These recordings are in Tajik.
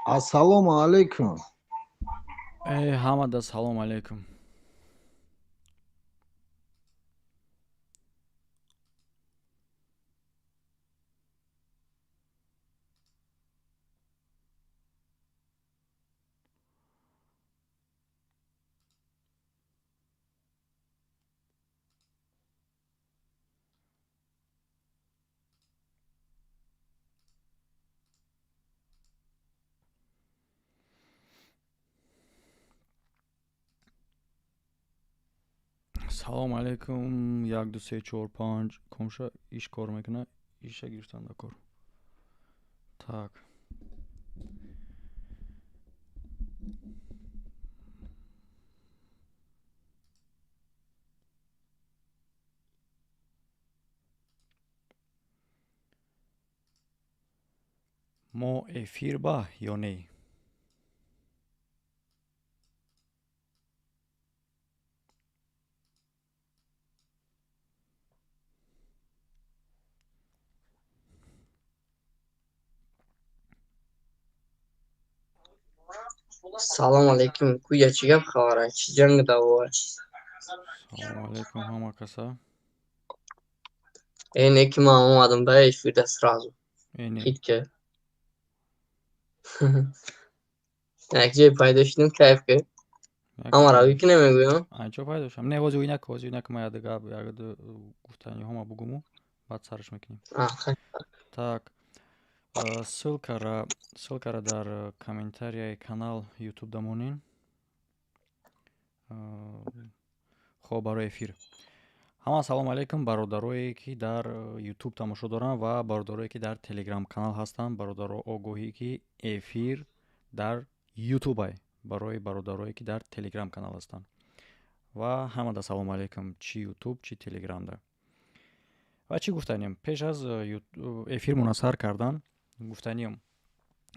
Ассалому алайкум. Э, ҳамада салом алейкум. Салом алейкум. Як, ду, се, чор, панҷ. Комша иш кор мекунад, иша гирифтан дар кор. Так, мо эфир ба ё не? Салом алейкум. Куя чӣ гап хабара? Чӣ ҷанг давоа? Салом алейкум ҳама каса. Э, не ки ман омадам ба эфирда сразу. Э, не. Хит ки. Як ҷое пайдо шудем, кайф ки. Ҳамаро ки намегӯям. Анчо пайдо шудам. Не, ҳозир инак, ҳозир инак ма яд гап, як гуфтаниҳома бугуму, баъд сарш мекунем. Так. Ссылкара дар комментарияи канал YouTube дамонин. Хоб, барои эфир. Ҳама салом алейкум, бародарое ки дар YouTube тамошо доранд ва бародарое ки дар Telegram канал ҳастанд. Бародаро, огоҳӣ ки эфир дар YouTube ай барои бародарое ки дар Telegram канал ҳастанд. Ва ҳамада салом алейкум, чӣ YouTube, чӣ Telegramда. Ва чӣ гуфтанем? Пеш аз эфир мунасар кардан гуфтанием,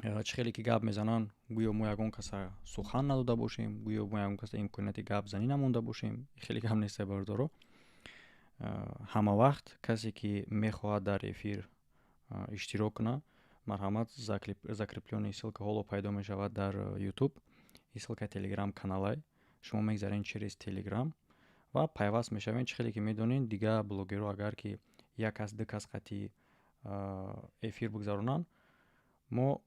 чӣ хеле ки гап мезананд, гӯё мо ягон каса сухан надода бошем, гӯё мо ягон каса имконияти гапзанӣ намонда бошем. Хеле гап неста, бародаро. Ҳама вақт касе ки мехоҳад дар эфир иштирок кунад, марҳамат, закреплённый ссылка ҳоло пайдо мешавад дар YouTube. И ссылка Telegram каналай. Шумо мегзарен через Telegram ва пайваст мешавед. Чӣ хеле ки медонед, дигар блогерҳо агар ки як кас, ду кас қатъи эфир бигзаронанд, мо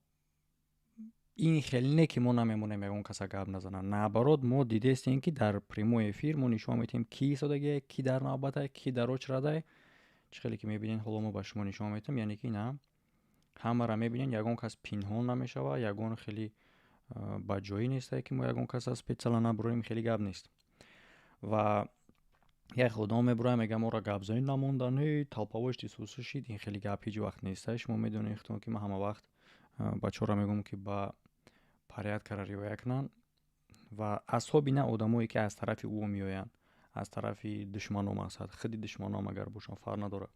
ин хеле не ки мо намемонем ягон каса гап назанад. Наоборот, мо дидестем, ки дар прямой эфир мо нишон медиҳем, ки истодагие, ки дар навбатай, ки дар очрадай. Чӣ хеле ки мебинед, ҳоло мо ба шумо нишон медиҳем, яъне ки на ҳамаро мебинед, ягон кас пинҳон намешавад, ягон хеле ба ҷоӣ нестае, ки мо ягон каса специально набурем, хеле гап нест. Ва як одам мебурояд, мега, моро гапзанӣ намондан, ҳей, толповой дискуссия шид. Ин хеле гап ҳеҷ вақт нестае. Шумо медонед худтон, ки ман ҳама вақт бачаҳоро мегӯям, ки ба порядкаро риоя кунанд ва асоби на одамое ки аз тарафи ӯ меоянд, аз тарафи душмано, мақсад худи душманоам агар бошанд, фарқ надорад,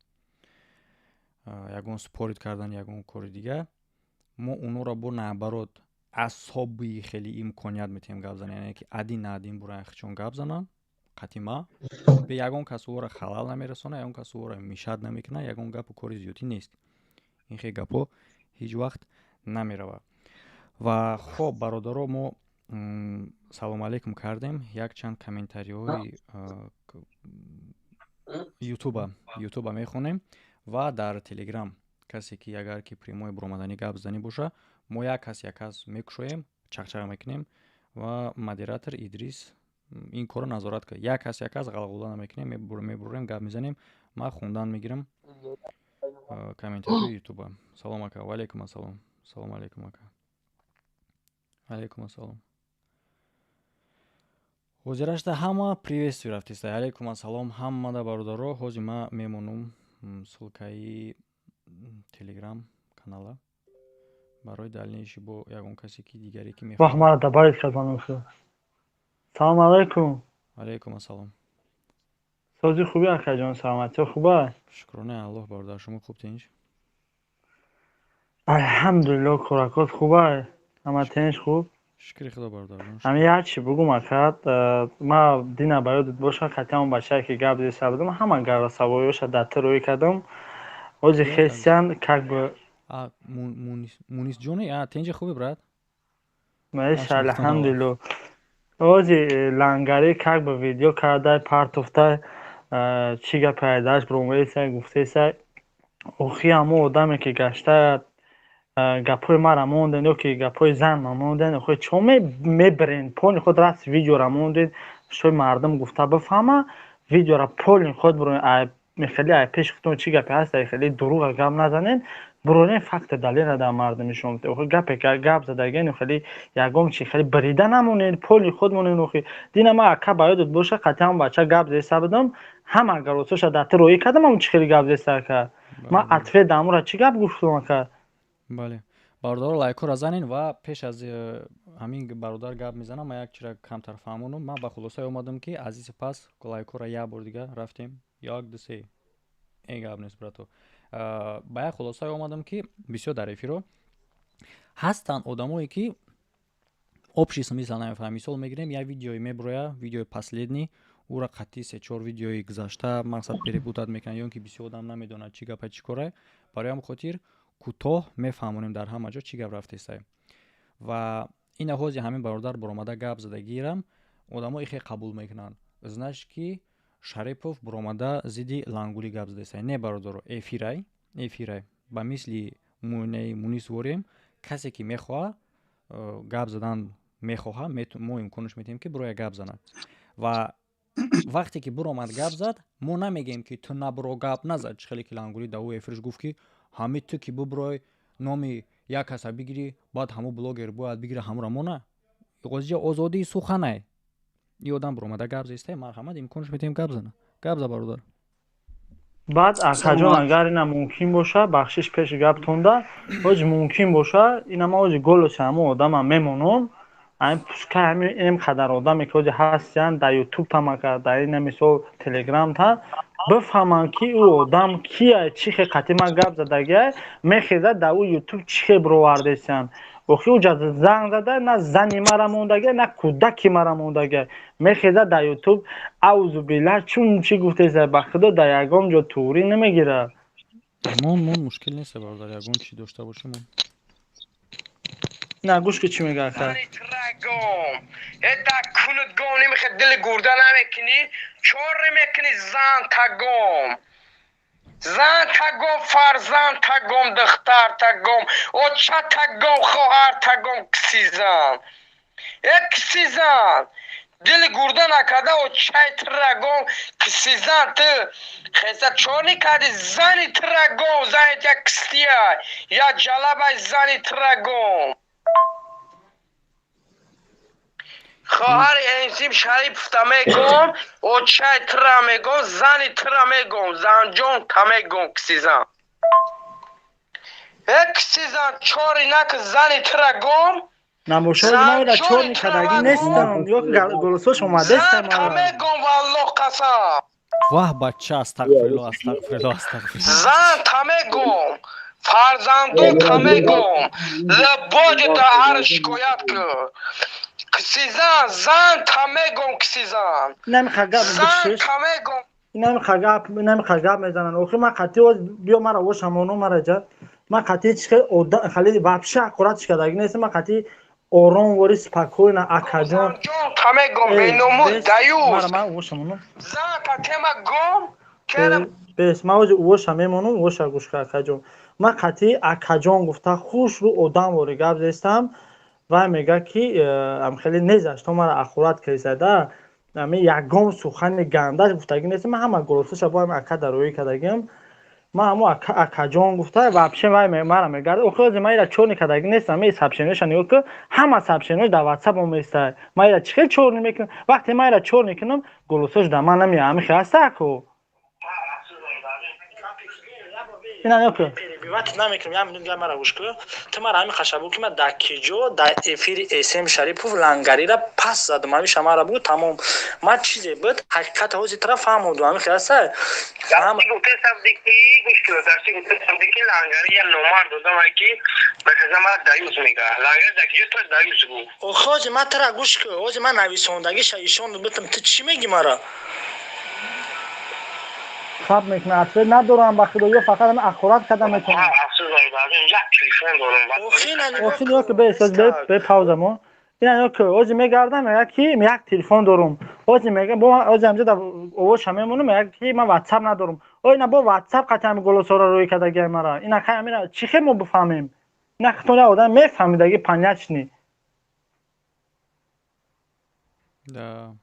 ягон спорить кардан, ягон кори дигар, мо онҳоро бо наоборот асоби хеле имконият метиҳем гап зананд, яъне ки один на один бураян, хичон гап зананд қатъи ма бе ягон кас ӯро халал намерасонад, ягон кас ӯро мешать намекунад, ягон гапу кори зиёдӣ нест. Ин хел гапҳо ҳеҷ вақт намеравад. Ва хоб, бародаро, мо салому алейкум кардем, якчанд комментариҳои ютуба мехонем ва дар Телеграм касе ки агар ки прямой буромаданӣ гап занӣ боша, мо як кас, як кас мекушоем, чақчақ мекунем ва модератор Идрис ин корро назорат кард. Як кас, як кас ғалғула намекунем, мебурем, гап мезанем. Ман хондан мегирам комментариҳои ютуба. Салом, ака. Ваалейкум ассалом. Салому алейкум, ака. Алейкум ассалом. Ҳозирашда ҳама приветствие рафтиста. Алейкум ассалом ҳамада, бародаро. Ҳозир ман мемонум ссылкаи Телеграм канала барои дальнейший бо ягон касе ки дигаре ки Вах, мара добавить кардан. Салом алейкум. Алейкум ассалом. Сози, хуби, акаҷон, саломатиё хуба? Шукронаи Аллоҳ, бародар. Шумо хуб, тинч? Алҳамдулилло, коракот хуба, ҳама тинч, хуб. Шукри Худо, бародарҷон. Ҳами як чи бугум, ака, ма дина ба ёдат боша, қатъи ҳамон бачае ки гап зеса будам, ҳама савоёша дар ту рӯй кардам. Ҳози хестиян как бы. Мунисҷоне, тинҷи, хуби, брат? Маша, алҳамдулилло. Ози лангари как бы видео кардай, партофтай, чӣ гап пайдаш бромесай, гуфтесай. Охи ҳамо одаме ки гашта гапҳои мара монден ё ки гапҳои занма монден, охи чо мебирен? Пони худ раст видеора монден, шои мардум гуфта бифаҳма, видеора полин худ буронен, хеле ай пеши худтон чӣ гапе ҳаст, ай хеле дурӯға гап назанен, буронен факта далела дар мардум нишон бите. Охи гапе гап задаген, хеле ягон чи хеле бирида намонен, поли худ монен. Охи дина ма ака ба ёдат боша, қатъи бача гап зеса будам, ҳама голосоша дар ту роӣ кардам, ам чи хеле гап зеса ака. Ма ответ дамура чӣ гап гуфтум ака? Бале, бародаро, лайкҳоро занен ва пеш аз ҳамин бародар гап мезанам, ман як чира камтар фаҳмонам. Ман ба хулосае омадам, ки аз ин сипас лайкҳоро як бор дига рафтем, як, ду, се, э гап нест, брато. Ба як хулосае омадам, ки бисёр дар эфиро ҳастанд одамое, ки общий смысл намефаҳманд. Мисол мегирем, як видеое мебуроя, видеои последний, ӯра қатъи се-чор видеои гузашта мақсад перепутать мекунанд, ё ин ки бисёр одам намедонад чӣ гапа, чӣ кора. Барои ҳамин хотир кӯтоҳ мефаҳмонем дар ҳама ҷо чӣ гап рафтесай. Ва ин ҳози ҳамин бародар буромада гап задагирам, одамо ихе қабул мекунанд, значит ки Шарипов буромада зидди Лангулӣ гап задесай. Не, бародаро, эфирай, эфирай, ба мисли муинаи Мунис ворем, касе ки мехоҳа гап задан мехоҳа, мо имконаш медиҳем, ки буроя гап занад. Ва вақте ки буромад гап зад, мо намегӯем, ки ту набуро, гап назад. Чӣ хеле ки Лангулӣ дар ӯ эфирш гуфт, ки ҳами ту ки бубурой, номи як каса бигирӣ, баъд ҳамун блогер бояд бигира ҳамура мона. Озиҷа озодии суханай. И одам буромада гап зестай, марҳамат, имконаш медиҳем гап зана. Гап за, бародар. Баъд, акаҷон, агар ина мумкин боша, бахшиш пеши гаптонда, оҷ мумкин боша, ина ма оҷи голоси ҳамун одама мемонам, ҳамин пускай ҳамин ин қадар одаме ки оҷи ҳастиянд дар Ютуб тамака, дар ина мисол Телеграм та бифаҳманд, ки ӯ одам кия, чӣ хе қатъи ман гап задагия, мехезад дар ӯ Ютуб чӣ хе бировардесиянд. Охи ӯ занг зада, на зани мара мондагия, на кӯдаки мара мондагия, мехезад дар Ютуб аузу биллаҳ чун чӣ гуфтеса. Ба худо, дар ягон ҷо туғрӣ намегирад. Мон, мон, мушкил нест, бародар, ягон чӣ дошта бошӣ, мон. На, гӯш ки чӣ мега, ака. Эда кунут гом немехе, дили гурда намекунӣ, чор мекунӣ, зан тагом, зан тагом, фарзанд тагом, духтар тагом, оча тагом, хоҳар тагом, киси зан, э киси зан, дили гурда накарда, очаи тирагом, киси зан, ту хеса чор никарди, зани тирагом, занит як кистия, як ҷалабай, зани тирагом. Хоҳари Энсим Шариповта мегом, очаи тира мегом, зани тира мегом, занҷон та мегом, кисизан. Э кисизан, чори нак, зани тира гом. Намошои ма чор никадаги нестам, ё голосош омадестам. Зан та мегом, валлоҳ қасам. Ваҳ, бача, астағфирулло, астағфирулло, астағфирулло. Зан та мегом, фарзандон та мегом, лабоҷи та ҳар шикоят кӯ. Кисизан, зан та мегом, кисизан. Зан та мегом. Инами гап мезананд. Охи ман қатъи биё мара ошамоно мара ҷа. Ман қатъи чи хеле вообще ҳақоратш кардаги нестам, ман қатъи ором вори спокойно, акаҷон. Та мегом, беномус, даюс. Мара ман ошамоно. Зан та тема гом. Бес, ман ози уоша мемонам, уоша гӯш ка, акаҷон. Ман қатъи акаҷон гуфта хушрӯ одам вори гап зестам. Вай мега, ки хеле незаш то мара ахурат кардиса, ами ягон сухани гандаш гуфтагӣ нест. Ман ҳама голосаша бо ҳами ака дароӣ кардагиам, ман ҳамо акаҷон гуфта вообще вай мара мегард. Охи ози ман ира чорни кардагӣ нестам. Ами сообщениёша нигоҳ ку, ҳама сообщениёш дар Ватсап оместа. Ман ира чӣ хел чорни мекунам? Вақте ман ира чорни кунам, голосош дар ман намеяд. Ами хел ҳаста аку. Ина нигоҳ ку, перебивать намекунам, як минут мара гӯш ку. Ту мара ҳамин хашабу ки ман дар киҷо дар эфири СМ Шарипов лангарира пас задам, ҳамиша мара бугу, тамом. Ман чизе буд, ҳақиқата ҳози тара фаҳмондум, ҳамин хел аста. Охи ҳози ман тара гӯш ку, ҳози ман нависондагиша ишон битам, ту чӣ мегӣ мара? Хаб мекунам, ответ надорам, ба худо, ё фақат ҳамин ахорат карда метавонам. Охи ё ки бе бе пауза мо. Ина ё ки ози мегардам, мега ки як телефон дорум. Ози мега бо ози ҳамҷо да овозша мемонам, мега ки ман ватсап надорум. О ина бо ватсап қати ҳами голосора рӯй кардагиай мара. Ина хай ҳамина чӣ хел мо бифаҳмем? Ина хитон як одам мефаҳмидаги понятный. Да.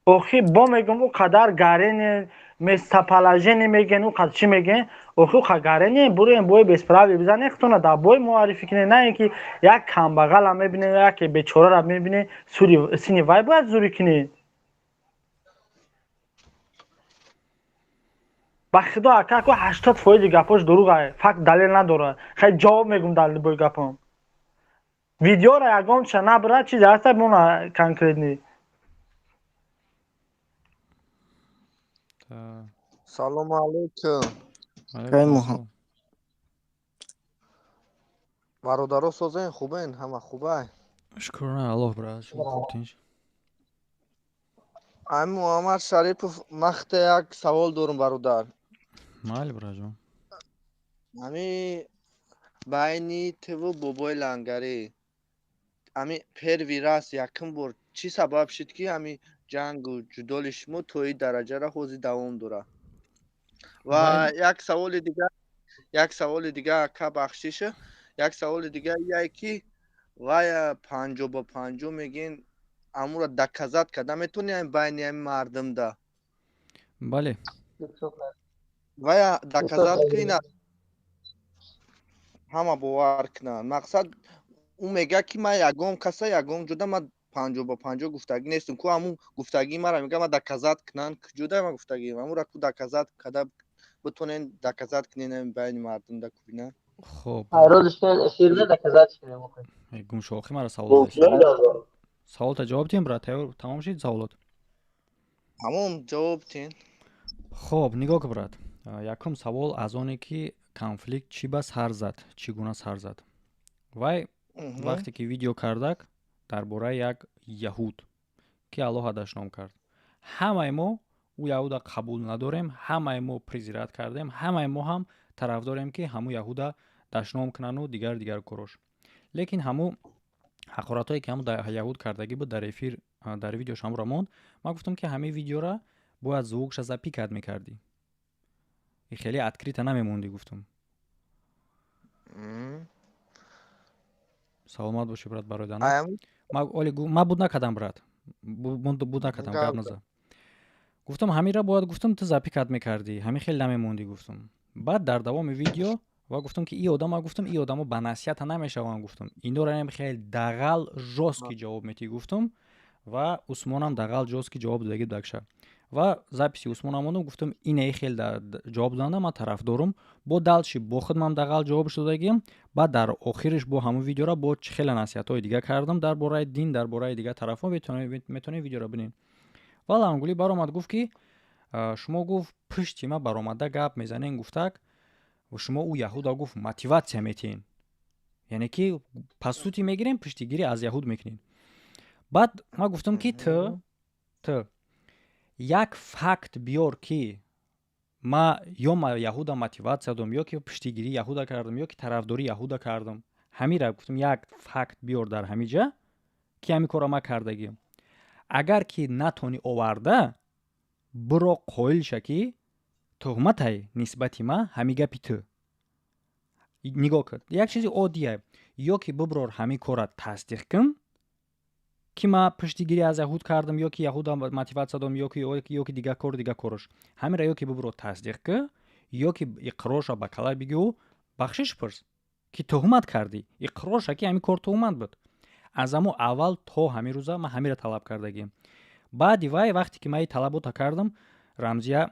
Охи бо мегум ӯ қадар гарене местоположение мегӯен, ӯ қад чӣ мегӯен, охи ӯ қа гарене буроем бои бесправи бизанем, хитона дар бой муаррифӣ кунем, на ин ки як камбағала мебинем, яке бечорара мебинем, сури сини вай бояд зурӣ кунем. Ба худо ака ку 80% гапош дурӯғ факт далел надорад. Хай ҷавоб мегум дар любой гапом. Видеора ягонча набра, чизе ҳаста мона конкретный. Салому алейкум. Алейкум. Бародаро созен, хубен, ҳама хубай? Шукрона Аллоҳ, брат, шумо хуб тинч? Ами Муҳаммад Шарипов, махта як савол дорум, бародар. Майли, браҷон. Ами байни туву бобои лангарӣ ами первый раз, якум бор чӣ сабаб шуд, ки ами ҷангу ҷудоли шумо то ин дараҷара ҳозир давом дорад? Ва як саволи дигар, як саволи дигар, ака, бахшиша, як саволи дигар яе ки вая 50 ба 50 мегӯен, амура доказать карда метавонӣ ами байни ами мардумда? Бале. Вая доказать кина, ҳама бовар кунанд. Мақсад, ӯ мегӯяд, ки ман ягон каса ягон ҷода ман 50 ба 50 гуфтагӣ нестам ку, ҳамун гуфтагии мара мега ман доказать кунанд, куҷода ман гуфтагӣ, ҳамура ку доказать карда битонен, доказать кунен ами байни мардумда кубина. Хоб. Доказать. Гумшо, охи мара савол саволта ҷавоб диҳем, брат, тайёр тамом шид саволот? Тамом, ҷавоб диҳен. Хоб, нигоҳ ку, брат. Якум савол аз оне ки конфликт чӣ ба сар зад, чӣ гуна сар зад. Вай вақте ки видео кардак дар бораи як яҳуд, ки Аллоҳ дашном кард, ҳамаи мо ӯ яҳуда қабул надорем, ҳамаи мо презирать кардем, ҳамаи мо ҳам тарафдорем, ки ҳамун яҳуда дашном кунану дигар дигар корош. Лекин ҳамун ҳақоратҳое, ки ҳамун яҳуд кардагӣ буд дар эфир, дар видеош ҳамура монд. Ман гуфтам, ки ҳамин видеора бояд звукша запикать мекардӣ, хеле открыто намемондӣ, гуфтам. Саломат бошӣ, брат, барои дана. Ма буд накардам, брат, буд накардам, гап наза. Гуфтам, ҳамира бояд, гуфтам, ту запикать мекардӣ, ҳамин хеле намемондӣ, гуфтам. Баъд дар давоми видео ва гуфтам, ки и одама, гуфтам, и одамо ба насиҳата намешаванд, гуфтам, инора хеле дағал жёсткий ҷавоб метӣ, гуфтам. Ва Усмонам дағал жёсткий ҷавоб додагӣ дакша ва записи Усмонам мондам, гуфтам, инаи хел ҷавоб доданда ман тарафдорум. Бо дальше бо худмам дағал ҷавобш додагим. Баъд дар охириш бо ҳамун видеора бо чӣ хеле насиҳатҳои дига кардам дар бораи дин, дар бораи дигар тарафҳо, метавонед видеоро бинед. Ва Лангулӣ баромад, гуфт, ки шумо, гуфт, пушти ма баромада гап мезанен, гуфтак, шумо ӯ яҳуда, гуфт, мотиватсия метиҳен, яъне ки по сути мегирем, пуштигирӣ аз яҳуд мекунем. Баъд ман гуфтам, ки ту як факт биёр, ки ма ё ма яҳуда мотиватсия додам, ё ки пуштигирӣ яҳуда кардам, ё ки тарафдорӣ яҳуда кардам. Ҳамира, гуфтам, як факт биёр дар ҳамин ҷа, ки ҳамин корро ман кардагиам. Агар ки натонӣ оварда, биро қоил ша, ки туҳматай нисбати ма ҳамин гапи ту. Нигоҳ кун, як чизи оддия: ё ки биброр ҳамин корра тасдиқ кун, ки ман пуштигирӣ аз яҳуд кардам, ё ки яҳуда мотиватсия додам, ё ки дигар кор, дигар корош. Ҳаминра ё ки бибро тасдиқ кун, ё ки иқрор ша, ба калай бигӯ, бахшиш пурс, ки туҳмат кардӣ, иқрор ша, ки ҳамин кор туҳмат буд. Аз амо аввал то ҳамин рӯза ман ҳаминра талаб кардагиам. Баъди вай, вақте ки ман ин талабота кардам, Рамзия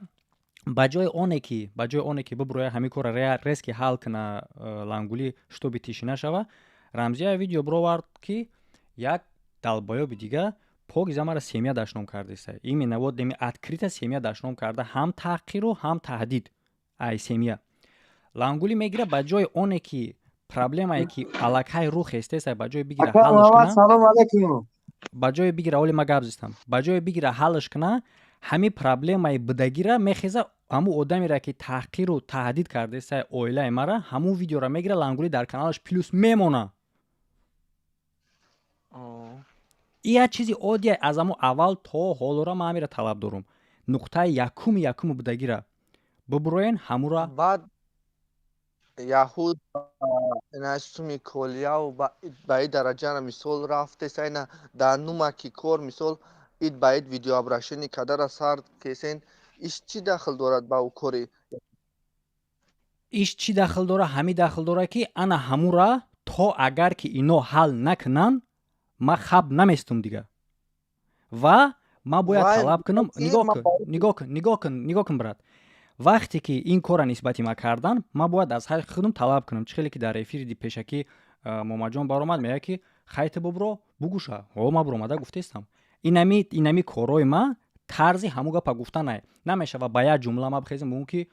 ба ҷои оне ки биброя, ҳамин корра резко ҳал куна Лангулӣ, чтобы тишина шава, Рамзия видео бировард, ки як долбоёби дига покиза мара семья дашном кардеса. Именно вот деми открыто семья дашном карда, ҳам таҳқиру ҳам таҳдид ай семья. Лангулӣ мегира, ба ҷои оне ки проблемае ки аллакай рӯ хестеса, ба ҷои бигира ҳаллаш куна, Салому алайкум. Ба ҷои бигира, оли ма гап зистам, ба ҷои бигира ҳаллаш куна, ҳамин проблемаи будагира мехеза, ҳамун одамеро, ки таҳқиру таҳдид кардеса оилаи мара, ҳамун видеоро мегира Лангулӣ, дар каналаш плюс мемона. И як чизи оддия. Аз амо аввал то ҳолора ман ҳамира талаб дорум: нуқтаи якуми якуму будагира бубуроен ҳамура. Баъд яҳуд суми колияу ба и дараҷара, мисол, рафтеса, ина дар нумаки кор, мисол, ид ба ид видеообращение кадара сар кесен, иш чӣ дахл дорад ба ӯ кори? Иш чӣ дахл дора? Ҳами дахл дора, ки ана ҳамура то агар ки ино ҳал накунанд, ман хаб наместум дига ва ман бояд талаб кунам. Нигоҳ кун, нигоҳ кун, нигоҳ кун, нигоҳ кун, брат. Вақте ки ин корра нисбати ман кардан, ман бояд аз ҳаққи худам талаб кунам. Чӣ хеле ки дар эфири пешакӣ Момаҷон баромад, мегӯяд, ки хайта бубро бугӯша. Ҳо, ман буромада гуфтестам. Инами корҳои ман тарзи ҳамун гапа гуфтанай намешава. Ба як ҷумла ман бихезем, бугӯм, ки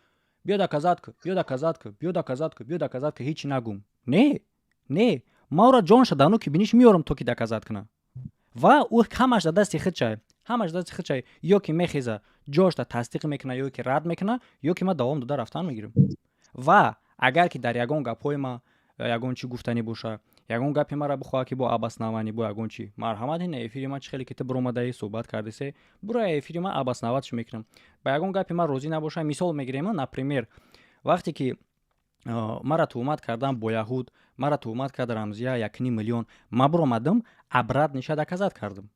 биё доказать ку, биё доказать ку, биё доказать ку, биё доказать ку, ҳичи нагум. Не, не, ман ӯра ҷонша дану ки биниш меёрам, то ки доказать кунам. Ва ӯ ҳамаш дар дасти худшай, ҳамаш дасти худшай. Ё ки мехеза, ҷошта тасдиқ мекуна, ё ки рад мекуна, ё ки ман давом дода рафтан мегирам. Ва агар ки дар ягон гапҳои ма ягон чӣ гуфтанӣ боша, ягон гапи мара бихоҳад, ки бо обоснование, бо ягон чӣ, марҳамат, ина эфири ман, чӣ хеле ки ту биромадаи, суҳбат кардисе, бура эфири ман, обосновать ш мекунам. Ба ягон гапи ман розӣ набоша, мисол мегирем, например, вақте ки мара туҳмат кардам бо яҳуд, мара туҳмат кард Рамзия 1,5 миллион, ман биромадам, обратный ша доказать кардам,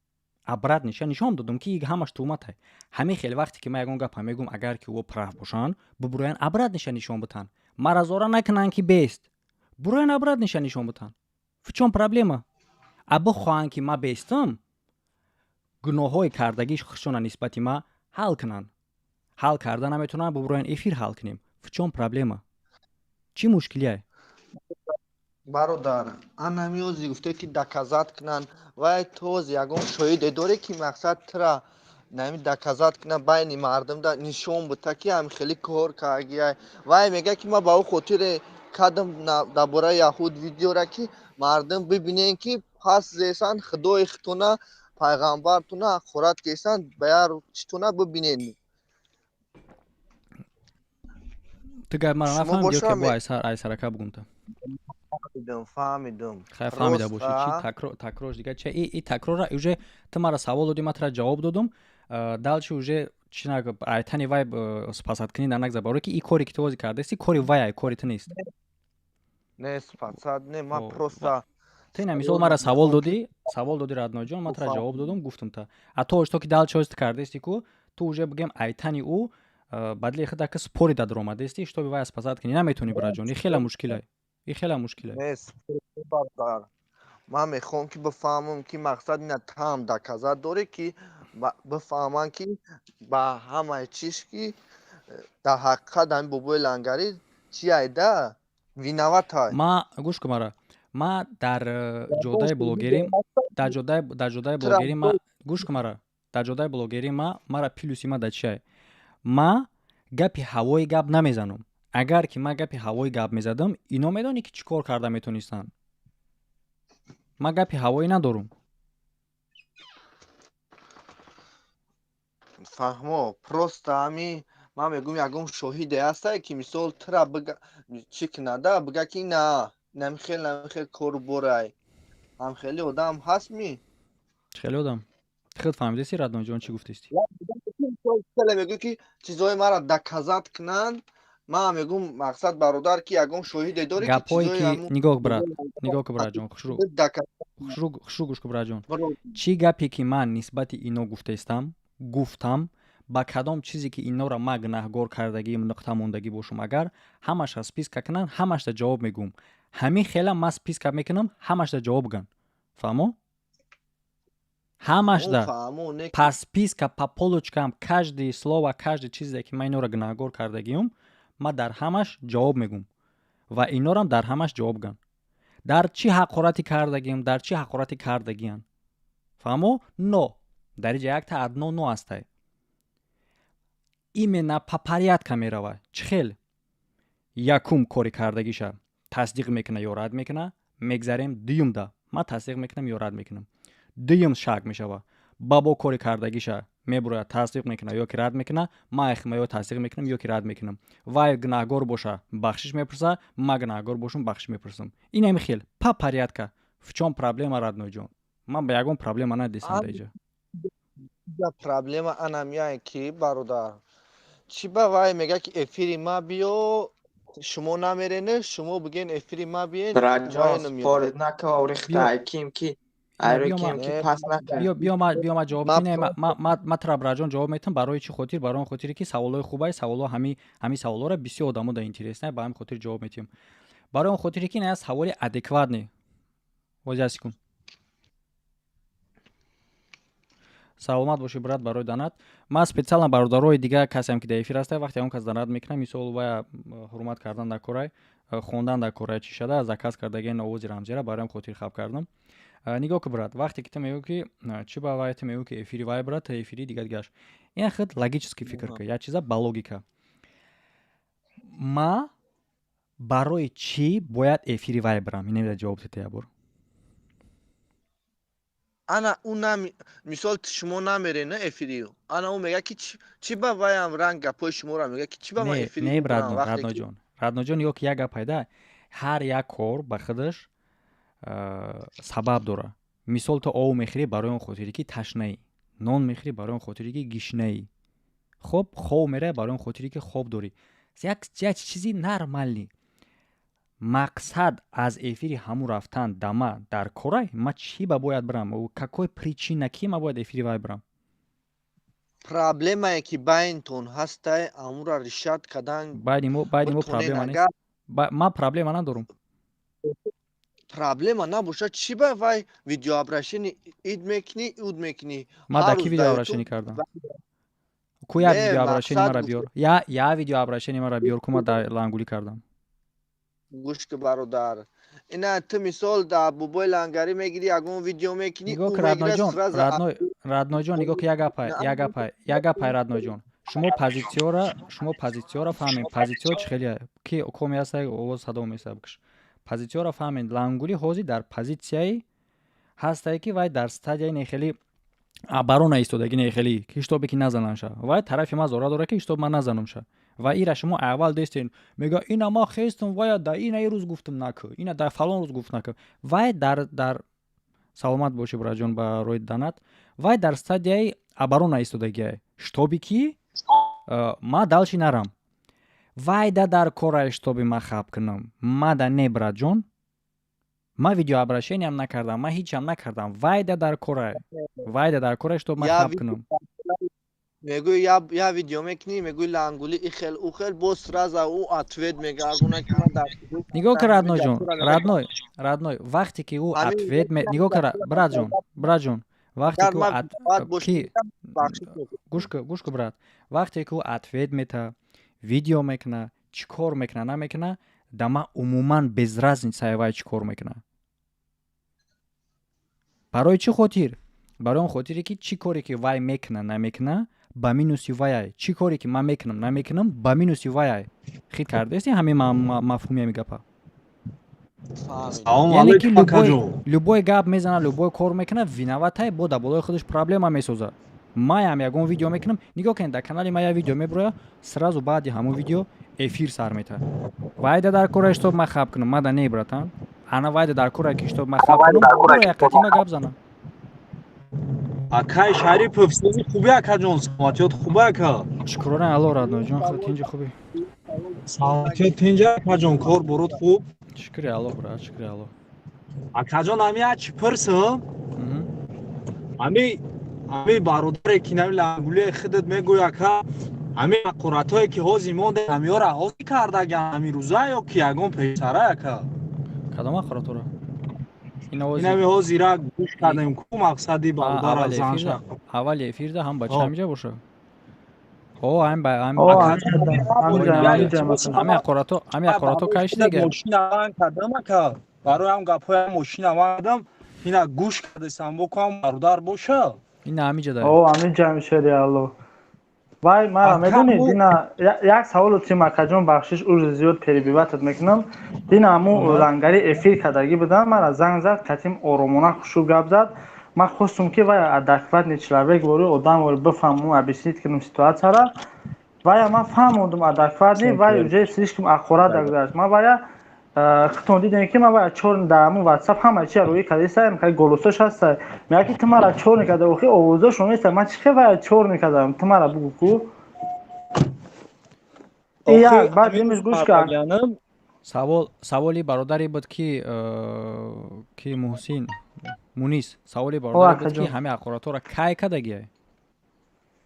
обратный ша нишон додам, ки ҳамаш туҳматай. Ҳамин хел вақте ки ман ягон гапа мегӯм, агар ки ӯ прав бошанд, бубуроянд, обратный ша нишон битанд. Мара зора накунанд, ки бест, буроянд, обратный ша нишон битанд. В чём проблема? А бихоҳанд, ки ман бестам, гуноҳҳои кардагии худшона нисбати ман ҳал кунанд. Ҳал карда наметавонанд, бубуроянд, эфир ҳал кунем. В чём проблема? Чӣ мушкилие? Бародар, анамиёзи гуфте, ки доказать кунанд, вай тоз ягон шоҳиде доре, ки мақсад тра нами доказать кунад, байни мардумда нишон бита, ки ҳам хеле кор кардагиай? Вай мега, ки ман ба ӯ хотире кардам дар бораи яҳуд видеора, ки мардум бибинен, ки пас зесан худои худтона, пайғамбартона ҳақорат кесан, ба яр читона бибинен. Ту гап мара нафаҳмидӣ, ё ки бо айсарака бугумта? Фаҳмидам, фаҳмидам. Хай, фаҳмида бошӣ, чи такрорш дига чи? И такрора уже ту мара савол додӣ, ман тура ҷавоб додум. Дальше уже чи айтани вай спасать кунӣ дар нагзар, барое ки и коре ки ту ҳозир кардаисти, кори вай ай, кори ту нест. Не, спасать не, ман просто Ту ина мисол мара савол додӣ, савол додӣ, родной ҷон, ман тура ҷавоб додум, гуфтум та. А то что ки дальше ҳозир ту кардаисти ку, ту уже бигем, айтани ӯ бадли худа ки спори дар омадаисти, чтобы вай спасать кунӣ, наметавонӣ, браҷон. И хела мушкилай, и хела мушкилай. Ман мехоҳам, ки бифаҳмам, ки мақсад ина там доказать дорӣ, ки бифаҳманд, ки ба ҳамаи чиз, ки дар ҳақиқат ҳамин бобои лангарӣ чи айда виноват ай. Ма гӯш кун мара, ма дар ҷодаи блогерӣ, дар ҷодаи блогерӣ ма, гӯш кун мара, дар ҷодаи блогерӣ ма, мара плюси ма дар чиай? Ма гапи ҳавои гап намезанам. Агар ки ман гапи ҳавои гап мезадам, ино медонӣ, ки чӣ кор карда метонистанд. Ман гапи ҳавоӣ надорум. Фаҳмо, просто ҳами ман мегӯм, ягон шоҳиде ҳастае, ки мисол тра чӣ кунада, бига, ки на, намихел, намихел кору борай, ҳамхели одам ҳастми? Хеле одам худ фаҳмидеси, родной ҷон, чӣ гуфтести? Мегӯ, ки чизҳои мара доказать кунанд. Ман мегӯм, мақсад, бародар, ки ягон шоҳиде дорӣ? Гапҳое ки, нигоҳ, брат, нигоҳ ку, братҷон, хушрӯ, хушрӯ гӯш ку, братҷон. Чӣ гапе ки ман нисбати ино гуфтаистам, гуфтам, ба кадом чизе ки инора ман гунаҳгор кардагиим, нуқта мондагӣ бошум, агар ҳамаша списка кунанд, ҳамашда ҷавоб мегӯм. Ҳамин хела ман списка мекунам, ҳамашда ҷавоб ган. Фаҳмо? Ҳамашда по списка, по полочкам, каждое слово, каждое чизе ки ман инора гунаҳгор кардагиюм, ман дар ҳамаш ҷавоб мегӯм ва инорам дар ҳамаш ҷавоб ган. Дар чӣ ҳақорате кардагиам, дар чӣ ҳақорате кардагиян. Фаҳмо? Но дар иҷа якта одно но ҳастай: именно по порядка мерава. Чӣ хел? Якум кори кардагиша тасдиқ мекуна ё рад мекуна, мегзарем дуюмда, ман тасдиқ мекунам ё рад мекунам. Дуюм шак мешава, бабо кори кардагиша мебурояд, тасдиқ мекуна ё ки рад мекуна, ман ё тасдиқ мекунам, ё ки рад мекунам. Вай гунаҳгор боша, бахшиш мепурса, ман гунаҳгор бошам, бахшиш мепурсам. Ин ҳами хел по порядка. В чём проблема, родной ҷон? Ман ба ягон проблема надидам дар иҷа. Проблема анамяе ки, бародар, чӣ ба вай мега ки эфири ма биё, шумо намерене, шумо бигӯен эфири ма биен. Браҷон, спорит нака, орихта ким ки биё, ма ҷавоб, ма тра, браҷон, ҷавоб метам. Барои чӣ хотир? Барои он хотире ки саволҳои хубай, саволҳо ҳами саволҳоро бисёр одамо да интересна, ба ҳамин хотир ҷавоб метиҳем. Барои он хотире ки ин саволи адекватный. Боз секунд. Саломат бошӣ, брат, барои донат. Ман специально бародарои дига касеам ки дар эфир ҳаста, вақте он кас донат мекунам, мисол, вая ҳурмат кардан дар корай, хондан дар корай, чӣ шада, заказ кардагии овози рамзияра барои хотир хаб кардам. Нигоҳ ку, брат, вақте ки ту мегӯ ки чӣ ба вай, ту мегӯ ки эфири вай, брат, ту эфири дига дигаш, ин худ логически фикр ку, як чиза ба логика. Ма барои чӣ бояд эфири вай бирам? Инамида ҷавоб тета як бор. Ана ӯ нами, мисол, шумо намере на эфири, ана ӯ мега ки чӣ ба ваям ранг гапҳои шуморо мега ки чӣ ба ман эфири. Не, роднойҷон, роднойҷон, ё ки як гап пайда, ҳар як кор ба худаш сабаб дорад. Мисол, ту ов мехӯрӣ барои он хотире ки ташнаӣ, нон мехӯрӣ барои он хотире ки гишнаӣ, хоб хоб меравӣ барои он хотире ки хоб дорӣ. Як чизи нормальный. Мақсад аз эфири ҳамун рафтан дама дар корай, ма чӣ ба бояд бирам? Какой причина ки ма бояд эфири вай бирам? Проблемае ки байнтон ҳастай, амура решать кардан. Байни мо проблема нест, ман проблема надорум. Проблема набошад, чӣ ба вай видеообращение ид мекунӣ, уд мекунӣ? Ма дар ки видеообращение кардам? Ку як видеообращение мара биёр, я видеообращение мара биёр, ку ма дар лангулӣ кардам. Гӯш ки, бародар, ина ту мисол дар бобои лангарӣ мегирӣ, ягон видео мекунӣ. Нигоҳ ки, роднойҷон, роднойҷон, нигоҳ ки, як гапай, як гапай, як гапай, роднойҷон. Шумо позитсияро фаҳмед. Позитсиё чӣ хеле ки коми ҳаста, овоз садо меса, бикш. Позитсияро фаҳмед. Лангулӣ ҳозир дар позитсияи ҳастае ки вай дар стадияи нехелӣ оборона истодагӣ, нехелӣ ки чтобы ки назананша. Вай тарафи ман зора дорад ки чтоб ман назанамша. Ва ира шумо аввал дестен, мега ина ма хестам, вая да ина и рӯз гуфтам накӯ, ина дар фалон рӯз гуфт накӯ. Вай дар саломат бошӣ, браҷон, барои донат. Вай дар стадияи оборона истодагиае, чтобы ки ма дальше нарам. Вайда дар корае, чтобы ма хаб кунам. Мада не, братҷон, ма видеообращениям накардам, ма ҳичам накардам. Вайда дар корае, вайда дар корае, чтоб ма хаб кунам. Мегӯй, я видео мекунӣ, мегӯй лангули ихел ухел, боз сразу ӯ ответ мегардона ки ман дар Нигоҳ ка, роднойҷон, родной, родной, вақте ки ӯ ответ, нигоҳ ка, братҷон, братҷон, вақте ки ӯ ки, гӯш ку, брат, вақте ки ӯ ответ мета, видео мекуна, чӣ кор мекуна, намекуна, да ман умуман без разница вай чӣ кор мекуна. Барои чӣ хотир? Барои он хотире ки чӣ коре ки вай мекуна, намекуна, ба минуси ваяй. Чӣ коре ки ман мекунам, намекунам, ба минуси ваяй. Хит кардеси ҳамин мафҳуми ҳами гапа? Яъне ки любой гап мезана, любой кор мекуна, виноватай, бо дар болои худаш проблема месозад. Маям ягон видео мекунам, нигоҳ кунед, дар канали ма як видео мебуроя, сразу баъди ҳамон видео эфир сар метаҳад. Вайда дар кора, чтоб ман хаб кунам, мада не, братан. Ана вайда дар кора ки чтоб ман хаб кунам, яқати ма гап занам. Акай Шарипов, сези хуби, акаҷон, саломатиёт хуба, ака? Шукрона Алло, роднойҷон, худ тинҷи, хубӣ? Саломатиёт тинҷа, акаҷон, кор бурод хуб? Шукри Алло, брат, шукри Алло. Акаҷон, ами як чӣ пурсам. Ами бародаре ки нави лангулии худат мегӯй, ака, ами ҳақоратҳое ки ҳозир монда, ҳамиёра ҳозир кардага ҳамин рӯза ё ки ягон пешара, ака? Кадом ҳақоратҳоро? Инами ҳозира гӯш кардем ку, мақсади бародара занша. Аввали эфирда ҳам бача ҳамиҷа боша. О, ҳам ҳами ҳақорато кай шидаге? Мошина кардам, ака, барои ҳам гапҳои мошина кардам, ина гӯш кардесам, бокам бародар боша. Ина ҳамиҷа да. О, ҳамиҷа ҳамишари Алло. Вай мара медонед, дина як саволу тим, акаҷон, бахшиш, ур зиёд перебивать мекунам. Дина ҳаму лангари эфир кардагӣ будам, мара занг зад, катим оромона хушу гап зад. Ман хостум ки вай адекватный человек бори, одам бори, бифаҳмум, объяснить кунам ситуацияра. Вая ман фаҳмондум адекватный, вай уже слишком ҳақорат гузашт. Ман вая Хитон дидем, ки ман вая чор дар ҳамун WhatsApp ҳама чия рӯи кардисаем, хай голосош ҳаста. Мега, ки ту мара чор мекарда, охи овозошон неста. Ман чӣ хел вая чор мекардам? Ту мара бугӯ ку. Як баъд имиш гӯш кард. Савол, саволи бародаре буд, ки Муҳсин Мунис, саволи бародаре буд, ки ҳамаи ҳақоратҳоро кай кардагиай?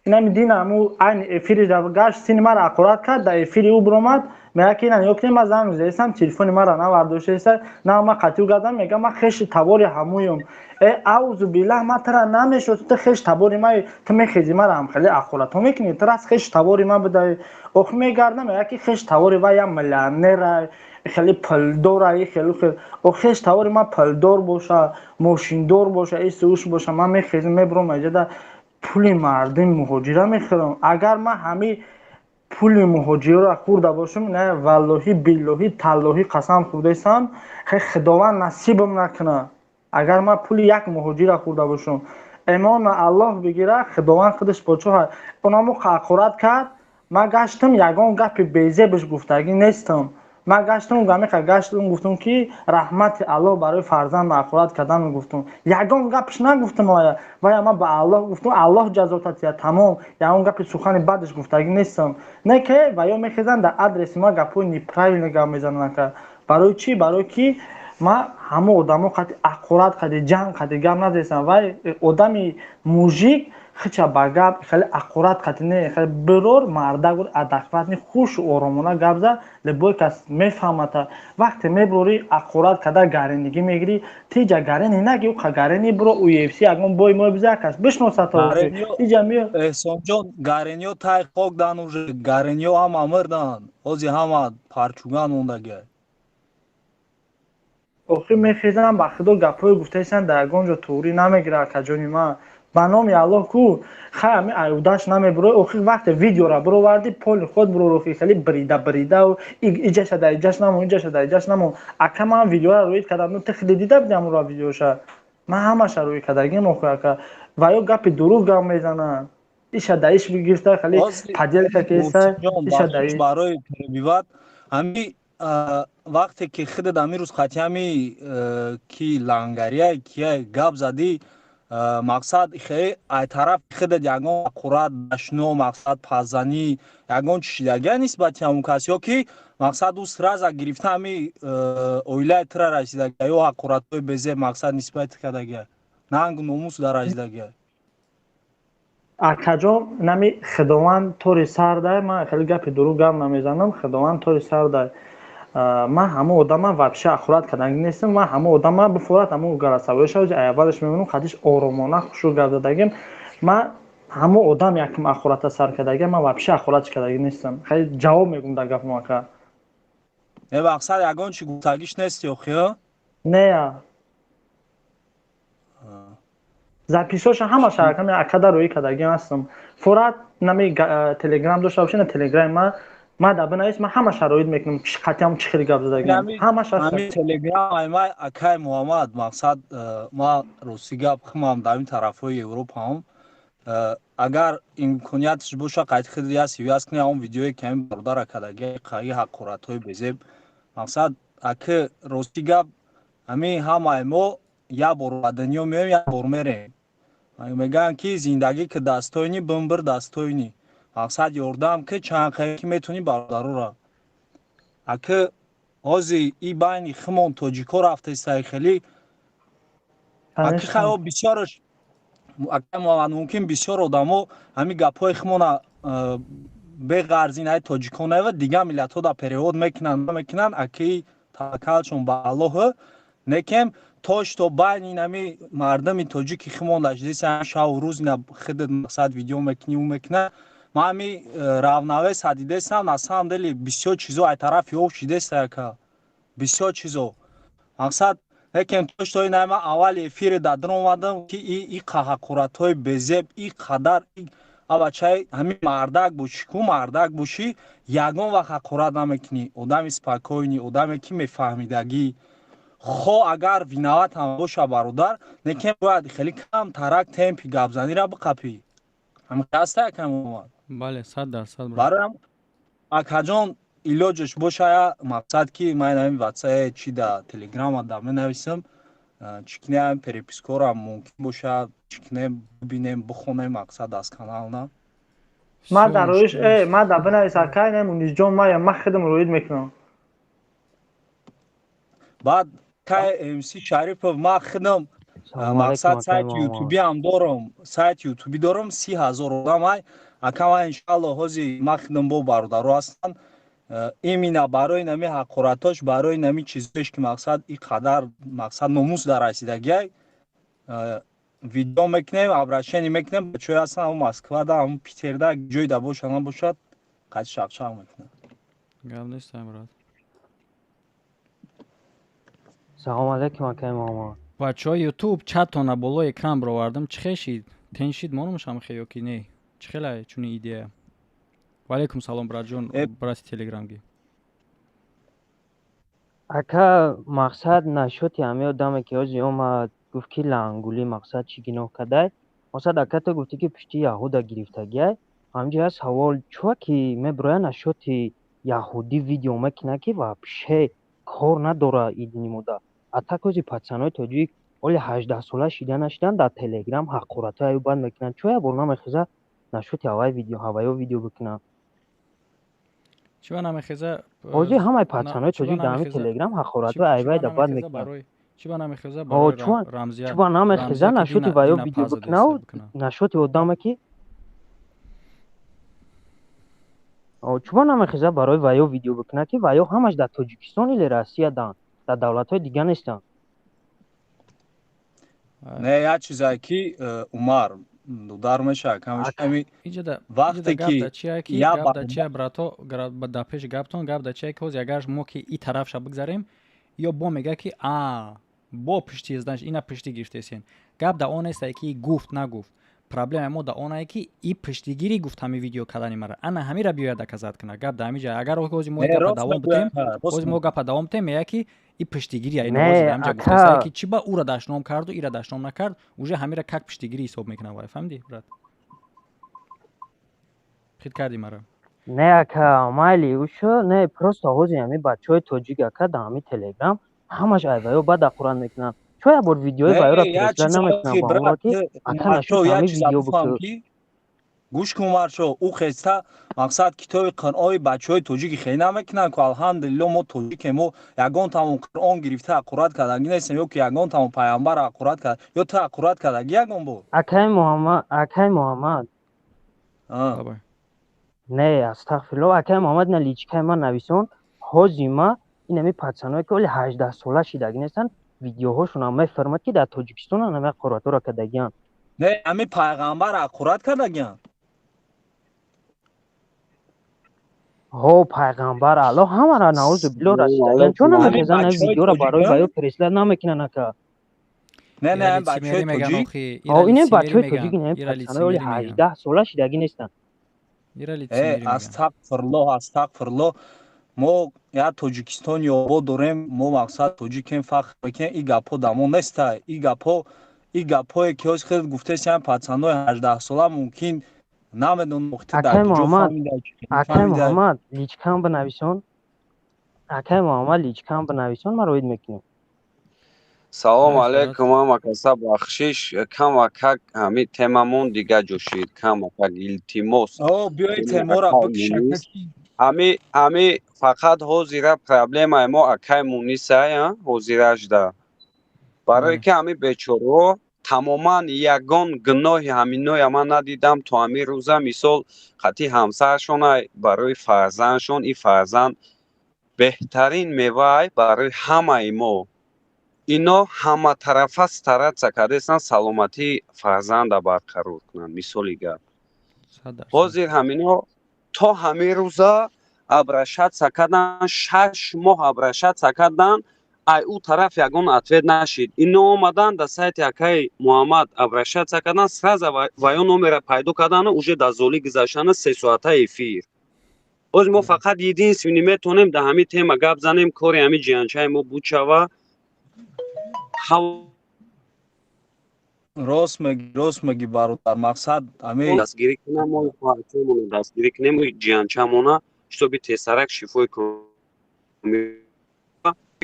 Инами дина ҳаму айни эфири гашт, сини мара ҳақорат кард, дар эфири ӯ биромад. Мега, ки ина нигоҳ кунед, ман занг зедастам, телефони мара навардоштаеста, на ман қатъи ӯ гардам. Мега, ман хеши табори ҳамуюм. Э, аузу биллаҳ, ман тара намешносам, ту хеш табори ман, ту мехези мара ҳам хеле ҳақоратҳо мекунӣ, ту раст хеши табори ман будаи. Охи мегардам, мега, ки хеш табори вай ям миллионера, хеле пулдора, хеле хел. О, хеш табори ман пулдор боша, мошиндор боша, ису уш боша, ман мехезам, мебурам аҷада пули мардуми муҳоҷира мехӯрам? Агар ман ҳами пули муҳоҷирро хӯрда бошам, на валлоҳи, биллоҳи, таллоҳӣ қасам хӯрдаистам, хе Худованд насибам накунад. Агар ман пули як муҳоҷира хӯрда бошам, имона Аллоҳ бигира, Худованд худаш подшоҳ. Онамо ҳақорат кард, ман гаштам, ягон гапи безебаш гуфтагӣ нестам. Ман гаштам, гамиқа гаштам, гуфтам, ки раҳмати Аллоҳ барои фарзанд ҳақорат кардан гуфтам. Ягон гапш нагуфтам. Оя вая ман ба Аллоҳ гуфтам, Аллоҳ ҷазо тия, тамом. Ягон гапи сухани бадаш гуфтагӣ нестам. Не ки ва ё мехезанд, дар адреси ман гапҳои неправильно гап мезананд. Барои чӣ? Барои ки ман ҳама одамо қати ҳақорат, қати ҷанг, қати гап назестам. Вай одами мужик хича ба гап хеле ҳақорат қати не, хеле бирор мардак адекватный, хушу оромона гап зад, любой кас мефаҳмата. Вақте мебурӣ, ҳақорат карда, гаренигӣ мегирӣ, тиҷа гарени наги, уқа гарени буро UFC ягон бой мой биза, кас бишносата иҷа миё. Эҳсонҷон, гарениё тай хок дан уже, гарениё ҳама мирдан, ҳози ҳама парчуган мондагиай. Охир мехезам, ба Худо, гапҳое гуфтаистанд, дар ягон ҷо туғрӣ намегирад. Акаҷони ман, ба номи Аллоҳ ку, хай ами аюдаш намебуро. Охир вақте видеора бировардӣ, поли худ буро, охи хеле брида бридау иҷаша дар иҷаш намон, иҷаша дар иҷаш намон. Ака, ман видеора рӯид кардам, ту хеле дида будӣ амура видеоша, ман ҳамаша рӯй кардагим. Охи ака, ва ё гапи дурӯғ гап мезананд, иша да иш бигирифта, хеле поделка кеса, иша да барои перебивать. Ҳами вақте ки худат ҳамин рӯз қати ҳами ки лангария кия гап задӣ, мақсад хе ай тарафи худат ягон ҳақорат, дашно, мақсад пазанӣ, ягон чишидагия нисбати ҳамун кас, ё ки мақсад ӯ сразу гирифта ҳами оилаи тура расидагия, ё ҳақоратҳои безеб мақсад нисбати кардагия, нангу номус дар расидагия? Акаҷон, нами Худованд тори сар дай, ман хеле гапи дурӯғ гап намезанам. Худованд тори сар дай, ман ҳама одама вообще ҳақорат карданги нестам. Ман ҳама одама бифорат, ҳамун голосовой ша аввалаш мемонам, хадиш оромона хушу гап задагим. Ман ҳама одам якм ҳақората сар кардагим, ман вообще ҳақорат кардаги нестам. Хеле ҷавоб мегум дар гапам, ака. Не, мақсад ягон чи гуфтагиш нести охи? Не, запись оша ҳамаша аками акада рӯӣ кардагим ҳастам. Форат нами Телеграм дошта боши, на Телеграми ма ма да бинавис, ман ҳама шароит мекунам, қатъиам чӣ хеле гап задагим ҳамаш. Ҳами Телеграм ай акай Муҳаммад, мақсад ма рости гап химам дар ин тарафҳои Европаам, агар имконияташ боша, қайд худ я связь кунӣ, ҳамон видеое ки ҳамин бародара кардаги, қаи ҳақоратҳои безеб. Мақсад, аки рости гап, ҳамин ҳамаи мо як бор ба дунё меоем, як бор мерем. Мегӯянд, ки зиндагӣ ки дастойни бимбир дастойни. Мақсад ёрдам ки чанд қае ки метавонӣ бародарора. Аки ҳози и байни химон тоҷико рафтестай хеле, аки хаё бисёраш, ака Муҳаммад, мумкин бисёр одамо ҳамин гапҳои химона беғарз ин ай тоҷикон наева, дигар миллатҳо да перевод мекунанд. Аки таваккалшон ба Аллоҳ, некем то что байни ҳами мардами тоҷики химон дашдиса, шаву рӯз ина худат мақсад видео мекунӣ, ӯ мекунад. Ман ҳами равнавеса дидесам, на самом деле бисёр чизо ай тарафи об шидеса, яка бисёр чизо мақсад. Лекин то что ина ман аввали эфири дар омадам, ки и ҳақоратҳои безеб и қадар абачай, ҳамин мардак бошӣ ку, мардак бошӣ, ягон вақт ҳақорат намекунӣ. Одами спокойный, одаме ки мефаҳмидагӣ, хо агар виноват ҳам боша бародар, лекин бояд хеле кам тарак темпи гапзанира биқапӣ. Ҳамин аста, якам омад. Бале, 100%. Бароям, акаҷон. Илоҷаш боша, мақсад ки ман ҳамин ватсап чи да телеграма да менависам, чӣ кинем, перепискора мумкин боша, чӣ кинем, бибинем, бихонем, мақсад аз канал на. Ма дар роиш, ма да бинавис, акай не, Мунисҷон, ма худам роид мекунам. Баъд кай МС Шарипов, ма худам, мақсад, сайти ютубиам дорам, сайти ютуби дорам, 30 000 одам ай, ака. Ма иншалло ҳози ма худам бо бародаро ҳастанд, именно барои нами ҳақоратош, барои нами чизош ки, мақсад, и қадар, мақсад, номус дар расидагиай, видео мекунем, обращение мекунем. Бачаҳое ҳастанд, ҳамн Москвада, ҳамн Питерда, ҷой да боша набошад, қати шақшақ мекунам. Гап нест, брат. Салом алейкум, акай Муҳаммад. Бачаҳои Ютуб, чатона болои экран бировардам. Чӣ хешид, теншид монумшам хе ё ки не? Чӣ хелай чунин идея? Ваалейкум салом, братҷон, брати телеграмгӣ. Ака, мақсад, нашоти ҳамин одаме ки ҳози омад, гуфт ки лангулӣ, мақсад, чӣ гуноҳ кадай? Мақсад, ака, ту гуфтӣ ки пушти яҳуда гирифтагиай. Ҳаминҷо як савол: чӯа ки мебироя, нашоти яҳудӣ видео мекунад, ки вообще кор надора иднимода? А так ҳози пацанои тоҷик оли 18-сола шида нашидан, дар Телеграм ҳақоратҳои аю бад мекунанд. Чӯ як бор намехеза нашоти ҳавай видео, ҳаваё видео бикунад? Чӣ ба намехеза? Ҳозир ҳамаи пацанои тоҷик дар ҳамин Телеграм ҳақоратҳои айвайда бад мекунанд. Чӣ ба намехеза? Барои рамзия? Чӯ ба намехеза нашоти ваё видео бикунаву нашоти одаме ки чӯ ба намехеза барои ваё видео бикунад, ки ваё ҳамаш дар Тоҷикистон или Россия дан, дар давлатҳои дига нестанд? Не, як чизе ки Умар дудар мешавад, камами вақте ки гап да чия, брато, дар пеши гаптон, гап да чия ки ҳозир агар мо ки и тарафша бигзарем, ё бо мега ки а бо пишти, значит, ина пишти гирифтесен. Гап да он несте ки гуфт, нагуфт. Проблемаи мо да онае ки и пиштигирӣ гуфт ҳами видео кардани мара, ана ҳамира биёяд доказать кунад. Гап да ҳамиҷа. Агар ҳозир мо гапа давом битем, ҳозир мо гапа давом битем, меяд ки и пиштигирӣ ҳамиҷа гуфтаста, ки чӣ ба ура дашном карду ира дашном накард, уже ҳамира как пиштигирӣ ҳисоб мекунад вай. Фаҳмидӣ, брат? Хит кардӣ мара? Не, ака, майли, ушо не, просто ҳозир ҳами бачаҳои тоҷик, ака, дар ҳами Телеграм ҳамаш айваё бад ҳақорат мекунанд. Чо як бор видеои ваёра переслать намекунам ба онро, ки ака, нашуд ҳами видео бикун? Гӯш кун, Маршо, ӯ хеста, мақсад, китоби Қуръони бачаҳои тоҷики хеле намекунанд ку. Алҳамдулилло, мо тоҷикем, мо ягон тамон Қуръон гирифта ҳақорат кардагӣ нестем ё ки ягон тамон пайғамбар ҳақорат кард, ё ту ҳақорат кардагӣ ягон бор? Акай Муҳаммад, акай Муҳаммад, не, астағфирулло, акай Муҳаммад, ина личкаи ман нависон. Ҳози ма инами пацаное ки оли 18-сола шидагӣ нестанд, видеоҳошонам мефармад, ки дар Тоҷикистон ҳами ҳақоратҳоро кардагианд. Не, ҳами пайғамбар ҳақорат кардагианд. Ҳо, пайғамбар, Аллоҳ, ҳамара, наузу билло, расидагианд. Чо намехезан, ҳами видеоро барои ваё переслать намекунанд, ака? Не, не, бачаҳои тоҷик. Ҳо, инем бачаҳои тоҷик, инем пацанои оли 18-сола шидагӣ нестанд. Э, астағфирлоҳ, астағфирлоҳ. Мо як Тоҷикистони обод дорем. Мо, мақсад, тоҷикем, фахр мекунем. И гапҳо да мо неста. И гапҳо, и гапҳое ки ҳози хел гуфтесиам, пацанои 18-сола мумкин намедонам. Акай Муҳаммад, акай Муҳаммад, личкам бинависон. Акай Муҳаммад, личкам бинависон, ман роид мекунем. Салому алейкум, ҳама каса. Бахшиш, камакак ҳами темамон дига ҷӯшид, камакак, илтимос. Биёи темора бикушак. Ҳами фақат ҳозира проблемаи мо акай Мунисай ҳозиражда, барое ки ҳами бечораҳо тамоман ягон гуноҳи ҳаминоя ман надидам то ҳамин рӯза. Мисол, хати ҳамсаршона барои фарзандшон, и фарзанд беҳтарин меваай барои ҳамаи мо. Ино ҳаматарафа стараться кардастанд саломатии фарзанда барқарор кунанд. Мисоли гап, ҳозир ҳамино то ҳамин рӯза обращаться кардан, 6 моҳ обращаться кардан, ай ӯ тараф ягон ответ нашид. Ино омадан да сайти акаи Муҳаммад обращаться кардан, сразу ваё номера пайдо кардану уже дар золӣ гузаштана 3 соата эфир. Ҳозир мо фақат единственный метавонем дар ҳамин тема гап занем, кори ҳамин ҷиянчаи мо буд шава. Рост меги, рост меги, бародар, мақсад ами дастгирӣ кунам, мо дастгирӣ кунем ҷиянчамона. Чтобы тезтарак шифои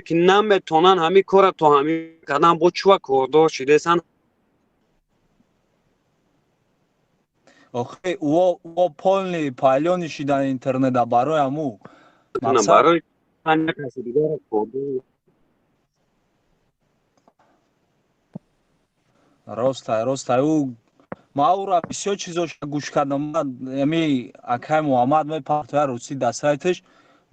ки наметонанд ҳамин кора то ҳамин кардан, бо чува кордор шидесан. Охи ӯ полный пайлони шидан интернета барои ҳаму. Барои каси дигара кордор. Ростай, ростай. Ӯ ман ӯра бисёр чизоша гӯш кардам. Ами акай Муҳаммад мепартоя русӣ дар сайташ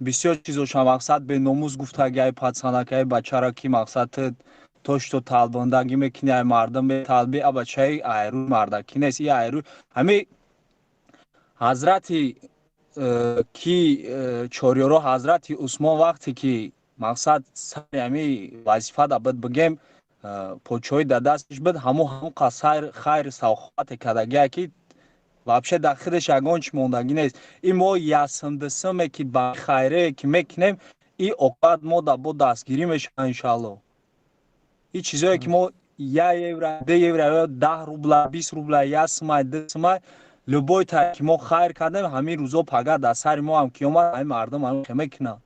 бисёр чизоша, мақсад беномус гуфтаги ай пацанак, ай бачара ки мақсад то что талбандагӣ мекунӣ, ай мардум металби, а бачаи айрӯи мардакӣ нест. И айрӯи ҳами ҳазрати ки чорёро ҳазрати Усмон вақте ки мақсад сари ҳами вазифа да буд, бигем подшоҳӣ дар дасташ буд, ҳамун ҳамун хайр савхоате кардагия ки вообще дар худаш ягон чи мондагӣ нест. И мо ясмдисме ки ба хайрее ки мекунем, и оқибат мо да бо дастгирӣ мешавад иншаалло. И чизое ки мо 1 евро, 2 евро, 10 рубла, 20 рубла, як сумай, ду сумай, любой та ки мо хайр кардем, ҳамин рӯзо пага дар сари мо ҳам ки омад, ҳамин мардум ҳамин хе мекунанд.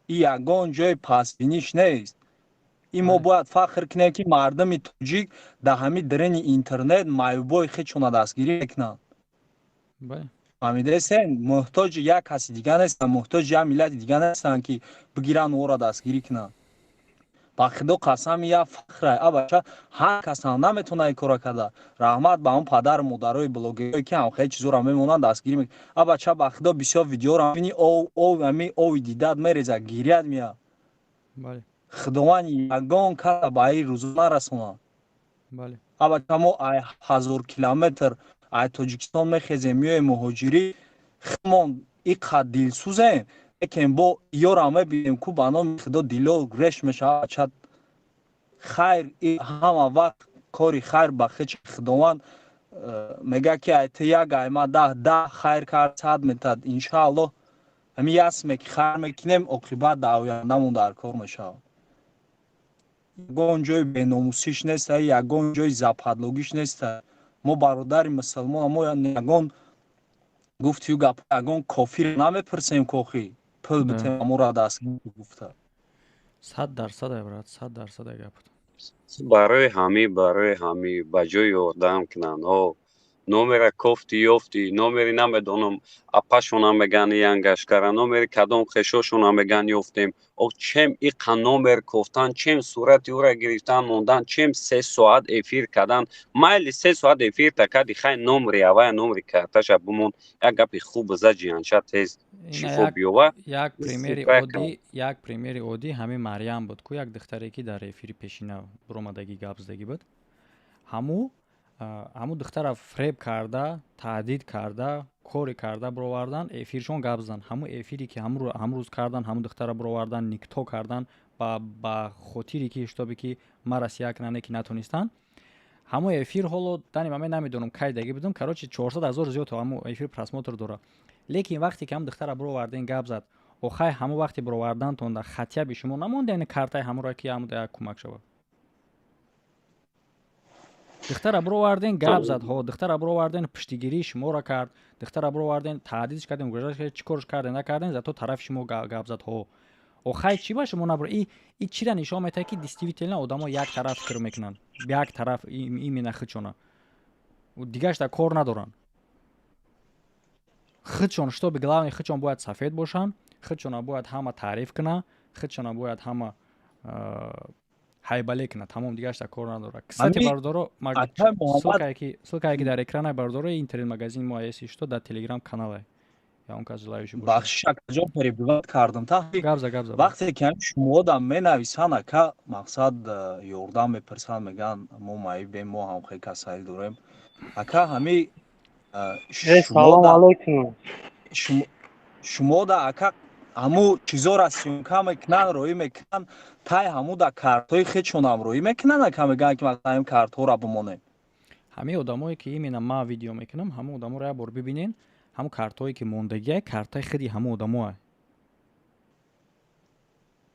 И ягон ҷои пасбиниш нест. И мо бояд фахр кунем, ки мардуми тоҷик дар ҳамин дарини интернет маъюбои хечона дастгирӣ мекунанд. Фаҳмидесен? Муҳтоҷи як каси дига нестанд, муҳтоҷи як миллати дига нестанд, ки бигиранд ӯро дастгирӣ кунанд. Ба худо қасами, як фахрай. А бача ҳар кас ҳам наметавонад ин кора карда. Раҳмат ба он падару модарои блогерое ки ҳам хеле чизоро мемонанд, дастгирӣ мекунанд. А бача, ба худо, бисёр видеоро мебинӣ, ами ови дидат мереза, гирят меяд. Худованд ягон каса ба ин рӯзо нарасонад. А бача, мо ай 1000 километр ай Тоҷикистон мехезем, меоем муҳоҷирӣ, худмон иқад дилсӯзем, лекин бо ёро мебинем ку ба номи худо дило реш мешавад. Бача, хайр ҳама вақт кори хайр ба хечи худованд мега ки ай ту як, ай ма 10, 10 хайр кард, 100 метад иншааллоҳ. Ҳамин ясме ки хайр мекунем, оқибат дар ояндамон дар кор мешавад. Ягон ҷои беномусиш нест, ягон ҷои западлогиш нест. Мо бародари мусалмон, мо ягон гуфтию гап, ягон кофир намепурсем, кохи пул битем, амора дастгир гуфта. 100% ай, брат, 100% ай гапат. Барои ҳами ба ҷои ёрдам кунанд, номера кофти ёфти, номери намедонам апашона меган янгашкара, номери кадом хешошона меган ёфтем. О чем иқа номер кофтан, чем сурати ӯра гирифтан мондан, чем 3 соат эфир кардан? Майли, 3 соат эфир такади, хай, номри авая, номри карташа бумон, як гапи хуб за ҷиянша тез шифо биёва. Як примери оддӣ ҳамин Марьям буд ку, як духтаре ки дар эфири пешина буромадагӣ гап задагӣ буд. Ҳамун духтара фреб карда, таҳдид карда, коре карда бировардан, эфиршон гап зан. Ҳамун эфире ки ҳамун рӯз кардан, ҳамун духтара бировардан, никто кардан ба хотире ки чтобы ки мара сия кунанд, ки натонистанд. Ҳамун эфир ҳоло дани ман намедонам кай даги будам, короче, 400 000 зиёд ҳамун эфир просмотр дорад. Лекин вақте ки ҳамун духтара бироварден, гап зад, охай ҳамун вақте бировардантон дар хатяби шумо намонда картаи ҳамонро ки ҳамун як кӯмак шавад? Духтара бироварден, гап зад, ҳо, духтара бироварден, пуштигирии шуморо кард. Духтара бироварден, таҳдидш кардем, угрожать кардем, чӣ корш кардем, накардем, зато тарафи шумо гап зад. Ҳо, охай чӣ ба шумо набр и чира нишон метаҳад, ки действительно одамо як тараф фикр мекунанд, як тараф, именно худшона, дигарашда кор надоранд. Худшон, чтобы главное худшон бояд сафед бошанд, худшона бояд ҳама таъриф кунанд, худшона бояд ҳама ҳайбале кунад, тамом, дигарашда кор надорад. Кстати, бародаро, ссылкае ки дар экрана, бародаро, интернет магазини мо аеси что дар телеграм канале он кас желающий. Бахшиш, акаҷон, перебивать кардам та. Гапза, гапза. Вақте ки ҳами шумоодам менависанд, ака, мақсад ёрдам мепурсанд, мегӯянд мо маибем, мо ҳам хеле касалӣ дорем, ака, ҳами Салом алейкум. Шумода, ака, ҳаму чизоро съёмка мекунанд, роӣ мекунанд, тай ҳаму да картҳои хечонам роӣ мекунанд, ака, мегӯянд ки масалан ҳамин картҳоро бимонем. Ҳамин одамое ки именно ма видео мекунам, ҳамон одаморо як бор бибинен, ҳамон картҳое ки мондагиай, картаи худи ҳамон одамоа.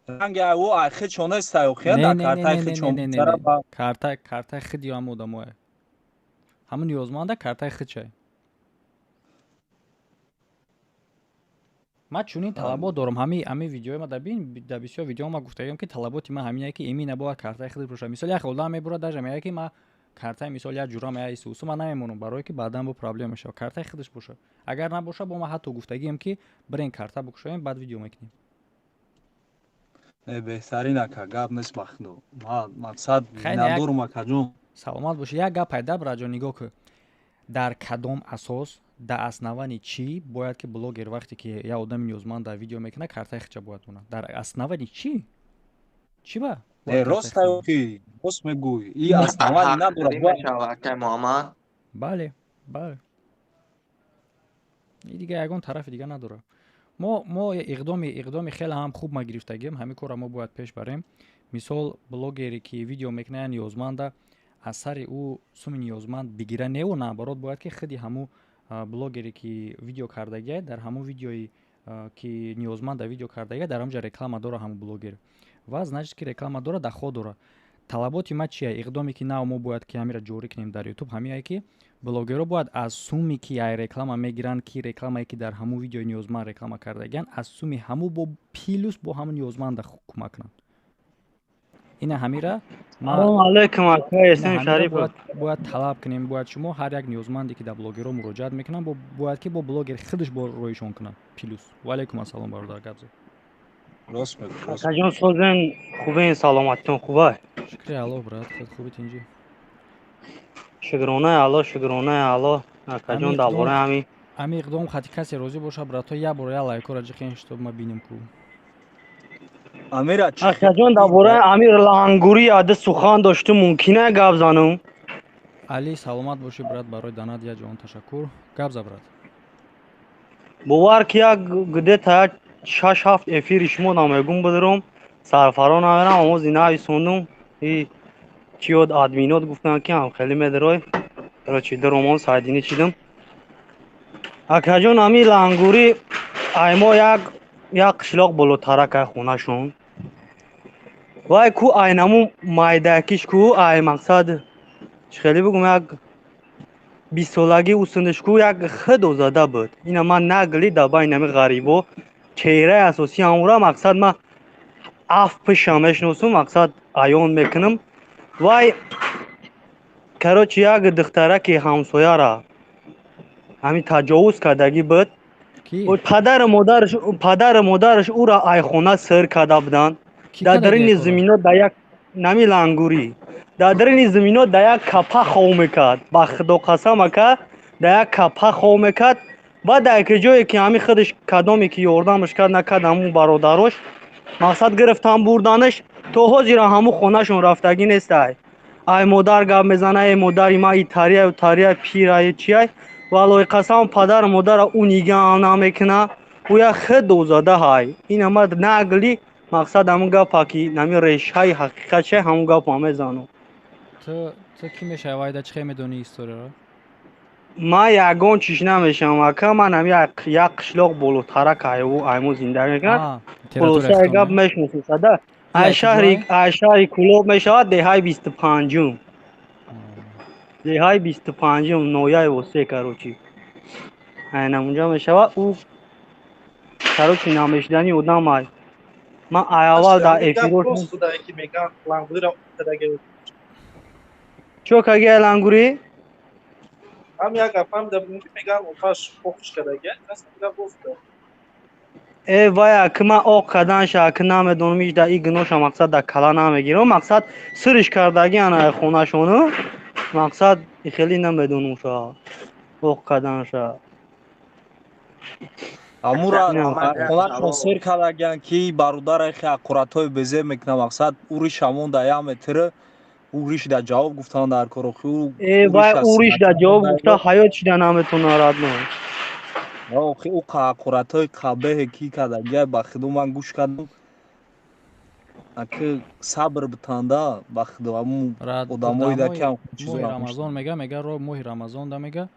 Ранги ӯ ай хечон нестай, охия дар картаи хечон. Картаи худи ҳамон одамоа, ҳамон ниёзманда картаи худшай. Ман чунин талабот дорам. Ҳами видеои ма бин, дар бисёр видео ма гуфтагиам, ки талаботи ман ҳамине, ки имина бояд картаи худаш бошад. Мисол, як одам мебурад, даже мегӯяд, ки ма картаи, мисол, як ҷурам, я исусу ман намемонам, барое ки баъдан бо проблема мешавад. Картаи худаш бошад. Агар набошад, бо ма ҳатто гуфтагием, ки бирен, карта бикушоем, баъд видео мекунем. Не, беҳтарин, ака, гап нест, бахудо. Ма мақсад надорум, акаҷон. Саломат бошӣ. Як гап пайда, браҷон, нигоҳ кун: дар кадом асос, дар основании чӣ бояд ки блогер, вақте ки як одами ниёзманд дар видео мекунад, картаи худша бояд монад? Дар основании чӣ? Чӣ ба? Не, рост, рост мегӯй, и основание надорад. Муҳаммад. Бале, и дига ягон тарафи дига надорад. Мо иқдоми хеле ҳам хуб ма гирифтагием. Ҳамин корро мо бояд пеш барем. Мисол, блогере ки видео мекунад ниёзманда, аз сари ӯ суми ниёзманд бигира неву, наоборот, бояд ки худи ҳамун блогере ки видео кардагиай, дар ҳамун видеои ки ниёзманд дар видео кардагиай, дар ҳамҷа реклама дора ҳамун блогер ва, значит, ки реклама дора, доход дора. Талаботи ма чия? Иқдоме ки нав мо бояд ки ҳамира ҷорӣ кунем дар Ютуб, ҳамиае, ки блогерҳо бояд аз суме ки ай реклама мегиранд, ки рекламае ки дар ҳамун видеои ниёзманд реклама кардагиянд, аз суми ҳамун бо плюс бо ҳамун ниёзманда кӯмак кунанд. Ина ҳамира бояд талаб кунем. Бояд шумо ҳар як ниёзманде ки дар блогерҳо муроҷиат мекунанд, бояд ки бо блогер худаш бо роишон кунанд плюс. Ваалайкум ассалом, бародар, гап зад. Рост мегӯ. Акаҷон, созен, хубен, саломатитон хубай? Шукри Аллоҳ, брат, хел хуби, тинҷӣ. Шукронаи Аллоҳ, шукронаи Аллоҳ, акаҷон, дар бораи ҳамин Ҳами иқдом хати касе розӣ боша, брато, як бор як лайкора ҷиқен, чтоб ма бинем ку. Амира. Акаҷон, дар бораи Амир Лангурӣ яде сухан дошту, мумкина гап занам? Али, саломат бошӣ, брат, барои донат як ҷаҳон ташаккур. Гап за, брат. Бовар ки, як где-то як шаш ҳафт эфири шумо намегум бидурум, сарфаро намерам, овози нависондум и чиёд админот гуфтанд, ки ҳам хеле медарой. Короче, дуромон сайдинӣ чидам. Акаҷон, ами Лангурӣ аймо як қишлоқ болотарак ай хонашон. Вай ку айнаму майдакиш ку ай, мақсад, чӣ хеле бигум, як 20-солагӣ усундаш ку як хидо зада буд. Ина ман нагли дар байни ами ғарибо чеҳраи асосии ҳамура, мақсад, ман аф пиша мешиносум, мақсад, аён мекунам. Вай, короче, як духтараки ҳамсояра ҳамин таҷовуз кардагӣ буд. Падару модараш ӯра айхона сир карда буданд. Дар дарини зимино дар як нами Лангурӣ дар дарини зимино дар як капа хов мекард. Ба худо қасам, ака, дар як капа хов мекард. Баъд дар яке ҷое ки ҳамин худаш кадоме ки ёрдамаш кард, накард, ҳамун бародарош, мақсад, гирифтан бурданаш. То ҳозира ҳамун хонашон рафтагӣ нестай. Ай модар гап мезана: «Эй модари ман, итарияю тария пирае чиай». Валлоҳи қасам, падару модара ӯ нигаҳам намекуна. Ӯ як хидо зада ҳай. Ина ма нагли, мақсад, ҳамун гапа ки нами решаи ҳақиқат чай, ҳамун гапа мезанам. Ту кӣ мешавӣ, вайда чӣ хел медонӣ историяро? Ман ягон чиш намешавам, ака. Ман ҳами як қишлоқ болотарак айму зиндагӣ мекунам. Хулосаи гап, мешиносед, ай шаҳри Кӯлоб мешавад, деҳаи 25-ум, деҳаи 25-ум, ноҳияи Восе. Короче, айнан унҷа мешавад. Ӯ, короче, намешидани одам ай. Ман ай аввал дар эфирош чо каги ай Лангурӣ. Ҳам як гапам ки меган, оташ оқш кардаги, Э вая, ки ман оқ карданша, ки намедонам, иш да и гуноша, мақсад, да кала намегирам. Мақсад, сириш кардаги ана хонашону, мақсад, хеле намедонам ша оқ карданша. Амура хонашон сир кардагиан, ки бародаре хе ҳақоратҳои безеб мекунад. Мақсад, уриш ҳамон да як метр уриш да ҷавоб гуфтан дар корохи. Э вай, уриш да ҷавоб гуфта, ҳаёт шида наметона, родной. Охи, ӯ ҳақоратҳои қабеҳе ки кардагиай, ба худо, ман гӯш кардам, аки сабр битанда, ба худо, ҳамун одамоида ки Моҳи Рамазон мега, ро моҳи Рамазон да мега,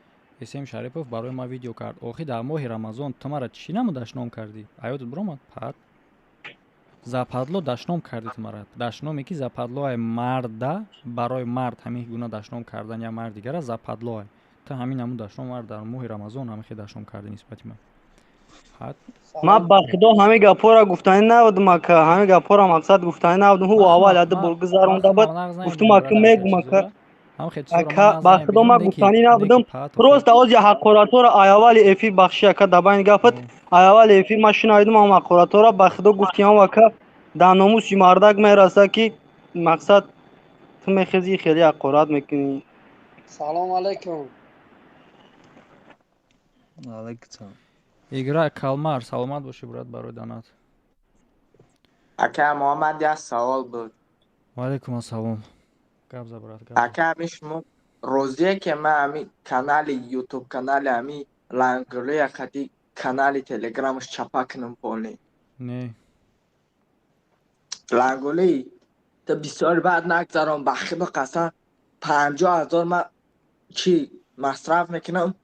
Эсем Шарипов барои ман видео кард. Охи, дар моҳи Рамазон ту мара чӣ намуд дашном кардӣ? Аёдат биромад? Пад западло дашном кардӣ ту мара. Дашноме ки западлоай марда, барои мард ҳамин гуна дашном кардан я мард дигара западлоай. Ту ҳамин ҳамун дашном мар дар моҳи Рамазон ҳамин хел дашном кардӣ нисбати ман. Ман ба худо ҳамин гапҳоро гуфтанӣ набудам, ака. Ҳамин гапҳоро мақсад гуфтанӣ набудам. Ҳу аввал яду бор гузаронда буд. Гуфтум, ака, мегум, ака. Ака, ба худо ман гуфтанӣ набудам. Просто ози ҳақоратҳоро ай аввали эфир, бахши, ака, дар байни гапат, ай аввали эфир ман шунавидум ҳам ҳақоратҳоро. Ба худо гуфтиам, ака, дар номуси мардак мераса, ки мақсад ту мехези, хеле ҳақорат мекунӣ. Салому алайкум. Алайкум. Игра калмар, саломат бошӣ, брат, барои донат. Ака Муҳаммад, як савол буд. Ваалайкум ассалом, гап за, брат. Ака, ҳами шумо розие, ки ман ҳами канали ютуб, канали ҳами Лангулия қади канали телеграмаш чапа кунам полный? Не. Лангули, ту бисёр баъд нагзарон, ба худо қасам, 50 000 ман чӣ масраф мекунам,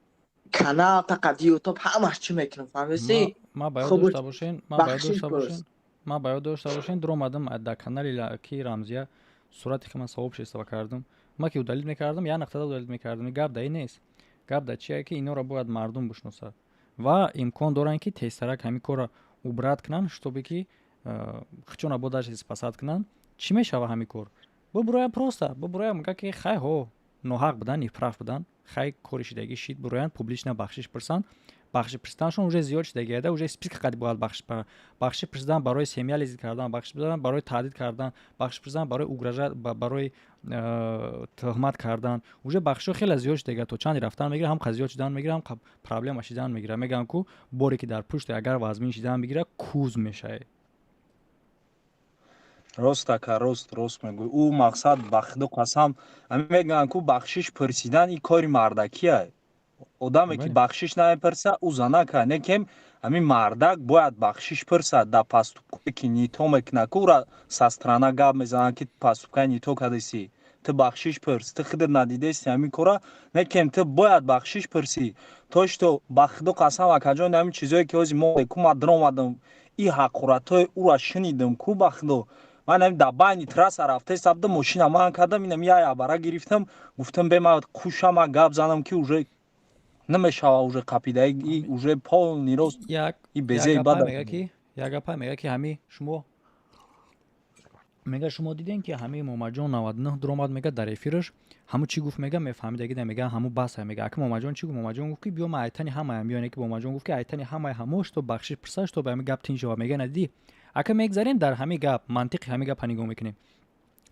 канал та қади ютуб ҳамаш чӣ мекунам, фаҳмиси? Ма ба ёд дошта бошен, ма ба ёд дошта бошен, ма ба ёд дошта бошен, дуромадам дар канали ки Рамзия сурати ки ман сообщество кардам, ма ки удалить мекардам, як нақтада удалить мекардам. Гап да ин нест, гап да чие, ки инора бояд мардум бишносад ва имкон доранд, ки тезтарак ҳамин корро убрать кунанд, чтобы ки хичона бо дашти спасать кунанд. Чӣ мешава ҳамин кор? Бубуроя, просто бубуроя, мега ки хай, ҳо, ноҳақ будан, неправ будан, хай, кори шидагӣ шид, буроянд, публично бахшиш пурсанд. Бахшиш пурсиданшон уже зиёд шидагиада, уже списка қади бояд бахшиш пурсидан барои семья лезить кардан, бахшиш пурсидан барои таҳдид кардан, бахшиш пурсидан барои угрожать, барои тӯҳмат кардан. Уже бахшишҳо хеле зиёд шидага, то чанде рафтан мегира, ҳам зиёд шидан мегира, ҳам проблема шидан мегира. Мегӯям ку, боре ки дар пуште агар вазмин шидан мегира, куз мешавед. Рост, ака, рост, рост мегӯй. Ӯ мақсад, ба худо қасам, ҳамин мегӯянд ку, бахшиш пурсидан ин кори мардакия. Одаме ки бахшиш намепурса, ӯ занака некем. Ҳамин мардак бояд бахшиш пурсад дар поступкое ки не то мекунад ку. Ӯра со стороны гап мезананд, ки поступкаи не то кардеси, ту бахшиш пурс, ту худат надидеси ҳамин кора, некем ту бояд бахшиш пурсӣ. То что ба худо қасам, акаҷон, ҳамин чизое ки ҳози мо ку ма даромадам, и ҳақоратҳои ӯра шунидам ку, ба худо, ман ҳамин дар байни трасса рафтеста будам, мошина ман кардам, инам як абара гирифтам, гуфтам, бе ма куша, ма гап занам, ки уже намешава, уже қапида, уже полный рост. И безеи бад. Як гапа мега, ки ҳами шумо, мега, шумо дидем, ки ҳамаи Момаҷон 99 дуромад, мега, дар эфираш ҳаму чӣ гуфт, мега, мефаҳмидаги, мега, ҳаму баса. Мега, ака Момаҷон чӣ гуфт? Момаҷон гуфт, ки биё, ма айтани ҳамаям биё, ки Момаҷон гуфт, ки айтани ҳамаи ҳамо, что бахшиш пурса, что ба ҳами гап тинч шава. Мега, надидӣ, ака? Мегзарем, дар ҳамин гап мантиқи ҳамин гапа нигоҳ мекунем.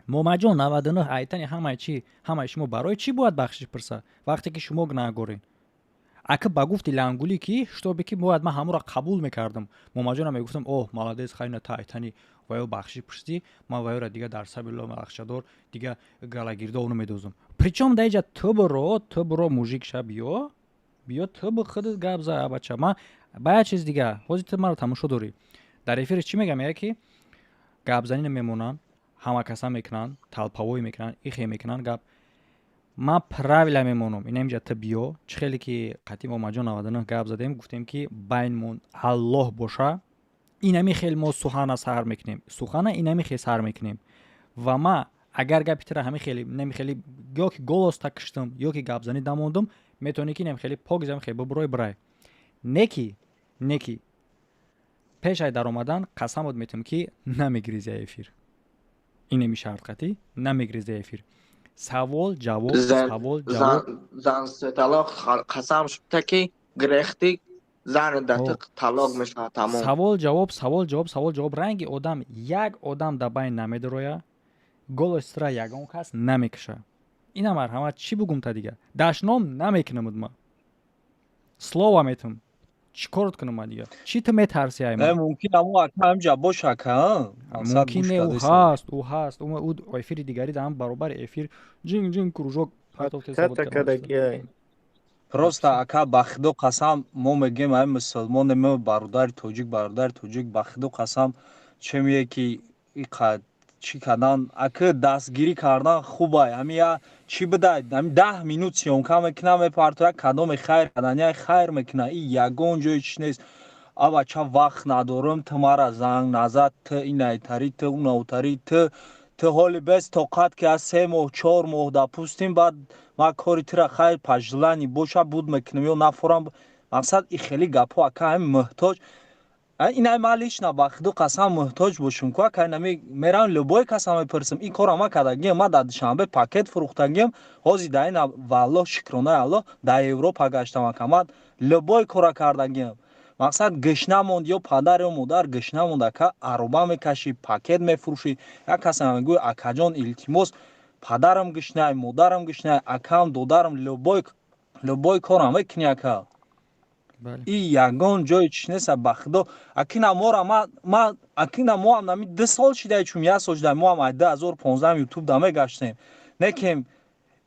Момаҷон 99 айтани ҳамаи чӣ, ҳамаи шумо барои чӣ бояд бахшиш пурса, вақте ки шумо гунаҳгорен? Ака, ба гуфти Лангулӣ, ки чтобы ки бояд ман ҳамуро қабул мекардам, Момаҷонам мегуфтам: «Оҳ, молодец, хайна, та айтани ва ё бахшиш пурсидӣ, ман ва ёра дига дар сабило ахшадор дига галагирдо намедозам». Причём дар иҷа ту буро, ту буро, мужик ша, биё, биё, ту бу худат гап за, бача. Ман ба як чиз дига, ҳозир ту маро тамошо дорӣ, дар эфириш чӣ мегам? Мега, ки гапзанӣ намемонанд, ҳама каса мекунанд, талпавой мекунанд, ихе мекунанд гап. Ман правила мемонам. Ина инҷа ту биё, чӣ хеле ки қатъи Момаҷон 99 гап задем, гуфтем, ки байнмон Аллоҳ боша, инами хел мо сухана сар мекунем, сухана инами хел сар мекунем. Ва ма агар гапи тира ҳами хели нами хели ё ки голос та киштам, ё ки гапзанӣ дамондум, метавонӣ, ки инам хеле пок зам, хел бубурой, бирай. Неки пешай даромадан қасамот метавам, ки намегиризя эфир, инеми шарт қатӣ намегиризя эфир, савол ҷавоб, савол ҷавоб. Зан талоқ қасам шуда, ки гирехти зани датиқ талоқ мешавад, тамом. Савол ҷавоб, савол ҷавоб, савол ҷавоб. Ранги одам, як одам дар байн намедароя, голосра ягон кас намекуша. Ина марҳамат, чӣ бугум та дига? Дашном намекунамуд, ма слово метум. Чӣ корот кунам ма дига? Чӣ ту метарси ай ма? Мумкин аму ака ҳамҷа боша, ака. Мумкин не, ӯ ҳаст, ӯ ҳаст, ӯ эфири дигари даам баробари эфир ҷинг ҷинг кружок. Просто, ака, ба худо қасам, мо мегӯем, ай мусулмоне, мо бародари тоҷик, бародари тоҷик, ба худо қасам, че мее ки чӣ кардан, ака, дастгирӣ кардан хубай. Ҳами я чӣ бидай, ҳами 10 минут съёмка мекунам, мепартоя, кадоме хайр кардан, я хайр мекуна, и ягон ҷои чӣ нест. Авача, вақт надорам, ту мара занг назад, ту инайтарӣ, ту унавтарӣ, ту ҳоли бес тоқат, ки аз 3 моҳ, 4 моҳ, допустим, баъд ман кори тура хайр пожелание боша буд мекунам ё нафорам. Мақсад, и хеле гапҳо, ака, ҳами муҳтоҷ инай, ман лично, ба худо қасам, муҳтоҷ бошум ку, ака, инами мерам, любой каса мепурсам, ин корро ма кардагием. Ма дар Душанбе пакет фурӯхтагием, ҳозир дар ина, валлоҳ, шукронаи Аллоҳ, дар Европа гаштам, ака. Ман любой кора кардагием. Мақсад, гӯшна монд, ё падар ё модар гӯшна монд, ака, ароба мекашӣ, пакет мефурӯшӣ. Як каса мегӯй: «Акаҷон, илтимос, падарам гӯшнай, модарам гӯшнай, акам, додарам». Любой корам мекунӣ, ака. И ягон ҷои чиш неста, ба худо. Акина мора ма, акина моам нами 2 сол шидай, чун як сол шидай, моам ай 2015 Ютуб да мегаштем. Некем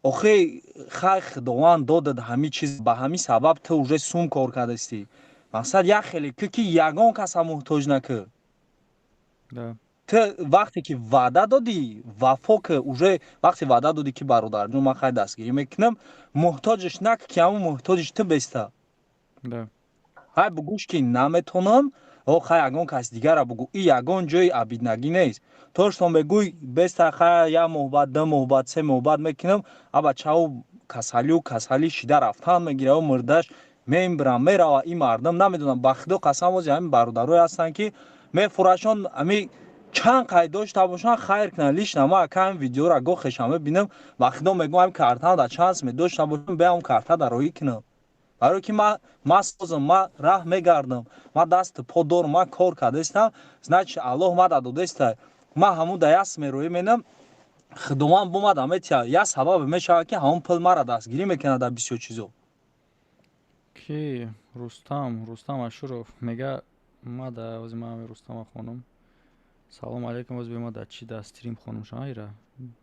охи, хай, Худованд додад ҳами чиз, ба ҳами сабаб ту уже сум кор кардастӣ. Мақсад, як хеле ки ягон каса муҳтоҷ накӣ. Ту вақте ки ваъда додӣ, вафо ки. Уже вақте ваъда додӣ, ки бародарҷон, ман хай дастгирӣ мекунам, муҳтоҷаш нак, ки ҳамун муҳтоҷиш ту беста. Ҳай, бугӯш, ки наметонам, о хай, ягон кас дигара бугӯ. И ягон ҷои обиднагӣ нест. То что мегӯй беста, хай, як моҳ баъд, 2 моҳ баъд, 3 моҳ баъд мекунам, а бачао касалиу касалӣ шида рафтан мегира, мурдаш мембирам, мерава. Ин мардум намедонам, ба худо қасам, ози ҳамин бародарое ҳастанд, ки мефурашон, ами чанд қайд дошта бошанд, хайр кунанд. Лично ма, ака, ҳамин видеора гоҳ хешам мебинам, ба худо мегӯям, ҳамин картаам дар чанд сме дошта бошам, беам карта дароӣ кунам, барое ки ма созам, ма раҳ мегардам, ма дасту по дорам, ма кор кардаистам, значит, Аллоҳ мада додаиста. Ма ҳамун да як сме роӣ менам, Худованд бомада метия, як сабабе мешавад, ки ҳамун пул мара дастгирӣ мекунад дар бисёр чизо. Ки Рустам Ашуров мега, ма да ози ма ҳами Рустама хонум, салому алейкум. Оз биё, ма да чи да стрим хонум шаира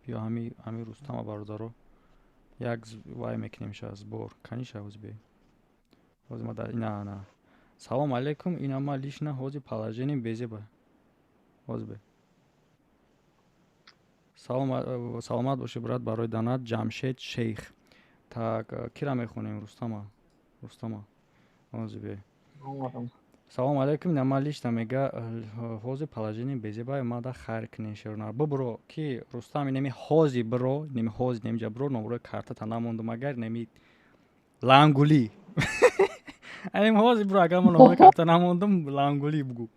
биё, ҳами Рустама, бародаро, як вай мекунем ша, сбор каниша. Оз би, ози ма да ина на, салому алейкум, ина ма лично ҳози положение безеба ҳози бе. Саломат бошӣ, брат, барои донат. Ҷамшед Шейх. Так, кира мехонем? Рустама ози бе. Салому алейкум, ина ма лично, мега, ҳози положение безебай, мада хайр кунен, шерона бубро, ки Рустам инами ҳози бро, инами ҳози немиҷа бро, номрои картата намондум, агар неми лангулӣ анем ҳози бро, агар мо номрои карта намондум, лангулӣ бугу.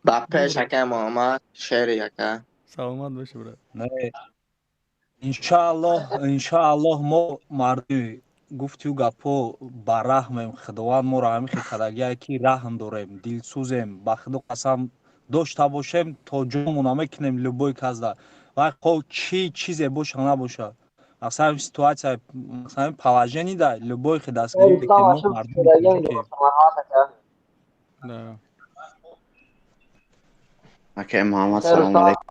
Ба пеш, ака Муҳаммад, шери ака. Саломат бошӣ, брат. Иншааллоҳ, иншааллоҳ, мо мардуми гуфтию гапҳо ба раҳмем. Худованд моро ҳамин хел кардагие, ки раҳм дорем, дилсӯзем. Ба худо қасам, дошта бошем, то ҷонмона мекунем любой касда, вай хо чӣ чизе боша набоша. Масалан, ситуация, масалан, положение да любой хел дастгирӣ мекунем мо мардуми тоҷикем. Акай Муҳаммад, салому алейкум.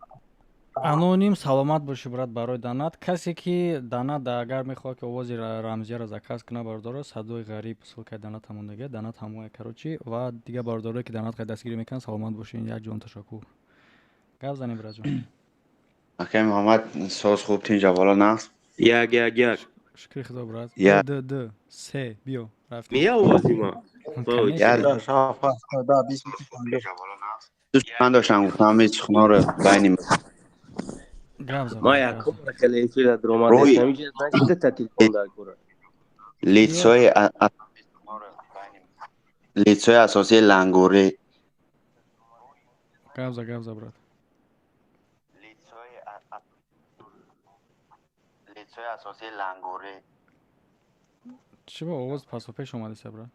Аноним, саломат бошӣ, брат, барои донат. Касе ки донат агар мехоҳад, ки овози Рамзияро заказ кунад, бародаро, садои ғариб, ссылкаи донат ҳамондага, донат ҳамоя, короче. Ва дигар бародарое ки донат дастгирӣ мекунанд, саломат бошед, як ҷон ташаккур. Гап занем, братҷон. Акай Муҳаммад, соз, хуб, тинҷ, аввало нағз? Як, як, як. Шукри худо, брат. Я. Д, д, се, биё, рафтем. Мия овози ма. Я. Дӯст доштам, гуфтам ҳеҷ суханҳоро байни Гап зан. Ма якум хеле эфира даромадастам, инҷа, значит, та телефон дар кора. Лицои асосии лангурӣ. Гап за, гап за, брат. Лицои асосии лангурӣ. Чӣ ба овоз пасу пеш омадеса, брат?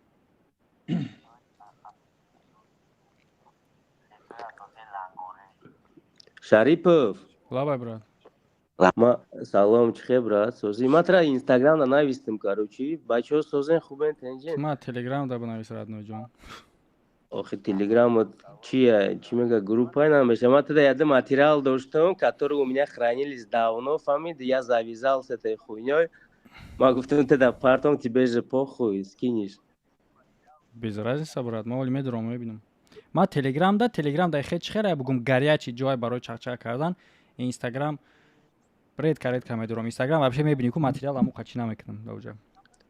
Шарипов. Лабай, брат. Ма салом, чӣ хел, брат, созӣ? Ма тра Инстаграмда навистем, короче. Бачаҳо созен, хубен, тенҷен? Ма Телеграмда бинавис, родной ҷон. Охи, Телеграм чия, чӣ мега, группа намеша. Ма туда яда материал доштам, который у меня хранились давно, фаҳмиди, я завязал с этой хуйнёй. Ма гуфтам, туда партом, тебе же похуй, скинешь. Без разница, брат, ма оли медурам, мебинам. Ма Телеграмда хеч хеле бугум, горячий ҷой барои чақчақ кардан. Инстаграм редко, редко медурам. Инстаграм вообще мебини ку, материал аму қачи намекунам даоҷа.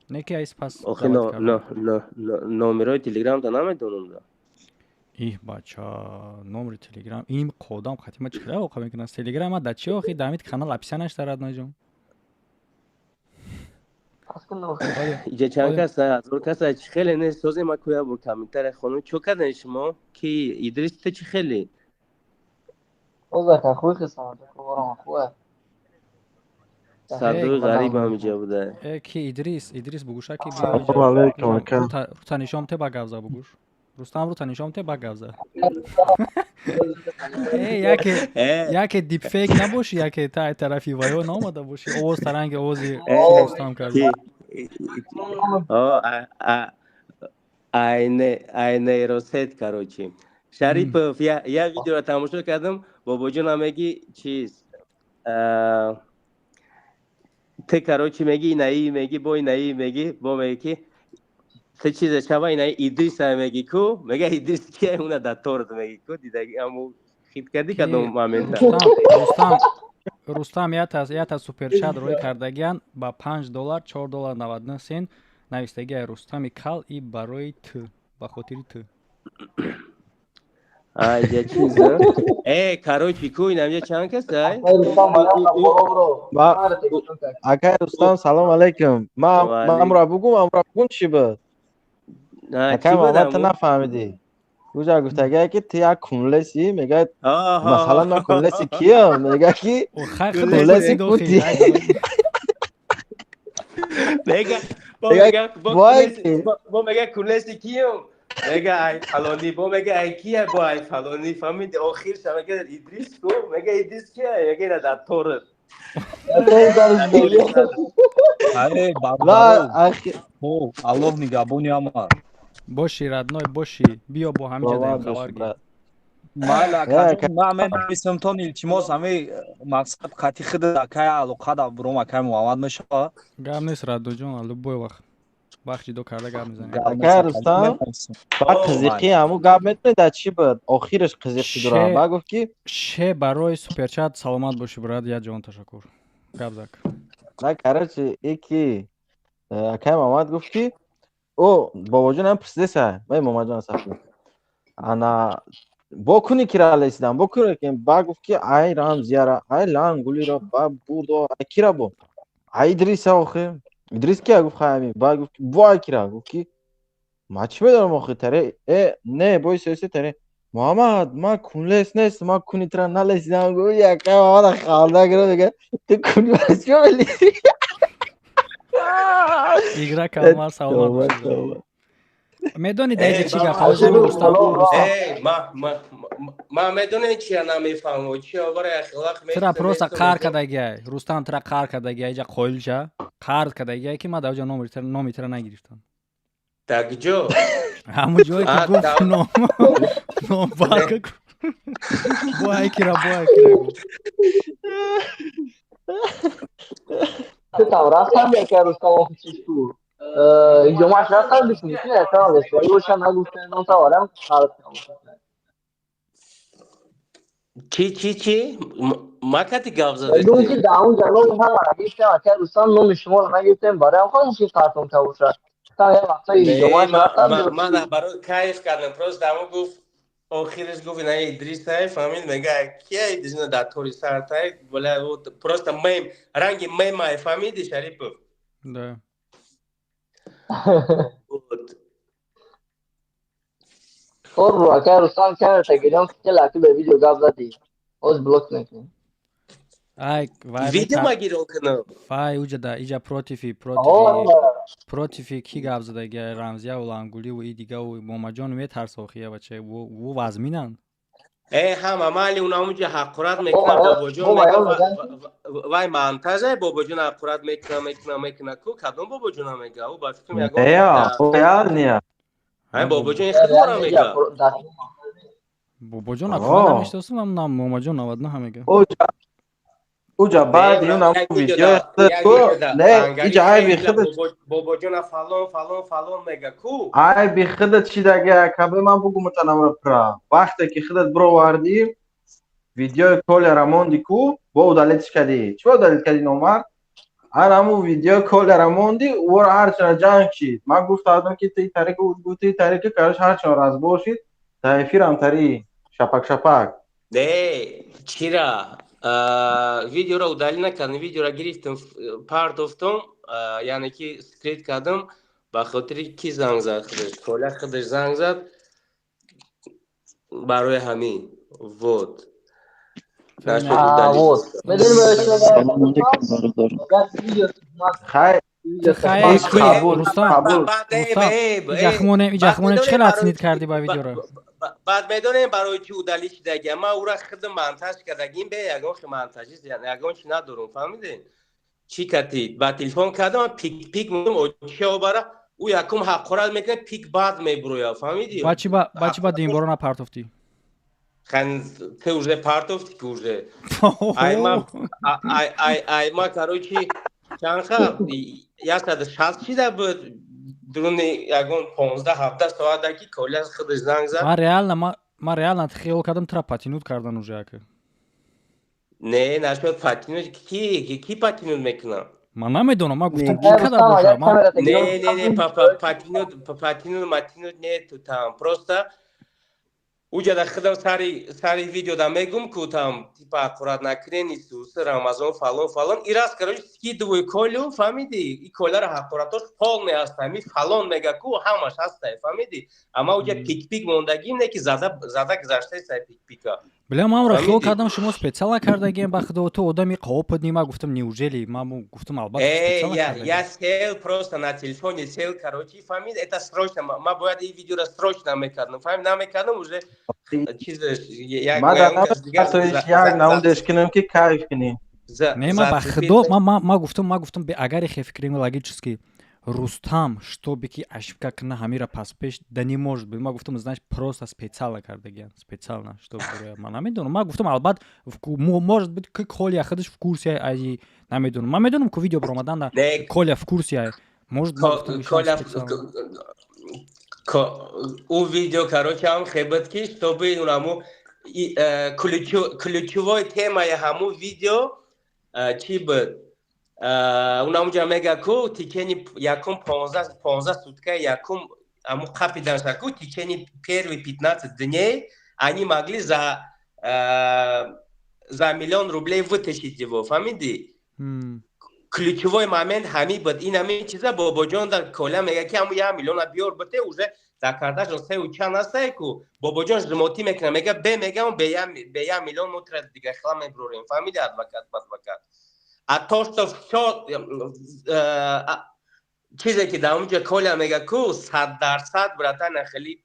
Не ки айс пас. Охи, номерои Телеграмда намедонам да. Иҳ, бача, номери Телеграм ин қодам хатима чӣ хеле алоқа мекунад Телеграма да чи? Охи, дамид канал описанияш дар, родной ҷон. Иҷа чанд кас, ҳазор кас, чӣ хеле нест. Созе ма кӯя бур комментария хонум. Чо кардани шумо? Ки Идрис, ту чӣ хеле? Озака хуй хисам, корам хуй. Сардори ғариб ҳам иҷа буда. Э, ки Идрис, Идрис бугӯша ки. Салом алейкум, ака. Рута нишон те, ба гавза бугӯш. Рустам, рута нишон те, ба гавза. Э, яке дипфейк набоши, яке та тарафи ваё наомада боши. Овоз таранги овози Рустам карда. Ай нейросеть, короче. Шарипов, я видео тамошо кардам, бобоҷонам меги чиз. Ты, короче, меги инаи, меги бо инаи, меги бо меги ки ты чизе шава инаи Идриса меги ку, мега Идрис кия уна да торт меги ку, дидаги аму хит карди кадом момента. Рустам, Рустам, ята суперчат рӯй кардагиян ба 5 доллар, 4 доллар 99 сент навистагия Рустами кал и барои т, ба хотири т. Айҷа чиза? Э, короче, ку инамҷа чанд кас ай? Акай Рустам, салом алейкум. Ман амра бугум, амра бугум чӣ буд? Акай Муҳаммад, ту нафаҳмидӣ. Уҷа гуфтагия ки ту як кунлеси, мегӯяд, масалан, ман кунлеси киям? Мегӯяд ки кунлеси кути. Мега, бо мега кунлеси киям? Мега ай фалони, бо мега ай кия, бо ай фалони, фаҳмиди? Охир ша мега Идрис ку, мега Идрис кия, мега ина дар торт. Аре, бародаро, Аллоҳ нигаҳбони ҳама. Боши, родной, боши. Биё бо ҳамиҷа даем хабар гир. Майла, акаҷон, ман менависамтон, илтимос, ҳами мақсад қати худ акай алоқа да буром, акай Муҳаммад мешава. Гап нест, роднойҷон, любой вақт. Вақт ҷудо карда гап мезанем. Акай Рустам, баъд қизиқи ҳамун гап метавонед дар чӣ буд? Охираш қизиқи дурам. Баъд гуфт ки ше барои суперчат саломат бошӣ, брат, як ҷон ташаккур. Гап зак. На, короче, ики акай Муҳаммад гуфт ки о бобоҷон ҳам пурсидеса, вай Муҳаммадҷон саф. Ана бо куни кира лесидам, бо куни ки баъд гуфт ки ай Рамзияра, ай Лангулира, ба бурдо, ай кира бо. Ай Идриса охи. Идрис кия гуфт хайами. Баъд гуфт бо ай кира гуфт ки ма чӣ медонам охи таре. Э, не, бо исоисе таре. Муҳаммад, ман кунлес нест, ман куни тра налесидам. Гуфт якай Муҳаммад халда гирифт, мегӯяд ту куни ман чӣ мелеси? Игра калмар, саломат бошед. Медонӣ дар инҷа чӣ гап? Рустам, Рустам. Ман медонем чия намефаҳмам. Чия бара яхлақ Тра просто қар кардагиай. Рустам тра қар кардагиай, инҷа қоил ша. Қар кардагиай ки ман дар инҷа номи тра нагирифтам. Так ҷо? Ҳамун ҷое ки гуфт ном. Ном барка. Бо ай кира, бо ай кира гуфт. Там рафтам яке Рустам чиз ку. Ҷомаш рафтам бишни, ки якам лесо. Нагуфтем, ном таварам қар. Чи чи чи? Ма кати гап задем. Гум ки дар он ҷа номи ҳама нагирифтем, ака Рустам номи шуморо нагирифтем, барои ҳам худам қартон кабоша. Там як вақтҳои ҷомаш рафтам. Ман барои кайф кардам, просто ҳамон гуфт, охираш гуфт ина Идрис ай, фаҳмид, мега кия Идрис ина дар тори сартай, бля, просто мем, ранги мем ай, фаҳмиди, Шарипов? Да. Хоб, ака Рустам, камерата гирён, ки лаки ба видео гап задӣ. Ҳоз блок мекунем. Ай, вай видео ма гирён кунам. Вай уҷа да иҷа протифи протифи ки гап задагия Рамзия ва Лангуливу и дигаву Момаҷон метарса охия бача, ву вазминанд. Э, ҳама мали уна унҷа ҳақорат мекунад бобоҷон, мега вай мантажа бобоҷон ҳақорат мекуна, мекуна, мекуна ку кадом бобоҷона мега? Ӯ ба фикрам ягон Э, ай бобоҷон хидмора мега. Бобоҷон акма намешиносам, нам Момаҷон 99 мега. Уҷа баъди он ҳамун видео не, иҷа айби худат бобоҷона фалон фалон фалон мега ку. Айби худат чидаги акабе ман бугумата намра пра. Вақте ки худат бировардӣ видеои Коляра монди ку, бо удалить кардӣ. Чӣ ба удалить кардӣ номард? Ҳар ҳамун видеои Коляра монди, ӯро ҳарчанд ҷанг шид. Ман гуфтам ки ти тариқи гуфти тариқи караш ҳарчанд разбор шид, та эфирам тари шапак шапак. Не, чира? Видеоро удалить накардам, видеоро гирифтам, партофтам, яъне ки скрыть кардам, ба хотири ки занг зад худаш, Коля худаш занг зад, барои ҳамин. Вот. А, вот. Медонӣ барои чӣ? Салом алейкум, бародар. Хай. Рустам, Рустам, иҷахмонем, иҷахмонем, чӣ хеле оценить кардӣ ба видеоро? Баъд медонем барои чӣ удалить шидагия. Ман ура худам монтаж кардагим, бе ягон хи монтажист, ягон чи надорум, фаҳмидед? Чӣ кардӣ? Ба телефон кардам, пик пик мудум, очиобара ӯ якум ҳақорат мекунад, пик баъд мебурояд, фаҳмидӣ? Ба чӣ ба динборо напартофтӣ? Хан, ты уже партофти ки уже. Айма, короче, чанха 160 шида буд дуруни ягон 15-17 соата ки Коля худаш занг зад. Ман реально, ман реально хиёл кардам, тура потянуть кардан уже ака. Не, нашуд потянуть. Ки потянуть мекунам? Ман намедонам, ман гуфтам, чӣ қадар боша. Не, не, не, потянуть, потянуть, матянуть нету там, просто уҷада худам сари видеода мегум, ку там типа аккурат накунен, Исус, Рамазон, фалон, фалон. И раз, короче, скидываю Колю, фаҳмидӣ? И Коляро ҳақоратош полный ҳаста, ми фалон мега ку, ҳамаш ҳаста, фаҳмидӣ? Ама уҷа пик пик мондагим, не ки зада зада гузаштаи сай пик пика. Бля, ман ро хиёл кардам, шумо специально кардагем, ба худо, ту одами қоопадни. Ман гуфтам, неужели? Ман гуфтам, албатта. Э, я сел просто на телефоне, сел, короче, фаҳмид, это срочно, ма бояд ин видеоро срочно мекардам, фаҳмид, намекардам уже чиз. Як намудеш кунем, ки кайф кунем. Не, ма ба худо, ма гуфтам, ма гуфтам, агари хе фикрем логически, Рустам, чтобы ки ошибка кна, ҳамира паспеш да не может быть. Ма гуфтам, значит, просто специально кардагиан, специально, чтобы ман намедонам, ма гуфтам, албат, может быть, ки Коля худаш в курсе ази, намедонам. Ман медонам, ку видео баромадан, Коля в курсе, может. Коля ӯ видео, короче, ҳам хебад, ки чтобы унаму ключевой темаи ҳаму видео чӣ буд? Унамуҷа мега, ку течение якум 15 сутка якум аму қапиданша, ку течение первые 15 дней они могли за миллион рублей вытащить его, фаҳмидӣ? Ключевой момент ҳамин буд. Ин ҳамин чиза Бобоҷон дар Коля мега, ки ҳаму 1 миллиона биёр бите, уже дар карташон сеу чанд ҳастае, ку Бобоҷон жмотӣ мекунад, мега, бе мегам, бе 1 миллион мо тра дига хела мебурорем, фаҳмиди? Адвокат, адвокат. А то, что всё чизе ки дар онҷа Коля мега, ку 100%, братан, хеле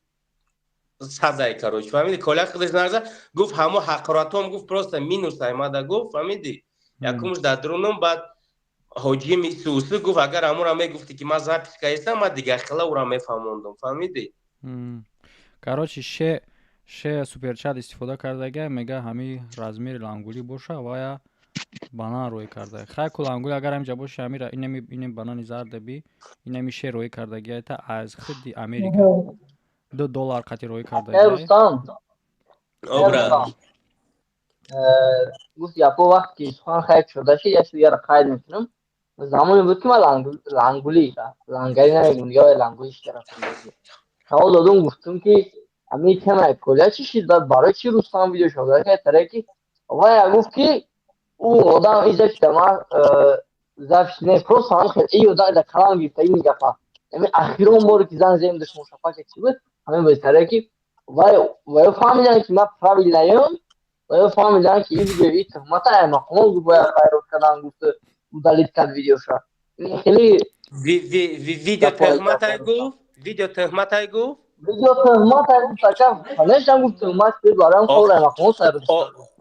садай, короче, фаҳмиди? Коля худаш наза гуфт, ҳамо ҳақоратом гуфт, просто минус аймада гуфт, фаҳмиди? Якумш дар дурунум, баъд ҳоҷи мисуси гуфт, агар ҳамура мегуфтӣ, ки ман запись кардам, ман дигар хела ура мефаҳмондум, фаҳмидӣ? Короче, ше суперчат истифода кардага, мега, ҳами размери лангулӣ боша, вая банан рӯй карда. Хай, ку лангули агар ҳамҷа боша, ҳамира инами банани зардаби, инами ше рӯй кардагиайта аз худи Америка 2 доллар қати рӯй кардагиай. Рустам, гуфт япо, вақте ки сухан хайр шуда шид, як чиз дигарро қайд мекунам. Замоне буд, ки ман лангулӣ, лангари намегум, ё лангули шидарафтам, савол додум, гуфтум, ки ами темаи Коля чӣ шид, баъд барои чӣ Рустам видео шуда таре, ки вая гуфт, ки ӯ одам иза ман запись не, просто ҳам хел и одам да калам гирифта ин гапа. Ами ахирон боре ки занг зем, душмон шафака чӣ буд, ҳамин буд таре, ки вай фаҳмидан, ки ман правильноем, вай фаҳмидан, ки ин видео и туҳмата мақомот гуфт, бояд хайрот кардан, гуфт, удалить кард видеоша. Хеле Видео туҳматай гуфт, видео туҳматай гуфт. Видео туҳматай гуфт, ака, конечно, гуфт, туҳмат бароям ховра мақомот хайрот.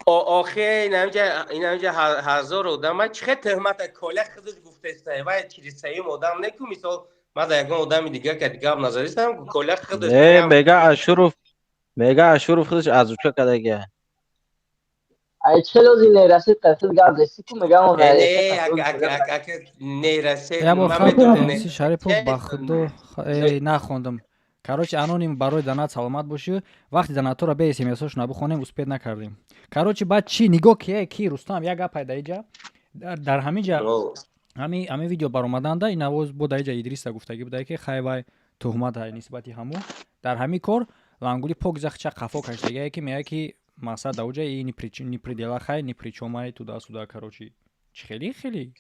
Охе, инамҷа ҳазор одама чӣ хел туҳмата? Коля худаш гуфтеста, вай чизи сеюм одам неку, мисол, ман да ягон одами дига ка гап назаристам, Коля худаш. Не, мега Ашуров, мега Ашуров худаш озвучка кардагия. Ай, чӣ лози нейросеть қасид гап зести, ку мегам. Нейросеть. Шарипов, ба худо, нахондам. Короче, аноним барои донат, саломат бошӣ. Вақти донатора бе смсҳошо набухонем, успеть накардем. Короче, баъд чӣ, нигоҳ, ки ки Рустам, як гап пайда иҷа, дар ҳамин ҷа ҳами видео баромаданда, ин авоз бо дар иҷа Идриса гуфтагӣ буда, ки хай, вай туҳмат нисбати ҳаму дар ҳамин кор лангули пок захча қафо кашидагие, ки меяд, ки Мақсад да уҷа и ни при делах ай, ни при чём ай, туда-сюда, короче. Чӣ хели хели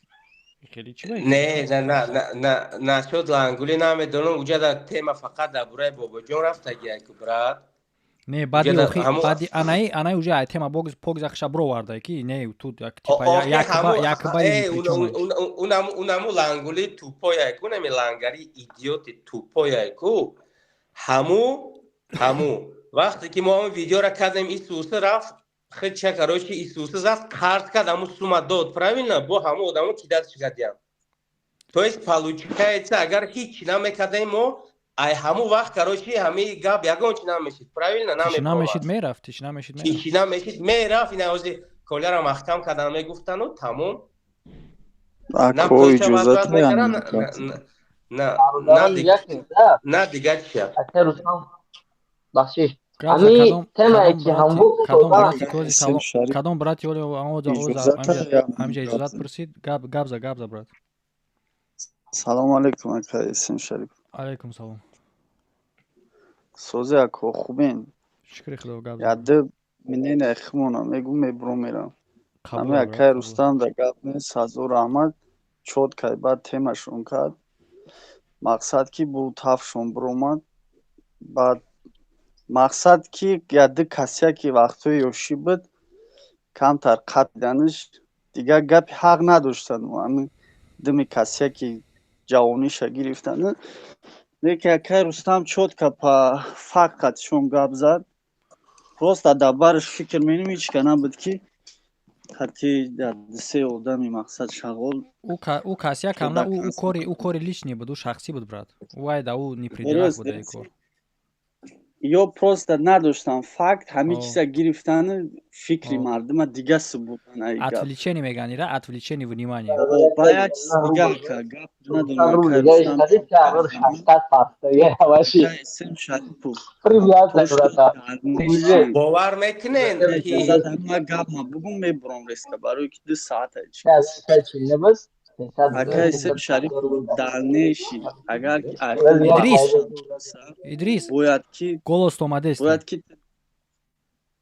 хели чӣ? Не, на, на, на, на, насчёт лангули намедонам. Уҷа да тема фақат дар бораи бобоҷон рафтагиай ку, брат. Не, баъди баъди анаи уже ай тема пок захша бировардай, ки не, тут як типа якба. Унаму лангули тупояй ку, нами лангари идиоти тупояй ку. Ҳаму вақте ки мо ҳамн видеора кардем, исуса рафт хича, короче, исуса зад, қарз кард, ҳаму сума дод, правильно? Бо ҳаму одамо кидатш кардиям. То есть получается, агар ҳеҷ намекардем мо, ай ҳаму вақт, короче, ҳами гап ягон чи намешид, правильно? Намешид, мерафт, тиш намешид. Тиши намешид, мерафт. Ина ҳози коляра маҳкам кардан мегуфтану тамом. На иҷозат. На, дигар чия? Бахшиш, ҳами темае ки Кадом брати оли ҳамҷа иҷозат пурсид? Гап за, гап за, брат. Салому алейкум, ака Исм Шариф. Алейкум салом. Сози, ако, хубен? Шукри худо, гап. Яды минена химона мегум, мебуром, мерам. Ҳами акай Рустам да гап нест, ҳазор раҳмат, чёткай баъд темашон кард. Мақсад ки бу тафшон биромад. Баъд мақсад ки яды касия ки вақтҳои ёшӣ буд, камтар қатиданиш, дигар гапи ҳақ надоштанд. Ҳами дими касия ки ҷавониша гирифтанд. Леки акай Рустам чётко па факт қатишон гап зад. Просто дар бараш фикр меним, ҳечка набуд ки ҳатти се одами мақсад шағол. Ӯ касия камна, ӯ кори личный буд, ӯ шахсӣ буд, брат. Вай да ӯ не при делах буда и кор. Ё просто надоштам факт, ҳамин чиза гирифтани фикри мардума дига субудан. Отвлечение меган ира, отвлечение внимания. Ба як чиз дига гап надорам. Шарипов. Бовар мекунен ки Ма гап ма бугум, мебурам резко, барои ки 2 саата. Акай Сем Шариф, дальнейший агар Идрис, Идрис. Бояд ки Голос омадест.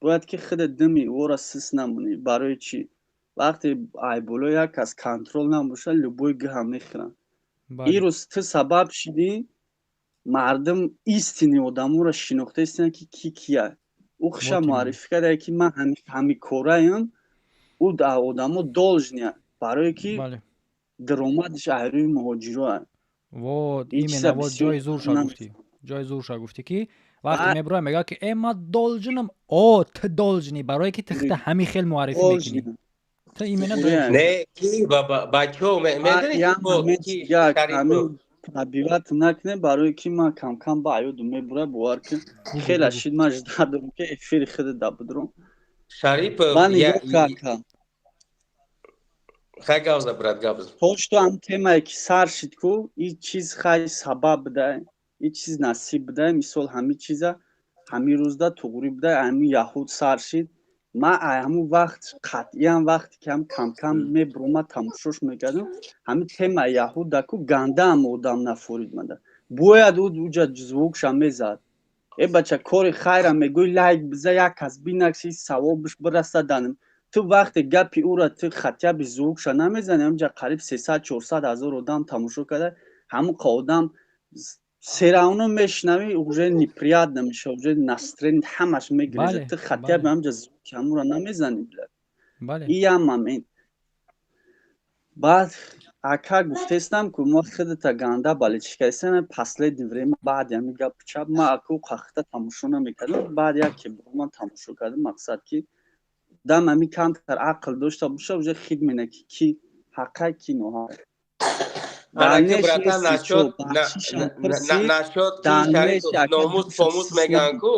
Бояд ки худ дими ора сис намонӣ. Барои чӣ? Вақте айболо як кас контроль набошад, любой гиҳам мехӯранд. Ирӯз ту сабаб шидӣ, мардум истини одаморо шинохта истинанд, ки ки кия. Ӯ хуша муаррифӣ кардае, ки ман ҳамикораям. Ӯ одамо должния, барое ки даромадаш айрӯи муҳоҷироа. Вот именно, вот ҷои зурша гуфтӣ, ҷои зурша гуфтӣ, ки вақте мебуроя, мегӯяд, ки э, ман должен ам. О, ту должен ӣ, барое ки ту хита ҳамин хел муаррифӣ мекунӣ, ту именно. Не, ки бачаҳо медонед. Пробивать накне, барое ки ман камкам ба аёду мебура. Бовар кун, хеле шид, ман жда дорам, ки эфири худ да будурам. Шарипов. Хай, гавза, брат, гавза. То что ҳам темае ки сар шид ку, и чиз хай сабаб будай, и чиз насиб будай. Мисол, ҳамин чиза ҳамин рӯзда туғрӣ будай, ҳамин яҳуд сар шид. Ман ҳамун вақт қатъиян, вақте ки ҳам камкам мебуромад, тамошош мекардам, ҳамин темаи яҳуда ку гандаам одам нафорид мада. Бояд ӯ уҷа звук ша мезад. Э, бача, кори хайра мегӯй, лайк биза, як кас бинакси, савобиш бираса даним. Ту вақте гапи ӯра ту хотя бы звук ша намезани, ҳамҷа қариб 300-400 ҳазор одам тамошо карда, ҳамун қа одам всё равно мешунавӣ, уже неприятно меша, уже настроение ҳамаш мегиреза. Ту хотя бы ҳамҷа звук и ҳамура намезани, блядь. И як момент. Баъд ака гуфтестам, ку мо худата ганда балечикаистам. Последнее время, баъди ҳамин гапу чап, ма аку қахта тамошо намекардам. Баъд яке бор ман тамошо кардам. Мақсад ки дам ҳамин камтар ақл дошта боша, уже хид мена, ки ки ҳаққа, ки ноҳақ. Братан, насчёт номус помус меган ку.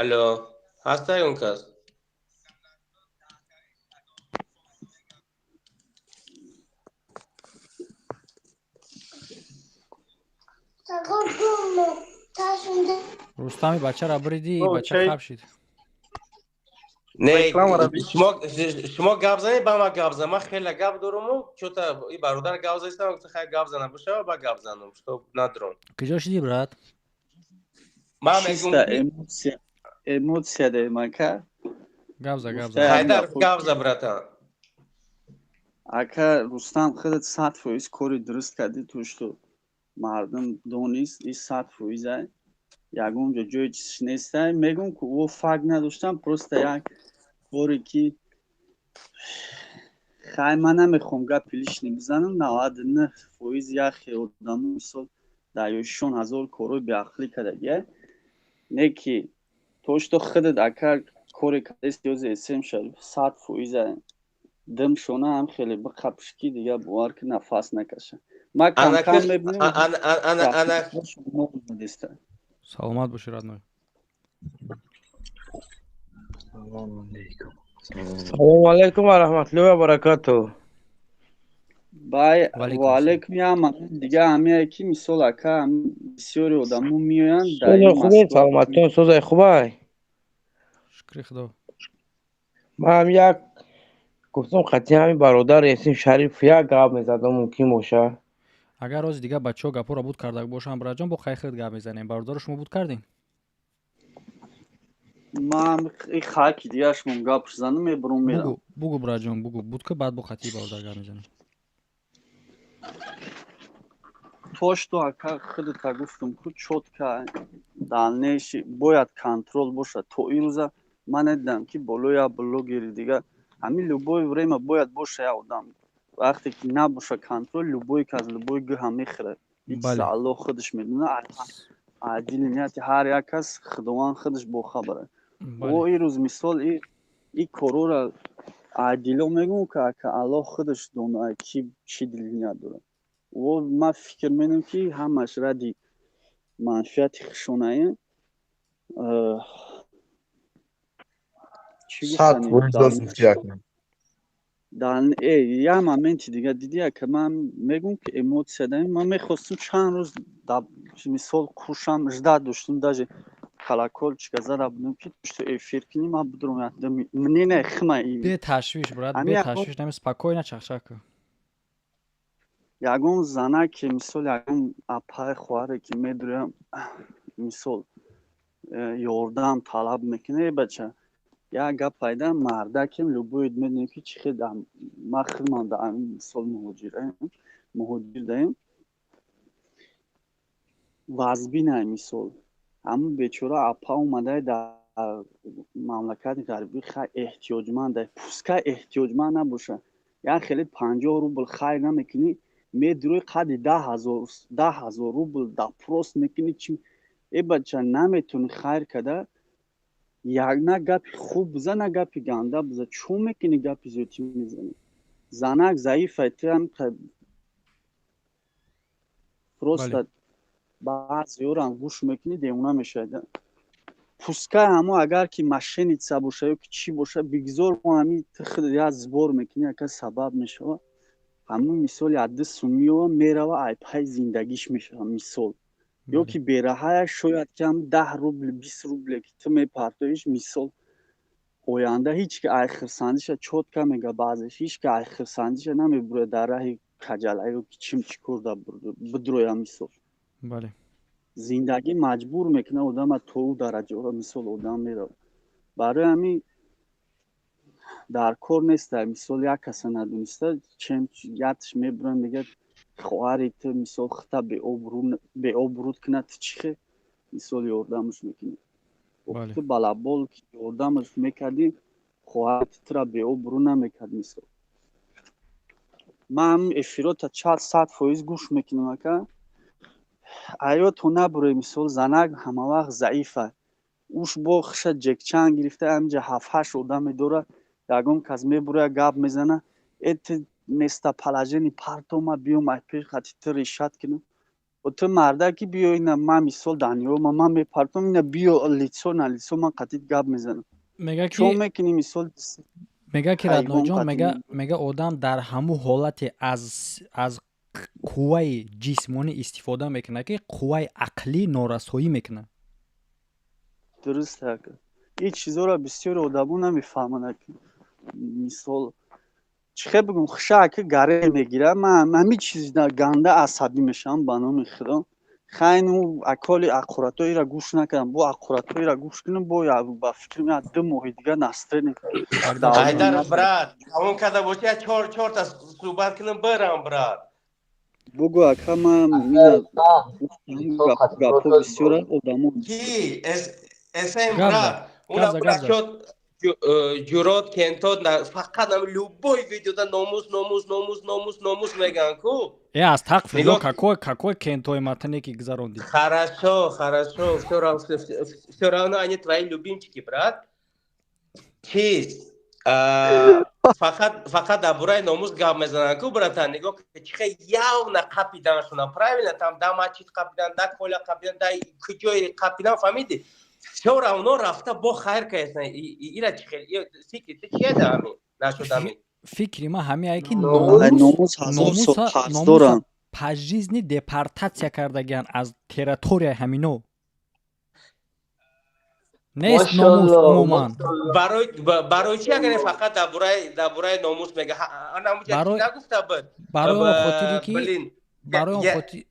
Алло, ҳастай он кас? Рустами бачаро биридӣ, бача хаб шид. Не, шумо гап занед, ба ман гап зан. Ман хеле гап доруму чё-то и бародар гап застам, хай гап зана бошава, ба гап занам, что надрон. Куҷо шидӣ, брат? Ман Чисто эмоция, эмоция дорем, ака. Гап за, гап за. Ҳайдар, гап за, братан. Ака Рустам, худат 100% кори дуруст кардӣ, то что мардум донист, и 100% ай. Ягон ҷо ҷои чизш нестай. Мегӯм, ку о факт надоштам, просто як коре ки хай, ман намехоҳам гапи лишний бизанам, 99% яхе одамо, мисол, дар ёшишон ҳазор корҳои беақлӣ кардагия. Не ки то что худат, ака, коре кардест, ёзи эсем Шариф 100% дим шона ҳам хеле биқапш, ки дига бовар ки нафас накаша. Ма камкам мебинем. Саломат боши, родной. Салому алайкум ва раҳматуллоҳи ва баракатуҳ. Бай, ва алайкум. Я дига ҳамяе ки, мисол, ака, бисёри одамо меоянд. Хубе, саломатон, созай, хубай? Шукри худо. Ман як гуфтам, қатъи ҳамин бародар Эсим Шариф як гап мезадам, мумкин боша. Агар рози дига бачаҳо гапҳоро буд карда бошанд, браҷон, бо хай худ гап мезанем. Бародаро, шумо буд кардем? Ман хаки дигашмон гап занам, мебурам, мерам. Бугу, браҷон, бугу, буд ки баъд бо қатъи бародар гап мезанем. То что, ака, худата гуфтам ку, чётко дальнейший бояд контроль бошад. То ирӯза ман надидам, ки болои як блогери дига ҳамин любое время бояд боша як одам. Вақте ки набоша контроль, любой кас любой гӯҳа мехӯрад. Аллоҳ худаш медонад, адили нияти ҳар як кас Худованд худаш бохабарад. О ирӯз, мисол, и корора адило мегӯм, ки ака, Аллоҳ худаш донад, ки чӣ дили ният дорад. О ман фикр менам, ки ҳамаш ради манфиати хушонае. Як моменти дига дидӣ, ака, ман мегӯм, ки эмоция даем. Ман мехостум чанд рӯз, мисол, кушам, ждать доштум, даже колокольчика зада будем, ки что эфир кунӣ, ман будурам мнение хма. Бе ташвиш, брат, бе ташвиш, нами спокойно чақчақ кун. Ягон занаке, мисол, ягон апаи, хоҳаре ки медурям, мисол, ёрдам талаб мекунад, э бача, як гап пайда мардакем, любой медонем, ки чӣ хел ман худман дар мисол муҳоҷир даем, вазбинай. Мисол, ҳамун бечора апа омадай дар мамлакати ғарбӣ, хай, эҳтиёҷмандай, пускай эҳтиёҷманд набоша, як хеле 50 рубл хайр намекунӣ, медурӯи қадри 10 000 рубл допрос мекунӣ. Чи, э бача, наметавонӣ хайр када, як на гапи хуб биза, на гапи ганда биза, чӯ мекунӣ, гапи зиёдтӣ мезанӣ? Занак заифай, ту просто баъзеёрам гӯш мекунӣ, девона мешавад. Пускай ҳамо агар ки мошенница боша ё ки чӣ боша, бигзор, мо ҳами як сбор мекунӣ, яка сабаб мешава. Ҳамун, мисол, як-ду сум меова, мерава, айпай зиндагиш мешава, мисол, ё ки бераҳая шояд ки ҳам 10 рубл, 20 рубле ки ту мепартоиш, мисол, оянда ҳеҷ ки ай хирсандиша, чётко мега, баъзеш ҳеҷ ки ай хирсандиша намебурояд дар раҳи каҷала ё ки чим чӣ кор бидроя, мисол. Зиндагӣ маҷбур мекунад одама то ӯ дараҷаро, мисол, одам меравад. Барои ҳамин дар кор неста, мисол, як каса надониста чем ятш мебурад, мегӯяд, хоҳари ту, мисол, хита беобрӯд кунад, ту чӣ хел, мисол, ёрдамаш мекунӣ? Ту балабол ки ёрдамаш мекардӣ, хоҳари тура беобрӯ намекард, мисол. Ман ҳамин эфирота чанд 100% гӯш мекунам, ака. Аёто набуре, мисол, занак ҳамавақт заифа. Уш бо хиша ҷекчан гирифта, ҳаминҷа ҳафт-ҳашт одаме дорад, ягон кас мебурояд, гап мезана, э ту местоположение партома, биём ай пеш хати ту решать кунам. Ту мардаки, биё ина, ман, мисол, даниёма, ман мепартом ина, биё лицо на лицо, ман қатит гап мезанам. Мега ки чо мекунӣ, мисол? Мега ки, родной ҷон, мега одам дар ҳамун ҳолате аз қувваи ҷисмонӣ истифода мекунад, ки қувваи ақлӣ норасоӣ мекунад. Дуруст, ака, ин чизоро бисёри одамо намефаҳманд. Мисол, чӣ хел бигӯм, хиша ака гаре мегирад, ман ҳамин чиз ганда асабӣ мешавам, ба номи Худо. Хайну аколи аққуратоира гӯш накардам, бо аққуратоира гӯш кунам, бо ба фикри ман 2 моҳи дига настроение. Айдар, брат, тамом карда боши, я чор чорта суҳбат кунам, бирам, брат. Бугу, ака, ман гапҳо бисёра одамо. Ки СМ, брат, уна брачот ҷурот кентот фақат любой видеода номус, номус, номус, номус, номус меган ку. Э, аз тақфило какой какой кентои матне ки гузаронди? Хорошо, хорошо, все равно они твои любимчики, брат. Чиз фақат фақат дар бораи номус гап мезананд ку, братан. Нигоҳ, чихе явно қапиданшуна, правильно, там да мачид қапидан, да коля қапидан, да куҷои қапидан, фаҳмиди? Все равно рафта бо хайр каясна. Ира чихел фикри ту чия да ҳами нашуд ҳами? Фикри ман ҳамиае ки номус номуса пожизненно депортация кардагиан аз территорияи ҳамино. Нест номус умуман. Барои чи агар фақат дар бораи номус мега? Нагуфта буд. Барои он хотире ки, барои он хотир,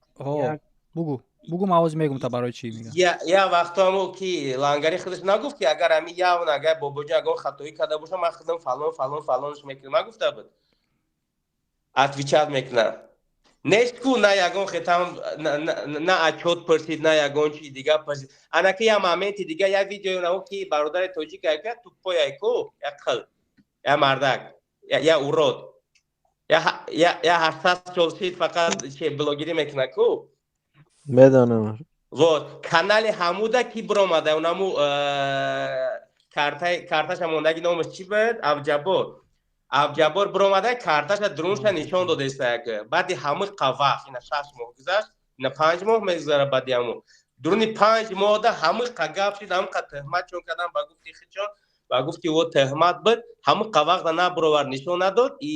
бугу, бугу, ман оз мегум та барои чӣ мегам. Я вақтоамо ки лангари худаш нагуфт, ки агар ами явно, агар бобоҷон ягон хатоӣ карда бошам, ман худам фалон, фалон, фалонш мекунам, нагуфта буд, отвечать мекунам. Нест ку, на ягон хетам, на отчёт пурсид, на ягон чи дига пурсид. Анаки я моменти дига, я видео нао ки бародари тоҷик яка тупой ку, як қил, я мардак, я урод, я 800 сол шид, фақат чи блогерӣ мекунад ку. Медонам. Вот канали ҳамуда ки биромада, унаму карташа мондаги, номаш чӣ буд, Абҷабор, Абҷабор биромада, карташа дурунша нишон додеста. Як баъди ҳамин вақт, ина 6 моҳ гузашт, ина 5 моҳ мегузара. Баъди ҳамун дуруни 5 моҳда ҳамин қа гап шид, ҳамин қа тӯҳмат чон кардан, ба гуфти хичон, ба гуфти о тӯҳмат буд, ҳамин қа вақта набуровард, нишон надод. И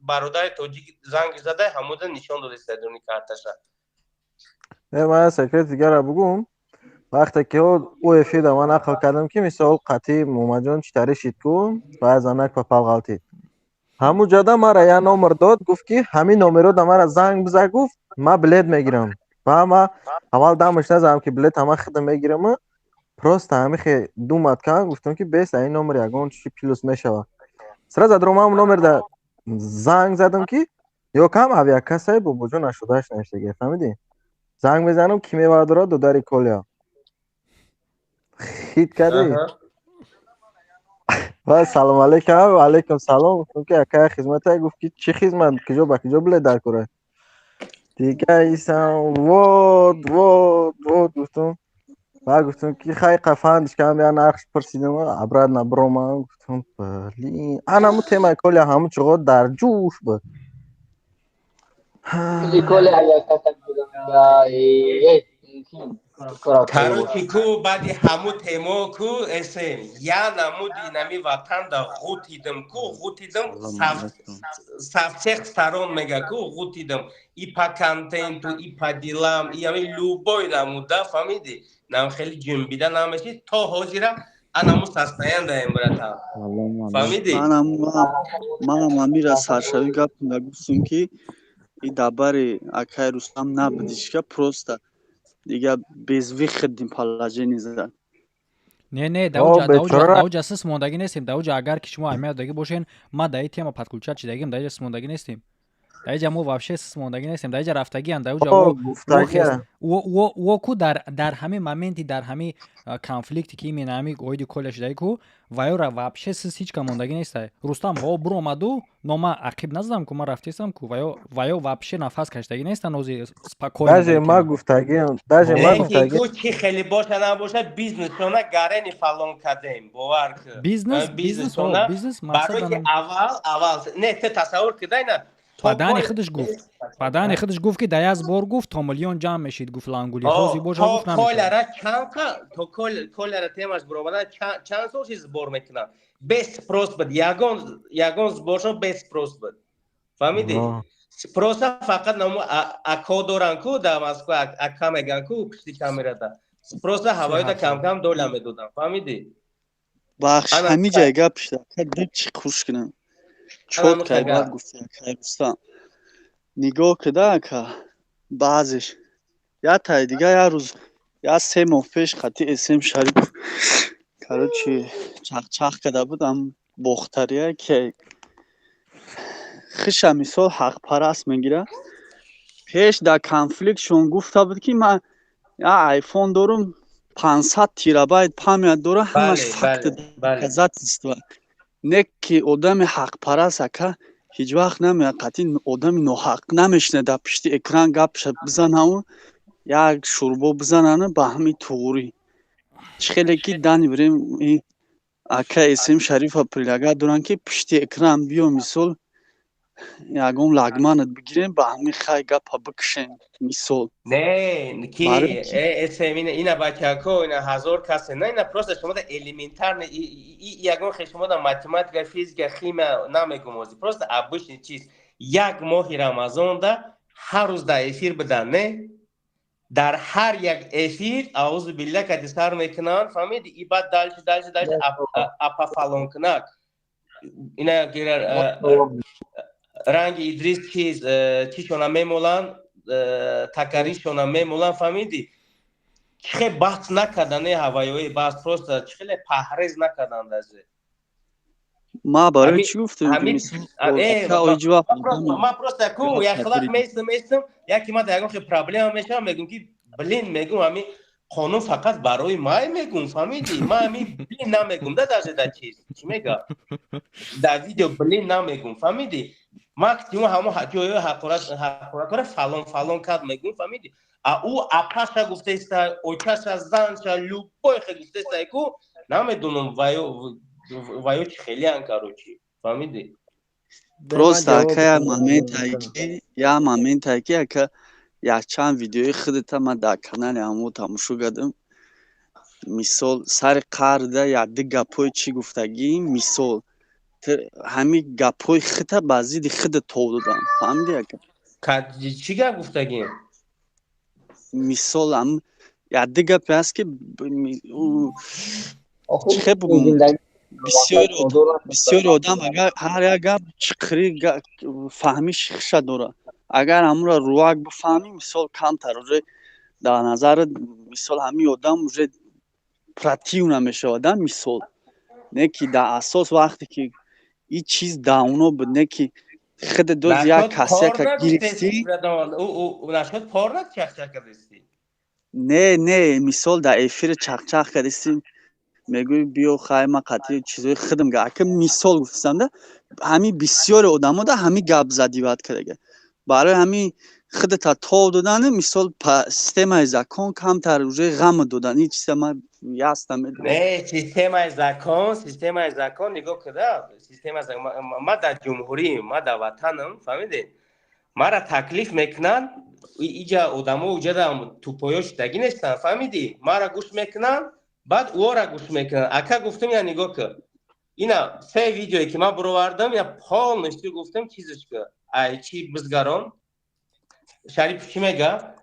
бародари тоҷик занг зада, ҳамуда нишон додеста дуруни карташа. Не, ман секрет дигара бугум. Вақте ки ӯ эфирда ман нақл кардам, ки мисол қатъи Муҳаммадҷон чӣ тари шид ку, баъд занак па пал ғалтид, ҳамун ҷода мара як номер дод, гуфт, ки ҳамин номеро да мара занг биза, гуфт, ман билет мегирам. Ва ма аввал дамаш назадам, ки билет ҳама худам мегирам, просто ҳамихе думать кардам, гуфтам, ки бес ин номер ягон чи плюс мешавад. Сразу даромам, номерда занг задам, ки ё кам авиакассаи бобоҷон нашудааш навиштагия, фаҳмидӣ? Занг мезанам, ки мевардорад? Додари Коля. Хит кардӣ? Ва салом алейкум, ва алейкум салом. Гуфтам, ки акая, хизмата. Гуфт, ки чӣ хизмат, куҷо, ба куҷо билет дар кора? Дига исам, вот, вот, вот, гуфтам. Ва гуфтам, ки хай қафандиш кардам, я нархш пурсидам, обратно биромам. Гуфтам, блин, анаму темаи Коля ҳамун чуғо дар ҷӯш буд. Коля авиакасса. Короче, ку баъди ҳаму темо ку эсем я намуди нами ватанда ғутидим ку, ғутидим со всех сторон, мега ку, ғутидим и по контенту, и по делам, и ами любой намуда, фаҳмиди? Нам хеле ҷунбида намешид то ҳозира, анаму состоян даем, братан, фаҳмиди? Манам амира саршавӣ гаптунда гуфтум, ки и дабари акай Рустам набудишка, просто дига безвыходный положение зад. Не, не, даоҷа сис мондагӣ нестем. Даоҷа агар ки шумо аҳамият додагӣ бошен, ма дар ин тема подключать шидагим. Даиҷа сис мондагӣ нестем, даиҷа мо вообще сис мондагӣ нестем. Даиҷа рафтагиан, даоҷа во ку дар ҳамин моменти, дар ҳамин конфликте ки именно ҳами оиди Коля шидаги ку, ваёра вообще сис ҳеч ка мондагӣ нестай. Рустам ҳо буромаду, но ма ақиб назадам ку, ман рафтесам ку, ваё вообще нафас кашидагӣ нестан ози спокойно. Даже ма гуфтагиам, даже ма гуфтагиам. Ку чи хеле боша набоша, бизнесона гарени фалон кардем, бовар ку. Бизнес, бизнес, бизнес. Барои ки аввал аввал не, ту тасаввур кидай на. Ба даҳни худаш гуфт, ба даҳни худаш гуфт, ки дар як бор, гуфт, то миллион ҷамъ мешид, гуфт, лангули ҳозир боша, гуфт, намешавад. Коляра чанд то Коляра темаш баромадан чанд сол чиз сбор мекунам, без спрос буд, ягон ягон сборшон без спрос буд, фаҳмидӣ? Спроса фақат наму ако доран ку дар Москва, ака меган ку пушти камерада, спроса ҳавоида камкам доля медодам, фаҳмидӣ? Бахш, ҳамин ҷай гап шуда, дил чи хуш кунам, чётко баъд гуфти акай Рустам, нигоҳ кида, ака, баъзеш Я таи дига як рӯз, я 3 моҳ пеш хати СМ Шарипов, короче, чахчах карда буд, ам бохтария ки хиша мисол ҳақпараст мегира. Пеш дар конфликтшон гуфта буд, ки ман я айфон дорум, 500 терабайт память дора, ҳамаш факт, доказательства. Не ки одами ҳақпараст, ака, ҳеҷ вақт намеяд қатъи одами ноҳақ намешина, дар пишти экран гапша бизанаву як шурбо бизанана ба ҳамин туғурӣ. Чӣ хеле ки дани бирем, ака СМ Шарифа предлагать доранд, ки пишти экран биё, мисол, ягон лагманат бигирем, ба ҳамин хай гапа бикушем, мисол. Не ки СМ ина, бачако, ина ҳазор касе на, ина просто шумо да элементарный, ягон хел шумо да математика, физика, химия намегум ҳозир, просто обычный чиз. Як моҳи Рамазонда ҳар рӯз дар эфир будан, не, дар ҳар як эфир аузу билла кати сар мекунанд, фаҳмиди? И баъд дальше, дальше, дальше, апа фалонкунак, ина ранги Идрис чиз чишона мемоланд, такаришона мемоланд, фаҳмиди? Чӣ хел баҳс накардан, не ҳавайои баҳс, просто чӣ хеле паҳрез накарданд азе. Ма барои чӣ гуфтем? Ма просто ку яхлақ меистам, меистам, яке ма дар ягон хел проблема мешавам, мегум ки блин, мегум, ҳами қонун фақат барои май, мегум, фаҳмиди? Ма ҳами блин намегум да, даже да чиз чӣ мега, дар видео блин намегум, фаҳмиди? Максимум ҳамо ҷои ҳақоратора фалон фалон кард мегум, фаҳмиди? А ӯ апаша гуфтаиста, очаша, занша, любой хел гуфтаиста ку, намедонам ваё чӣ хелиан, короче, фаҳмиди? Просто, ака, як моментае ки, як моментае ки, ака, якчанд видеои худата ман дар канали ҳамо тамошо кардам, мисол, сари қарда якду гапҳои чӣ гуфтагӣ, мисол, ҳамин гапҳои хита ба зидди хида тов додам, фаҳмиди, ака? Чӣ гап гуфтагӣ? Мисол, якду гапе ҳаст, ки чӣ хел бугум, бисёри одам агар ҳар як гап чиқирӣ фаҳмиши хиша дорад, агар ҳамонро рӯак бифаҳмӣ, мисол, камтар уже дар назарат, мисол, ҳамин одам уже противно мешавад, мисол. Не ки дар асос вақте ки ин чиз давно буд, не ки хида доз як касяка гирифтӣ. Нашуд порна чахчах кардистӣ? Не, не, мисол, дар эфири чахчах кардистӣ, мегӯӣ, биё, хай, ма қатъи чизои хидм га, ака, мисол гуфтам да, ҳамин бисёри одамо да ҳамин гап задиват кардага, барои ҳамин худата тов додани, мисол, системаи закон камтар уже ғам додан, ин чиза ман ясна медонам. Не, системаи закон, системаи закон нигоҳ куда, системаи ма дар ҷумҳурӣ, ма дар ватанам, фаҳмидед? Мара таклиф мекунанд иҷа одамо, уҷадам тупоё шудагӣ нестанд, фаҳмидӣ? Мара гӯш мекунанд, баъд ӯора гӯш мекунанд. Ака, гуфтам, я нигоҳ кун, ина се видеое ки ман буровардам, я полностью гуфтам, чизаш ки ай чи бизгарон, Шарипов чӣ мега,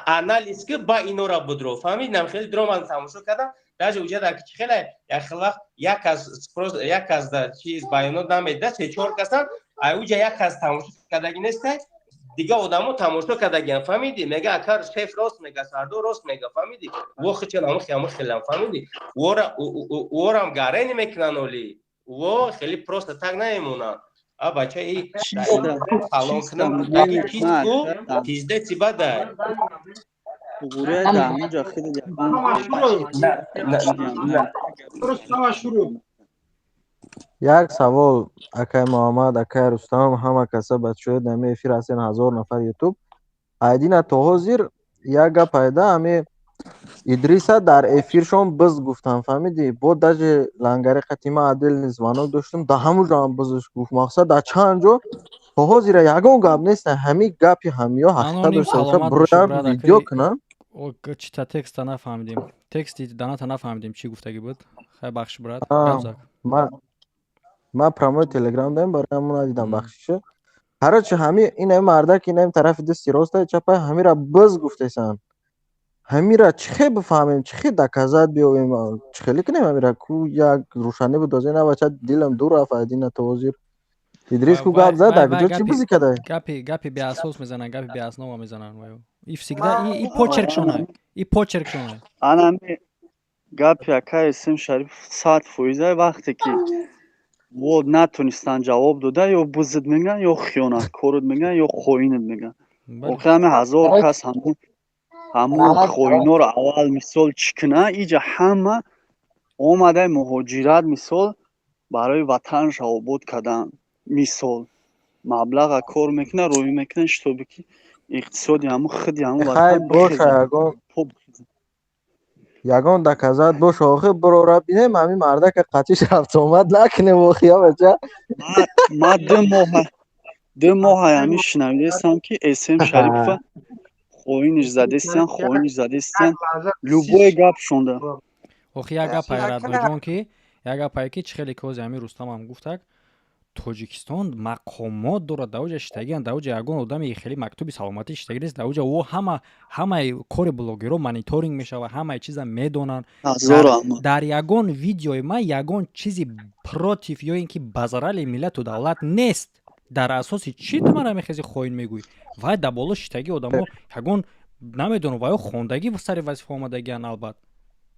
анализ ки ба инора будро, фаҳмид? Нам хеле дроман тамошо кардам, даже уҷада ки хеле як хел вақт як кас, як кас да чиз баёнот намеда, се чор касан, ай уҷа як кас тамошо кардагӣ нестай, дига одамо тамошо кардагиан, фаҳмидӣ? Мега, ака, шеф рост мега, Сардор рост мега, фаҳмидӣ? Во хичан ҳаму хиаму хелам, фаҳмидӣ? Ворам гарени мекунанд, оли во хеле просто так намемонанд. А бача, и фалон кунам чиз ку пиздеци бадай. Туғурия дар ҳамонҷо хеле. Рустама, шурӯъ. Як савол, акай Муҳаммад, акай Рустам, ҳама каса бачаҳои дами эфир ҳастен, 1000 нафар ютуб айдина. То ҳозир як гап пайда, ҳами Идриса дар эфиршон биз гуфтам, фаҳмидӣ? Бо даже лангари қатима отдельный звонок доштум, да ҳамун ҷо ҳам бизш гуфт. Мақсад, дар чанд ҷо то ҳозира ягон гап нест, ҳами гапи ҳамиё ҳақиқат дошта боша, бироям видео кунам. Чита текста нафаҳмидем, тексти даната нафаҳмидем, чӣ гуфтагӣ буд? Хай, бахши, брат. Ман прямой телеграм дорем, барои ҳамон надидам, бахшиша. Короче, ҳами ин мардак, ин тарафи дасти роста, чапа, ҳамира биз гуфтесанд. Ҳамира чӣ хел бифаҳмем, чӣ хел доказать биёвем, чӣ хеле кунем ҳамира ку як рӯшанӣ будозе? На, бача, дилам дур рафт айдина то ҳозир. Идрис ку гап зад, куҷо чӣ бузӣ кадай? Гапи беасос мезананд, гапи беаснова мезананд. И всегда и почеркшона, и почеркшона. Анами гапи акай Эсем Шариф 100%. Вақте ки во натонистан ҷавоб дода, ё бузид меган, ё хиёнаткорот меган, ё хоинат меган. Охир ҳами ҳазор кас ҳамун хоиноро аввал мисол чӣ кунад? Иҷа ҳама омадаи муҳоҷират, мисол, барои ватанша обод кардан, мисол, маблаға кор мекунад, роҳӣ мекунад, шитобе ки иқтисоди ҳамун худи ҳамун ватан. Боша, ягон доказать боша, охи бирора бинем, ҳамин мардака қатиш рафтуомад накунем, охи бача. Ма 2 моҳа ҳамин шунавидаистам, ки Эсем Шарипова хоиниш задестиян, хоиниш задестиян, любой гап шонда. Охи, як гап, Радоҷон, ки як гапае ки чӣ хеле кози ҳамин Рустамам гуфтак, Тоҷикистон мақомот дорад, дар оҷа шитагиан, дар оҷа ягон одами хеле мактуби саломатӣ шитагӣ нест. Дар оҷа ӯ ҳамаи кори блогерро мониторинг мешавад, ҳамаи чиза медонанд. Дар ягон видеои ман ягон чизи против ё ин ки ба зарари миллату давлат нест. Дар асоси чӣ ту мара мехези хоин мегӯӣ? Вай дар боло шитагӣ одамо ягон намедонам, ваё хондагӣ сари вазифа омадагиан, албат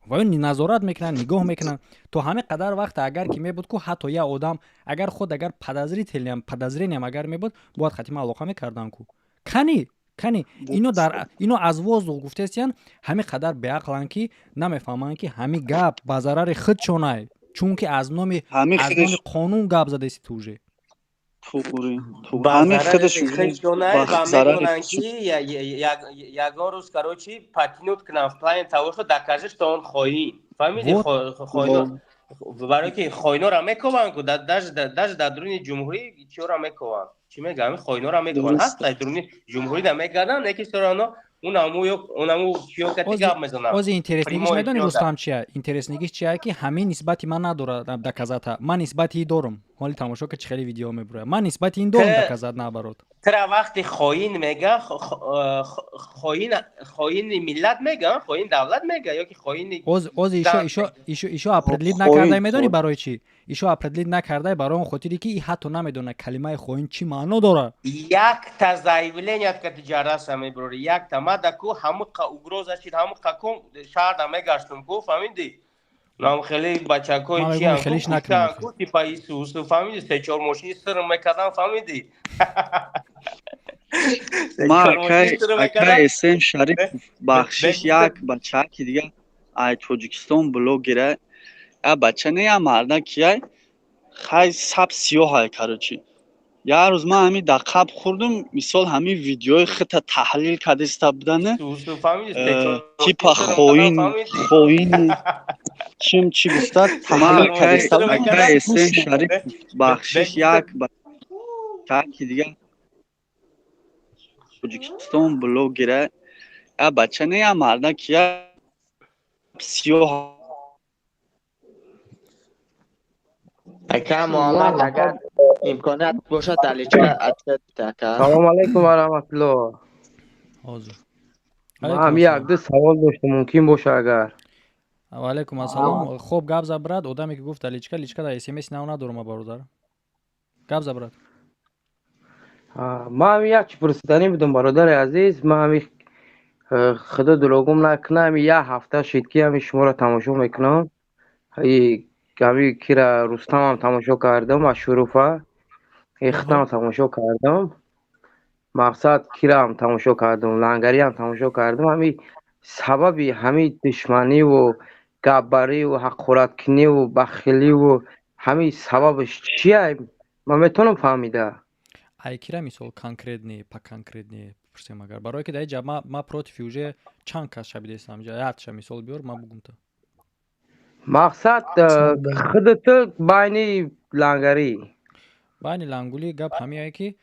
ваё назорат мекунанд, нигоҳ мекунанд. То ҳамин қадар вақт агар ки мебуд ку, ҳатто як одам агар худ агар подозрительный подозрениям агар мебуд, бояд хатима алоқа мекардам ку. Кани ино дар ино аз воздух гуфтестиян. Ҳамин қадар беақланд, ки намефаҳманд, ки ҳамин гап ба зарари худшонай, чунки аз номи қонун гап задеси ту уже. Ҳамин худаш. Медонанд, ки ягон рӯз, короче, потянуть кунам в плане того, что докажи, что он хоин. Фаҳмиди? Хоино, барои ки хоинора мекованд ку, даже дар дуруни ҷумҳурӣ чиёра мекованд, чӣ мегӯям, хоинора мекованд, ҳаст дар дуруни ҷумҳурӣ да мегарданд, неки всё унаму чиёкати гап мезанам. Ози интереснигиш медони, Рустам, чия? Интереснигиш чия, ки ҳамин нисбати ман надорад доказата, ман нисбати и дорум. Ҳоли тамошо ки чӣ хеле видео мебурояд, ман нисбати ин дорум доказать, наоборот. Тра вақти хоин мега, хоин, хоини миллат мега, хоин давлат мега ё ки хоини. Ози ишо определить накардай. Медонӣ барои чӣ ишо определить накардай? Барои он хотире ки и ҳатто намедонад, калимаи хоин чӣ маъно дорад. Якта заявленият ка тиҷараса мебурори, якта мада ку, ҳамуқа угроза шид, ҳамуқа ку шаҳрда мегаштум ку, фаҳмидӣ? Нам хеле бачакои чиан ку, типа исусу, фаҳмидӣ, се чор мошини сир мекардам, фаҳмидӣ? Ма акай Эсен Шариф, бахшиш, як бачаки дига ай Тоҷикистон блогера, я бача не, я марда кияй, хай саб сиёҳай, короче, як рӯз ман ҳамин дар қаб хӯрдум, мисол, ҳамин видеои хита таҳлил кардиста будане, типа хоин, хоини чим чӣ гуфта таҳлил кардиста. Эсен Шариф, бахшиш, як бачаки дига Тоҷикистон блогера, я бача не, я марда кия сиёҳ. Ака Муҳаммад, агар имконият бошад, дар личка ответ ака. Салом алейкум ва раҳматуллоҳ. Ҳозир. Ман як ду савол доштам, мумкин боша агар. Ва алейкум ассалом. Хоб, гап за, брат. Одаме ки гуфт дар личка, личка дар смс нав надорам, бародар. Гап за, брат. Ман як чӣ пурсиданӣ будам, бародари азиз. Ман ҳами, худо дурӯғум накунад, ҳами як ҳафта шид, ки ҳами шуморо тамошо мекунам. Ҳами кира, Рустамам тамошо кардам, Ашуруфа ихтам тамошо кардам, мақсад, кираам тамошо кардам, Лангариам тамошо кардам. Ҳами сабаби ҳами душманиву гапбариву ҳақораткуниву бахиливу ҳами сабабаш чия, ман метавонам фаҳмида? Ай кира, мисол, конкретный, поконкретнее пурсем агар, барое ки дар ҷа ма против уже чанд кас шабидестам, ятша мисол биёр, ма бугум та. Мақсад, худату байни Лангарӣ. Байни Лангулӣ гап ҳамияе, ки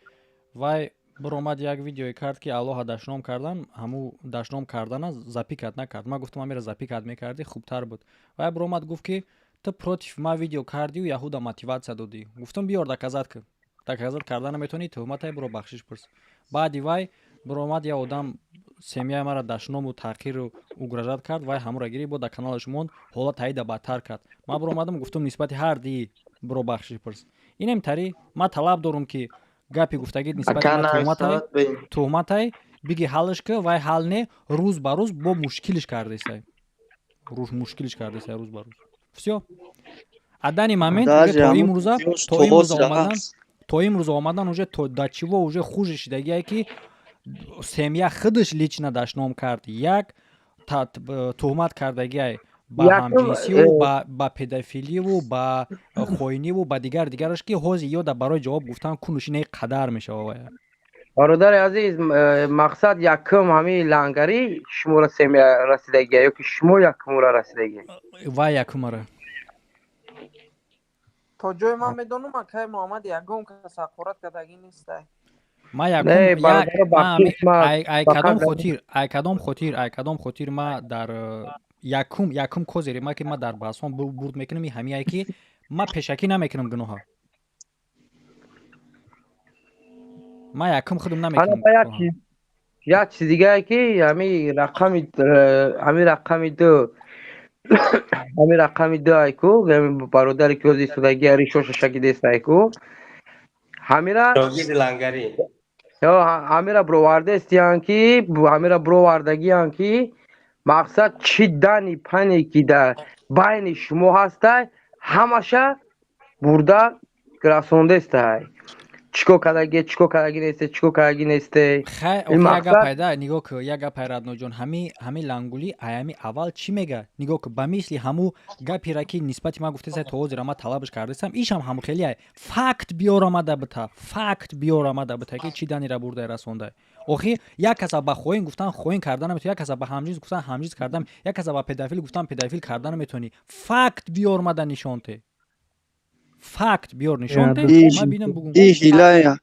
вай биромад, як видеое кард, ки Аллоҳа дашном кардан, ҳаму дашном кардана запикать накард. Ман гуфтам, амира запикать мекардӣ, хубтар буд. Вай биромад, гуфт, ки ту против ма видео кардиу яҳуда мотиватсия додӣ. Гуфтам, биёр, доказать ки доказать карда наметавонӣ, туҳматай, биро бахшиш пурс. Баъди вай биромад як одам, семьяи мара дашному таъқиру угрожать кард. Вай ҳамура гирифт, бо дар каналаш монд, ҳолат таида бадтар кард. Ман биромадам, гуфтам, нисбати ҳар дии биро бахшиш пурс. Инем тари ман талаб дорум, ки гапи гуфтагит нисбати ман туҳматай, биги ҳаллаш ки вай ҳал не, рӯз ба рӯз бо мушкилиш кардесай, мушкилиш кардесай рӯз ба рӯз. Всё, а данный момент то имрӯза омадан, то имрӯза омадан уже то до чего уже хуже шидагие, ки семья худаш лично дашном кард, як туҳмат кардагиай ба ҳамҷинсиву ба педофиливу ба хоиниву ба дигар дигараш, ки ҳозир ёда барои ҷавоб гуфтан кунушинаи қадар мешава вая. Бародари азиз, мақсад якум ҳамин лангарӣ шуморо семья расидагия ё ки шумо якумура расидагия? Вай якумара. То ҷое ман медонам, акай Муҳаммад, ягон кас ҳақорат кардагӣ нестай. Ма ай кадом хотир, ай кадом хотир ма дар якум козире ма, ки ма дар баҳсҳо бурд мекунам, и ҳамияе, ки ма пешакӣ намекунам гуноҳа, ма якум худам намекунам. Як чиз дигае, ки ҳами рақами ду, ҳами рақами ду айку, бародаре ки ҳозир истодагия, ришоша шагидест айку, ҳамира лангарӣ. Ҳамира бировардестиян, ки ҳамира бировардагиян, ки мақсад чӣ дани пане, ки дар байни шумо ҳастай, ҳамаша бурда расондестай, чӣ кор кардаги, чӣ кор кардаги несте, чӣ кор кардаги несте. Хай, як гап пайда, нигоҳ ку, як гап, Радноҷон. Ҳами лангулӣ аями аввал чӣ мега? Нигоҳ ку, ба мисли ҳаму гапера, ки нисбати ман гуфтеса, то ҳозира ман талабаш кардесам, ишам ҳаму хеле факт биёрамада бита, факт биёрамада бита, ки чӣ данира бурдай расондай. Охи, як каса ба хоин гуфтан хоин карда наметавонӣ, як каса ба ҳамҷинс гуфтан ҳамҷинс карда, як каса ба педофил гуфтан педофил карда наметавонӣ. Факт биёрмада нишонте, факт биёр нишонте, ман бинам, бугум. И ҳилая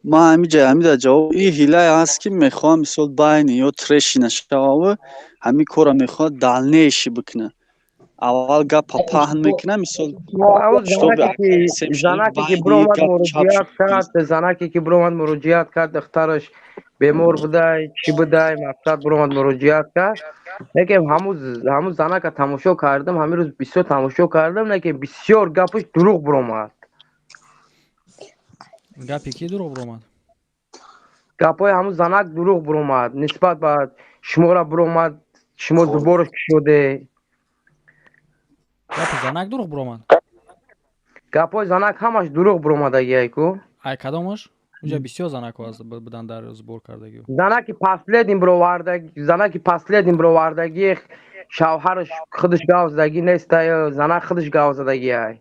ман ҳамиҷа ҳамида ҷавоб, и ҳилая ҳаст, ки мехоҳам мисол байни ё треши нашававу ҳамин корро мехоҳад дальнейший бикунад. Аввал гапа паҳн мекунад, мисол. Занаке ки биромад муроҷиат кард, занаке ки биромад муроҷиат кард, духтараш бемор будай, чӣ будай, мақсад биромад муроҷиат кард. Лекин ҳамун занака тамошо кардам, ҳамин рӯз бисёр тамошо кардам, лекин бисёр гапаш дурӯғ биромад. Гапи ки дурӯғ биромад? Гапҳои ҳамун занак дурӯғ биромад, нисбат ба шумора биромад, шумо зубораш кушоде. Гапи занак дурӯғ биромад? Гапҳои занак ҳамаш дурӯғ биромадагиай ку. Ай кадомаш? Унҷа бисёр занакҳо буданд дар сбор кардагӣ. Занаки последний бировардаги, занаки последний бировардагӣ, шавҳараш худаш гав задагӣ нестай, занак худаш гав задагиай.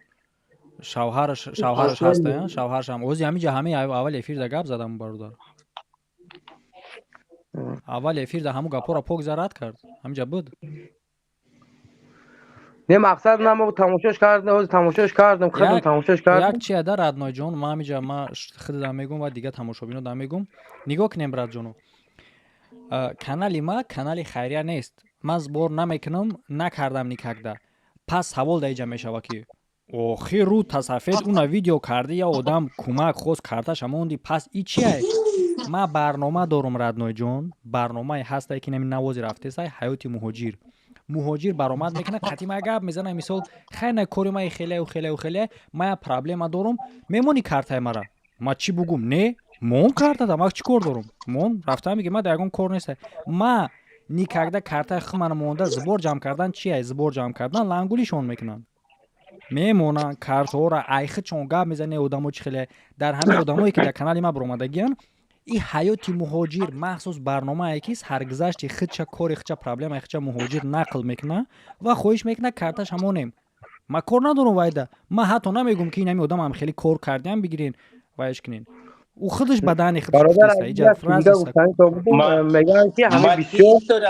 Шавҳараш ҳастай, шавҳарашам ози ҳамиҷа ҳами аввали эфирда гап задам, бародар. Аввали эфирда ҳаму гапҳоро пок зарад кард, ҳамиҷа буд. Не, мақсад на, мо тамошош кардем, ҳозир тамошош кардем, худам тамошош кардем. Як чи ада, Радноҷон, ман ҳамиҷа ма худам мегум ва дигар тамошобино дам мегум. Нигоҳ кунем, братҷоно, канали ма канали хайрия нест, ман сбор намекунам, накардам никогда. Пас савол дар иҷа мешава, ки охир рӯ тасафед уна видео кардӣ, я одам кӯмак хост, карташа монди, пас и чиай? Ман барнома дорум, Радноҷон, барномае ҳастае, ки нами навози рафтесай, «Ҳаёти муҳоҷир». Муҳоҷир баромад мекунад, қатъи ма гап мезана, мисол, хайна, кори ма хелею хелею хеле, ма я проблема дорум, мемонӣ картаи мара? Ма чӣ бугум? Не, мон картада, ма чӣ кор дорум? Мон рафтам, меги, ма дар ягон кор неста. Ма никогда картаи хумана монда сбор ҷамъ кардан чия? Сбор ҷамъ кардан лангулишон мекунанд, мемонанд картҳоро, айхичон гап мезане одамо чӣ хеле. Дар ҳамин одамое, ки дар канали ма баромадагиянд, и «Ҳаёти муҳоҷир» махсус барномае, ки саргузашти худша, кори худша, проблемаи худша муҳоҷир нақл мекунад ва хоҳиш мекунад карташ ҳамонем. Ма кор надорум вайда, ма ҳатто намегум, ки инами одамам хеле кор кардиам, бигирен, вайш кунен, ӯ худаш ба дани Мегӯянд, ки ҳама бисёр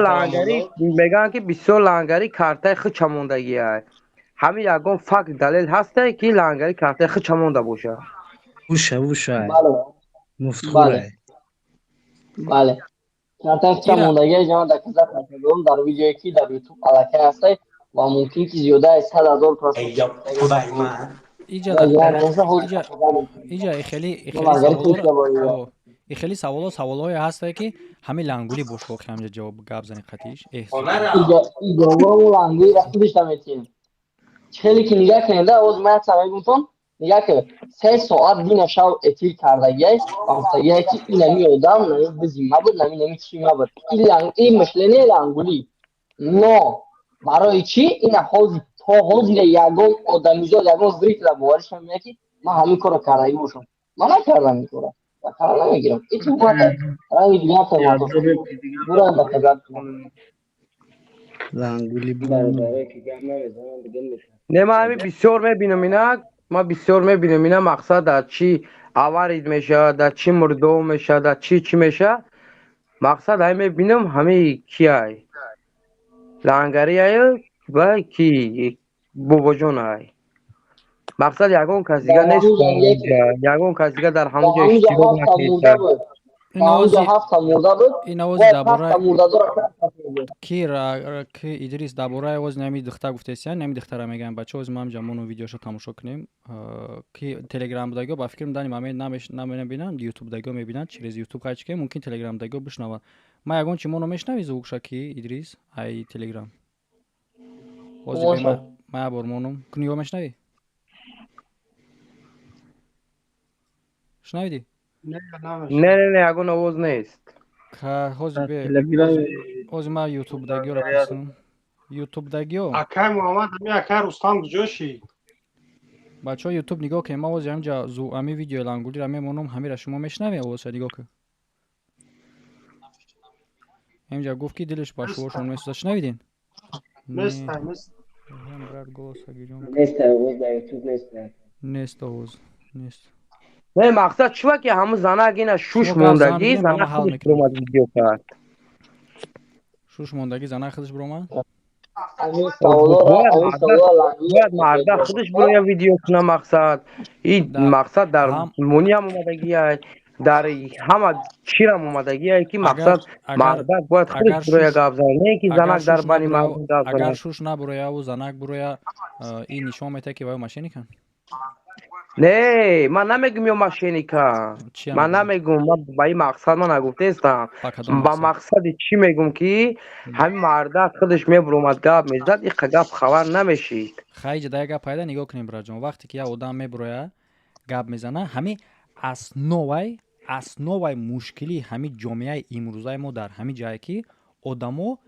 лангарӣ, мегӯянд, ки бисёр лангарӣ картаи худша мондагиай. Ҳамин ягон факт, далел ҳастае, ки лангари картаи худша монда бошад? Уша, уша, муфтхӯрай. Бале, картаи худша мондагиай, ҷама доказать накардам дар видеое, ки дар Ютуб аллакай ҳастай ва мумкин ки зиёда аз 100 000. Иҷа хеле саволо, саволҳое ҳастае, ки ҳамин лангулӣ бош, воқеа ҳамҷа ҷавоб гап зани қатиш. Лангулира худаш наметиҳем. Хеле ки нигаҳ кунед, оз ман як мегумтон. Нигоҳ кун, 3 соат дина шав эфир кардагиай, гуфтагиай ки инами одам нами бизи мабуд, нами нами чӣ мабуд. Ин мышление лангулӣ. Но барои чӣ ина ҳозир то ҳозира ягон одамизод, ягон зрителя бовариш намеяд, ки ман ҳамин корро кардагӣ бошам. Ман накардам ин корро. Ва карда намегирам. Ин туҳмат аст. Ранги дигар туҳмат. Бурам ба казат. Лангули. Не, ман ҳамин бисёр мебинам инак, ман бисёр мебинам ина, мақсад дар чӣ аварид мешавад, дар чӣ мурдо мешавад, дар чӣ чӣ мешавад. Мақсад ҳамин мебинам, ҳамин киай? Лангариай ва ки Бобоҷонай. Мақсад ягон кас дига нест, ягон кас дига дар ҳамон ҷо иштирок накард. Ки Идрис дар бораи оз нами духтар гуфтесиян, нами духтара мегӯям, бача, оз ман ҷамону видеошо тамошо кунем. Ки Телеграм будагиё, ба фикрам, дани мамед намебинанд, Ютуб дагиё мебинанд, через Ютуб хайчи ки мумкин Телеграм дагиё бишнаванд. Ман ягон чи моно мешнавӣ звукша, ки Идрис ай Телеграм? Ҳозир ман як бор монум. Кунӣ мешнавӣ? Шунавидӣ? Не, не, не, ягон овоз нест. Ҳозир ман Ютуб дагиёро пурсам. Ютуб дагиё. Акай Муҳаммад, ами акай Рустам куҷо шид? Бачаҳо, Ютуб нигоҳ кунед, ман ҳозир ҳаминҷа ами видеои лангулиро мемонам, ҳамира шумо мешнавед овозша, нигоҳ кун. Ҳаминҷа гуфт, ки дилаш ба шувошон месӯзад. Шунавидин? Нест, нест. Брат, голоса гирём. Нест овоз дар Ютуб, нест. Нест овоз, нест. Не, мақсад чува ки ҳамун занак ина шуш мондагӣ, занак худаш биромад видео кард. Шуш мондагӣ занак худаш биромад? Бояд марда худаш бироя видео куна, мақсад. И мақсад дар мусулмониам омадагиай, дар ҳама чирам омадагиай, ки мақсад мардак бояд худаш бироя гап занад, не ки занак дар бани мардум гап занад. Агар шуш набурояву занак буроя, ин нишон метаҳад, ки вай мошенникан? Не, ман намегум ё мошенника. Ман намегум, ман ба ин мақсад ман нагуфтаистам. Ба мақсади чӣ мегум, ки ҳамин мардак худаш мебуромад, гап мезад, иқа гап хабар намешид. Хайҷа да як гап пайда нигоҳ кунем, бираҷон. Вақте ки як одам мебуроя, гап мезана, ҳамин основаи мушкилии ҳамин ҷомеаи имрӯзаи мо дар ҳамин ҷае, ки одамо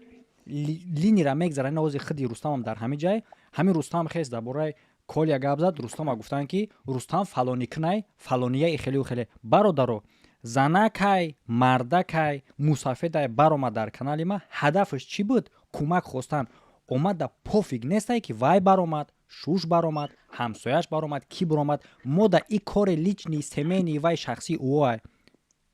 линияра мегзаранд. Ин ози худи Рустамам дар ҳамин ҷай, ҳамин Рустам хес дар бораи Колия гап зад, Рустама гуфтанд, ки Рустам фалони кунай, фалонияи хелеу хеле. Бародаро, занакай, мардакай, мусафедай баромад дар канали ма, ҳадафаш чӣ буд? Кӯмак хостан. Омада пофиг нестай, ки вай баромад, шуш баромад, ҳамсояш баромад, кӣ баромад. Мо да и кори личный, семейный вай, шахсии ӯай.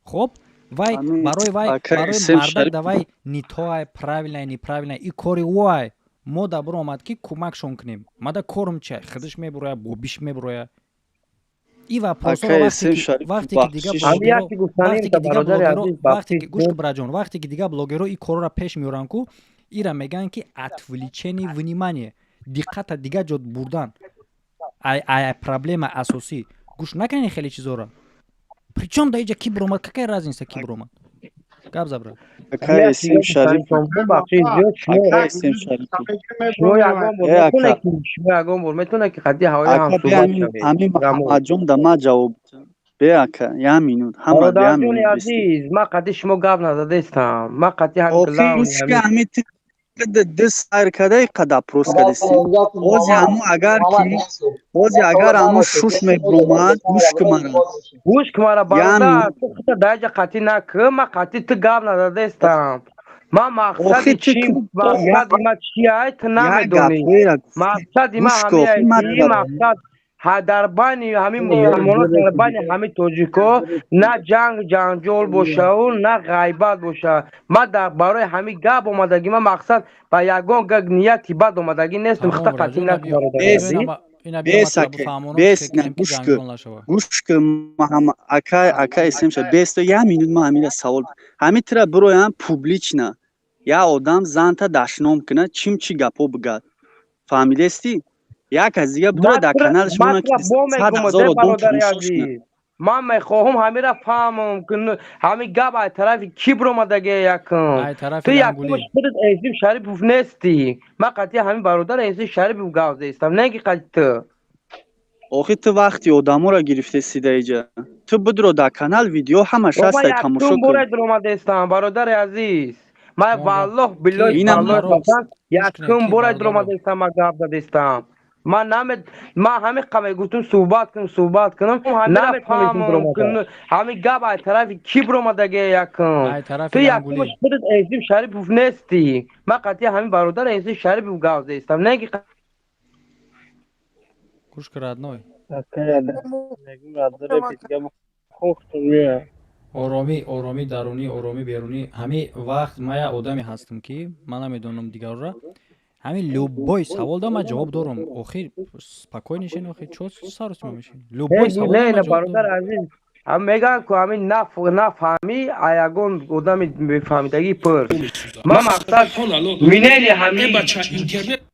Хоб, вай барои вай, барои мардак да вай не тоай, правильное, неправильное, и кори ӯай. Мо да биромад, ки кӯмакшон кунем. Мада корм чи худаш мебуроя, бобиш мебуроя. И вопросоро вақте ки дига вақте ки гӯш ку, браҷон, вақте ки дига блогерро и корро пеш меоранд ку, ира мегӯянд, ки отвлечение внимание, диққата дига ҷо бурдан ай проблема асосӣ. Гӯш накунед хеле чизоро. Причём да иҷа ки биромад, какая разница, ки биромад? Гап за, брат. Шумо ягон бор метавонед, ки қадди ҳавои ҳамин Муҳаммадҷон да ма ҷавоб бе, ака, як минут. Ҳама бародарҷони азиз, ман қадди шумо гап назадаистам, ман қадди ҳамин ду сайр кадаи қад опрос кадисти. Ози ҳаму агар ки ози агар ҳаму шуш мебуромад, гӯш ку мара. Гӯш ку мара, бародар, ту хута даҷа қатӣ накӣ, ман қатӣ ту гап назадаистам. Ман мақсади чи, мақсади ма чиай, ту намедонӣ. Мақсади ма ҳамин, мақсад дар байни ҳамин мусулмонон, дар байни ҳамин тоҷико на ҷанг ҷанҷол бошаву на ғайбат боша. Ман барои ҳамин гап омадагӣ, ман мақсад ба ягон нияти бад омадагӣ нестам. Хита қатъӣ Гӯш ку, акай исемша, бесто як минут, ман ҳамина савол. Ҳамин тира бироям публично як одам занта дашном кунад, чим чӣ гапҳо бигад, фаҳмидестӣ? Як аз дига бидора дар каналаш монад, ки 100 000 одам тамошош кунад. Ман мехоҳам ҳамира фаҳмам, ҳамин гап аз тарафи кӣ биромадаги якум. Ту якумаш худат Эзим Шарипов нестӣ. Ман қатъи ҳамин бародар Эзим Шарипов гап заистам, не ки қатъи ту. Охи ту вақти одаморо гирифтеси да иҷа. Ту бидро дар канал видео ҳамаш ҳастай, тамошо кун. Бора дуромадестам, бародари азиз. Ман валлоҳ биллоҳ якум бора дуромадестам, ман гап задестам. Ман намед, ман ҳамин қабл гуфтум суҳбат кунам, суҳбат кунам, нафаҳмам ҳамин гап ай тарафи ки биромадаги якум. Ту якумаш худат Эзим Шарипов нестӣ. Ман қатъи ҳамин бародар Эзим Шарипов гап задестам. Не ки Гӯш кун, родной. Оромӣ, оромӣ дарунӣ, оромӣ берунӣ. Ҳамин вақт ман як одаме ҳастам, ки ман намедонам дигарро. Ҳамин любой савол да ман ҷавоб дорам. Охир спокойно нишин, охир чо саросима мешин? Любой савол не, не, бародар азиз. Ҳам мегӯянд ку ҳамин нафаҳмӣ, а ягон одами бефаҳмидагӣ пурс. Ман мақсад минели ҳамин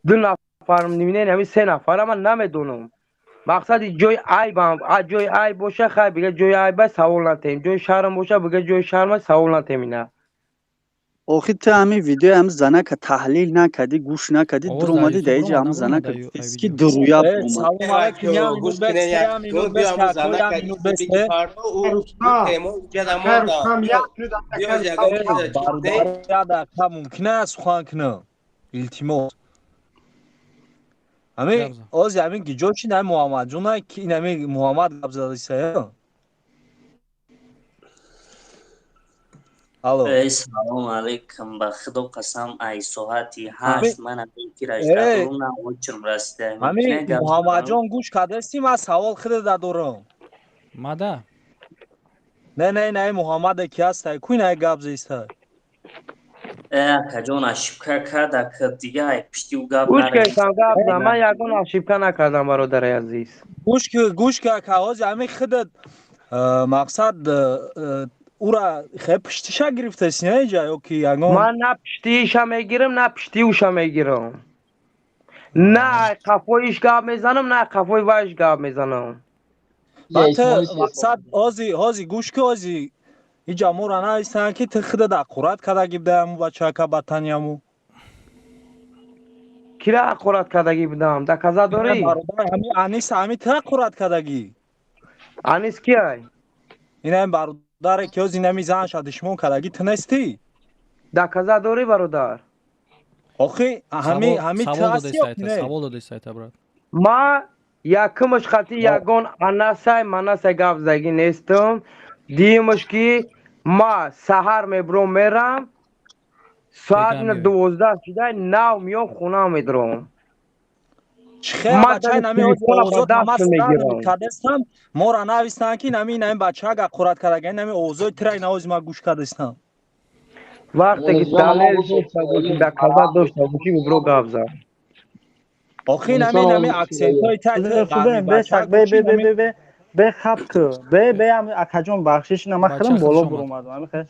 ду нафар, минели ҳамин се нафара ман намедонам. Мақсади ҷои айбам, ҷои айб боша, хай бига ҷои айба савол натем, ҷои шарм боша, бига ҷои шарма савол натем ина. Охи ту ҳамин видеои ҳамин занака таҳлил накардӣ, гӯш накардӣ, дуромадӣ дар иҷа ҳамин занака гуфтест ки дуруя буромад. Салом алайкум, мумкин аст сухан кунам, илтимос. Ҳамин ози ҳамин гиҷо чи ҳамин Муҳаммадҷон ки ин ҳамин Муҳаммад гап задасая. Алло. Эй, салом алейкум, ба худо қасам, ай соати 8 ман ҳамин ки раҷдадорум на очирм расида. Ҳамин Муҳаммадҷон гӯш кардасти, ман савол худада дорам. Мада? Не, не, не, Муҳаммаде ки ҳастай, ку ин ай гап зеста? Акаҷон ошибка кард, ака дига ай пишти ӯ гап гӯш кардам, гап зад. Ман ягон ошибка накардам, бародари азиз. Гӯш ки, гӯш ки, ака, ҳозир ҳамин худат мақсад ура хе пиштиша гирифтаси не иҷа ё ки ягон? Ман на пиштииша мегирам, на пиштиуша мегирам. На қафоиш гап мезанам, на қафои вайш гап мезанам. Баъд мақсад ҳози ҳози гӯш ки, ҳози иҷа моро нависанд ки ту худат ҳақорат кардагӣ будаи ҳамун бачака ба тани ҳамун. Кира ҳақорат кардагӣ будам? Доказа дорӣ? Ҳамин Анис, ҳамин ту ҳақорат кардагӣ. Анис киай? Ин ҳамин бародаре ки ҳози ин ҳамин занша душмон кардагӣ ту нестӣ? Доказа дорӣ, бародар? Охи ҳамин ҳамин ту ҳастӣ ё не? Савол додест сайта, брат. Ма якумаш хати ягон анасай манасай гап задагӣ нестам. Дуюмаш ки ма саҳар мебуром мерам, соат 12 шуда нав миём хона медуром. Чихел бачаи нами овозот тамас кардестам, моро навистанд ки нами нами бачаак ҳақорат кардага, нами овозои тирай навози ма гӯш кардестам. Вақте ки далел дошта бошӣ, доказа дошта бошӣ, бибро гап зад. Охи нами нами аксентҳои тай бе бе бе бе бе хаб ку бе бе акаҷон, бахшиш, ина ман хелам боло буромадам. Ами хел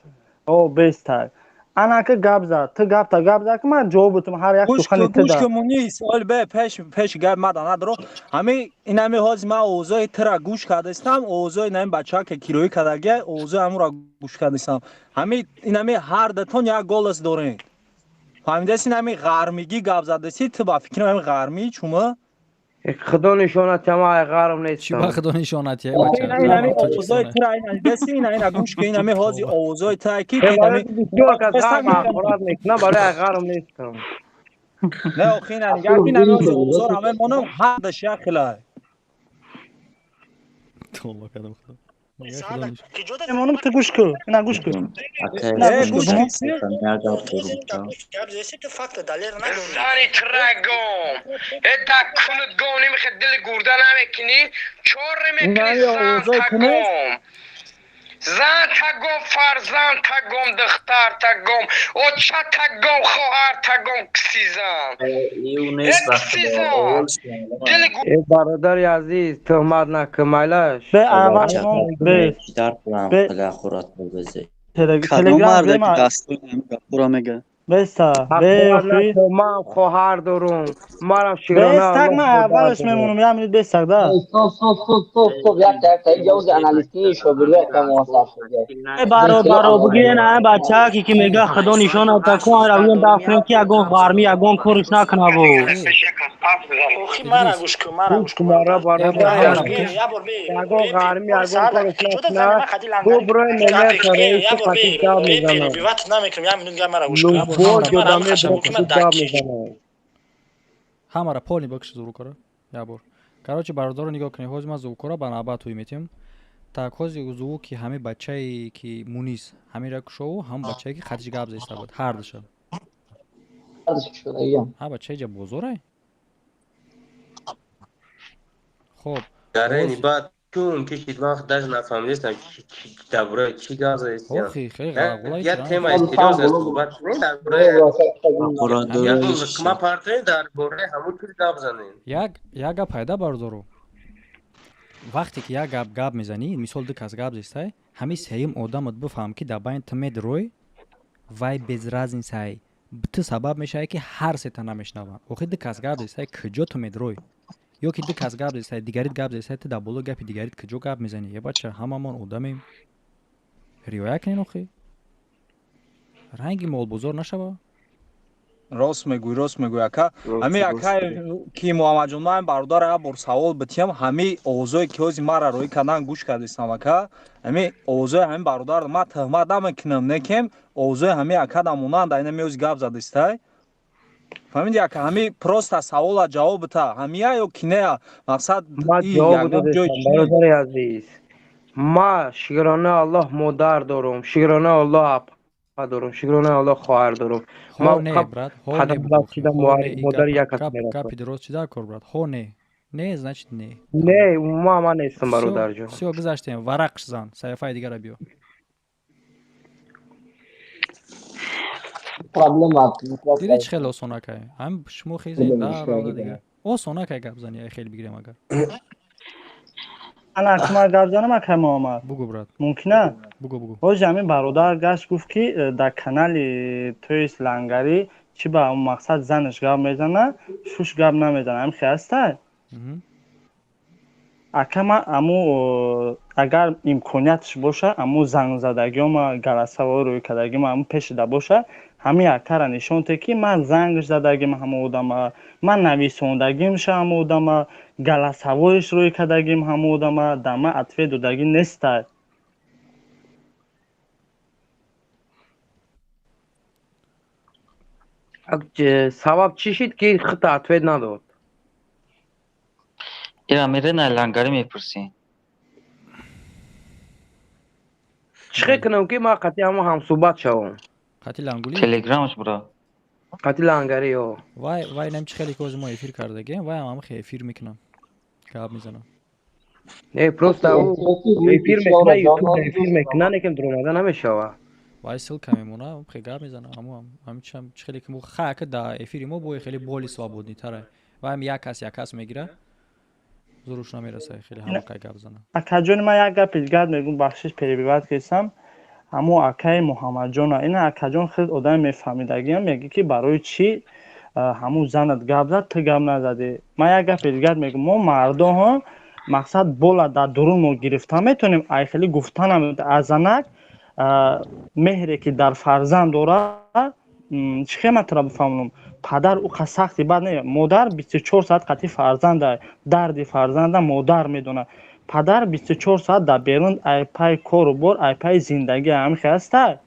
о бестак анака гап зад, ту гапта гап зад ки ман ҷавоб бутум ҳар як сухани ту. Гӯш ку мунис, ол бе пеш пеш гап мада надро. Ҳами ин ҳами ҳози ман овозои тура гӯш кардастам, овозои ин ҳами бачака ки кироӣ кардагия, овозои ҳамура гӯш кардастам. Ҳами ин ҳами ҳар датон як голос дорем. Фаҳмидаси, ин ҳами ғармигӣ гап задаси, ту ба фикрам ҳами ғармӣ чума? Худо нишонат, ма ай ғарм Чӣ нестам. ба худо нишонат, я Ин ҳами овозои тура ин ҳами ин ҳами гӯш ки, ин ҳами ҳози овозои тура ки ин ҳами бисёр кас ғарм ҳақорат мекунам, барои ай ғарм нестам. Не, охи ин ҳами гап, ин ҳами ҳози овозоро мемонам, ҳардаш як хелай. Тавба кардам худо. Мемонам, ту гӯш ку, ина гӯш ку. Зани трагом, это кунут гом немихе дили гурда намекунӣ, чор мекунӣ зан тагом. Зан тагом, фарзанд тагом, духтар тагом, оча тагом, хоҳар тагом, кисизан. Кисизан. Дили Э, бародари азиз, туҳмат накун, майлаш. Бе аввал бе Кадом марде ки дастои ҳамин гапҳоро мега? Беста, бе охи. Ман хоҳар дорум, манам широна. Бестак, ман аввалаш мемонам, як минут бестак да. Стоп, стоп, стоп, стоп, стоп, якта, якта, инҷа ози анализкини шогирда якта муассар шуд. Баро, баро, бигирен ай бачаки ки мега худо нишонат ку, ай равиён дафрем ки ягон ғармӣ ягон кориш накунаву. Охи мара гӯш кун, мара гӯш кун. Мара бародар. Ягон ғарми ягон кор на. Бу брои мелер караи қати гап мезанад. Биват намекунам, як минут гап мара гӯш кун. Любой ҷодаме бо гап мезанад. Ҳамара полни бикши звукора. Як бор. Короче, бародаро, нигоҳ кунед, ҳозир ман звукора ба навбат ҳуй метиҳам. Так, ҳозир звуки ҳамин бачае ки Мунис, ҳаминра кушову, ҳам бачае ки хатиш гап зеста буд, ҳардуша. Ҳа, бачаи ҷа бозорай? Хоб. Гарени баъд чун кишид вақт даже нафаҳмидестам дар бораи чӣ гап задестиям. Охи, хеле ғалағулай. Як темаи серьёзная суҳбат кунем дар бораи ягон луқма партоем, дар бораи ҳамон чиз гап занем. Як гап пайда, бародаро. Вақте ки як гап гап мезанӣ, мисол ду кас гап зестай, ҳамин сеюм одамат бифаҳм, ки дар байни ту медрой, вай без разницай. Ту сабаб мешавӣ, ки ҳар сета намешнаванд. Охи ду кас гап зестай, куҷо ту медрой? Ё ки ду кас гап зестай, дигарит гап зестай, ту дар болои гапи дигарит куҷо гап мезанӣ? Е бача, ҳамамон одамем, риоя кунен. Охи ранги молбозор нашава. Рост мегӯй, рост мегӯй, ака. Ҳами ака ки Муҳаммадҷон, ман бародар як бор савол битиҳам. Ҳами овозое ки ҳози мара роӣ кардан гӯш кардистам, ака, ҳами овозои ҳами бародар, ман тӯҳмат намекунам, некем овозои ҳами акада монанд айна меози гап задистай. Фаҳмиди, ака? Ҳами просто савола ҷавоб бита, ҳамия ё ки нея, мақсад. Ма ҷавоб додестам, бародари азиз. Ма шукрона Аллоҳ модар дорум, шукрона Аллоҳ апа дорум, шукрона Аллоҳ хоҳар дорум. Ҳо не, брат, ҳо не, модари як кас гапи дурост чӣ дар кор, брат? Ҳо не, не значит не. Не, умуман ман нестам, бародарҷон. Всё, гузаштем, варақш зан, саҳифаи дигара биё. Проблема. Диди, чӣ хеле осонакай? Ҳам шумо хезед равда дигар осонакай гап зани, ай хеле бигирем агар. Ана акмар гап занам, акай Муҳаммад? Бугу, брат. Мумкина? Бугу, бугу. Ҳози ҳамин бародар гашт гуфт, ки дар канали тоист лангарӣ чӣ ба мақсад занаш гап мезана, шуш гап намезана, ҳамин хел ҳастай? Ака, ман аму агар имкониятш боша, аму зангзадагиёма, галасаво рӯй кардагима аму пешида боша, ҳамин акара нишон те, ки ман зангш задагим ҳама одама, ман нависондагимша ҳама одама, галасавоиш рӯй кардагим ҳама одама, дар ман ответ додагӣ нестай. Сабаб чӣ шид, ки худта ответ надод? Ира мерена лангарӣ мепурсӣ. Чӣ хел кунам, ки ман қатъи ҳамо ҳамсӯҳбат шавам? Қатъи лангулӣ? Телеграмаш бура. Қатъи лангарӣ, ё. Вай, вай нам чӣ хеле ки ҳозир мо эфир кардагем, вай ҳам ҳамин эфир мекунам, гап мезанам. Не, просто эфир мекуна, ютуб эфир мекуна, лекин дуромада намешава. Вай ссылка мемона, хе гап мезанам, ҳамо ҳамин чӣ хеле ки мо ха ка да эфири мо бо хеле более свободныйтара. Вай ҳам як кас, як кас мегира, зуруш намераса хеле ҳамақай гап зана. Акаҷони, ман як гапи дигар мегӯм, бахшиш, перебивать кесам. Ҳамо акаи Муҳаммадҷона, ина акаҷон хел одами мефаҳмидагиам, мегӯ, ки барои чӣ ҳамун занат гап зад, ту гап назадӣ? Ман як гапи дигар мегӯм: мо мардоҳо мақсад бола дар дурун мо гирифта метавонем, ай хеле гуфтанам аз занак меҳре ки дар фарзанд дорад, чӣ хел ман тура бифаҳмонам, падар ӯ қа сахти бад не, модар 24 соат қатъи фарзанда, дарди фарзанда модар медонад. Падар 24 соат дар берун, ай пай кору бор, ай пай зиндагӣ, ҳамин хел ҳастай.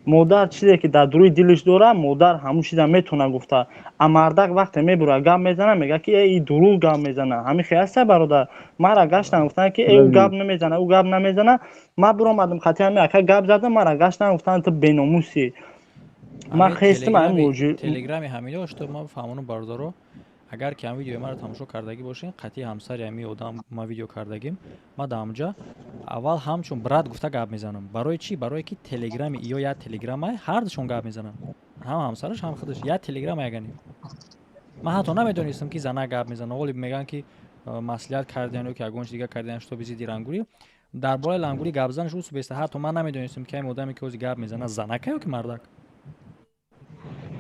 Модар чизе ки дар дуруи дилиш дорад, модар ҳамун чиза метавона гуфта. А мардак вақте мебура гап мезана, мега, ки э, и дурӯғ гап мезана. Ҳамин хел ҳастай, бародар. Мара гаштан гуфтанд, ки э, ӯ гап намезана, ӯ гап намезана. Ман биромадам, қатъи ҳамин ака гап задам, мара гаштан гуфтанд, ту беномусӣ. Ман хестим ҳамин. Телеграми ҳамино, что ман фаҳмонам, бародаро, агар ки ҳам видеои маро тамошо кардагӣ бошед, қатъи ҳамсари ҳамин одам ман видео кардагим. Ман дар ҳамҷа аввал ҳамчун брат гуфта гап мезанам. Барои чӣ? Барое ки телеграми иё як телеграмай, ҳардушон гап мезананд, ҳам ҳамсараш, ҳам худаш, як телеграм ягани. Ман ҳатто намедонистам, ки зана гап мезанад. Оли мегӯянд, ки маслиҳат кардиан ё ки ягон чи дигар кардиан, что зидди лангурӣ, дар бораи лангурӣ гап занаш ӯ беста. Ҳатто ман намедонистам, ки ҳамин одаме, ки ҳози гап мезанад, занака ё ки мардак.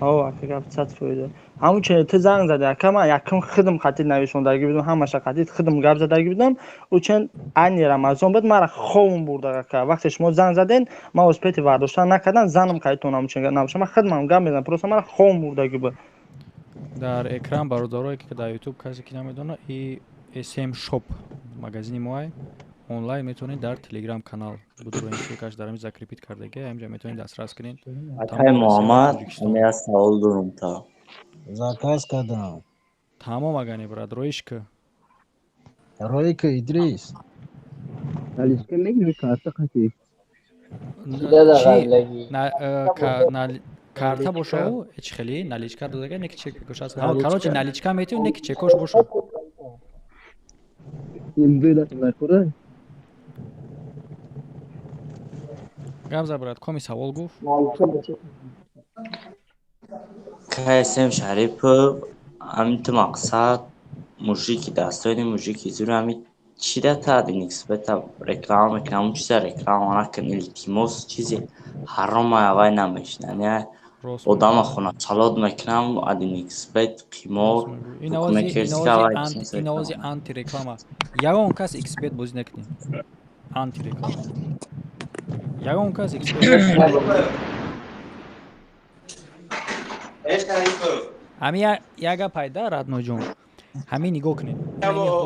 Ҳо, ака, гап 100%. Ҳамун чи ту занг зади, ака, ман якум худам қатъи нависондагӣ будам, ҳамаша қатъи худам гап задагӣ будам. Ӯ чен айни Рамазон буд, мара хобм бурда, ака. Вақте шумо занг заден, ман успеть вардоштан накардам, занам қайтон ҳамун чен набошам, ман худам гап мезанам, просто мара хобм бурдагӣ буд. Дар экран, бародарое ки дар ютуб, касе ки намедона, и sm shop магазини моай, онлайн метавонед дар телеграм канал будро, ссылкаш дар ҳами закрепить кардаги, ҳамҷа метавонед дастрас кунед. Акай Муҳаммад, ҳаме як савол дорум та. Заказ кардам. Тамом, агане, брат, роиш ки. Рои ки, Идрис. Наличка мегири, карта қати. Чи карта бошаву ҳеч хели наличка додага, не ки чек бикош аст. Короче, наличка метавон, не ки чекош боша. Гап за, брат, коми савол гуфт. КСМ Шарипов, ҳамин ту мақсад мужики дастони мужики зур, ҳамин чӣ да таъди нисбата реклама мекунам, ҳамун чиза реклама накун, илтимос, чизи ҳарома авай намешинам, я одама хона салот мекунам, ади нисбат қимор. Ин овози антиреклама. Ягон кас xbet бозӣ накунед, антиреклама. Ягон кас xbet. Ҳами як гап пайда, Радноҷон, ҳамин нигоҳ кунед.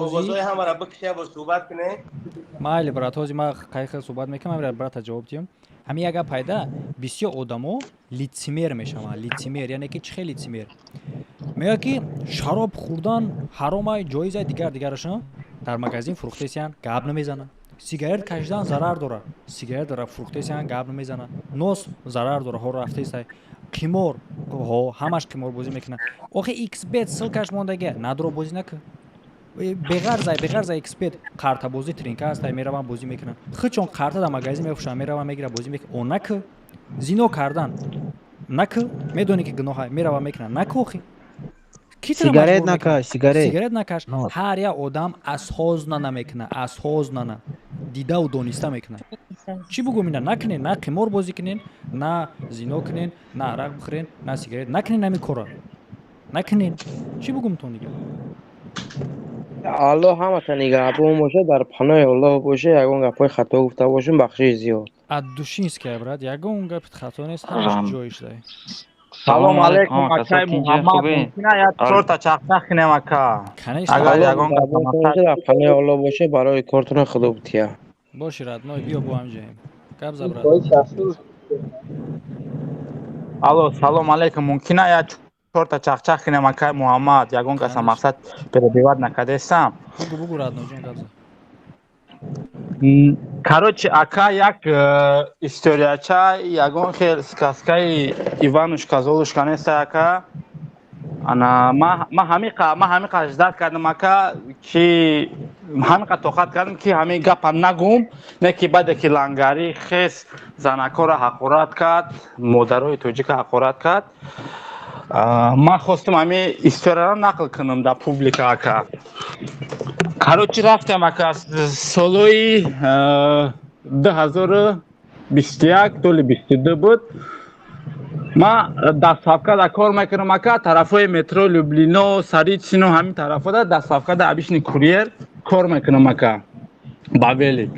Овозҳои ҳамаро бикша, бо суҳбат кунед. Майли, брат, ҳозир ман қайхел суҳбат мекунам, ҳамира брата ҷавоб диҳам. Ҳамин як гап пайда, бисёр одамо лицемер мешаванд. Лицемер яъне ки чӣ хел лицемер? Мегӯяд ки шароб хӯрдан ҳаромай, ҷоизай, дигар дигараша дар магазин фурӯхтесиян, гап намезанад. Сигарет кашидан зарар дорад, сигарет фурӯхтесиян, гап намезанад. Нос зарар дорад, ҳо рафтесай. Қимор, ҳо ҳамаш қиморбозӣ мекунад. Охи xbet ссылкаш мондагия, надро бозӣ накун. Беғарзай xbet картабозӣ, тринка ҳастай, мераванд, бозӣ мекунанд. Хичон карта дар магазин мефурӯшанд, мераванд, мегиранд, бозӣ мекунанд. О наку. Зино кардан наку, медонӣ ки гуноҳа, мераванд, мекунанд. Наку охи. Сигарет накаш, сигарет. Сигарет накаш. Ҳар як одам осознанно мекунад, осознанно, дидаву дониста мекунад. Чӣ бугум ина? Накунед, на қимор бозӣ кунед, на зино кунед, на арақ бихӯред, на сигарет накунед, ҳамин кора накунед. Чӣ бугумтон дигар? Аллоҳ ҳамата нигаҳбон бошад, дар паноҳи Аллоҳ бошад. Ягон гапҳои хато гуфта бошем, бахшиши зиёд. Аддушинская, брат, ягон гапи хато нест, ҳамаш ҷоиш дай. Салом алейкум, акай Муҳаммад, мумкина як чорта чахчах кунем, ака? Агар ягон дар паноҳи Аллоҳ бошад, барои кортона худо бутия. Боши, родной, биё, бо ҳамҷаем. Гап за, брат. Алло, салом алейкум, мумкина як чорта чахчах кунем, акай Муҳаммад? Ягон каса мақсад перебивать накардестам. Бугу, бугу, родной ҷон, гап за. Короче, ака, як историяча, ягон хел сказкаи Иванушка Золушка неста, ака. Ана ма ҳамиқа ждать кардам, ака, ки ҳамиқа тоқат кардам, ки ҳамин гапа нагум, не ки баъде ки лангари хес занакҳоро ҳақорат кард, модарои тоҷика ҳақорат кард, ман хостам ҳамин историяро нақл кунам дар публика, ака. Короче, рафтам, ака, солҳои 2021 толи 22 буд, ман доставкада кор мекунам, ака, тарафҳои метро Люблино, Царицыно, ҳамин тарафҳода доставкада обычный курьер кор мекунам, ака, ба велик.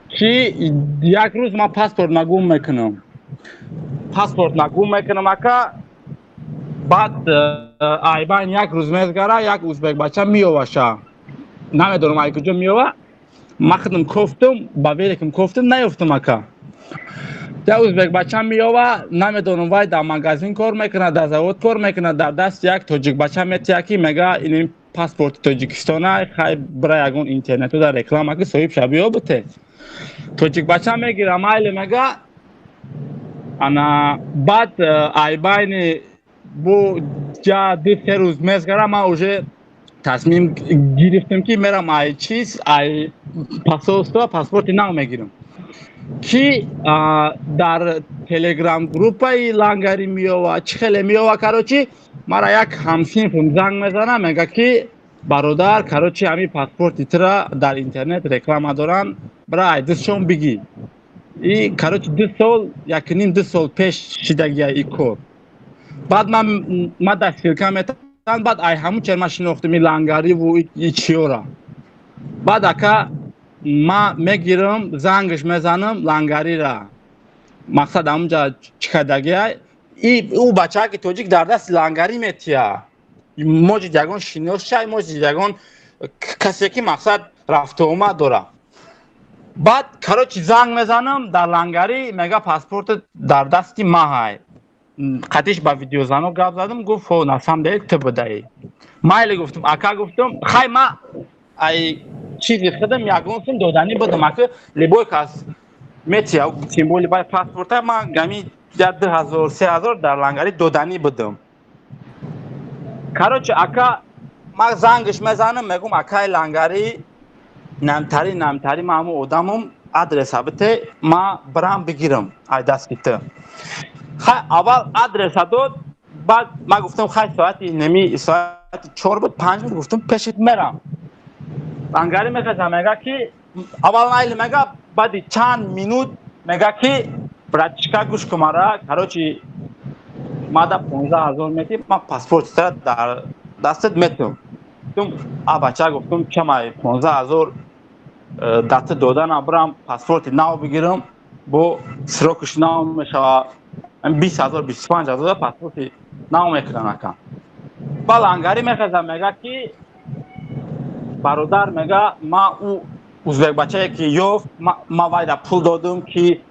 Ки як рӯз ман паспорт нагум мекунам, паспорт нагум мекунам, ака. Баъд айбайн як рӯз мезгара, як узбекбача меоваша, намедонам ай куҷо меова. Ман худам кофтум, ба великам кофтум, наёфтум, ака. Як узбекбача меова, намедонам, вай дар магазин кор мекунад, дар завод кор мекунад, дар дасти як тоҷикбача метиҳад, ки мега ин паспорти Тоҷикистона, хай бира ягон интернету дар реклама ки соҳиб ша биёбуте. Тоҷикбача мегира, майли мега. Ана баъд айбайни бу ҷа 2-3 рӯз мезгара, ман уже тасмим гирифтем, ки мерам ай чиз, ай посольство паспорти нав мегирам. Ки дар телеграм группаи лангари меова, чӣ хеле меова. Короче, мара як ҳамсинфам занг мезана, мега ки бародар, короче, ҳамин паспорти тура дар интернет реклама доранд, бира ай дастшон бигӣ. И короче, 2 сол, якним 2 сол пеш шидагия и кор. Баъд ман дар ссылка метан, баъд ай ҳамун чер ман шинохтам и лангариву и чиёра. Баъд, ака, ман мегирам, зангаш мезанам лангарира, мақсад ҳамунҷа чӣ кардагия. И ӯ бачаки тоҷик дар дасти лангарӣ метия. Может, ягон шинос шай, может, ягон касе ки мақсад рафтуомад дора. Баъд, короче, занг мезанам дар Лангарӣ, мега, паспорт дар дасти маҳай. Қатиш ба видеозвонок гап задам, гуфт, хо, на самом деле ту будаӣ. Майли, гуфтум, ака, гуфтум, хай, ма ай чизи худам ягон сум доданӣ будам, ака, любой кас метия, тем более бай паспорта ма гами 1000, 3000 дар Лангарӣ доданӣ будам. Короче, ака, ма зангш мезанам, мегум, акай Лангарӣ, намтари намтари, ма ҳамун одамам, адреса бите, ма бирам бигирам ай дасти ту. Хай, аввал адреса дод, баъд ма гуфтам, хай, соати неми, соати 4 буд, 5 буд, гуфтам, пешит мерам. Лангарӣ мехезам, мега ки аввал майли мега, баъди чанд минут мега ки, братишка, гӯш кун мара, короче, мада 15 000 мети, ман паспортитара дар дастат метум. Гуфтум, а бача, гуфтум, чамай 15 000 дата додана бирам паспорти нав бигирам, бо срокаш нав мешава, 20 000, 25 000 паспорти нав мекунам, ака. Ба Лангарӣ мехезам, мега ки, бародар, мега, ма ӯ узбекбачае ки ёфт, ма вайда пул додум ки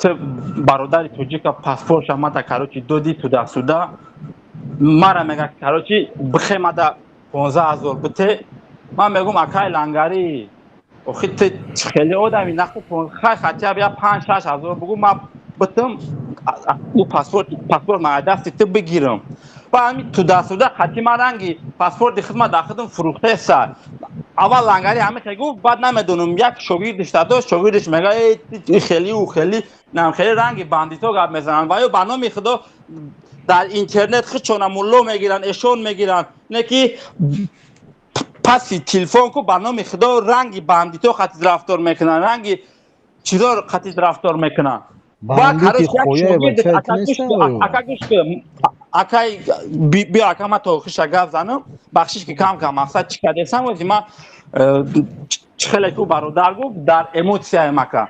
ту бародари тоҷика паспортша мада, короче, доди туда-сюда. Мара мега, короче, бихе, мада 15 000 бите. Ман мегум, акай Лангарӣ, охи ту хеле одами наху, хай, хотя бы я 5-6 ҳазор бугу, ма битам ӯ паспорт ма дасти ту бигирам. Ба ҳами туда-сюда хати ма ранги паспорти худма дар худам фурӯхтеса. Аввал Лангари ҳамихе гуфт, баъд намедонам, як шогирдиш дошт, шогирдиш мега, э, хели ӯ хели нам хели ранги бандито гап мезананд ва ё ба номи худо дар интернет худшона мулло мегиранд, эшон мегиранд, не ки паси телефон ку ба номи худо ранги бандито қатид рафтор мекунанд, ранги чизо қатид рафтор мекунанд. Акай, биё, ака, ма то хиша гап занам, бахшиш ки кам кам мақсад чӣ кардесам, ози ма чӣ хеле ку бародар гуфт, дар эмоцияем, ака.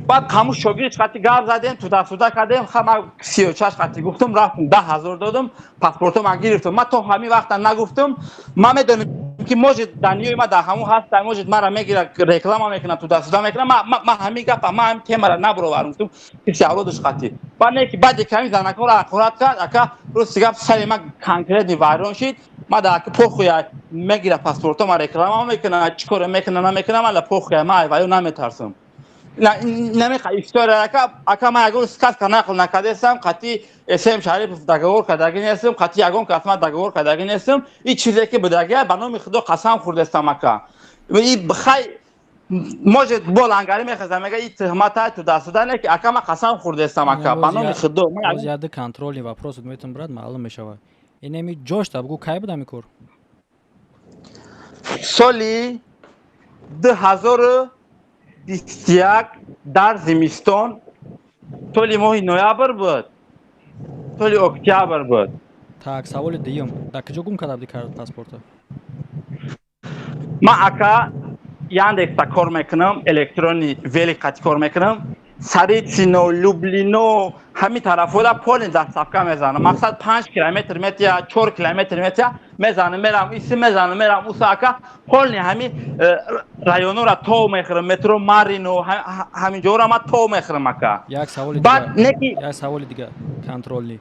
Баъд ҳамун шогирдш қати гап задем, туда-сюда кардем, ха, ма сиёчаш қати гуфтум, рафтум, 10 000 додум, паспорто ман гирифтум. Ма то ҳамин вақта нагуфтум, ма медонем ки может даниёи ма дар ҳамун ҳаста, может мара мегира, реклама мекуна, туда-сюда мекуна. Ма ҳамин гапа, ма ҳамин темара набуроварам, гуфтум, киси авлодаш қати. Баъд не ки баъде ки ҳамин занакҳоро ҳақорат кард, ака, рости гап, сари ма конкретный вайрон шид. Ма дар ака похуя, мегира паспорто ма реклама мекуна, чӣ коре мекуна, намекуна, ма ла похуя, ма айваё наметарсам. Намеха история, ака. Ака, ма ягон сказка нақл накардесам, қати СМ Шарипов договор кардаги нестам, қати ягон кас ма договор кардаги нестам. И чизе ки будагия, ба номи худо қасам хӯрдестам, ака. Хай, может, бо Лангари мехезам, мега, и туҳмата, туда-сюда, не ки, ака, ма қасам хӯрдестам, ака, ба номи худо. Яды контрольный вопрос метон, брат, маълум мешавад. Инеми ҷошта бугу, кай будам ин кор? Соли 2021 дар зимистон, толи моҳи ноябр буд, толи октябр буд. Так, саволи дуюм: дар куҷо гум карда будӣ паспорта? Ман, ака, Яндекса кор мекунам, электронный велик қати кор мекунам, Царицино, Люблино, ҳамин тарафҳода полный доставка мезанам. Мақсад, 5 километр метия, 4 километр метия, мезанам, мерам иси, мезанам, мерам уса, ака, полный ҳамин районора то мехӯрам, метро Марино, ҳамин ҷоро ма то мехӯрам, ака. Як саволи дига, як саволи дига контрольный: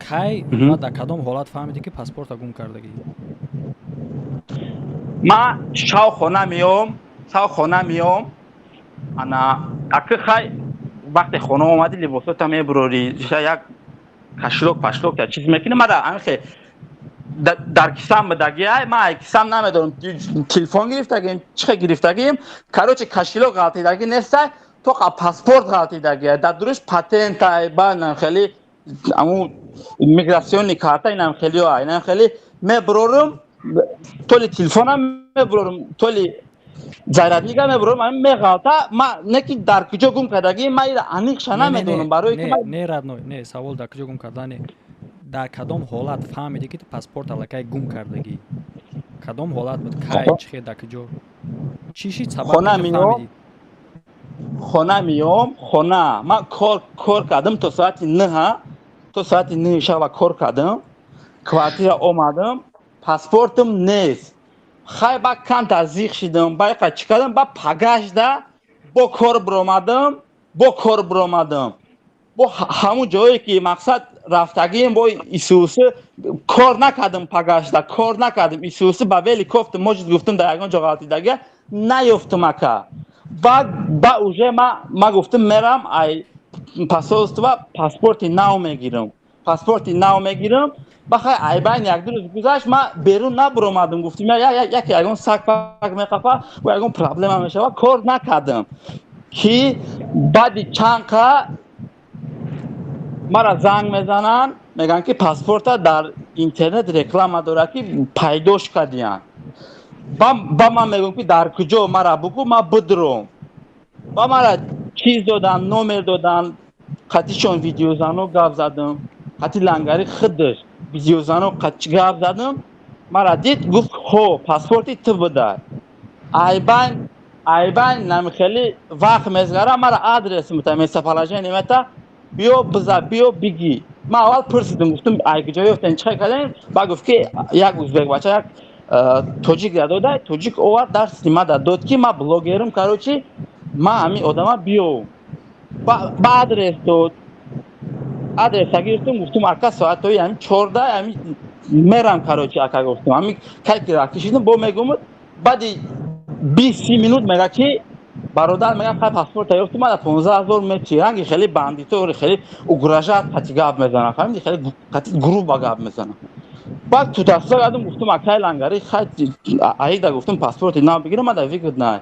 кай ва дар кадом ҳолат фаҳмидӣ, ки паспорта гум кардагӣ? Ма шав хона меом, шав хона меом, ана, ака, хай, вақте хона омадӣ, либосота мебурорӣ, як кошелёк пашлок я чиз мекунӣ, мада анхе дар кисам будагиай, ма ай кисам намедонам, телефон гирифтагим, чихе гирифтагим, короче, кошелёк ғалтидагӣ нестай, тоқа паспорт ғалтидагиай, дар дуруш патентай, ба хеле аму миграционный карта, инам хелио, инам хеле мебурорум, толи телефонам мебурорум, толи зарядника мебурорум, ами меғалта. Ма не ки дар куҷо гум кардагӣ, ма ира аниқша намедонам, барои ки не, родной, не, савол дар куҷо гум кардани, дар кадом ҳолат фаҳмидӣ, ки ту паспорт аллакай гум кардагӣ? Кадом ҳолат буд, кай, чихе, дар куҷо, чӣ шид сабаб? Хона меом, хона меом, хона ман кор кардам то соати 9, то соати 9 шаба кор кардам. Квартира омадам, паспортам нест. Хай, ба камтар зиқ шидам, байқа чӣ кардам, ба пагашда бо кор биромадам, бо кор биромадам. Бо ҳамун ҷое ки мақсад рафтагием, бо исуси кор накардам, пагашда кор накардам. Исуси ба вели кофтам, может, гуфтам, дар ягон ҷо ғалтидага наёфтам, ака. Баъд ба уже ма гуфтам, мерам ай посольство паспорти нав мегирам, паспорти нав мегирам. Ба хай, айбайн як ду рӯз гузашт, ма берун набуромадам. Гуфтам, яке ягон сак пак меқафа ва ягон проблема мешава. Кор накардам, ки баъди чанд қа мара занг мезананд, мегӯянд, ки паспорта дар интернет реклама дорад, ки пайдош кардиянд. Ба ман мегӯям, ки дар куҷо, мара бугӯ, ма бидром. Ба мара чиз додан, номер додан, қатишон видеозвонок гап задам, қати лангари худаш видеозвонок гап задам. Мара дид, гуфт: «Хо, паспорти ту будай». Айбайн намихели вақт мезгара, мара адрес мета, местоположение мета, биё биза, биё бигӣ. Ман аввал пурсидам, гуфтам: «Ай куҷо ёфтем, чӣ кардем?» Ба гуфт, ки як узбек бача як тоҷик дода, тоҷик овард, дар снимада дод, ки ма блогерам, короче, ма ҳамин одама биёвм. Ба адрес дод, адреса гирифтам, гуфтам: «Ака, соатҳои ҳамин 14 ҳамин мерам, короче, ака», гуфтам. Ҳамин кай ки рафти шидам, бо мегӯмад, баъди 20-30 минут мега, ки бародар, мега, хай, паспорта ёфтум, мада 15 000 мечи. Ранги хеле бандито, хеле угрожать қати гап мезанам, фаҳмиди, хеле қати грубо гап мезанам. Баъд тутафса кардам, гуфтам: «Акай лангари, хай, аида, гуфтам, паспорти нав бигирам, мада выгодно».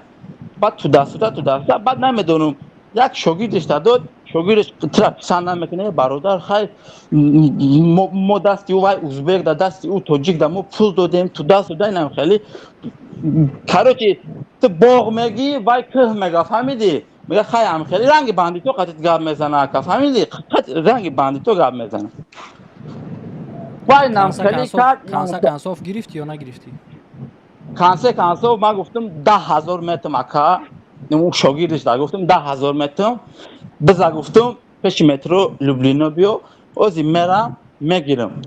Баъд тудасуда тудасуда, баъд намедонам, як шогирдиш дод, шогирдиш тира писанд намекунад: «Бародар, хай, мо дасти ӯ, вай узбек да, дасти ӯ тоҷик да мо пул додем», тудасуда инам хеле. Короче, ту боғ мегӣ, вай кӯҳ мега, фаҳмидӣ? Мега, хай, ам хеле ранги бандито қатит гап мезана, ака, фаҳмидӣ? Ранги бандито гап мезана. Вай намхели кард. Конце концов гирифтӣ ё нагирифтӣ? Конце концов ман гуфтам, 10 000 метам, ака. Шогирдиш да гуфтам, 10 000 метам, биза, гуфтам, пеши метро Люблино биё, ози мерам мегирам.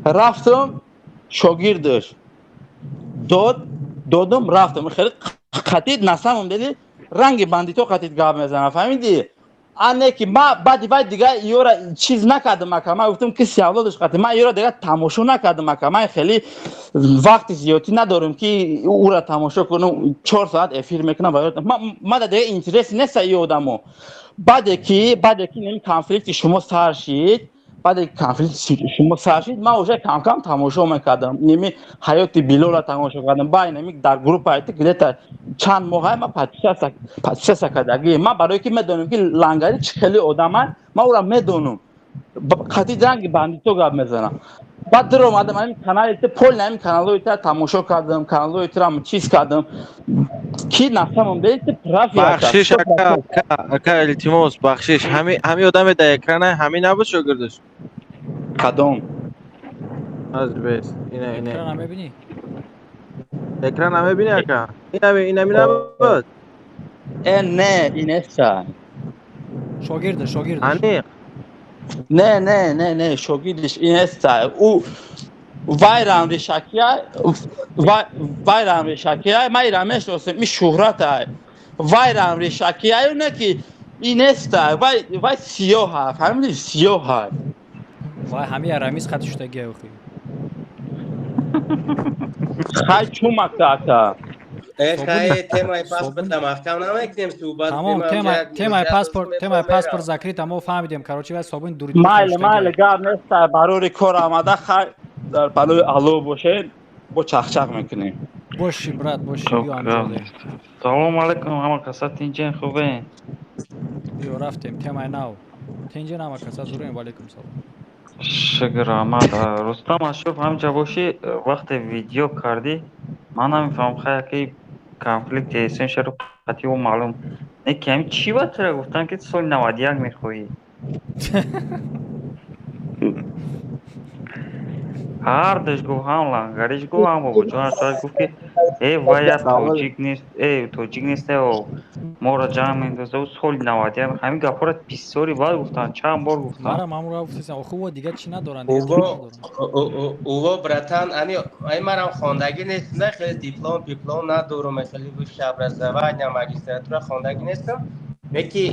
Рафтам, шогирдаш дод, додум, рафтам. Хеле қатид, на самом деле, ранги бандито қатид гап мезанам, фаҳмидӣ? Ане ки ма баъди вай дига ёра чиз накардам, ака. Ма гуфтам, ки сиавлодаш қати ма ёра дига тамошо накардам, ака. Ман хеле вақти зиёдтӣ надорам, ки ӯра тамошо кунам, 4 соат эфир мекунам. Ма да дига интерес неста и одамо. Баъде ки неми конфликти шумо сар шид, баъде конфликти шумо сар шид, ман уже камкам тамошо мекардам, неми ҳаёти Билола тамошо кардам. Ба неми дар группа где-то чанд моҳай ма подписаться кардагӣ. Ман барое ки медонам, ки лангари чӣ хеле одаман, ман ӯра медонам, қатъи ранги бандито гап мезанам. Баъд даромадам ҳамин канали те, полный ҳамин каналҳои тра тамошо кардам, каналҳои трам чиз кардам, ки на самом деле ты прав. Бахшиш, ака, ака, илтимос, бахшиш. Ҳами одаме дар экрана, ҳами набуд шогирдаш? Кадом? Аз бес, ина, ина. Экрана мебинӣ? Экрана мебинӣ, ака? Инами набуд? Э, не, инеста. Шогирдаш, шогирдаш. Аниқ. Не, не, не, не, шогирдиш инеста. Ӯ вайрам решакия, вайрам решакия, ма ира мешносем, и шӯҳрата. Вайрам решакия, не ки инеста, вай сиёҳа, фаҳмидӣ, сиёҳа. Вай ҳами арамиз хати шудагия охи. Хай, чумакта, ака. Хай, темаи паспорта маҳкам намекунем, суҳбат. Тамом, темаи паспорт, темаи паспорт закрыта, мо фаҳмидем. Короче, вай собун дури. Майли, майли, гап неста, барори кор омада. Хай, дар палои Алло бошед, бо чахчах мекунем. Боши, брат, боши, биё амҷоде. Салому алайкум, ҳама каса тинҷен, хубе? Биё, рафтем темаи нав. Тинҷен ҳама каса, зурем, валейкум салом. Шукр, раҳмат. Рустам Ашуров, ҳамҷа бошӣ, вақте видео кардӣ, ман намефаҳмам, хай, яки конфликти эҳсон шариф қатъи ӯ маълум не, ки ҳамин чӣ ба тура гуфтан, ки соли 91 мехоҳӣ? Ҳардаш гуфт, ҳам лангариш гуфт, ҳам бобоҷон Ашраф гуфт, ки э вая тоҷик нест, э тоҷик нест, э моро ҷанг мендоза. Соли 91 ҳамин гапҳоро бисёри баъд гуфтанд, чанд бор гуфтанд. Марам ҳамонро гуфтесам, охи во дигар чӣ надоранд? Уво братан, ами ай марам хондагӣ нест, на хеле диплом пиплом надорум, хеле высшее образование, магистратура хондагӣ нестам, леки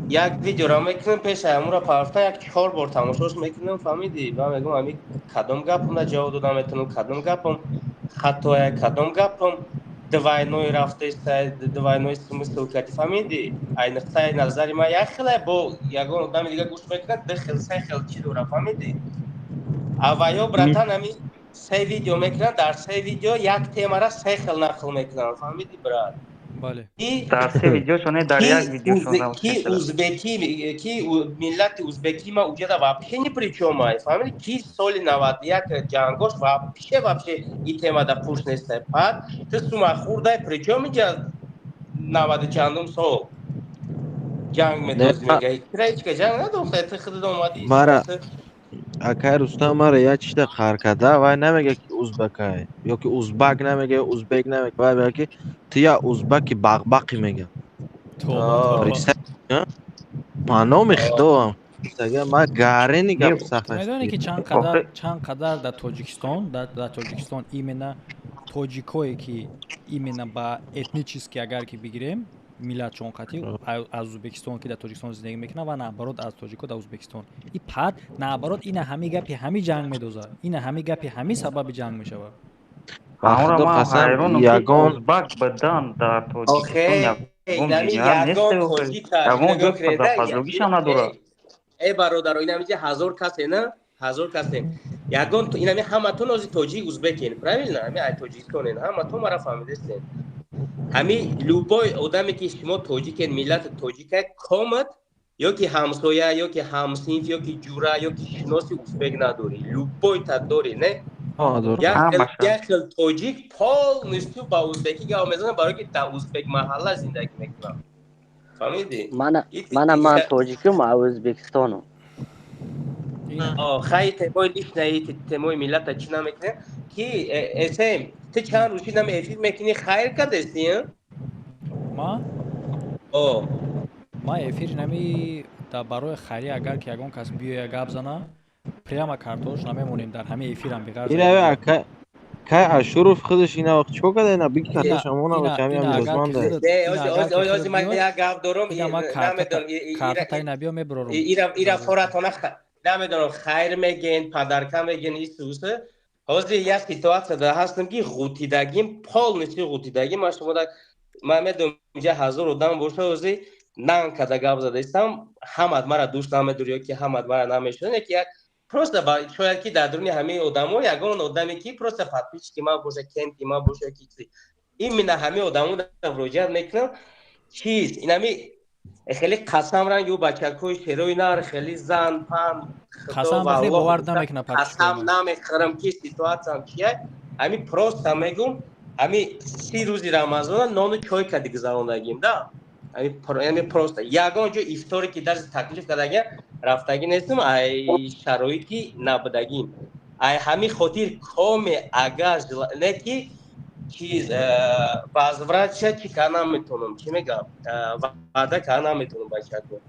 як видеоро мекунам, пеши ҳамонро парафта як чор бор тамошош мекунам, фаҳмидӣ? Ва мегӯям, ами кадом гапам ҷавоб дода метавонам, кадом гапам хатоя, кадом гапам двойной рафтеста, двойной смысл кади, фаҳмидӣ? Ай нуқтаи назари ман як хеле, бо ягон одами дига гӯш мекунад, ду хел, се хел чӣ дора, фаҳмидӣ? А ваё братан, ами се видео мекунанд, дар се видео як темара се хел нақл мекунанд, фаҳмидӣ, брат? Бале. Дар се видеошон не, дар як видеошон. Ки узбеки, ки миллати узбеки ма уҷада вообще ни при чём ай, фаҳмидӣ? Ки соли 91 ҷангош вообще и темада пуш нестай. Пад ту сума хурдай, при чём иҷа наваду чандум сол ҷанг медозӣ, мега кира ҳечка ҷанг надохта, ту худат омадӣ. Мара акай Рустам, мара як чита қар карда, вай намега ки узбакай ёки узбак намега, узбек намега, вай мега ки ту я узбаки бақбақӣ мега. Ба номи худоам, ма гарени гап. Медонӣ ки чанд қадар дар Тоҷикистон именно тоҷикое ки именно ба этнически агар ки бигирем, миллатшон қатӣ аз Ӯзбекистон ки дар Тоҷикистон зиндагӣ мекунанд ва наоборот аз тоҷико дар Ӯзбекистон, и пад наоборот ина ҳами гапи ҳами ҷанг медозад, ина ҳами гапи ҳами сабаби ҷанг мешавад. Ягон узбак бадан дар Тоҷикистон ягон ҷиноят нест, ягон ҷо фазлогиша надорад. Э бародаро, инамиҷа 1000 касе на, 1000 касе, ягон инами ҳаматон ози тоҷик узбекен, правильно? Ҳами ай тоҷикистонен, ҳаматон мара фаҳмидастен. Ҳами любой одаме ки шумо тоҷикен, миллати тоҷика, комат ё ки ҳамсоя, ё ки ҳамсинф, ё ки ҷура, ё ки шиноси узбек надорӣ, любой та дорӣ, не? Як хел тоҷик полностью ба узбекӣ гап мезанад, барое ки дар узбек маҳалла зиндагӣ мекунам, фаҳмидӣ? Мана ман тоҷикум, а Ӯзбекистону. Хай, темои личный, темои миллата чӣ намекунем. Ки эсем, ту чанд рӯзи нами эфир мекунӣ, хайр кардести? Ма ма эфири нами барои хайрӣ, агар ки ягон кас биёя гап зана, прямо картош намемонем дар ҳамаи эфирам. Биғарз кай Ашуров худаш ина вақт чикор карда, ина биги картош амона ҳамин ниёзманда. Ози ман як гап дорум, намедонам. Картаи набиё мебурорум. Ира форатона намедонам, хайр мегӯен, подарка мегӯен, исуса. Ҳозир як ситуация да ҳастам, ки ғутидагим, полностью ғутидагим. Ман шумо ман медонам, инҷа 1000 одам боша, ҳозир нан када гап задаистам, ҳамат мара дӯст намедор ё ки ҳамат мара намешунад, ки як просто шояд ки дар дуруни ҳамаи одамо ягон одаме ки просто подписчики ман боша, кенти ман боша, ки именно ҳамаи одамо муроҷиат мекунам. Чиз инами хеле қасам ранги ӯ бачакҳои шерои нар, хеле зан пан. Қасам бихӯри, бовар намекунад. Қасам намехӯрам, ки ситуатсиям чия. Ҳами просто мегум, ҳами 30 рӯзи рамазона нону чой кади гузарондагим да. Ами просто ягон ҷо ифторе ки дарси таклиф кардагия рафтагӣ нестам, ай шароити набудагим. Ай ҳамин хотир коме агар не ки чиз возвратша чӣ кар наметонам, чӣ мегам, ваъда кар наметонам, бачако.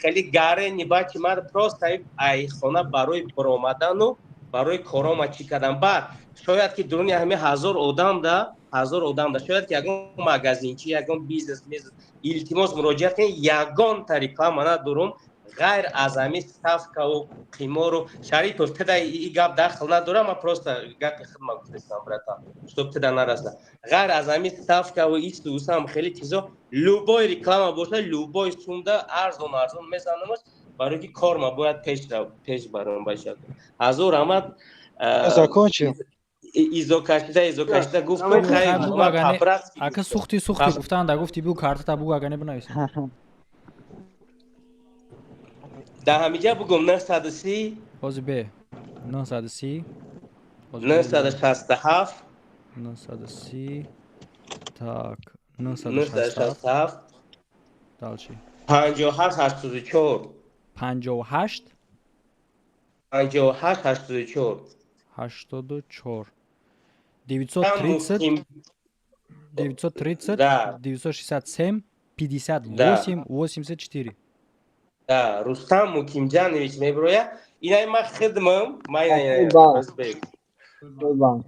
Хеле гарени бачи ман просто ай хона барои баромадану барои корома чӣ кардам. Баъд шояд ки дуруни ҳами 1000 одам да, 1000 одам да шояд ки ягон магазинчи, ягон бизнес, илтимос, муроҷиат кунед, ягонта реклама надорум ғайр аз ҳамин ставкаву қимору. Шарипов, тида и гап дахл надорам, ман просто гапи хидма гуфтестам, братан, чтоб тида нараса. Ғайр аз ҳамин ставкаву исту усам хеле чизо, любой реклама боша, любой сумда арзон арзон мезанамаш, барои ки корма бояд пеш барам, бача. 1000 раҳмат. Закончил. Изо кашида гуфтам. Ака, сухти сухти гуфтан да гуфти, бу картата бугу, агане бинависам. Дар ҳамиҷа бугум: 930. Ҳозир бе, 930. 967. 930, так. 967. Дальше. 58 84. 58. 58 84. 84. 930 930 967 58 84. Да, Рустам Мукимҷанович меброя. Инай ма хидмам, ма инай ӯзбек. Банк.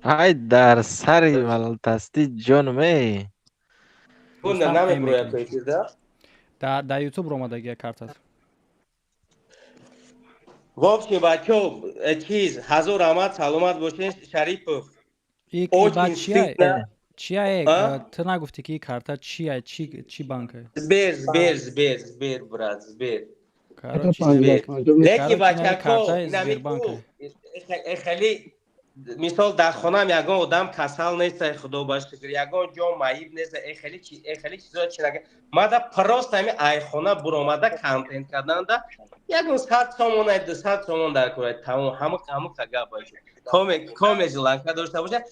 Ай дар сари малтасти ҷонум эй. Бунда намеброя то эфирда? Да, YouTube ромадагия картат. В общем, бачо, чиз, ҳазор раҳмат, саломат бошед, Шарипов. Очень стыдно. Чия, ту нагуфтӣ, ки карта чия, чи банка? Сбер, Сбер, Сбер, Сбер, брат, Сбер. Лекин бачако, хеле мисол дар хонаам ягон одам касал неста, худо ба шукр, ягон ҷо маиб неста, эхели чизо чи нага. Мада просто ҳами айхона буромада контент карданда ягон 100 сомон, 200 сомон дар кора, тамом, ҳама ҳама гап. Коме желанка дошта боша,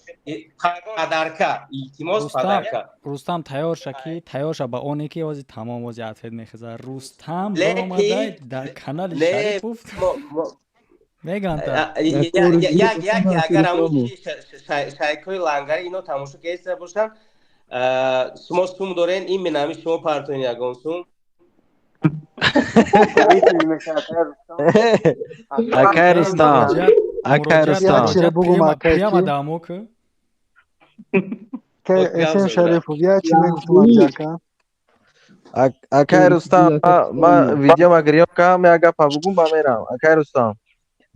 подарка, илтимос, подарка. Рустам, тайёр ша, ки тайёр ша ба оне ки ози тамом, ози ответ мехеза. Рустам баромада дар канали Шарипов меганта. Як агар ҳамун шайкои лангари ино тамошо кеста бошанд, шумо сум дорен, именно ҳами шумо партоен ягон сум. Акай Рустам, акай Рустам. Прямо дамо ку. Эсем Шарипов, я чи мегуфтам, ака? Акай Рустам, ма видео ма гирём кам, як гапа бугум, ба мерам. Акай Рустам,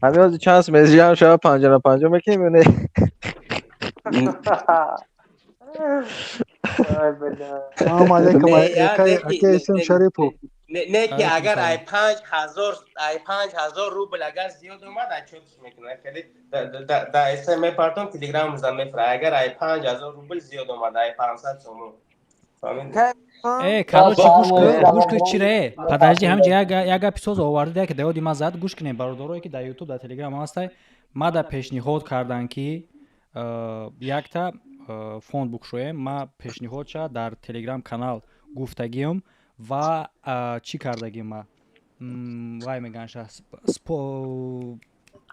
ҳамин ҳозир чанд мезиҷам шава, 50 на 50 мекунем ё не? Салому алейкум, акай Эсем Шарипов. Не, ки агар ай 5000, ай 5000 рубл агар зиёд омад, ай чотш мекунам, хеле да эсм мепартом, телеграм зам мефра. Агар ай 5000 рубл зиёд омад, ай 500 сомон. Э, короче, гӯш кун, гӯш кун, чире, подожди, ҳаминҷа як гапи соз оварди, яке даёди ма зад. Гӯш кунем, бародарое ки дар Ютуб, дар Телеграм ҳастай, ма да пешниҳод кардам, ки якта фонд букшоем. Ма пешниҳодша дар Телеграм канал гуфтагиам ва чӣ кардагим, ма вай меганша,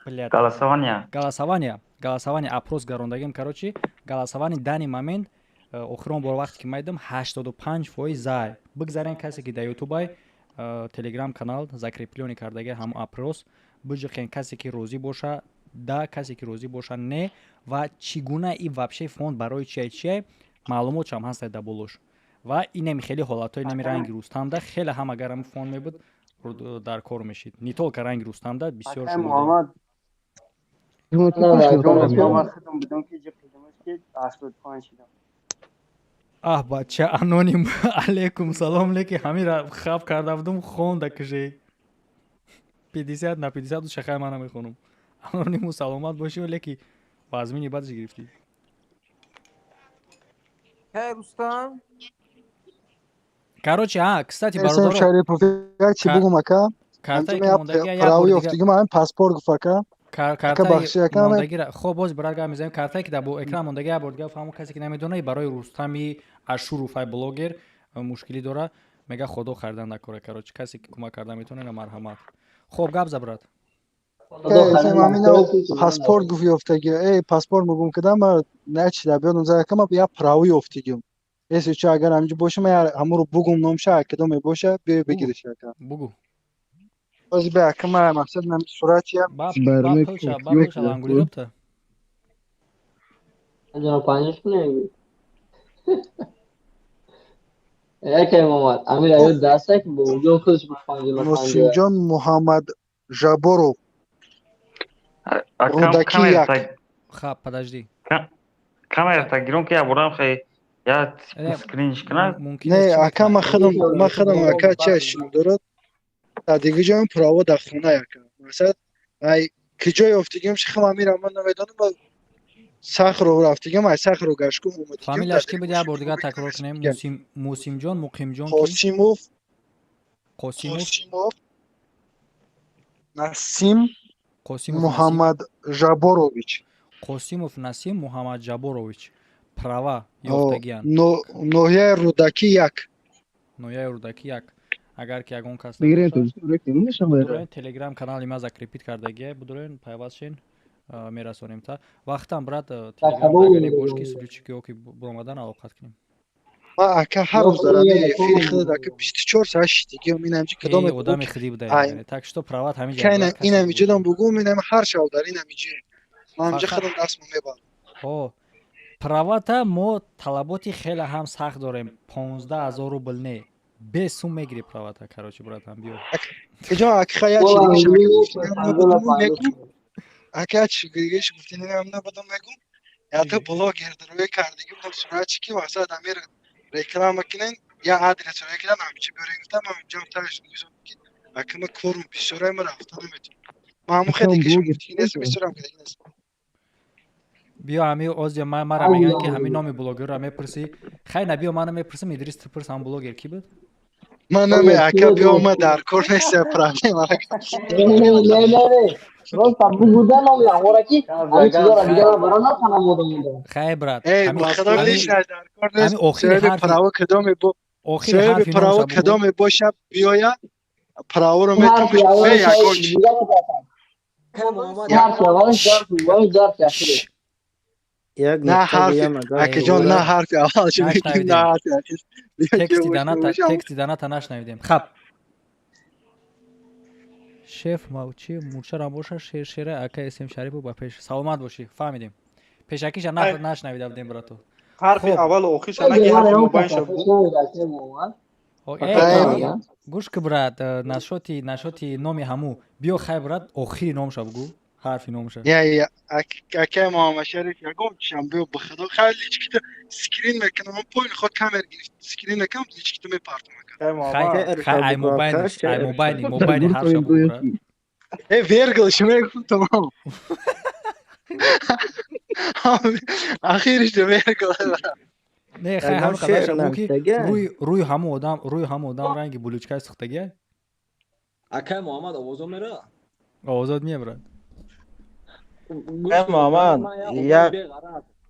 Голосование. Голосование, голосование, опрос гарондагим. Короче, голосование данный момент, охирон бор вақте ки майдам, 85% зай. Бигзарен, касе ки дар Ютубай, Телеграм канал закреплённый кардаги ҳам опрос биҷиқен, касе ки розӣ боша да, касе ки розӣ боша не. Ва чӣ гуна и вообще фонд барои чия, чия маълумотшам ҳаста дар болош. Ва инами хеле ҳолатҳои нами ранги Рустамда хеле ҳам агар ҳами фонд мебуд, дар кор мешид. Не только ранги Рустамда, бисёр. Шумо Муҳаммад, худам будам ки ҷиқидамаш, ки 85 шидам. Аҳ, бача аноним, алейкум салом, леки ҳамира хаб карда будум, хонда кише 50 на 50 шахай ман намехонум. Анониму, саломат бошӣ, леки вазмини бадш гирифтӣ. Эй, Рустам. Короче, а, кстати, бародаро, Шарипов, як чи бугум, ака? Картае ки мондагия як бор паспорт гуфт, ака. Картаи мондагира, хоб, боз брат гап мезанем. Картае ки дар бо экран мондагия, як бор дига фаҳмо, касе ки намедона, барои Рустами Ашуров, ай блогер, мушкилӣ дора, мега худо харидан накора. Короче, касе ки кӯмак карда метавона, марҳамат. Хоб, гап за, брат. Паспорт гуфт ёфтаги. Эй, паспорт мугум кардам, начи дар биёдам зада кама, я право ёфтигим. Если чо, агар ҳаминҷо боша, ман ҳамуро бугум, номша кадом мебоша, биё бигириш, ака. Бугу. Бози бе, ака, ма мақсад нам суратия. Ба пулша, ба пулша лангули допта. 55 кунем. Якай Муҳаммад, Амир аю дастак бо ҷон худаш 50 на 50. Носимҷон Муҳаммад Жаборов. Рӯдаки як. Хаб, подожди. Камера гиром, ки я бурам хе я скринш кунам. Не, ака, ма худам, ака, чи шино дорад. Дар дига ҷоям право дар хона, ака. Масалан, ай киҷо ёфтигим, ши хам амира ман намедонам, Сахро рафтигим, ай Сахро гашку омадигим. Фамилияш ки буд, як бор дигар такрор кунем. Мусимҷон, Муқимҷон? Қосимов. Қосимов. Қосимов Насим. Қосимов. Муҳаммад Жаборович. Қосимов Насим Муҳаммад Жаборович, права ёфтагиян. Ноҳияи Рӯдакӣ як. Ноҳияи Рӯдакӣ як. Агар ки ягон кас Бигирен тоҷикистон рекем мешавад. Телеграм канали ма закрепить кардагия, будурен пайваст шин, мерасонем та. Вақтам брат телеграм агаре бош ки случайки ки буромадан алоқат кунем. Ма ака ҳар рӯз дар ҳамин эфири худ ака 24 соат шидигиам, ин ҳамҷи кадом одами хиди буда. Так что прават ҳамин ҷа. Ин ҳамиҷадам бугум, ин ҳам ҳар шав дар ин ҳамиҷи. Ман ҳамҷа худам дастмо мебарам. Ҳо. Правата мо талаботи хеле ҳам сахт дорем. 15 000 рубл не. Без сум мегири правата, короче, братан, биё. Киҷо ака я чи дига ака чи дига гуфтинам набудам мегум. Я то блогер дарои кардагӣ будам сурат ки васат амир реклама кинен, я адрес рӯй кидан ҳамчи бёрен гуфтам, ман ҷам таш гузам ки ака ма корум бисёрай ма рафта наметавонам. Ман ҳамон хеле дига гуфтӣ нест, бисёрам ки дига нест. Биё ҳами озия мара мегӯянд ки ҳамин номи блогерро мепурсӣ. Хай на биё мана мепурсам, Идрис ту пурс ҳам блогер ки буд? Ман наме ака биё ма дар кор нест проблема. Не не не. Просто бугуда номи ҳамора ки ҳамин чизоро дига бара натанам одам. Хай брат. Эй, худо лично дар кор нест. Охири право кадоме бо охири ҳарфи право кадоме боша биёя праворо метам бе ягон чи. Ҳарфи аввалаш ҳарфи дуввумаш ҳарфи ахираш. Як на ҳарфи акаҷон, на ҳарфи аввалаш мегӯем, на ҳарфи ахир. Тексти даната нашнавидем. Хаб. Шеф мавчи мурчарам боша шер шера ака СМ Шарипов ба пеш. Саломат бошӣ, фаҳмидем. Пешакиша нашнавида будем брато. Ҳарфи аввалу охирша наги ҳарфи мобайнша буд. Гӯш ки брат, нашоти номи ҳаму. Биё хай брат, охири номша бугӯ. Ҳарфи номша. Я я ака Муҳаммад Шариф ягон чишам биё ба худо хай личкита скрин мекунам, поин худ камера гирифт скрин мекунам, личкита мепартам ака. Хай ай мобайн, ай мобайни, мобайни ҳарфша бугӯ брат. Э вергл шумо тамом. Ахириш вергл. Не хай ҳам қадарша бугӯ ки рӯи ҳаму одам, рӯи ҳаму одам ранги булучкаи сӯхтагия. Акай Муҳаммад овозо мера? Овозот мея брат. Муҳаммад, як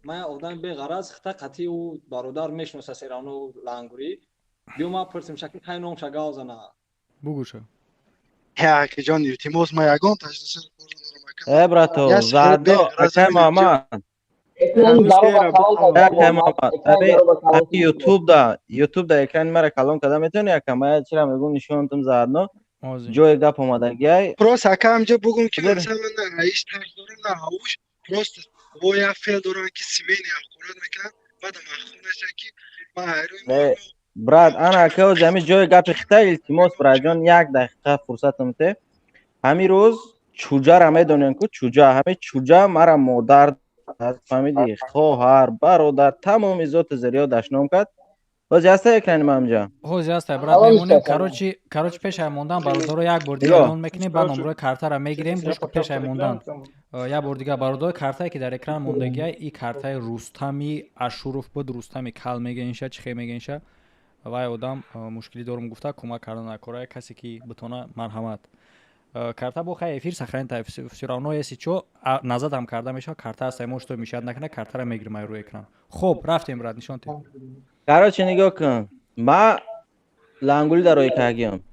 ман одам беғараз хита қатъи ӯ бародар мешиноса серану лангурӣ. Биё ман пурсим шаки хай номша гав зана. Бугӯша. Я акаҷон илтимос ма ягон таҷдисар кор надорам ака. Э брато, задо акай Муҳаммад. Акай Муҳаммад, ами YouTube да экрани мара калон карда метавонӣ ака? Ман чира мегӯм нишонтум заодно. Ҷои гап омадагиай. Просто ака ҳамҷа бугум ки масалан ман на раис тарс дорам, на ҳавуш. Просто во як феъл дорам ки семейный ҳақорат мекунам, баъдам ҳаққо нестам ки ман ҳайрон. Брат, ана ака ози ҳамин ҷои гапи хита илтимос братҷон, як дақиқа фурсатам те. Ҳамин рӯз чуҷара медонем ку чуҷа, ҳамин чуҷа мара модар фаҳмидӣ, хоҳар, бародар, тамоми зоти зириё дашном кард. Ҳози ҳаста экрани ман ҳамҷа? Ҳози ҳаста брат, мемонем. Короче, пешай мондан бародаро як бор дига эълон мекунем, баъд номрои картаро мегирем. Гӯш кун, пешай мондан як бор дига бародаро картае ки дар экран мондагиай, и картаи Рустами Ашуров буд, Рустами кал мегӯенша, чӣ хел мегӯенша. Вай одам мушкилӣ дорум гуфта, кӯмак карда накора, касе ки битона марҳамат. Карта бо хай эфир сохранить, всё равно если чо назад ҳам карда мешавад, карта ҳаста, мо что мешавад накунад, картаро мегирем ай рӯи экран. Хоб, рафтем брат, нишон тед. Короче, нигоҳ кун. Ма лангули дар рӯи кагиам.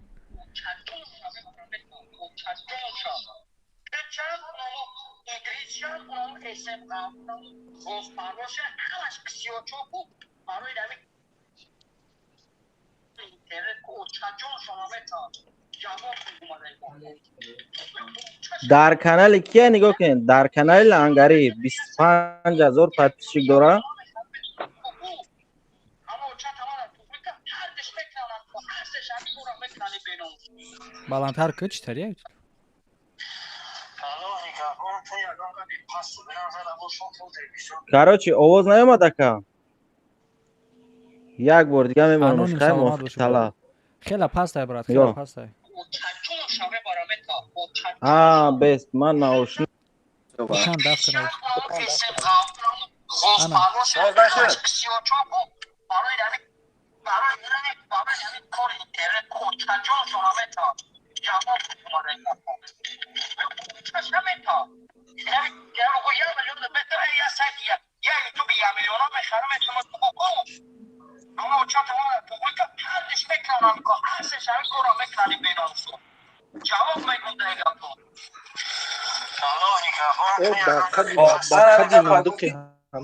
Дар канали кия нигоҳ кунед? Дар канали Лангарӣ 25 000 подписчик дора. Баландтар кӯ чӣ тария? Короче, овоз наёмад ака. Як бор дига мемонам, хай мувофиқи талаб. Хела пастай брат, хела пастай. А, бест, ман наошно. Чанд даф кунам. Ана. ҳамин корро мекунанд беномусо. Ҷавоб мегӯм дар гапо.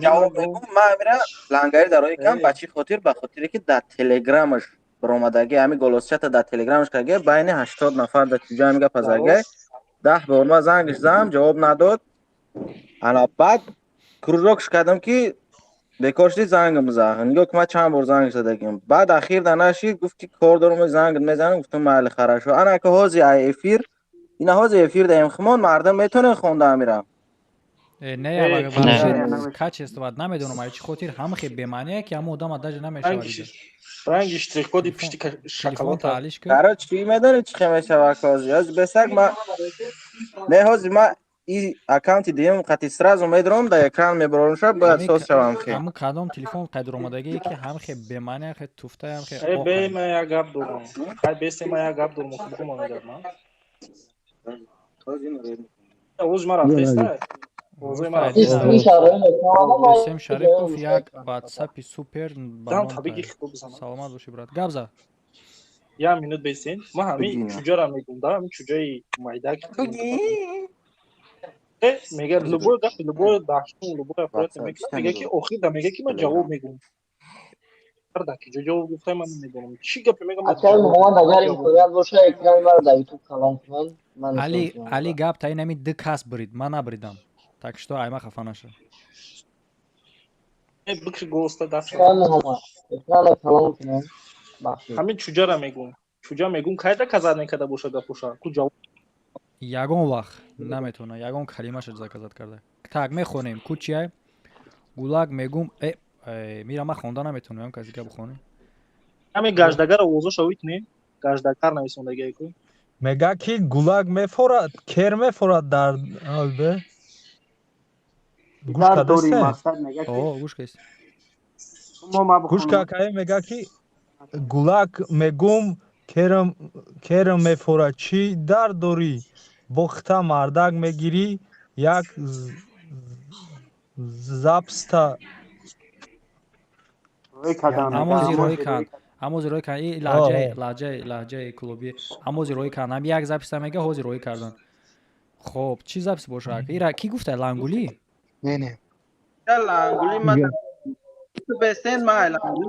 Ҷавоб мегӯм ман амира лангари дарои кам ба чӣ хотир? Ба хотире ки дар телеграмаш баромадаги ҳами голосчата дар телеграмаш кардаги байни 80 нафар дар чуҷа ҳами гапа загаи 10 бор ман зангиш задам, ҷавоб надод. Ана баъд кружокш кардам ки бекор шуди, зангам зад. Нигоҳ ки ман чанд бор занг задагим. Баъд ахир да нашид, гуфт ки кор дорум, зангат мезанам, гуфтам майли, хорошо. Ана ки ҳози ай эфир, ина ҳози эфир даем химон, мардум метонен хонда амира. Не, качестват намедонам ай чӣ хотир ҳамахе бемаъние ки ҳама одама даже намешавад. Ранги штрихкоди пишти шоколад. Короче, чӣ медонӣ чӣ хел мешавад ҳози? Ҳози бесак ма не, ҳози ма и аккаунти дуюм қати сразу медорам, дар экран мебарорам, шаб бояд соз шавам хе. Ҳамун кадом телефон қайдуромадагие ки ҳамхе бемаъне, хе туфта, ҳамхе. Э, бе, ма як гап дорам. Хай бесе, ма як гап дорам, хуб мегӯям ман. Овози ма рафтеста? Сем Шарипов як ватсапи супер. Саломат бошӣ, брат. Гап за. Як минут бесен. Ман ҳамин чуҷара мегӯм, да, ҳамин чуҷаи майдак. Мега любой гап, любой даштун, любой аппарат мекунад, мега ки охир да мега ки ман ҷавоб мегӯм. Дар ки ҷо ҷавоб гуфтаи ман намедонам. Чӣ гапе мегам? Акай Муҳаммад, агар имконият боша, экрани маро дар ютуб калон кунанд. Али, Али, гап та ин ҳамин ду кас бурид, ман набуридам. Так что айма хафа наша. Бикши голоста даст. Экрана калон кунанд. Ҳамин чуҷара мегӯм. Чуҷа мегӯм, кайда казад мекарда боша гапоша? Ку ҷавоб ягон вақт наметавона ягон калимаша заказать карда. Так, мехонем. Ку чия? Гулак мегум. Э, мира ман хонда наметавонам, ягон каси гап бихоне. Ҳамин гаҷдагар овозоша витне? Гаҷдагар нависондагие ку. Мега ки гулак мефорад, кер мефорад дар албе. Гӯш кадасе? О, гӯш каст. Гӯш какае, мега ки гулак мегум, керм керм мефорад, чӣ дард дорӣ? Бохта мардак мегирӣ, як запста. Ҳамози рӯй канд, ҳамози рӯй канд. И лаҳҷаи лаҳҷаи лаҳҷаи клуби ҳамози рӯй канд. Ҳам як записа мега, ҳози рӯй кардан. Хоб, чӣ запис боша? Ира кӣ гуфта? Лангулӣ? Не, не. Лангули ма бесен, ма лангули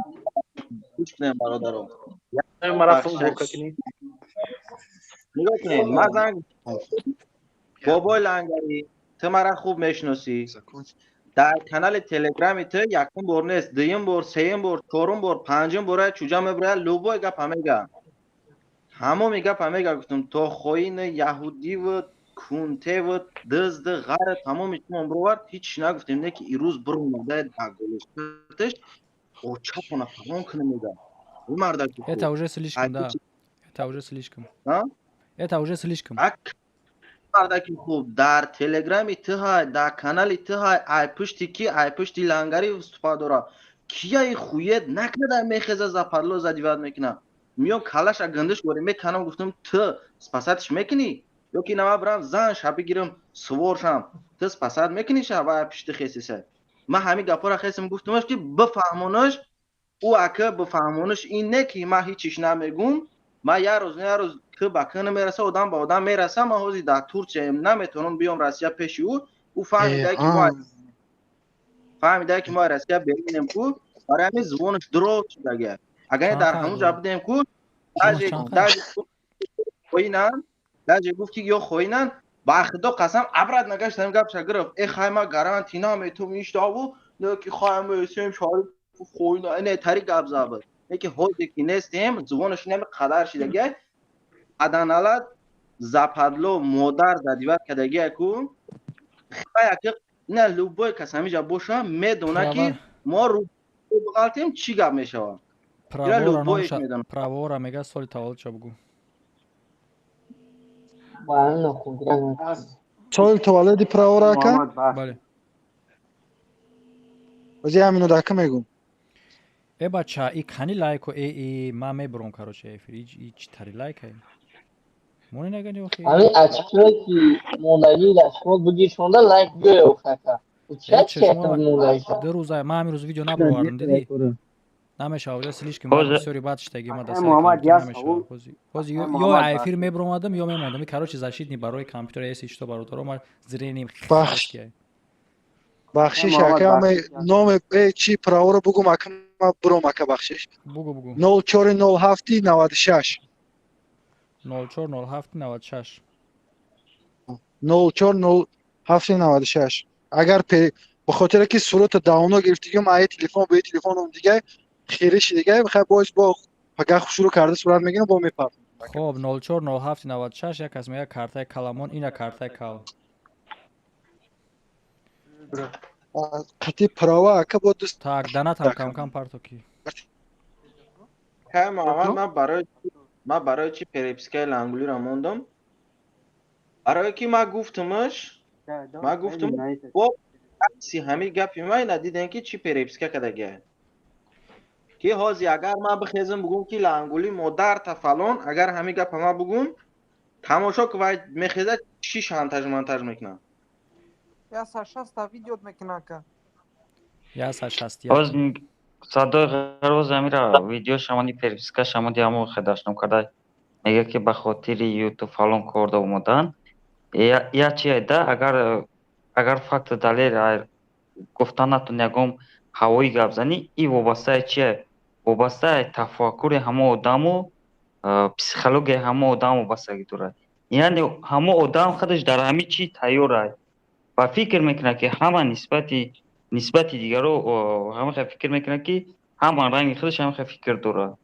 гӯш кунем, бародаро. Нигоҳ кунед, ман занг бобои лангарӣ, ту мара хуб мешиносӣ. Дар канали телеграми ту якум бор нест, дуюм бор, сеюм бор, чорум бор, панҷум бора чуҷа мебурая, любой гапа мега. Ҳамоми гапа мега, гуфтум, то хоини яҳудиву кунтеву дызду ғайра тамоми чимон бировард, ҳеч нагуфтем, не ки ирӯз биромада дар голошаташ очапона фалон кунем мега. Ӯ мардаки. Это уже слишком, да. Это уже слишком. Это уже слишком. Мардаки хуб, дар телеграми ту ҳай, дар канали ту ҳай, ай пушти ки, ай пушти лангари выступа дора. Кияи хуед накарда мехеза, западло задиват мекуна. Миён калаша гандиш вори меканам, гуфтам, ту спасатиш мекунӣ? Ё ки нама бирам зан ша бигирам сувор шам. Ту спасат мекунӣ ша ва пушти хесиса. Ман ҳамин гапҳоро хесим гуфтамаш ки бифаҳмонаш, ӯ ака бифаҳмонаш ин не ки ман ҳеҷ намегум. Ман як рӯз не як рӯз ки ба ки намераса, одам ба одам мераса. Ман ҳозир дар Турсияем, наметавонам биём Россия пеши ӯ. Ӯ фаҳмида ки мо Россия берунем ку, барои ҳамин зубонаш дуроз шудага. Агар дар ҳамун ҷо будем ку, даже хоинанд, даже гуфт ки ё хоинанд, ба худо қасам, обратно гашт, ҳамин гапша гирифт. Э хай, ма гарантия наметавонам иштаву, не ки хай, ма эсем шариф хоина, не тари гап забад. Не ки ҳозе ки нестем, зубонаш нами қадар шидага. Аданалат западло модар задиват кардагия ку. Хай, ина любой кас ҳамиҷа боша, медона ки мо рӯ бғалтем, чӣ гап мешавад. Правора мега, соли таваллудша бугӯ. Соли таваллуди правора ака? Бале. Ози ҳамино дака мегӯм. Э бача, и кани лайко, э и ман мебурам, короче, эфир. И чӣ тари лайка? Мони нагани охи. Ҳамин ачкое ки мондагӣ дар шумо бигиршонда лайк гӯё хака. 2 рӯза ман ҳамин рӯз видео набаровардам, дидӣ? Намешава, оҷа слишком бисёри бад шитаги ма дар сари компютер намешава. Ҳози ё эфир мебуромадам, ё мемондам. Короче, защитный барои компютер если что, бародаро, ма зрением. Бахш, бахшиш, ака, номи чи праворо бугум, ака, ма буром, ака, бахшиш. Бугу, бугу. 040796. 040796. 040796. Агар ба хотире ки сурата давно гирифтигим, ай телефон ба телефоном дига хириши дига, хай боз бо пага шурӯъ карда сурат мегирам, бо мепартам. Хоб, 040796. Як кас мега картаи каламон, ина картаи кал. Қати права, ака, бо дӯст. Так, данатам кам кам парто ки. Кай Муҳаммад, ман барои чи перепискаи лангулиро мондам? Барое ки ман гуфтумаш, ман гуфтум, бо акси ҳамин гапи ман надидем, ки чӣ переписка кардагия, ки ҳозир агар ман бихезам бугум, ки лангули модарта фалон, агар ҳамин гапа ман бугум, тамошо ки вай мехезад, чӣ шантаж монтаж мекунам. 160-та видео мекунад, ака. 161. Ҳоз садои ғароз амира видео шамони переписка шамоди ҳамо хедаштом карда, мега, ки ба хотири ютуб фалон кор да омодан. Я чи да, агар факту далел гуфтан натон, ягон ҳавои гапзанӣ и вобастаи чие? Вобастаи тафаккури ҳамо одаму психологияи ҳамо одам вобастагӣ дорад. Яъне ҳамо одам худаш дар ҳамин чи тайёр аст ва фикр мекунад, ки ҳама нисбати дигаро ҳамаха фикр мекунад, ки ҳама ранги худаш ҳамаха фикр дорад.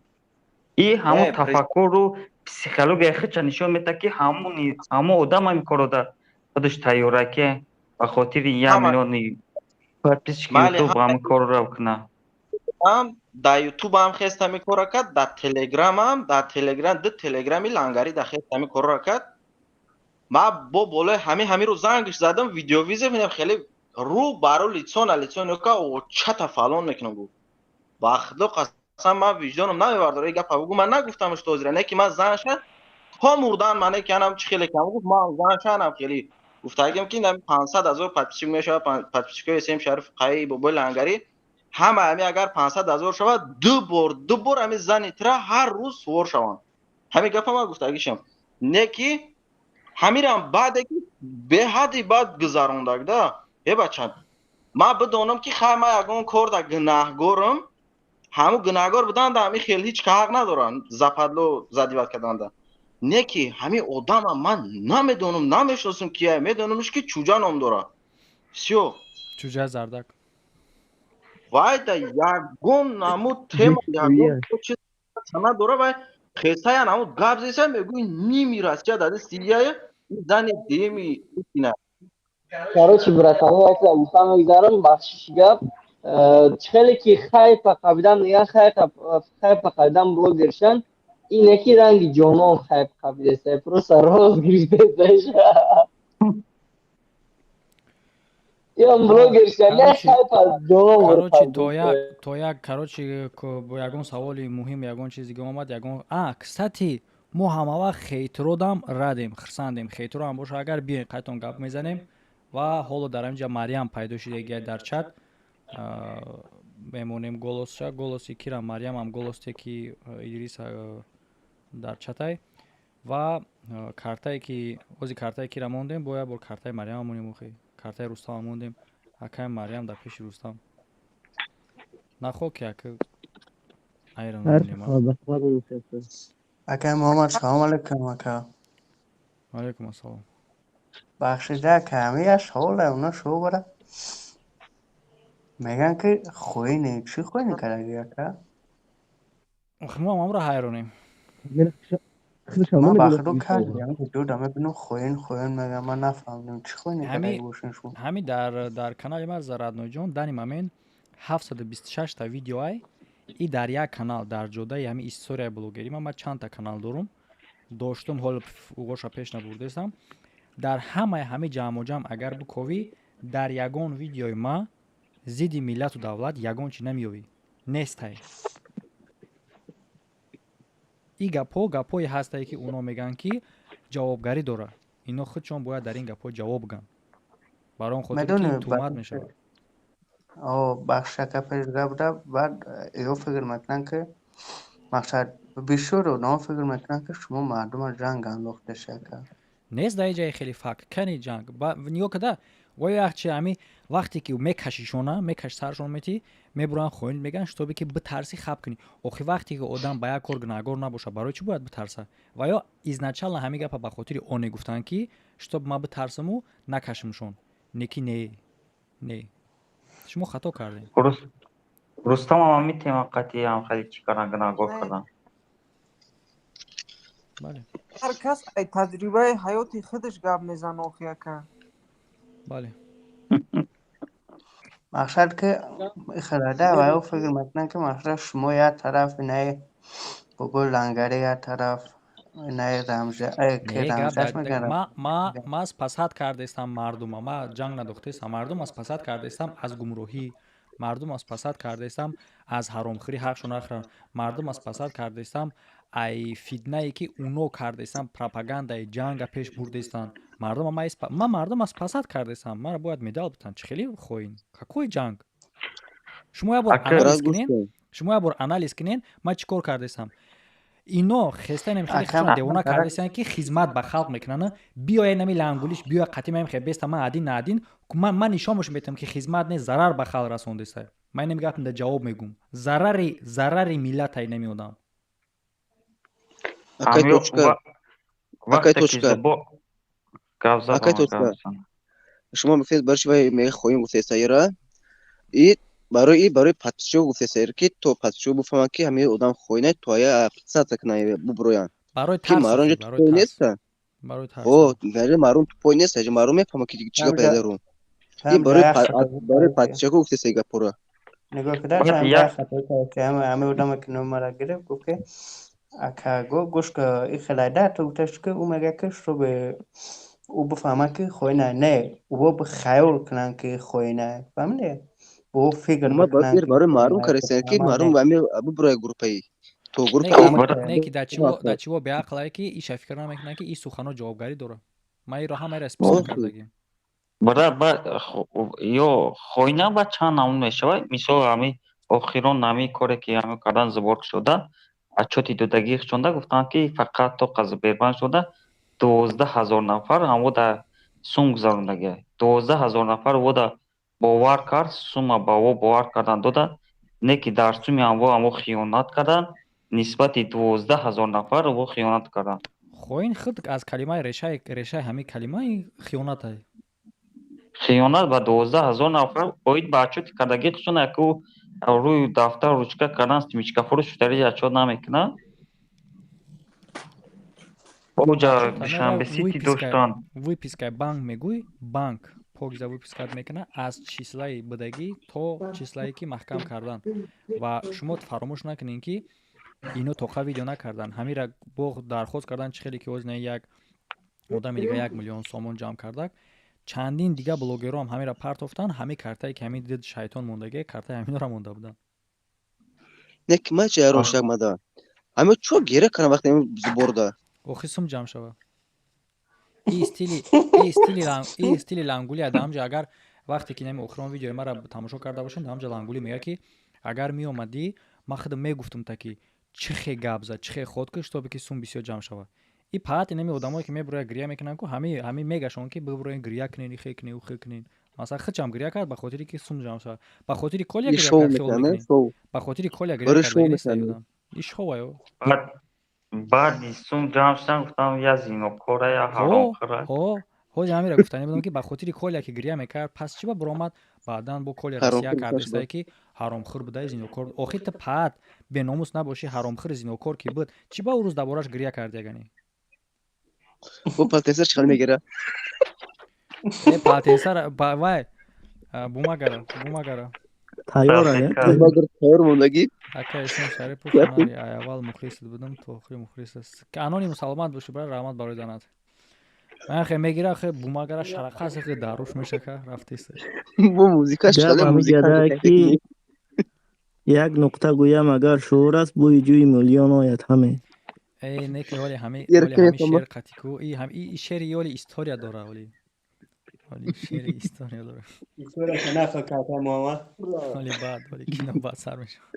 И ҳамон тафаккуру психологияи худша нишон медиҳад, ки ҳамо одам ҳамин корро дар худаш тайёра, ки ба хотири 1 миллиони подписчики ютуб ҳамин корро кунад. Ҳам дар ютуб ҳам хест ҳамин корро кард, дар телеграмам, дар телеграм ду телеграми лангари да хест ҳамин корро кард. Ма бо болои ҳамин ҳаминро зангиш задам, видеовызов инам хеле рӯ баро, лицо на лицо нека чата фалон мекунам, гуфт. Ба худо қасам, ман виҷдонам намебардора ин гапа бугу. Ман нагуфтамш то ҳозира, не ки ман занша то мурдан ман не ки анам чӣ хеле кам гуфт, ман заншанам хеле гуфтагим, ки 500 000 подписчик мешавад, подписчикои сем Шариф қаи бобои лангарӣ ҳама ҳами агар 500 000 шавад, ду бор, ду бор ҳами зани тира ҳар рӯз сувор шаванд. Ҳамин гапа ман гуфтагишам, не ки ҳамирам баъде ки беҳадди баъд гузарондак да. Е бача, ман бидонам, ки хай ман ягон кор да гунаҳгорам, ҳамун гунаҳгор будан да ҳамин хел ҳеҷ ка ҳақ надоранд западло задевать карданда. Не ки ҳамин одама ман намедонам, намешиносам кия, медонамш, ки Чуҷа ном дорад, всё. Чуҷа зардак. Вайда ягон намуд тема, ягон чиз надора. Вай хесаян ҳамун гап зеса, мегӯи ними Россия дар дасти ияя зани деми ина. Короче, братано, як гуфта мегзарам, бахшиши гап. Хеле ки хайпа қабидан меган, хайпа қабидан блогершан, ине ки ранги ҷонон хайп қабидеса, просто роз гирифтесаша. Ё блогершан не хайпа ҷонон. Короче, то як, короче, бо ягон саволи муҳим, ягон чиз дига омад, ягон. А, кстати, мо ҳама вақт хейтеродам радем, хурсандем. Хейтеро ҳам боша, агар биёем, қайтон гап мезанем. Ва ҳоло дар ҳаминҷа Марьям пайдо шудагия дар чат, мемонем голосша, голоси кира, Марьямам голосте, ки Идрис дар чатай. Ва картае ки ози картае кира мондем, бо як бор картаи Марьяма монем, охи картаи Рустама мондем. Акаи Марьям дар пеши Рустам нахо, ки ака айра намонем. Акай Муҳаммад, салом алейкум, ака. Алейкум ассалом. Бахшида, ака, ҳамин як саволе, оно шумо бара. Мегӯянд, ки хоине, чӣ хоине кардаги, ака? Мо ҳамро ҳайронем. Ман ба худо кардам, видеода мебинам, хоин, хоин мегӯям, ман нафаҳмидам, чӣ хоине кардаги бошен шумо? Ҳамин дар канали ман Радноҷон дани момент 726 та видеоай и дар як канал, дар ҷодаи ҳамин историяи блогерӣ. Ман чандта канал дорум, доштум, ҳоло уғоша пеш набурдестам. Дар ҳамаи ҳамин ҷамъоҷамъ агар биковӣ, дар ягон видеои ма зидди миллату давлат ягон чи намеёвӣ, нестай. И гапҳо гапҳое ҳастае, ки оно мегӯянд, ки ҷавобгарӣ дорад. Ино худшон бояд дар ин гапҳо ҷавоб гӯянд, бар он хотир ки туҳмат мешавад. Бахш ака пеш гап да, баъд ё фикр мекунанд, ки мақсад бисёр одамо фикр мекунанд, ки шумо мардума ҷанг андохтеша, ака. Нест дар ҷае хеле факт кани ҷанг. Нигоҳ када, оё якчи ҳами вақте ки мекашишона, мекаш, саршон метӣ, мебуранд, хоин мегӯянд, шитобе ки битарсӣ, хаб кунӣ. Охи вақте ки одам ба як кор гунаҳгор набошад, барои чӣ бояд битарса? Ва ё изначально ҳамин гапа ба хотири оне гуфтанд, ки чтоб ман битарсаму накашимшон. Неки не, не, шумо хато кардем. Рустам ҳам ҳамин тема қатъи ҳам хеле чӣ кардан, гунаҳгор кардан. Бале. Ҳар кас ай таҷрибаи ҳаёти худаш гап мезана, охи, ака. Бале. Мақсад ки хелада ва ё фикр мекунанд, ки мақсад шумо як тараф, инаи бобои Лангари як тараф, инаи Рамза ки Рамзаш мегӯянд. Ма спасать кардестам мардума, ма ҷанг надохтестам. Мардум спасать кардестам аз гумроҳӣ, мардум спасать кардестам аз ҳаромхӯрӣ, ҳақшон нахӯранд. Мардум спасать кардестам ай фитнае, ки уно кардестам, пропагандаи ҷанга пеш бурдестанд. Мардум ма, мардум спасать кардестам, мара бояд медал битанд. Чӣ хеле хоин, какой ҷанг? Шумо як бор анализ кунен, шумо як бор анализ кунен, ман чӣ кор кардестам. Ино хестанем, хеле худшон девона кардестанд, ки хизмат ба халқ мекунанд. Биёя нами лангулиш, биёя қатимаем, хе беста, ман адин на адин, ман нишон бошам метавам, ки хизмат не, зарар ба халқ расондеста. Ман инами гапам да ҷавоб мегӯм: зарари миллатай намеодам. Акай Точка, акай Точка, акай Точка, шумо мегуфтед, барои чи вай мехоҳем, гуфтед саира и барои подписчиҳо гуфтед саира, ки то подписчиҳо бифаҳманд, ки ҳамин одам хоина, то ая подписаться кунанд, буброянд. Барои ки мардум инҷо тупой неста. Барои О, мардум тупой неста, мардум мефаҳмад, ки чӣ гап дарун. Ин барои подписчиҳо гуфтед саи гапора. Нигоҳ куда, ҳаме одаме, ки номара гирифт, гуфт, ки ака, гӯш ка, и хелайда ту гуфташ, ки ӯ мегӯяд, ки чтобы ӯ бифаҳмад, ки хоина не, ӯ хаёл кунанд, ки хоина, фаҳмиде, ӯ фикр. Барои маълум кардастанд, ки маълум буброя группаи то группа. Не, ки дар чиво беақлае, ки иша фикр намекунад, ки ин суханҳо ҷавобгарӣ дорад. Ман иро ҳамаро список кардагим. Брат, ба ё хоина ба чанд намуд мешавад. Мисол, ҳами охирон ҳами коре, ки ҳами кардан, сборка шуда, отчёти додагӣ шонда гуфтанд, ки фақат то Сбербанк шуда 12 000 нафар ҳамо дар сум гузарондагия. 12 000 нафар вода бовар кард, сума ба во бовар кардан дода, не ки дар суми ҳамо ҳамо хиёнат кардан, нисбати 12 000 нафар во хиёнат кардан. Хоин худ аз калимаи решаи ҳамин калимаи хиёнатай. Хиёнат ба 12 000 нафар оид ба отчёти кардагӣ хусусан, яку рӯи дафтар ручка кардан, семечкафурӯш шудари отчёт намекунад. Оҷа Душанбе Сити доштанд. Выпискаи банк мегӯй, банк покиза выпискат мекунад аз числаи будагӣ то числае, ки маҳкам кардан. Ва шумо фаромӯш накунед, ки ино тоқа видео накардан, ҳамира бо дархост кардан. Чӣ хеле ки ҳозир як одами дига 1 миллион сомон ҷамъ кардак, чандин дига блогерҳо ҳам ҳамира партофтанд. Ҳамин картае, ки ҳамин дид шайтон мондагӣ, картаи ҳаминора монда буданд. Не, ки ман чи ҳайрон шудам, мада ҳамин чо гира кардам вақте ҳамин сборда. Охи сум ҷамъ шава. И стили лангули даҳамҷа, агар вақте ки нами охирон видеои мара тамошо карда бошед, даҳамҷа лангули мегӯяд, ки агар меомадӣ, ман худам мегуфтум, та ки чӣ хе гап зад, чӣ хе ход ки, шитобе ки сум бисёр ҷамъ шавад. И паат инами одамое, ки мебурояд, гиря мекунанд ку, ҳами мегашон, ки бибуроен, гиря кунен, ихе кунен, ухе кунен. Масалан, худшам гиря кард ба хотире ки сум ҷамъ шавад. Ба хотири Коля гиря кард, хиёл мекунед, ба хотири Коля гиря карда нест одам, и шоу аю. Баъди сум ҷамъ шудан гуфтам, я зинокора, я ҳаромхӯра. Ҳози ҳамира гуфтанӣ будам, ки ба хотири Коля ки гиря мекард, пас чӣ ба буромад, баъдан бо Коля Россия кардестае, ки ҳаромхӯр будаи, зинокор. Охир ту паат беномус набошӣ, ҳаромхӯри зинокор ки буд, чӣ ба ӯ рӯз дар бораш гиря карди ягани? Бо полотенце чӣ хел мегира? Э, полотенцера вай бумагара, бумагара. Тайёра. Тайёр мондагӣ. Ака Ислом Шарипов, ман ай аввал мухлисат будам, то охири мухлис аст. Аноним, саломат бошӣ, брат, раҳмат барои донат. Ман хе мегира, хе бумагара шарақас, хе даруш мешака рафтест. Бо музикаш чале музика. Ки як нуқта гӯям, агар шуур аст, бӯи ҷӯи миллион ояд ҳаме. Э, не, ки ҳоли ҳами шер қатику и ҳам и шери, ёли история дора, ҳоли Ҳоли шеъри история дорад. Историяша нақл кард Муҳаммад. Ҳоли баъд, ҳоли кино баъд сар мешавад.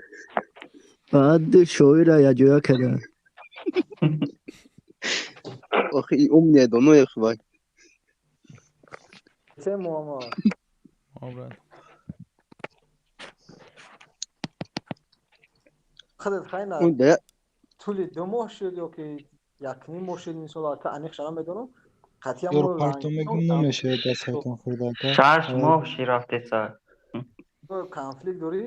Баъд шоира якҷоя карданд. Охи и умния доное хвай. Се Муҳаммад. О, брат. Худат хайна Он да тӯли 2 моҳ шуд ё ки якним моҳ шуд, мисол, ака аниқша намедонам, қатъиян Ёр парто мегум намешавад дастҳоятон хӯрда, ака. 6 моҳ ши рафтеса. Конфликт дорӣ,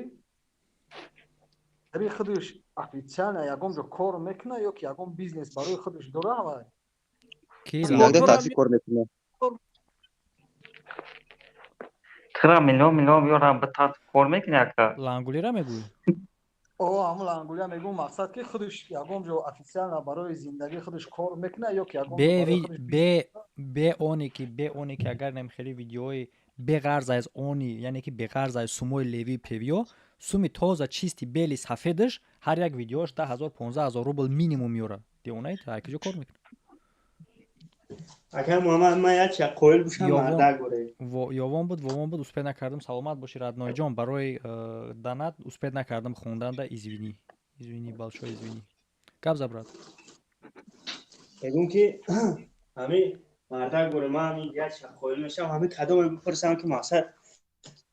барои худаш официально ягон ҷо кор мекуна ё ки ягон бизнес барои худаш дора ҳавай? Ки? Иногда такси кор мекунад. Тира миллион миллион ёрам битат кор мекуни, ака? Лангулира мегӯӣ? О, ҳамун лангулия мегӯм. Мақсад, ки худаш ягон ҷо официально барои зиндагии худаш кор мекуна ё ки ягон ҷо Бе барои худаш бе оне ки агар нем хеле видеои беғарз аз они, яъне ки беғарз аз сумои леви певиё, суми тоза, чисти, бели, сафедаш, ҳар як видеоаш 10 000, 15 000 рубл минимум меёрад. Девонаи, ту киҷо кор мекунӣ? Ака Муҳаммад, ман як чиз қоил бошам, мардак боре. Ёвон буд, вовон буд, успеть накардам. Саломат бошӣ, роднойҷон, барои донат. Успеть накардам хонданда, извини, извини, большой извини. Гап за, брат. Мегӯм, ки ҳами мардак боре, ман ҳами як чиз қоил мешавам, ҳами кадоме бипурсам, ки мақсад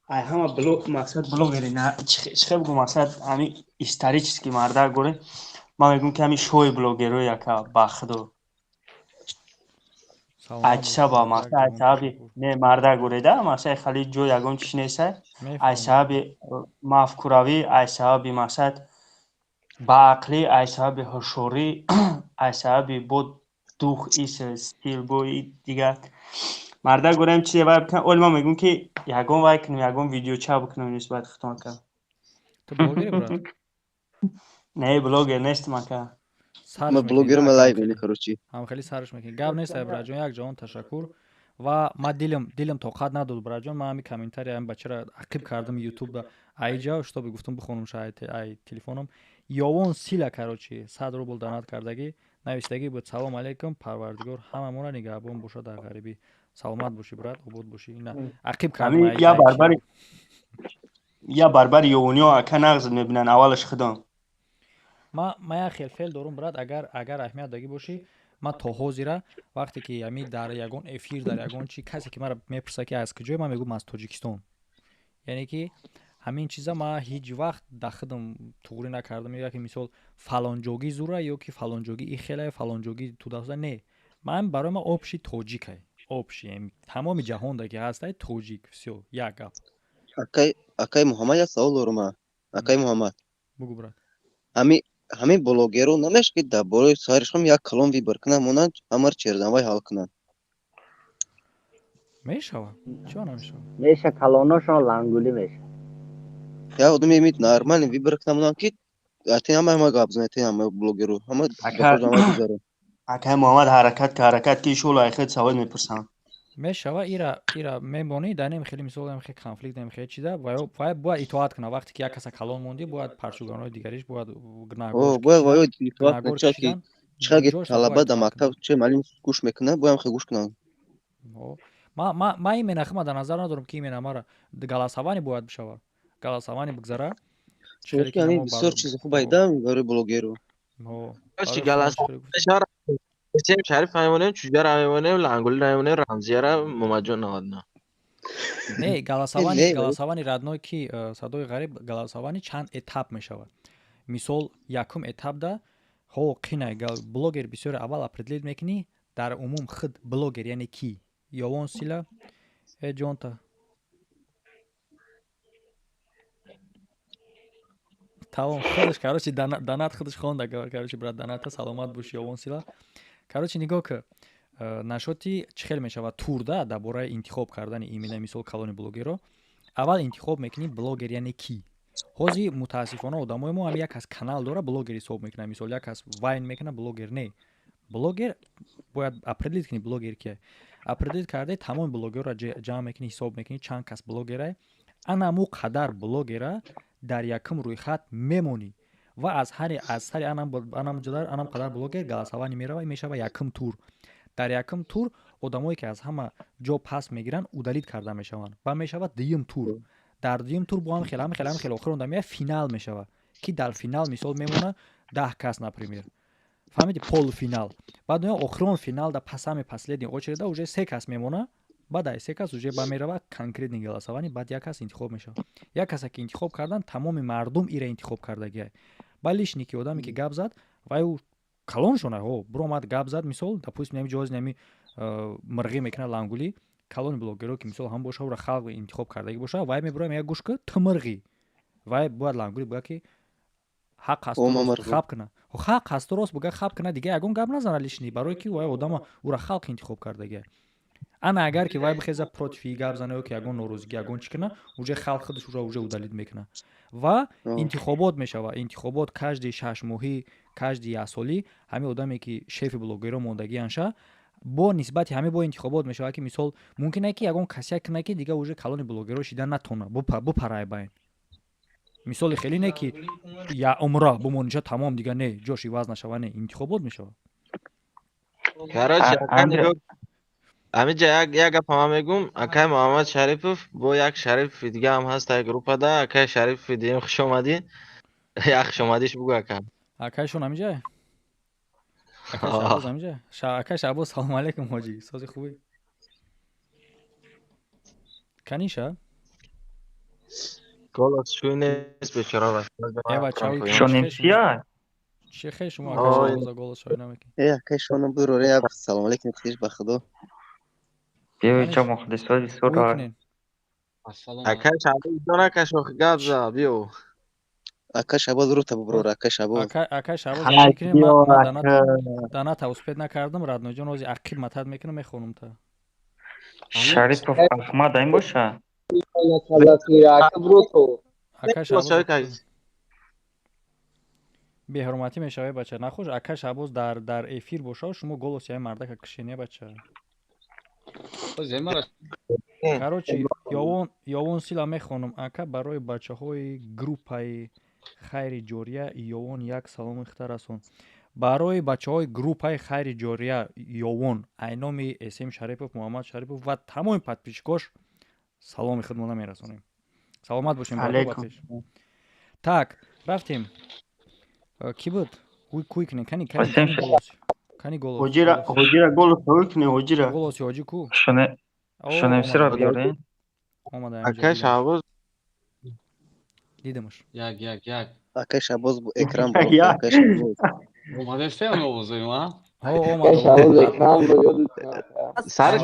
ай ҳама блог, мақсад блогери чихе бигӯ, мақсад ҳами исторически мардак боре, ман мегӯм, ки ҳами шои блогерои, ака, ба худо. Саломат Ай чӣ сабаб? Мақсад, ай сабаби не, мардак гуреда, мақсад хали ҷо ягон чиз несай, ай сабаби мафкуравӣ, ай сабаби мақсад баақлӣ, ай сабаби ҳушёрӣ, ай сабаби бо дух, ис стил, бо дигар. Мардак гурем, чизе вай бикунам. Оли ман мегӯм, ки ягон вай кунем, ягон видеоча бикунем нисбати худтон, ака. Ту блогери, брат? Не, блогер нестам, ака. Сарш Ма мекунӣ, блогер ма лайв мени, короче. Ҳам хеле сарш мекунӣ, гап нест, ай братҷон, як ҷаҳон ташаккур. Ва ма дилам тоқат надод, братҷон, ман ҳами комментария ҳами бачара ақиб кардам ютуб айҷа, чтобы гуфтам бихонумша ай телефоном. Ёвон сила, короче, 100 рубл донат кардагӣ, навистагӣ буд: «Салом алейкум, парвардигор ҳамамонро нигаҳбон бошад дар ғарибӣ». Саломат бошӣ, брат, обод бошӣ. Ина ақиб кардам. Ҳамин я барбари, я барбари ёвониҳо, ака, нағз мебинанд аввалаш худам. Ма як хел феъл дорум, брат, агар аҳамият дагӣ бошӣ, ман то ҳозира вақте ки ами дар ягон эфир, дар ягон чи, касе ки маро мепурсад, ки аз куҷое, ман мегӯям аз Тоҷикистон. Яъне ки ҳамин чиза ман ҳеҷ вақт дар худам туғрӣ накардам, ё ки мисол фалонҷогӣ зура, ё ки фалонҷогӣ и хеле, фалонҷогӣ тудасуда. Не, ман барои ман общий тоҷикай, общий тамоми ҷаҳонда ки ҳастай тоҷик, всё, як гап. Акай Муҳаммад, як савол дорум, акай Муҳаммад. Бугу, брат. Ҳамин блогерро намешавад, ки дар бораи саришам як калон выбор кунанд, монанд, ҳамаро черзанвай ҳал кунанд? Мешавад, чиро намешавад? Меша, калоношон лангулӣ меша. Як одами ми нормальный выбор кунанд, монанд, ки ати ҳама гап занад, ати ҳама блогерро ҳама гузаранд. Акай Муҳаммад, ҳаракат ка, ҳаракат ки ишоло айхед савол мепурсам. Мешава. Ира мемонӣ дар нем хеле мисол, нем хеле конфликт, нем хеле чиза, вай бояд итоат кунад. Вақте ки як каса калон мондӣ, бояд парчуганои дигариш бояд бояд ваё итоат кунад, ки чӣ қадр талаба дар мактаб че маълим гӯш мекунад, бояд хеле гӯш кунанд. Ма именно хима дар назар надорам, ки именно мара голосование бояд бишавад, голосование бигзара. Бисёр чизи хуб айда барои блогеру. Шариф мемонем, чуҷара мемонем, лангули намемонем, рамзияра, Мумаҷон навадна. Не, голосование, родной, ки садои ғариб, голосование чанд этап мешавад. Мисол, якум этапда ҳо қинай блогер бисёре, аввал определить мекунӣ дар умум худ блогер яъне ки. Ёвон сила, э ҷонта, тамом, худаш, короче, донат худаш хонда, короче, брат, доната. Саломат боши, ёвон сила. Короче, нигоҳ ки нашоти чӣ хел мешавад турда дар бораи интихоб кардани именно мисол калони блогерро. Аввал интихоб мекунӣ блогер яъне кӣ. Ҳозир мутаассифона одамои мо ҳам як кас канал дора, блогер ҳисоб мекунад. Мисол, як кас вайн мекунад, блогер не. Блогер бояд определить кунӣ, блогер кие. Определить кардаи, тамоми блогерро ҷамъ мекунӣ, ҳисоб мекунӣ чанд кас блогера. Анаму қадар блогера дар якум рӯйхат мемонӣ ва аз ҳари аз сари анам қадар блогер голосование мерава, мешава якум тур. Дар якум тур одамое ки аз ҳама ҷо пас мегиранд, удалить карда мешаванд ва мешавад дуюм тур. Дар дуюм тур бо ҳам хел, ҳам хел, ҳам хел, охир онда меяд, финал мешавад, ки дар финал, мисол, мемона 10 кас, например, фаҳмиди, полуфинал. Баъд меояд охирон финал, да самый последний очередь а уже се кас мемона. Баъд ай се кас уже ба мерава конкретный голосование, баъд як кас интихоб мешавад. Як касе ки интихоб кардан, тамоми мардум ира интихоб кардагиай. Ба лишний ки одаме ки гап зад, вай ӯ калоншона ҳо биромад, гап зад, мисол, допустим, нами ҷози нами мирғӣ мекунад, лангулӣ, калони блогеро ки, мисол, ҳам боша, ӯра халқ интихоб кардагӣ боша, вай мебирояд, мега: «Гӯш ку, ту мирғӣ». Вай бояд, лангулӣ бояд ки ҳақ ҳасту хаб куна, ҳақ ҳасту рост буга, хаб куна, дига ягон гап назана лишний, барое ки вай одама ӯра халқ интихоб кардагиай. Ана агар ки вай бихеза, против и гап зана ё ки ягон норозигӣ, ягон чӣ куна, уже халқ худаш ӯра уже удалить мекуна ва интихобот мешава. Интихобот каждый 6 моҳӣ, каждый яксолӣ. Ҳамин одаме ки шефи блогеро мондагианша, бо нисбати ҳамин бо интихобот мешавад, ки, мисол, мумкин е ки ягон касяк куна, ки дига уже калони блогеро шида натона, бупарай байн. Мисоли хеле не ки я умра бумониша, тамом, дига не, ҷош иваз нашава, не, интихобот мешавад. Короче, ҳамиҷа як гап ҳама мегум. Акай Муҳаммад Шарипов, бо як Шарипови дига ҳам ҳаст ай группада. Акай Шарипови диюм, хуш омадӣ, як хушомадиш бугӯ, ака. Акайшон ҳамиҷа, акай Шаҳбоз ҳамиҷа. Акай Шаҳбоз, салому алейкум, ҳоҷӣ, сози, хубӣ? Каниша? Голос шӯй нест, бечора. Шонемсия. Чи хел шумо, акай Шаҳбоза, голос шӯй намекунед? Э, акай шонам буроре, салому алейкум, хиш, ба худо. Биё, мухлисои бисёр. Акай Шаҳбоз ҷон, ака шохи, гап за, биё. Ака Шаҳбоз, рута буброр, ака Шаҳбоз. Акай Шаҳбоз, даната успеть накардам, родной ҷон, ози ақиб матад мекунам, мехонум та. Шарипов Аҳмад айн боша. Акай Шаҳбоз, беҳурматӣ мешавад, бача, нахош ака Шаҳбоз дар эфир боша, шумо голоси ҳамин мардака кишене, бача. Короче, ёвон сила мехонам, ака. Барои бачаҳои группаи хайри ҷория, ёвон, як саломи хита расон. Барои бачаҳои группаи хайри ҷория, ёвон, айноми Эсем Шарипов, Муҳаммад Шарипов ва тамоми подписчик ош саломи худмона мерасонем. Саломат бошем. Так, рафтем. Кӣ буд? Куй кунем, кани, кани голос. Ҳоҷира, голос ҳои кунем, ҳоҷира. Голоси ҳоҷӣ ку? Шонемсиро биёрем. Омада. Акай Шаҳбоз. Дидамаш. Як, як, як. Акай Шаҳбоз, экран. Акай Шаҳбоз. Омадастем овозои ма? Сараш.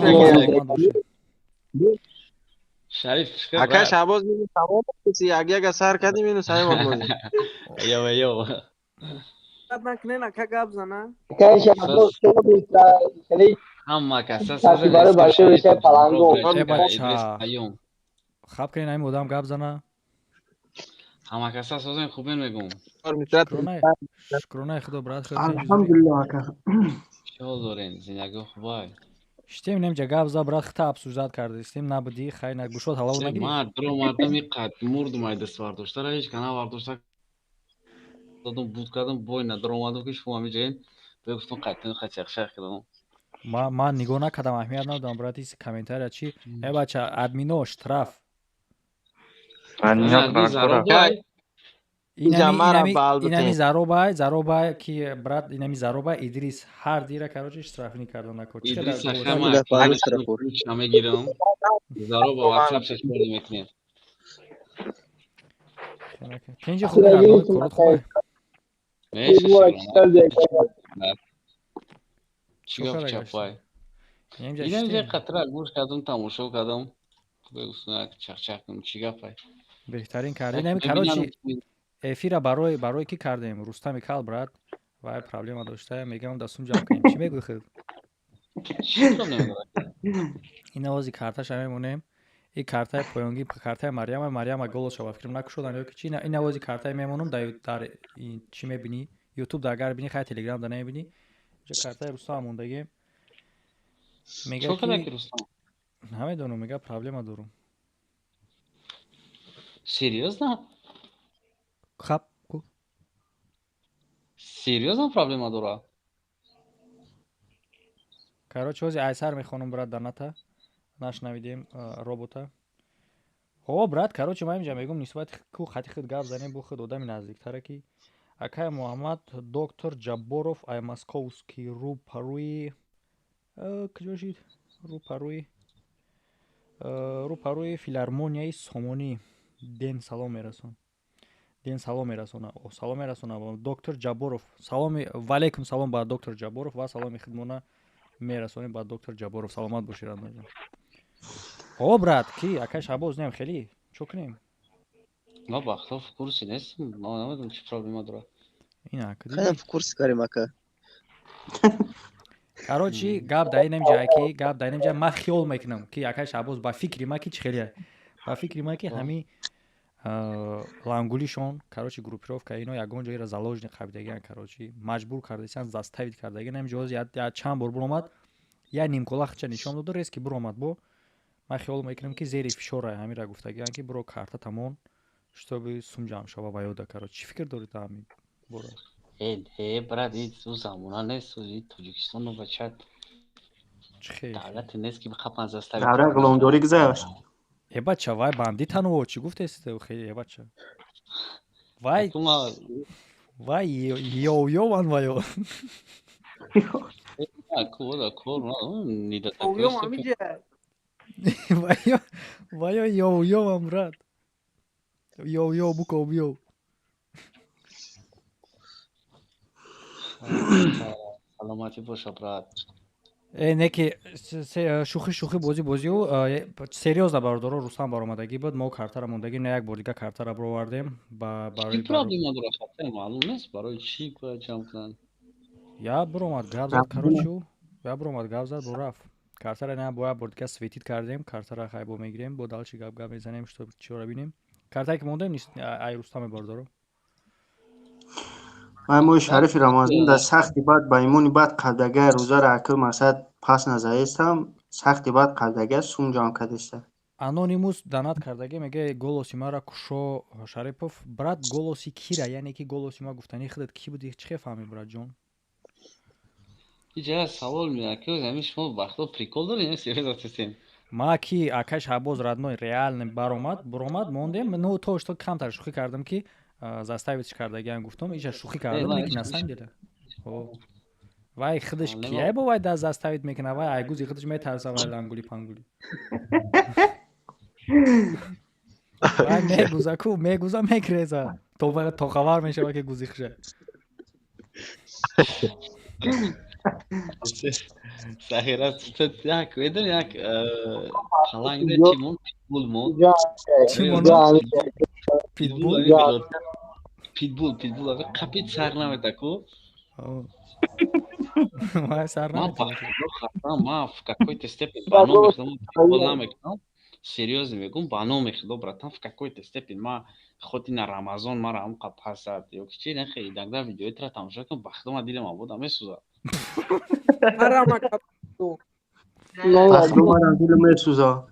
Шариф. Акай Шаҳбоз, минус тамом, як яка сар кардем, минус ҳамин бозӣ. Ё, ё. Накунен, ака, гап зана. Акай Шаҳбоз, ҳама каса. Хаб кунен, ҳамин одам гап зана. Ҳама каса созем, хубен, мегум. Шукронаи худо, брат. Алҳамдулиллоҳ, ака. Чӣ ҳол дорен, зиндагиҳо хубай? Штем, немҷа гап за, брат, хита обсуждать кардистем, набудӣ, хай, на гӯшот ҳалов нагирифт. Ма дуромадам, иқад мурдум, ай даст бардоштара ҳеҷ ка навардошта додум, буд кардам, бой надуромадам, ки шумо ҳамиҷаен, бегуфтум қайтин хачақшақ кардам. Ман нигоҳ накардам, аҳамият надодам, брат, ис комментария чи. Э, бача, админо, штраф. Инами заробай, заробай ки, брат, инами заробай Идрис ҳар дира, короче, штрафни карда накор. Мегирам, зароба ватсап шашпори мекунем. Тинҷи, хуби, корот хубе? Чӣ гап, чапай? Инамҷа қатра гӯш кардам, тамошо кардам, чақчақ кунам, чӣ гапай? Беҳтарин кардем. Инами, короче, эфира барои ки кардем? Рустами кал, брат, вай проблема дошта, мегам, дастум ҷамъ кунем. Чӣ мегӯи худ? Ин овози карташа мемонем, и картаи поёнгӣ, картаи Марьяма. Марьяма голосша, ба фикрам, накушодан ё ки чи. Ин овози картаи мемонам дар чӣ мебинӣ? Ютуб да агар бинӣ, хай, Телеграм да намебинӣ. Картаи Рустам мондагӣ. Мега, намедонам, мега, проблема дорум. Серьёзно? Хаб ку. Серьёзно проблема дора? Короче, ҳози айсар мехонам, брат, доната. Нашнавидем робота. О, брат, короче, ман инҷа мегум, нисбати ку хати худ гап занем, бо худ одами наздиктара ки. Акай Муҳаммад, доктор Ҷабборов ай Московский рӯ парӯи куҷо шид? Рӯ парӯи филармонияи Сомонӣ. Ден салом мерасон. Ден салом мерасона. Салом мерасона. Доктор Ҷабборов. Саломи валейкум салом ба доктор Ҷабборов ва саломи хидмона мерасонем ба доктор Ҷабборов. Саломат бошед, Радноҷон. О, брат, ки акай Шаҳбоз нем хеле? Чо кунем? Ма бахто в курсе нестам. Ма намедонам чӣ проблема дорад. Ина, Хайам в курсе карем, ака. Короче, гап дар инам ҷай ки, гап дар инам ҷай ман хиёл мекунам ки акай Шаҳбоз ба фикри ма ки чӣ хеле. Ба фикри ма ки ҳами лангулишон, короче, группировка ино ягон ҷойро заложник қабидагиан, короче, маҷбур кардасан, заставить кардагиан. Ҳамин ҷоз я чанд бор буромад, я нимкола хича нишон доду, резки буромад бо. Ман хиёл мекунам ки зери фишора ҳамира гуфтагиан ки буро карта тамон, чтобы сум ҷамъ шава ва ёда, короче. Чӣ фикр доред ҳамин бора? Э, брат, ин замона нест, ин Тоҷикистону бача давлате нест ки бихапан заставить. Давраи ғуломдорӣ гузашт. Э, бача, вай бандитану чӣ гуфтест? Хеле, э, бача. Вай вай ёв-ёван вайо. Вайо ёв-ёван, брат. Ёв-ёв буков ёв. Саломатӣ боша, брат. Э, не ки шӯхӣ шӯхӣ, бозӣ бозиу серьёзно, бародаро, Рустам баромадагӣ буд, мо картара мондагӣ, на як бор дига картара бировардем ба барои Чӣ проблема дорад, хатар маълум нест, барои чӣ бояд ҷамъ кунанд? Я буромад гап зад, короче, я буромад гап зад, бо рафт. Картара на бо як бор дига светить кардем, картара хай бо мегирем, бо дальше гап гап мезанем, что чиро бинем. Картае ки мондем ай Рустаме, бародаро. Ман моҳи шарифи Рамазон дар сахти бад ба имони бад қабдагай рӯзаро акл масад пас назаестам, сахти бад қабдагай сум ҷамъ кардеста. Анонимус донат кардаги, мега голоси мара кушо Шарипов. Брат, голоси кира, яъне ки голоси ма гуфтани худат ки буди, чӣ фаҳми, братҷон? Иҷа савол меяд ки ҳамин шумо вақто прикол доред ё серьёзно ҳастем? Ма ки акай Шаҳбоз родной реально баромад, буромад, мондем. Ну то что камтар шӯхӣ кардам ки заставить кардагиам гуфтам, иҷа шӯхӣ кардам, лекин на самом деле. Вай худаш кияй бо вай даст заставить мекунад, вай айгузи худаш метарса, вай лангули пангули. Вай мегуза ку, мегуза, мегреза. То хабар мешава ки гузи хуша. Сахира, як ведон як паланг чӣ мон, питбул мон. Чӣ мон? Питбул, питбул, питбул қапид сар намета ку. Вай сар намета. Ма в какой-то степени ба номи худо питбул намекунам. Серьёзно мегӯм, ба номи худо, братан, в какой-то степени ма худ ина Рамазон мара ҳамқа пасад ё ки чи нахе иногда видеои тра тамошо кунам, ба худо ма дилам обода месӯзад. Ба худо марам дилам месӯзад.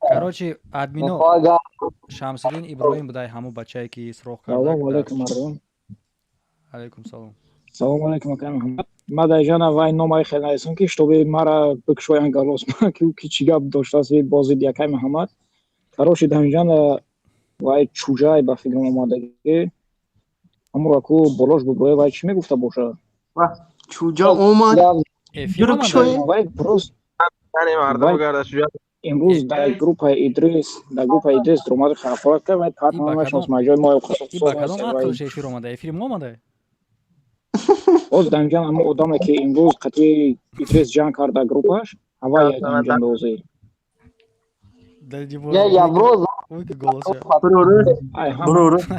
Короче, админо Шамсиддин Иброҳим будай, ҳамун бачае ки сроқ карда. Салом алейкум, мардум. Алейкум салом. Салом алейкум, акай Муҳаммад. Ма дар ҷана вай номаи хел нависам ки чтобы мара бикушоян галос, ки ки чӣ гап доштааст бози акай Муҳаммад. Короче, дар ҷана вай чужай ба фикрам омадагӣ. Ҳамуро ку болош буброе, вай чӣ мегуфта боша? Чуҷа омад. Эфир омада. Вай просто имрӯз дар группаи Идрис, дар группаи Идрис омад, хафорат кард, вай тарт намешинос, маҷои мо ба кадом ақлш эфир омада? Эфири мо омада? Боз дар инҷа ҳамон одаме ки имрӯз қатъи Идрис ҷанг кард дар группаш, ҳавай дар инҷа ндозӣ.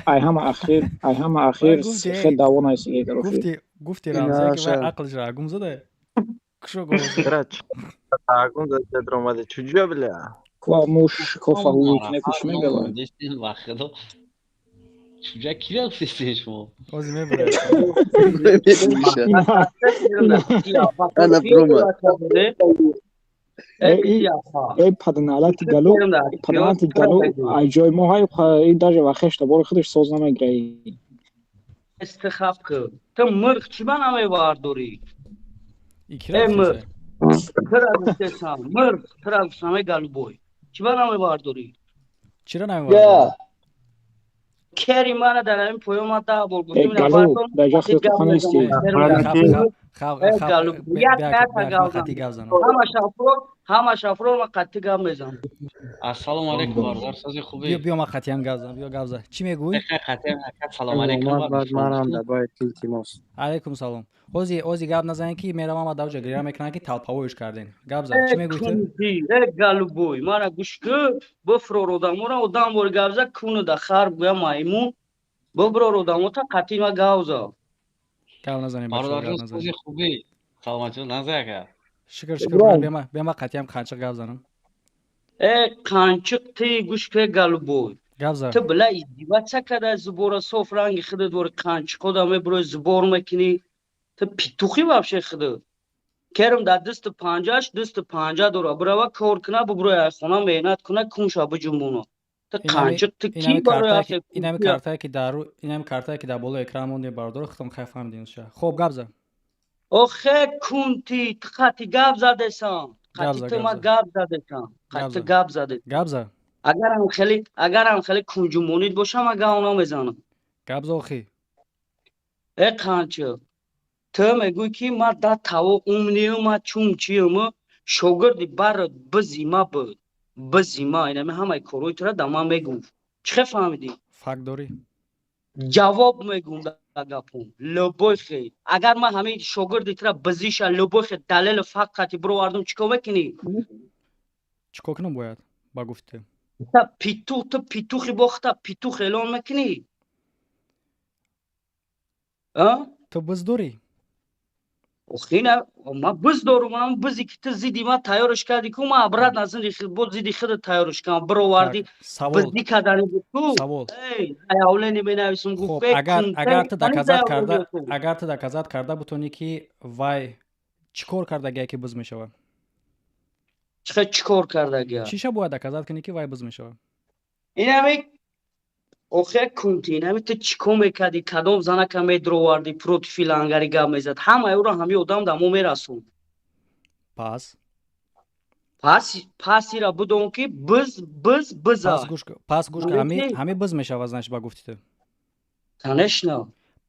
Ай ҳама ахир, ай ҳама ахир хел даъво наисиге, короче. Гуфти Рамзае ки вай ақлш гум зада. Кушо голос. Гум зада омада. Чуҷо бля? Ква муш кофа ҳуй ку чӣ мегавад? Чуҷа кира гуфтестен шумо? Ҳозир мебурад. Ана бромад. Эй паданалати гало, паданалати гало, ай ҷои мо ҳай, и даже ва хешта бори худаш соз намегираи. Ту хап ку. Ту мирғ чӣ ба намевардорӣ? Э мирғ. Тура гуфтесам, мирғ, тура гуфтам, э голубой. Чӣ ба намевардорӣ? Чиро намевардорӣ? Кери мана дар ҳамин поён ман 10 бор гуфтам, ина Галу, дар ҷо худат нести. Ҳама шафрор ман қатъи гап мезанам. Ассалому алайкум, бародар, сози хубӣ? Биё, ман қатъиян гап занам, биё гап зан. Чӣ мегӯӣ? Салом алайкум. Манам дабаи илтимос. Алайкум салом. Ҳози гап назанед, ки меравам ва давҷа гиря мекунам, ки талпавоиш кардем. Гап зан, чӣ мегӯӣ ту? Э голубой, мара гӯш ку, бифрор одамора, одам бори гап за, куну да хар гӯя маймун, биброр одамота қатъи ма гап за. Гап назанем, бародар, сози хубӣ? Саломатӣ, наза ака. Шукр, шукр, бема қатъиам қанчиқ гап занам. Э қанчиқ, ти гӯш ку, голубой. Гап зан. Ту била издеваться када, зубора соф ранги худат вори қанчиқода мебурои, зубор мекунӣ. Ту петухи вообще худат. Керм дар дасту панҷааш дасту панҷа дора. Бирава кор куна, бубурои ай хона меҳнат куна, кунша биҷунбуна. Ту қанчиқ, ту ки барои инами картае ки дар инами картае ки дар болои экран монде, бародаро, худтон хай фаҳмидин ша. Хоб, гап зан. Охе кунти, ту қати гап задесам. Қати ту ма гап задесам. Қати гап задесам. Гап зан. Агарам хеле кунҷумонид бошам, ма гап намезанам. Гап за охи. Э қанчиқ, ту мегӯӣ, ки ма да таво умнию, ма чумчиюм, шогирди барот бизи ма буд. Бизи ма инами ҳамаи корҳои тура да ман мегуфт. Чӣ хел фаҳмидӣ? Факт дорӣ? Ҷавоб мегӯм да гапом. Любой хел. Агар ман ҳамин шогирди тура бизиша любой хел далелу факт қати бировардум, чӣ кор мекунӣ? Чӣ кор кунам бояд ба гуфти? Та петух, ту петухи бохта петух эълон мекунӣ? А? Ту биз дорӣ? Охина, ма биз дорум, ам бизи ки ту зидди ма тайёрш кардӣ ку, ма обратно зидди боз зидди худат тайёрш кардам, бировардӣ, бизди кардани буд ку. Савол. Эй, заявление менависум, гуфт. Агар ту доказать карда, агар ту доказать карда бутонӣ, ки вай чӣ кор кардагия, ки биз мешавад? Чӣ чӣ кор кардагия? Чиша бояд доказать кунӣ, ки вай биз мешавад? Инами охир кунти, инами ту чӣ кор мекардӣ, кадом занака медуровардӣ, против лангари гап мезад, ҳамаи ӯро ҳами одам да мо мерасонд. Пас? Пас ира бидон, ки биз биз биза. Пас гӯш, ҳами биз мешавад, значит, ба гуфти ту. Конечно.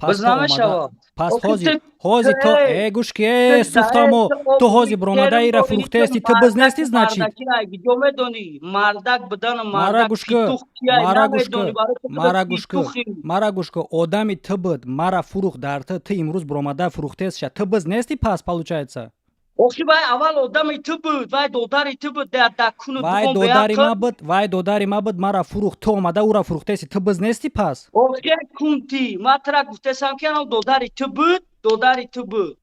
Биз намешавад. Пас ҳози ту, э гӯш ки, э суфтамо, ту ҳози биромада ира фурӯхтаести, ту биз нести, значит? Ҷо медонӣ, мардак будану мара гӯш ку, мара гӯш ку, мара гӯш ку, мара гӯш ку, одами ту буд, мара фурӯхт дар ту, ту имрӯз биромада фурӯхтаестша, ту биз нести пас, получается? Охи вай аввал одами ту буд, вай додари ту буд, дар куну Вай додари ма буд, вай додари ма буд, мара фурӯхт, ту омада ӯра фурӯхтаести, ту биз нести пас? Охи кунти, ма тура гуфтасам, ки анав додари ту буд, додари ту буд.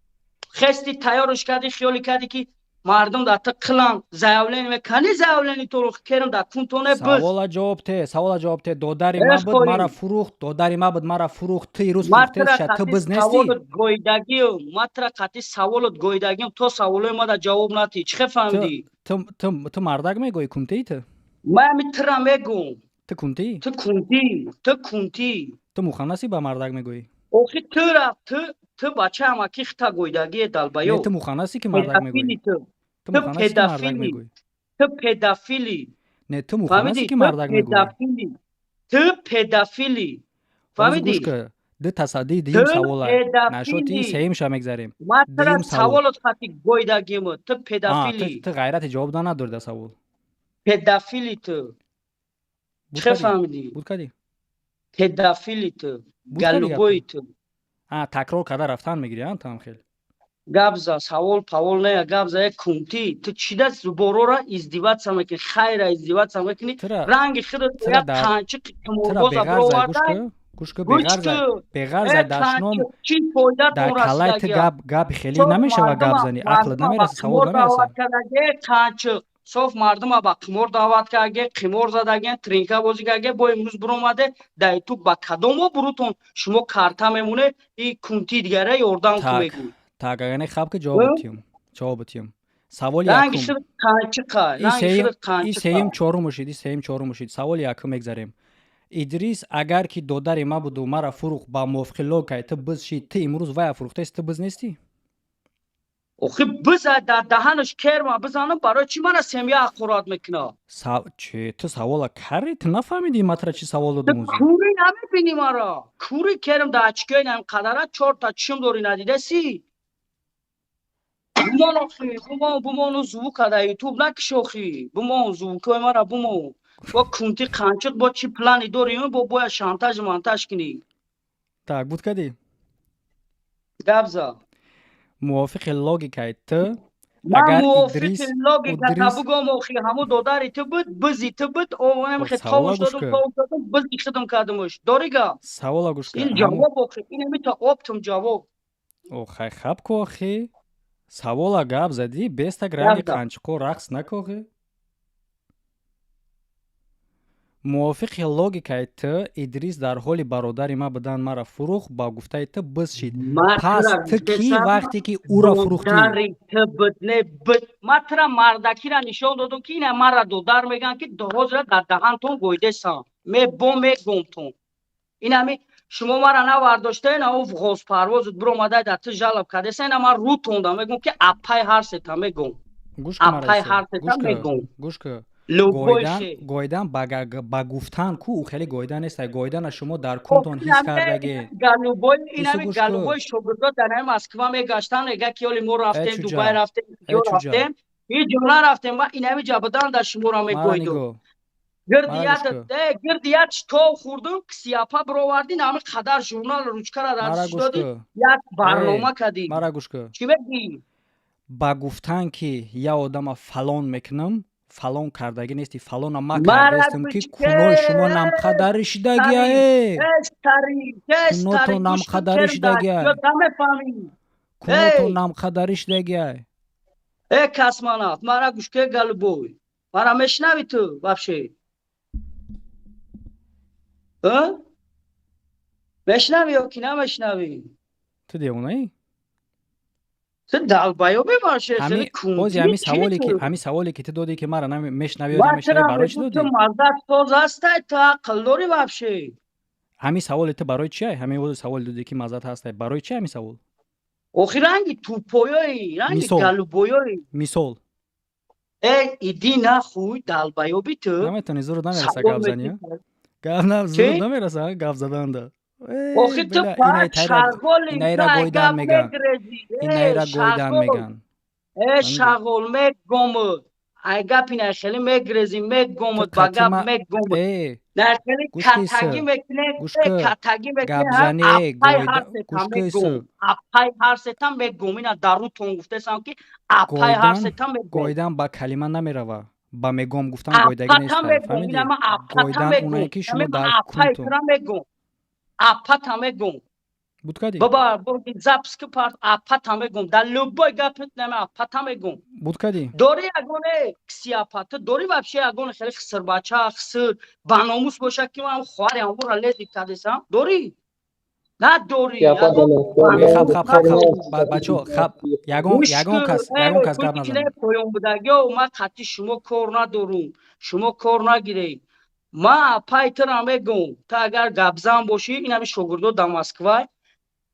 Хести тайёрш кардӣ, хиёлӣ кардӣ, ки мардум дар ту қилан, заявление мекани, заявление туро керам дар кунтоне буд. Савола ҷавоб те, савола ҷавоб те. Додари ма буд, мара фурӯхт, додари ма буд, мара фурӯхт, ту ирӯз фурӯхтаестша, ту биз нести? Гоидагиам, ма тура қатъи саволот гоидагиам, то саволои ма да ҷавоб натӣ. Чӣ хел фаҳмидӣ? Ту мардак мегӯӣ, кунтии ту? Ма ами тура мегӯм. Ту кунтӣ? Ту кунтӣ, ту кунтӣ. Ту муханнаси, ба мардак мегӯӣ? Охи тура, ту бача амаки хита гоидагие, далбаё. Ту муханнаси, ки мардак мегӯӣ? Ту педофили, ту педофили. Не, ту муханнаси, ки мардак мегӯӣ? Ту педофили, фаҳмидӣ? Ду тасаддии дуюм савола нашоти, сеюмша мегзарем. Ма тура саволот хати гоидагиму, ту педофили. Ту ғайрати ҷавоб да надори да савол. Педофили ту. Чӣ фаҳмидӣ? Буд кардӣ? Педофили ту, голубой ту. Такрор карда рафтан мегирӣ, а там хел. Гап за, савол павол не, гап за, як кунтӣ. Ту чӣ даст зуборора издеваться мекунӣ, хайра издеваться мекунӣ, ранги худат як қанчиқи қиморбоза бироварда. Гӯш ку, беғарза дашном дар каллаи ту гап гапи хеле намешава, гап занӣ ақлат намераса, савол намераса. Қанчиқ соф мардума ба қимор даъват кардаге, қимор задаген, тринка бозӣ кардаге, бо имрӯз биромаде дар ютуб, ба кадомо бурутон шумо карта мемоне и кунти дигаре ёрдам ку мегӯй. Так, агане хаб ки ҷавоб тиюм, ҷавоб тиюм. Саволи якум. И сеюм чорум шид, и сеюм чорум шид. Саволи якум мегзарем. Идрис агар ки додари ма буду, мара фурӯхт, ба мувофиқи логикаи ту биз шид. Ту имрӯз вая фурӯхтаси, ту биз нестӣ? Охи, биза дар даҳанаш керма бизанам, барои чӣ мана семья ҳақорат мекуна? Чи, ту савола кардӣ? Ту нафаҳмидӣ, ма тура чӣ савол додум? Ту кӯрӣ, намебинӣ мара? Кӯрӣ, керм дар очкои нам қадара чорта чишм дорӣ, надидаси? Бумон охи, бумон, бумону звука дар ютуб накиш охи, бумон, звукои мара бумон. Бо кунти қанчиқ, бо чӣ плани дорӣ, бо бояд шантаж мантаж кунӣ. Так, буд кадӣ? Гап за. Мувофиқи логикаи ту, ман агар мувофиқи Идрис логика та Идрис бугом охи, ҳамун додари ту буд, бизи ту буд, омхе савола товуш гӯш додум, кун. Товуш додум, бизи хидм кардумуш, дорӣ гап? Савола гӯш кун. Ин ҳамун ҷавоб охи, ин ҳамита оптум ҷавоб. О, хай, хаб ку охи, савола гап задӣ, бестак ранги Гап за. Қанчиқо рақс накохи. Мувофиқи логикаи ту, Идрис дар ҳоли бародари ма будан мара фурӯхт, ба гуфтаи ту биз шид. Ма Пас тура ту кӣ гуфтесам, вақте ки ӯро фурӯхтӣ? Додари ту буд, не буд. Ма тура мардакира нишон додум, ки ина мара додар мегӯянд, ки ҳозира дар даҳантон гойдесам, мебо мегомтон. Инами шумо мара навардоштаен, ав ғозпарвозут биромадай дар ту жалоб кардеса, ина ман рӯтонда мегӯм, ки аппай ҳар сета мегӯм. Гӯш кун, Аппай Мараиса, ҳар сета гӯш кун, мегӯм. Гӯш кун. Любой Гойдан, ши. гойдан ба гуфтан ку, ӯ хеле гойдан нест. Гойдана шумо дар кунтон ҳис кардагӣ. Галубой, Ису, инами гӯш кун. галубой шогирдо дар ҳами Москва мегаштан, мега ки оли мо Э, рафтем чуҷа, Дубай, рафтем, э, ҷо чуҷа. рафтем, ҳеҷ ҷо нарафтем. Ма инами ҷа будан дар шуморо Мара мегӯйдум. нигоҳ, Гирди мара гӯш як кун. Гирди як тов хӯрдум, кисияпа бировардин, ҳами қадар журнал ручкара дар Мара дастиш гӯш додӣ, кун. як Э, барнома кардӣ. Мара гӯш кун. Чӣ мегӯӣ? Ба гуфтан ки як одама фалон мекунам, фалон кардагӣ нести. Фалона ма Мара кардастам, ки гӯш кунои шумо намқадари шидагия, э. Стари, Кунотон гӯш кун, намқадари керм дар шидагия. ё намефаҳмӣ. Кунотон Эй, намқадари шидагия. Э, космонавт, мара гӯш ке, голубой. Мара мешнавӣ ту вообще? А? Мешнавӣ ё ки намешнавӣ? Ту девонаӣ? Ту долбоёб вообще, ҳами хеле бози кунтӣ ҳами чӣ саволе ки ту? ҳами саволе ки ту додӣ, ки мара мешнавӣ ё Ма намешнавӣ, тура барои чӣ мегӯм, ту додӣ? маззат соз ҳастай, ту ақл дорӣ вообще? Ҳами саволи ту барои чи? Ҳами бози саволи додӣ, ки маззат ҳастай, барои чи ҳами савол? Охи, ранги тупоёи, ранги Мисол. голубоёи. Мисол. Э, иди нахуй, долбоёби ту. Наметавонӣ, зуруд намераса Савол гап занӣ. метӣ. Гап на, Чӣ? зуруд намераса гап заданда. Э, Охи, ту била, пак инаи тайра, шағоли, инаира ту ай гойдан гап меган. мегрезӣ. Э, Инаира гойдан шағол. меган. Э, Фаҳмидӣ? шағол, мегомуд. Ай гап ина хеле мегрезӣ, Ту мегомуд, ба қати гап ма мегомуд. э На хеле гӯш ки, катагӣ Ису, мекунӣ, гӯш э, ку, катагӣ мекунӣ, гап ҳа, зани, э, аппай гойда, ҳар сета гӯш ку, Ису. мегом. Аппай ҳар сета мегом. Ина дар рӯтон гуфтесам, ки аппай ҳар Гойдан, сета мегом. гойдан ба калима намерава. Ба мегом гуфтан гойдагӣ Аппата нестай, мегом. фаҳмидӣ? Ина ма аппата Гойдан мегом. онае ки Ина шумо ма дар аппай кунтон. тура мегом. Аппата мегом. Буд кадӣ? Баба, бурди запись ки парт, аппата мегом. Дар любой гапит нама аппата мегом. Буд кадӣ? Дори ягоне кисияпа, ту дори вообще ягоне хеле хисрбача, хиср, баномус боша, ки ман хоҳари ҳамвора лези кардесам? Дорӣ? Надорӣ. Япа Ягон Э, хаб, баномус хаб, хаб, хаб. надорӣ. Бачаҳо, хаб, ягон, Гӯш ягон кун, кас, э, ягон кас гап гӯш назанад. кунед, поён будагиё, ман қатъи шумо кор надорум. Шумо кор нагиред. Ман аппай тура мегӯм, ту агар гапзан бошӣ, ин ҳами шогирдо дар Москва.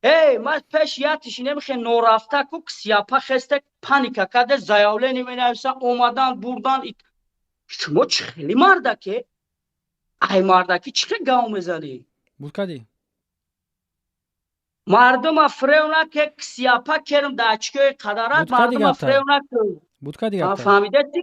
Эй, ман пеш ятиш инемихе норафта ку кисияпа хесте паника карде, заявление менависа, омадан, бурдан. Шумо чӣ хели мардаке? Ай мардаки чӣ хел гав мезанӣ? Буд кадӣ? Мардума фирев наке, кисияпа керм дар очкои қадарат, Буд кадӣ мардума гапта? фирев наку. Буд кадӣ гапта? Фаҳмидасӣ?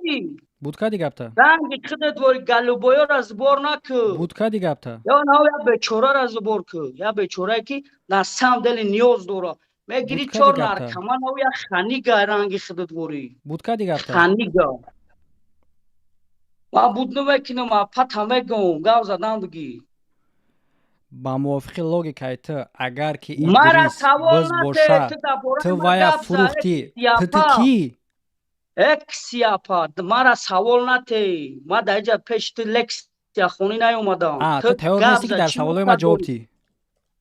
Буд кадӣ гапта? Ранги худат вори галубоёра сбор наку. Буд кадӣ гапта? Ё на, я бечорара сбор ку. Я бечорае ки на самом деле ниёз дора. Мегири Буд кадӣ чор гапта? наркоман, ав я ханига ранги худат вори. Буд кадӣ гапта? Ханига. Ман буд намекунам, аппата мегӯм, гав задан бигӣ. Ба мувофиқи логикаи ту, агар ки Мара Идрис савол биз наде, боша, ту дар бораи ту ман вая гап за, э, фурӯхтӣ, ту ту кисияпа. кӣ? Э, кисияпа, мара савол нате. Ман дар инҷа пеши ту лексияхонӣ наёмадам. А, Ту ту тайёр гап нестӣ, ки за, дар чӣ саволҳои ман мақсад ҷавоб дорӣ? тӣ?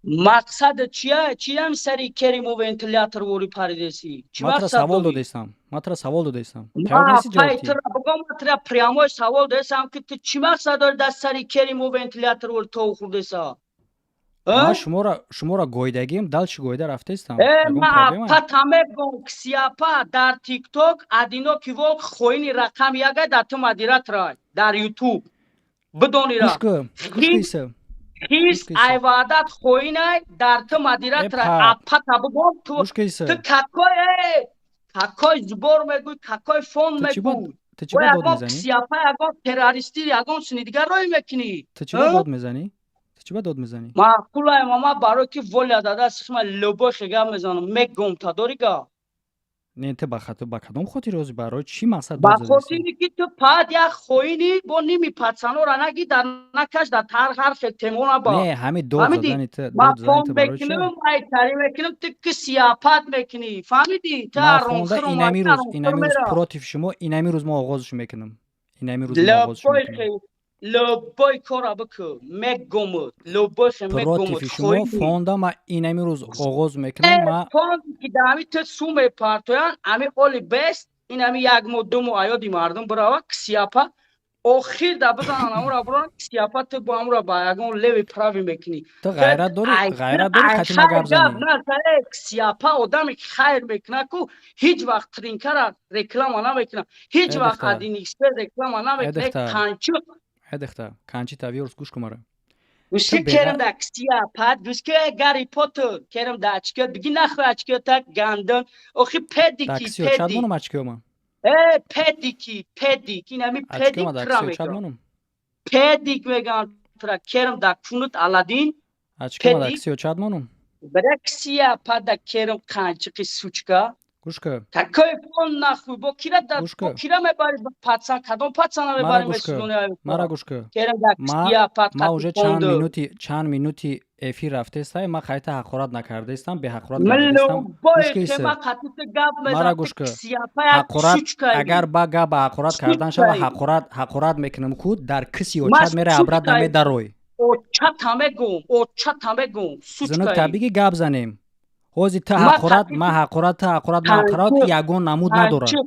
Мақсадат чия? Чиям сари кериму вентилятор вори паридеси? Чӣ Ман тра мақсад савол дорӣ? Додестам. Ман тра савол додестам. Тайёр Ма нести пай ҷавоб тӣ? Тра бугом, тра прямой савол десам, ки ту чӣ мақсад дорӣ дар сари кериму вентилятор вори тов хурдеса? Ман шуморо гоидагим, дальше гоида рафтестам. Э, Ягон ма проблема? Апа мегом, ксиапа дар ТикТок одинокий волк хоини рақам яга дар ту модераторай дар Ютуб. Бидонира. Гӯш кӯ, гӯш кӯ, Иса. Хис Гӯш кӯ, Иса. Айваъдат хоинай дар ту модераторай. Э, па. Апата бугом ту Гӯш кӯ, Иса. ту какой какой зубор мегӯй, какой фон Ту чӣ ба мегӯй. Ту чӣ Бо ба дод ягон мезанӣ? ксиапа, ягон террористи, ягон сини дигар рой мекунӣ. Ту чӣ ба дод мезанӣ? Ту чӣ ба дод мезанӣ? Маъқулаем, ама барои ки воля дада сихма любой хега мезанам, мегом та дори га. Не, ту ба хато ба кадом хотир ҳозир барои чӣ мақсад Ба дод задаистӣ? хотире ки ту пад як хоини бо ними пацанора наги дар накаш дар тар ҳар хел темона ба. Не, ҳамин дод Фаҳмидӣ? задани ту, Ман дод задани фон ту барои чӣ? мекунам, айтарӣ мекунам, ту ки сияпат мекунӣ. Фаҳмидӣ? Ту Ман хонда аронхир инами омадӣ, рӯз, аронхир инами рӯз мера. против шумо, инами рӯз мо оғозш мекунам. Инами рӯз мо оғозш Любой мекунам. хел, любой кора бикун, мегумуд, любой хел мегумуд, Против шумо хоини. фонда ма инами рӯз оғоз мекунам, ма Фонди ки дар ҳами ту су мепартоянд, ҳами оли бест, ин ҳами як моҳ, 2 моҳ аёди мардум бирава, ксиапа охир да бизананд, ҳамура буранд, ксиапа ту бо ҳамура ба ягон левый правый мекунӣ. Ту ғайрат дорӣ, ғайрат дорӣ Ай қати ма хайр гап гап занӣ. на, ксиапа одаме ки хайр мекунад ку ҳеҷ вақт тринкара реклама намекунад, ҳеҷ Э, вақт духтар. Один иксбет реклама Э, намекунад, духтар. қанчиқ. Э, духтар, Канчита Вюрст, гӯш кун мара. Ту Гӯшки беға керам да ксиапат, гӯшки Гарри Поттер, керам да очкиот, биги нахӯй очкиота гандон. Охи педики, Таксио чад педик. монум очкиома? Э, педики, педик, ин ҳами педик Очкиома тра таксио чад меган. монум? Педик меган тра, керам да кунут Аладдин, Очкиома педик. таксио чад монум? Бра ксиапат да керам қанчиқи сучка. Гӯш кун. Какой фон нахуй, бо кира да Гӯш бо кун. кира мебари ба пацан, кадом пацана Мара мебари гӯш кун. месудони ай Мара гӯш кун. Керам да Ма ксиапат ма қати уже чанд фонду. минути эфир рафтестай, ма қайта ҳақорат накардаистам, беҳақорат гардидаистам. Любой Гӯш кун, Иса. тема қати ту гап Мара мезан, ту гӯш кун. ксиапа як Ҳақорат сучкаи. агар ба гап ба ҳақорат кардан шава, Сучкаи. ҳақорат мекунам ку дар киси Ма очат мере обратно сучкаи. медарой. Очата мегум, очата мегум, Зинук сучкаи. табиги гап занем. Ҳозир ту Ма ҳақорат, қати ма ҳақорат, ту ҳақорат, ма ҳақорат Қанчиқ, ягон намуд надорад. қанчиқ.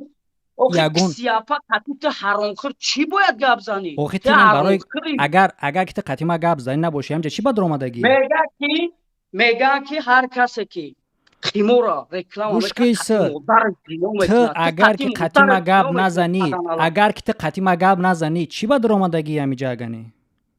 Охи Ягон ксиапа қати ту ҳаромхӯр чӣ бояд гап занӣ? Охи Ту ту ман барои ҳаромхӯрӣ. агар ки ту қати ма гап занӣ набошӣ, ҳамҷа чӣ ба даромадагӣ? Мегӯянд ки ҳар касе ки қимора реклама Гӯш мекунад, ки, қати Иса. модараш зино Ту мекунад. Ту агар қати ки қати ма модараш гап зино мекунӣ, назанӣ, паданалат. агар ки ту қати ма гап назанӣ, чӣ ба даромадагӣ ҳамиҷа агани?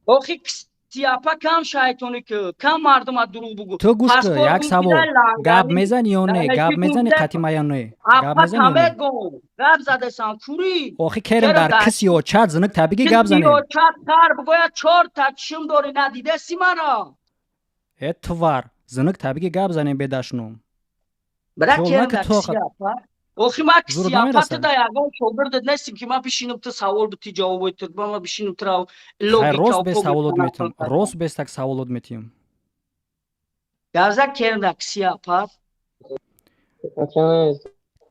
Охи ксиапа кам шайтонӣ ки, кам мардума дурӯғ бугӯ. Ту гӯш кун, Паспорт як гум савол. кидай Гап лангарӣ. мезанӣ ё не? Гап Налаки гум мезанӣ кидай қати ма ё не? Гап апа мезанӣ ё не? мегум. Гап задесам курӣ. Охи керем Керам дар дар киси очат зинук табиги гап занем. Киси тар бугоя чорта чишм дорӣ надидаси мара. Э, твар, зинук табиги гап занем бедашном. Бра Хиёл керам наки дар ту охир ксиапа. Охи ма зурут ксиапа ту намерасад. да ягон шогирдат нестим ки ма бишинам ту савол бити ҷавобои ту ма бишинам тура Хай логика рост бе логика саволот нақл метим. кардам. Рост бес так саволот метим. Гавза керам дар ксиапа.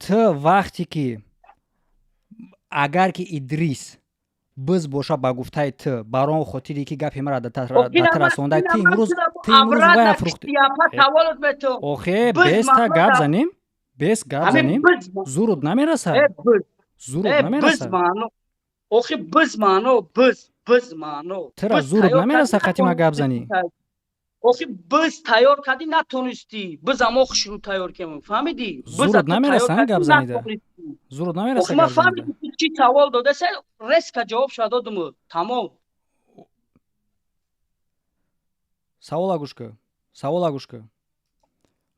Ту вақте ки агар ки Идрис биз боша ба гуфтаи ту бар он хотире ки гапи мара да Охи ту расондай, ту имрӯз ту имрӯз обратно вая фурӯхти. ксиапа Э, саволот метум. Охе Биз беста маъно гап дар занем, бес гап ҳамин занем, биз зурут намерасад. э биз Зурут э биз намерасад. маъно. Охи биз маъно биз биз маъно. Тура Биз зурут тайёр кардӣ намерасад қати ма гап натонистӣ занӣ. Охи биз тайёр кардӣ натонистӣ. Биз амо хушрӯ тайёр кардем. Фаҳмидӣ? Биза Зурут ту тайёр намераса кардӣ гап занида. натонистӣ. Зурут намераса Охи ма гап занида. фаҳмидам ки чӣ савол додаса, резко ҷавоб ша додум. Тамом. Савола гӯш кун. Савола гӯш кун.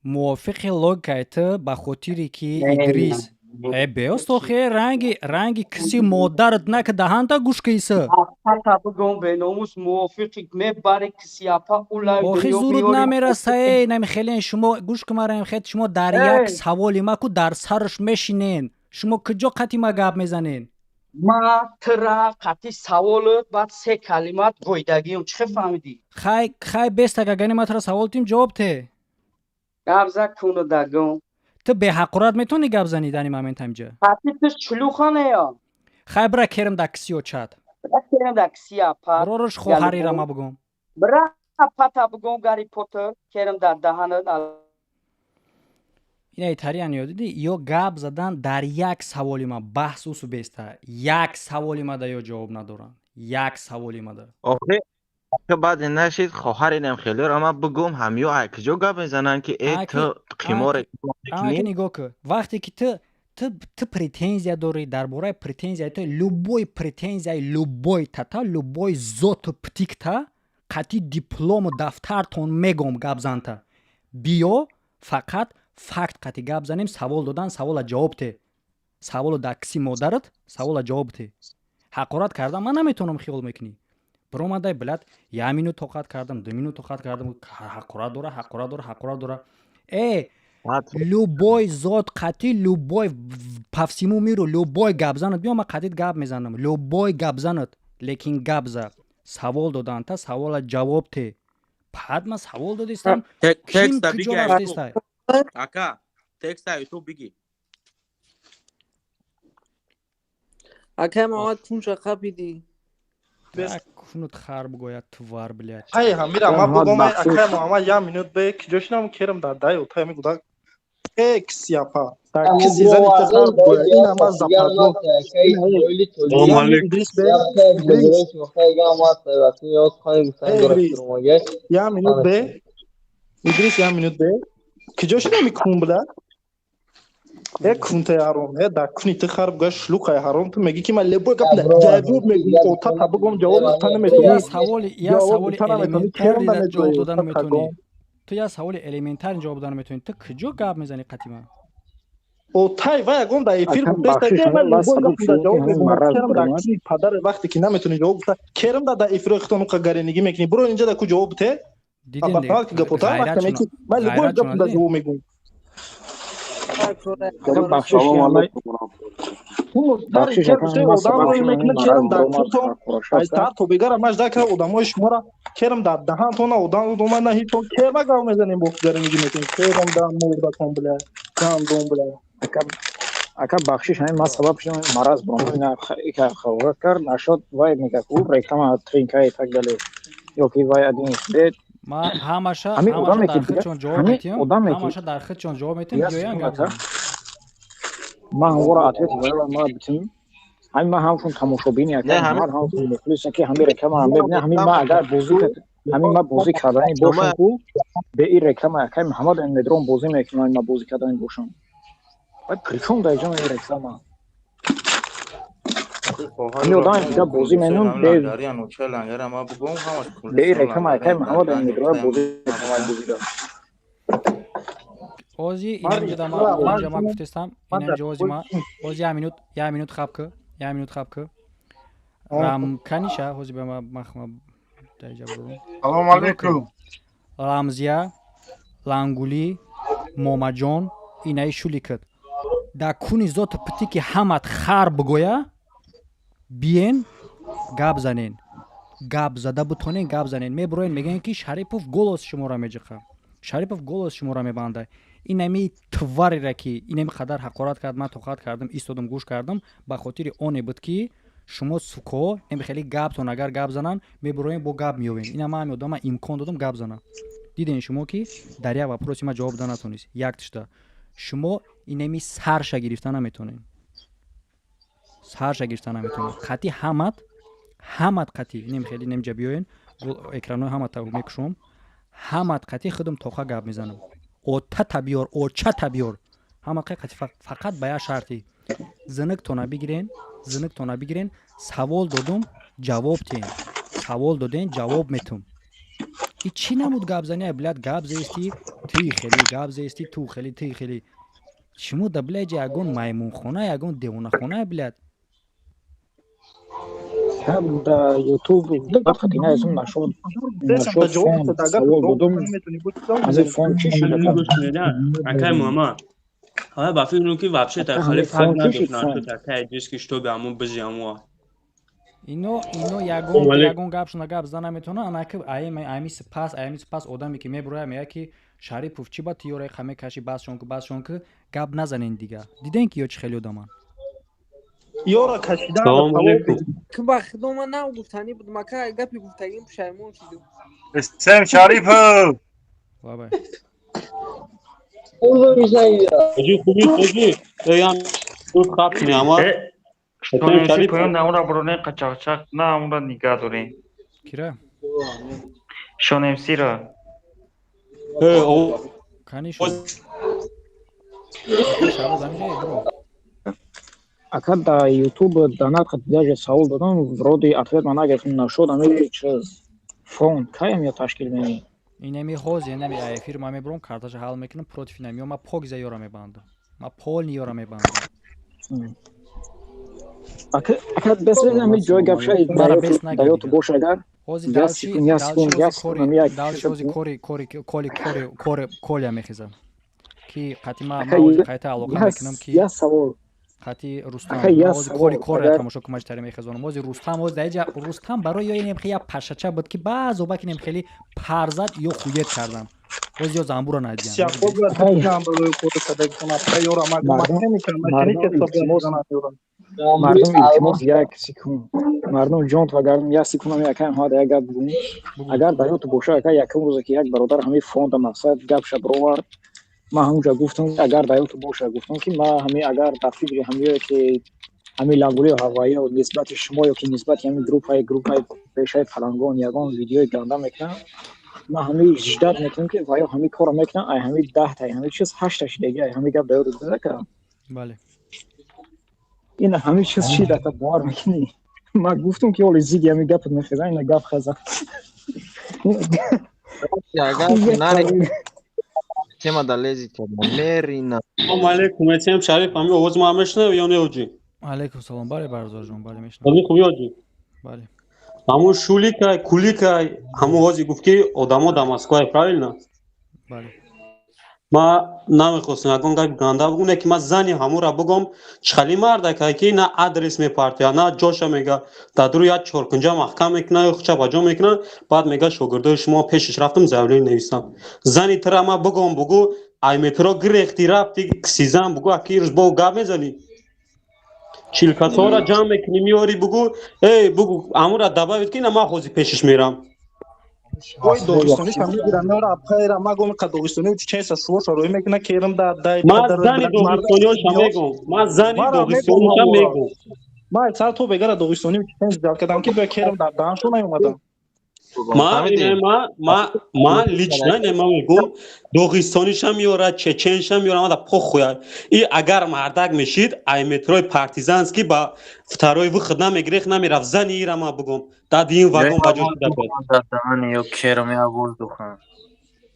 Мувофиқи логикаи ту ба хотире ки Идрис э беост охе ранги киси модарат нака даҳанта гӯш ки, Иса. Апата бугом беномус мувофиқи мебари кисиапа улай Охи дунё зурут биёри. намераса э нами хелен шумо гӯш кун мара хет шумо дар як Эй. саволи ма ку дар сараш мешинен. Шумо куҷо қати ма гап мезанен? Ма тра қати саволот баъд се калимат гойдагиам. Чӣ хел фаҳмидӣ? Хай бестак агани ма тура савол тим ҷавоб те. Гап за куну дагом. Ту беҳақорат метавонӣ гап занӣ дар ин момент ҳамҷа? Қати ту чулуханея. Хай бира керм дар кисио чат. Бира керм дар кисиапа. Биророш хоҳарира ма бугом. Бира Пата бугом, Гарри Поттер, керам дар даҳанат. Ина итариан ё диди, ё гап задан дар як саволи ма баҳс усу беста, як саволи ма да ё ҷавоб надоранд, як саволи ма да. Охи баъде нашид, хоҳар, инам хелиёр, ама бигӯм, ҳамё ай куҷо гап мезананд, ки э ту қиморе Аки, нигоҳ кун, вақте ки ту претензия дорӣ, дар бораи претензияи ту, любой претензияи любой тата, любой зоту птикта қатъи диплому дафтартон мегом, гап занта биё, фақат факт қатъи гап занем. Савол додан, савола ҷавоб те, саволо дар киси модарат, савола ҷавоб те. Ҳақорат кардан ман наметавонам, хиёл мекунӣ, биромадай, блядь, як минут тоқат кардам, 2 минут тоқат кардам, ҳақорат дора, ҳақорат дора, ҳақорат дора. Э, любой зот қатъи, любой, по всему миру любой гапзанат биё, ман қатъит гап мезанам, любой гапзанат, лекин гап за, савол доданта, савола ҷавоб те. Баъд ман савол додистам, ким куҷо рафтистай? Ака, текста ютуб биги. Акай Муҳаммад, кунша қапидӣ. Кунут хар бугояд, тварь, блядь. Ай, ҳамира ма бугом, акай Муҳаммад, як минут бе киҷо шинам, керам дар дай отай мегуда. Экс япа. Дар киси зани ту хар бугояд. Ин ҳама западло. Идрис бе. Идрис. Як минут бе. Идрис, як минут бе. Киҷо шинам кун, бля? Э, кунтаи ҳаром, э, дар куни ту хар бугояд, шлуқаи ҳаром, ту мегӣ, ки ман любой гап ҷавоб мегӯм, отата бугом, ҷавоб гуфта наметавонӣ. Як саволи элементарӣ ҷавоб дода наметавонӣ ту, як саволи элементарӣ ҷавоб дода наметавонӣ, ту куҷо гап мезанӣ қати ман? Отай ва ягон дар эфир гуфтаста, ки ман любой гап ҷавоб мегӯм, керам дар куни падар, вақте ки наметавонӣ ҷавоб гуфта, керам дар эфирои худтон уқа гаренигӣ мекунӣ, биро инҷа дар ку ҷавоб бите. Абақал ки гапота вақте меки, ман любой гап ҷавоб мегӯм. Салом алейкум. Тобегара мажда кара одамои шумора керм дар даҳантона одам одама наҳитон керма гап мезанем, бо гаренигӣ мекунем, керм дар мурдатон, бля, гандон, бля. Ака, бахшиш, ҳамин ман сабаб шудам, мараз баромад, ина хаворат кард, нашод вай мегӯяд, ӯ реклама тринка и так далее, ё ки вай один бед. Ман ҳамаша ҳамаша дар худшон ҷавоб метиҳам, ҳамаша дар худшон ҷавоб метиҳам, биёян гап занем. Ман ҳамвора ответи вайро ма битим, ҳамин ман ҳамчун тамошобини, ака, ман ҳамчун мухлисе, ки ҳамин рекламаро мебинам, ҳамин ман агар бозӣ, ҳамин ман бозӣ кардани бошам ку, бе ин реклама акай Муҳаммад Медрон бозӣ мекунам, ман бозӣ кардани бошам. Вай причём дар ҷони ин реклама? Ҳамин одаме дига бозӣ менум, бе ин реклама акай Муҳаммад Медрон бозӣ мекунам, бозида. Ози инамҷода ма ма гуфтестам, инамҷо ози ма ози як минут, як минут хаб ки, як минут хаб ки. Рамканиша ҳози ба ма махма даҷа бурум. Салом алейкум. Рамзия, Лангулӣ, Момаҷон, инаи шули кид. Дар куни зоту пити ки ҳамат хар бигоя, биен гап занен. Гап зада бутонен, гап занен. Мебуроен, мегӯен, ки Шарипов голос шуморо меҷиқа. Шарипов голос шуморо мебанда. Инами твареро, ки инами қадар ҳақорат кард, ман тоқат кардам, истодам, гӯш кардам, ба хотири оне буд, ки шумо суко неми хеле гаптон, агар гап занан, мебуроем, бо гап меёвем. Ина ман ҳами одама имкон додам гап занам. Дидем шумо, ки дар як вопроси ман ҷавоб дода натонист. Як тишта. Шумо инами сарша гирифта наметонед. Сарша гирифта наметонед. Қатъи ҳамат, ҳамат қатъи инем хеле инем ҷа биёен, экранои ҳамата мекушом. Ҳамат қатъи худам тоқа гап мезанам. Отата биёр, очата биёр. Ҳама қатъи, фақат ба як шарти. Зиниктона бигирен, зиниктона бигирен, савол додум, ҷавоб тиҳен. Савол доден, ҷавоб метум. И чӣ намуд гапзани, блядь, гап зести, ту хеле гап зести, ту хеле, ту хеле. Шумо да, блядь, ягон маймунхона, ягон девонахона, блядь. Да, ютуб вақте наесум нашуд, нашуд фон, савол додум, аз ин фон чӣ шуд? Акай Муҳаммад, ҳа, ба фикр ки вообще та хеле фарқ надошт, нашуд акай Идрис, ки шутоби ҳамон бизи ҳамон. Ино ягон гапшона гап зада наметавонад, анаки аями сипас, аями сипас одаме ки мебурояд, мегӯяд, ки Шарипов чӣ ба тиёраи қа мекашӣ, басшон ку, басшон ку, гап назанен дига. Дидем, ки ё чӣ хеле одаманд. Ёра кашидан. Салом алейкум. Ки ба худо ман нав гуфтанӣ будам, ака, гапи гуфтагим пушаймон шудам. Сем Шарипов. Лабай. Хоҷи, хуби, хоҷи. Ям тут хат меамад. Шонемси поён намура буронем, қачақчақ на амура нигаҳ дорем. Кира? Шонемсиро. Кани шон. Шабоз ҳамиҷа бро. Ака, дар ютуб данат даже савол додам, вроде ответ ман нагирифтам, нашуд. Ами чиз, фонд кай ами ташкил мени? Инами ҳозир, инами эфир ма мебурам, карташа ҳал мекунам, против инами ё ма покиза ёра мебандам. Ма полный ёра мебандам. Ака, ака, бес ами ҷои гапша Мара бес нагир. Дар ёд бош, агар ҳозир як секунд, як секунд, як секунд, ами як дальше ҳозир кори кори коли кори кори колия мехезам, ки қати ма Ака, ма ҳозир қайта алоқа мекунам, ки як савол. Қати Рустам. Ака, як ҳозир савол, кори кори тамошо кумач тари мехезонам. Ҳозир Рустам, ҳозир даиҷа Рустам барои ё инем хеле пашача буд, ки баъзо баки инем хеле парзад ё хует кардан. Ҳозир ё замбура надиям. Мардум, илтимос, як секунд. Мардум, ҷон гардум, як секунд, ами акаям ҳода як гап бигӯм. Агар дар ёд боша, ака, якум рӯзе ки як бародар ҳамин фонда мақсад гапша бировард, ман ҳамунҷа гуфтам, агар дар ёд боша, гуфтам, ки ман ҳами агар дар фикри ҳамиое ки ҳамин лангулиё ҳавоиё нисбати шумо ё ки нисбати ҳамин группаи пешаи палангон ягон видеои ганда мекунам, ман ҳамин ждать мекунам, ки ваё ҳамин корро мекунам. Ай ҳамин 10-та ҳамин чиз ҳашташ деги, ай ҳамин гап дар ёд буда, ака? Бале. Ин ҳамин чиз чӣ дака, бовар мекунӣ, ман гуфтам, ки оли зиди ҳамин гапат мехеза, ина гап хеза. Агар наре тема да лези мерина. Салом алейкум, Этем Шариф, ами овоз ма мешнав ё не, оҷи? Алейкум салом, бале, барзорҷон, бале, мешнавам. Ҳоҷи, хуби, оҷи? Бале. Ҳамун шуликай, куликай, ҳамун ҳози гуфт, ки одамо дар Москвае, правильно? Бале. Ма намехостам ягон гапи ганда бугум, не ки ма зани ҳамура бугом, чихали мардакай, ки на адрес мепартоя, на ҷоша мега, дар дури як чоркунҷа маҳкам мекуна ё хуча ба ҷо мекуна, баъд мега, шогирдои шумо пешиш рафтам, заявление нависам. Зани тира ма бугом, бугу, ай метро гирехти рафти ксизан, бугу, аки ирӯз бо гап мезанӣ. Чилкасора ҷамъ мекунӣ, меёрӣ, бугу, эй, бугу, ҳамура добавить ки, на ман ҳозир пешиш мерам. Ой, доғистониш ҳам мегирам, меора апайра, ма гом қа доғистони чеченса шуворша рӯй мекуна, керим да дай. Ман зани доғистониёша мегом, ман зани доғистониша мегом. Ман сар то бегара доғистони чеченс ҷалб кардам, ки бия керим дар даҳаншо наёмадам. Ма лично не, ма мегум, доғистониша меёрад, чеченша меёрад, мада похуя. И агар мардак мешид, ай метрои Партизанский ба второй выход намегирехт, намерафт. Зани ира ма бугум, дар дуюм вагон ба ҷо шуда буд.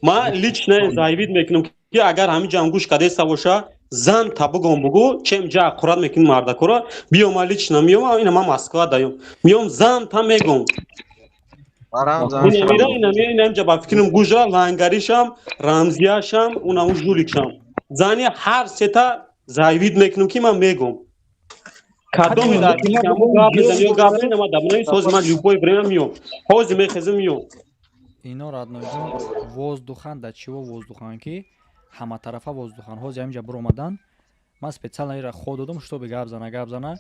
Ма лично заявить мекунам, ки агар ҳамин ҷам гӯш кардеста боша, зан та бугом, бугу, чем ҷа аққурат мекунӣ мардакора, биё, ма лично миём, ина ма Москва даём, миём, зан та мегум. Инамира ба фикрам гужа лангаришам, рамзияшам, унаму жуликшам. Зани ҳар сета заявить мекунам, ки ман мегум. Кадоми дар гап мезанӣ ё гап мезанӣ, ман дабнаи сози ман любое время миём. Ҳозир мехезам, миём. Ино роднойҷон воздухан, да чиво воздухан, ки ҳаматарафа воздухан. Ҳозир ҳаминҷа биромадан, ман специально ира хо додам, чтобы гап зана, гап зана,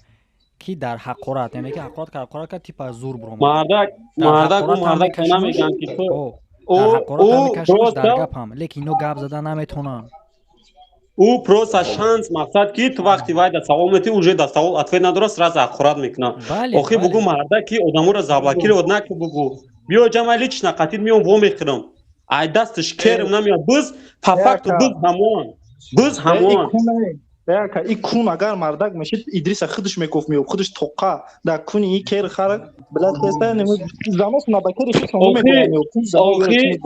ки дар ҳақорат, яъне ки ҳақорат кард, ҳақорат кард, типа зур биромад. Мардак, мардак, ӯ мардак намегӯянд, ки ту дар ҳақорат ҳам мекашимаш, дар гап ҳам, лекин ино гап зада наметонанд. Ӯ просто шанс, мақсад, ки ту вақти вай да савол метӣ, уже да савол ответ надорад, сразу ҳақорат мекунад. Охи, бугу, мардак, ки одаморо заблокировать наку, бугу, биё ҷама, лично қатид миём, во мехӯрам, ай дасташ керм намеяд. Биз по факту биз ҳамон, биз ҳамон. Яка, и кун агар мардак мешид, Идриса худаш мегуфт, меёб худаш тоқа дар куни и кер хара блад теста нему занос на ба кери худаш Охи,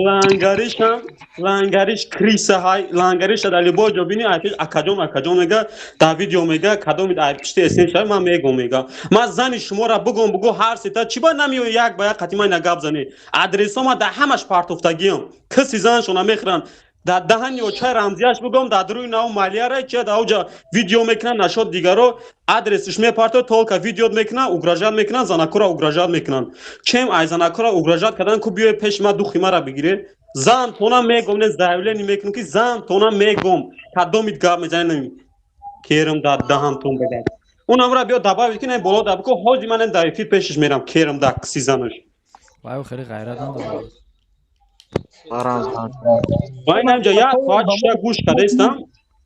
лангаришам, лангариш криса ҳай, лангариша дар любой ҷо бини, ай пеш акаҷон, акаҷон мега, дар видео мега, кадоми ай пишти эсен шава, ман мегом, мега. Ман зани шуморо бугом, бугу, ҳар сета чӣ ба намеои, як ба як қати ман ина гап занӣ. Адресо ма дар ҳамаш партофтагиам. Киси заншона мехӯранд, дар даҳани очаи рамзияш бугом, дар рӯи нав малияра чи дар оҷа видео мекунанд, нашод дигаро адресиш мепарто, толка видео мекунанд, угрожать мекунанд, занакора угрожать мекунанд. Чем ай занакора угрожать кардан ку, биёй пеши ма, духи мара бигире. Зан тона мегом, не заявление мекунам, ки зан тона мегом, кадомит гап мезанем, керм дар даҳантон бигар. Унамра биё добавить кунем боло да бикун. Ҳози ман дар эфир пешиш мерам, керам да ксизанаш. Вай хеле ғайрат надорад. Ва ин ҳамҷа як соат шиша гӯш кардастам.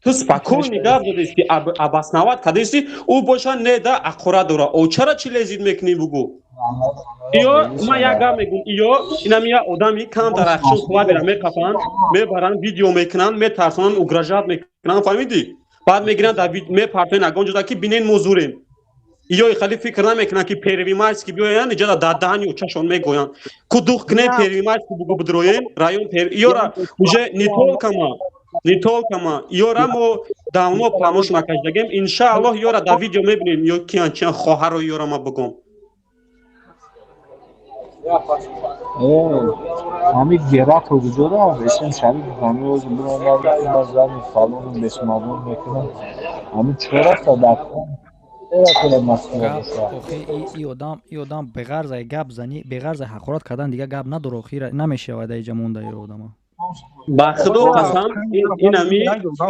Ту спокойно гап задисти, обосновать кардасти, ӯ боша не да ақора дора. О чара чӣ лезид мекунӣ бугу? Иё ман як гап мегӯм, иё инам я одами камтар ахшон қувват меқафанд, мебаранд, видео мекунанд, метарсонанд, угрожать мекунанд, фаҳмидӣ? Баъд мегиранд, мепартоянд ягон ҷода ки бинен мо зурем. Иё хеле фикр намекунанд ки первомайский биёянд, иҷода дар даҳани очашон мегӯянд. Ку дух кунем первомайский бугу бидроем, район иёра уже не только ма, не только ма, иёра мо давно планош накашдагем. Иншааллоҳ иёра дар видео мебинем, ё киян чиян хоҳаро иёра ма бугум. Ҳамин гератро куҷо рафт? Эсен Шарипов ҳамин ҳозир биромад, ман зани фалону бесмадон мекунам. Ҳамин чиқар рафта дар Охи и одам, и одам беғарзаи гап занӣ, беғарзаи ҳақорат кардан дига гап надора. Охи намешавад иҷа монда иро одама. Ба худо қасам, инами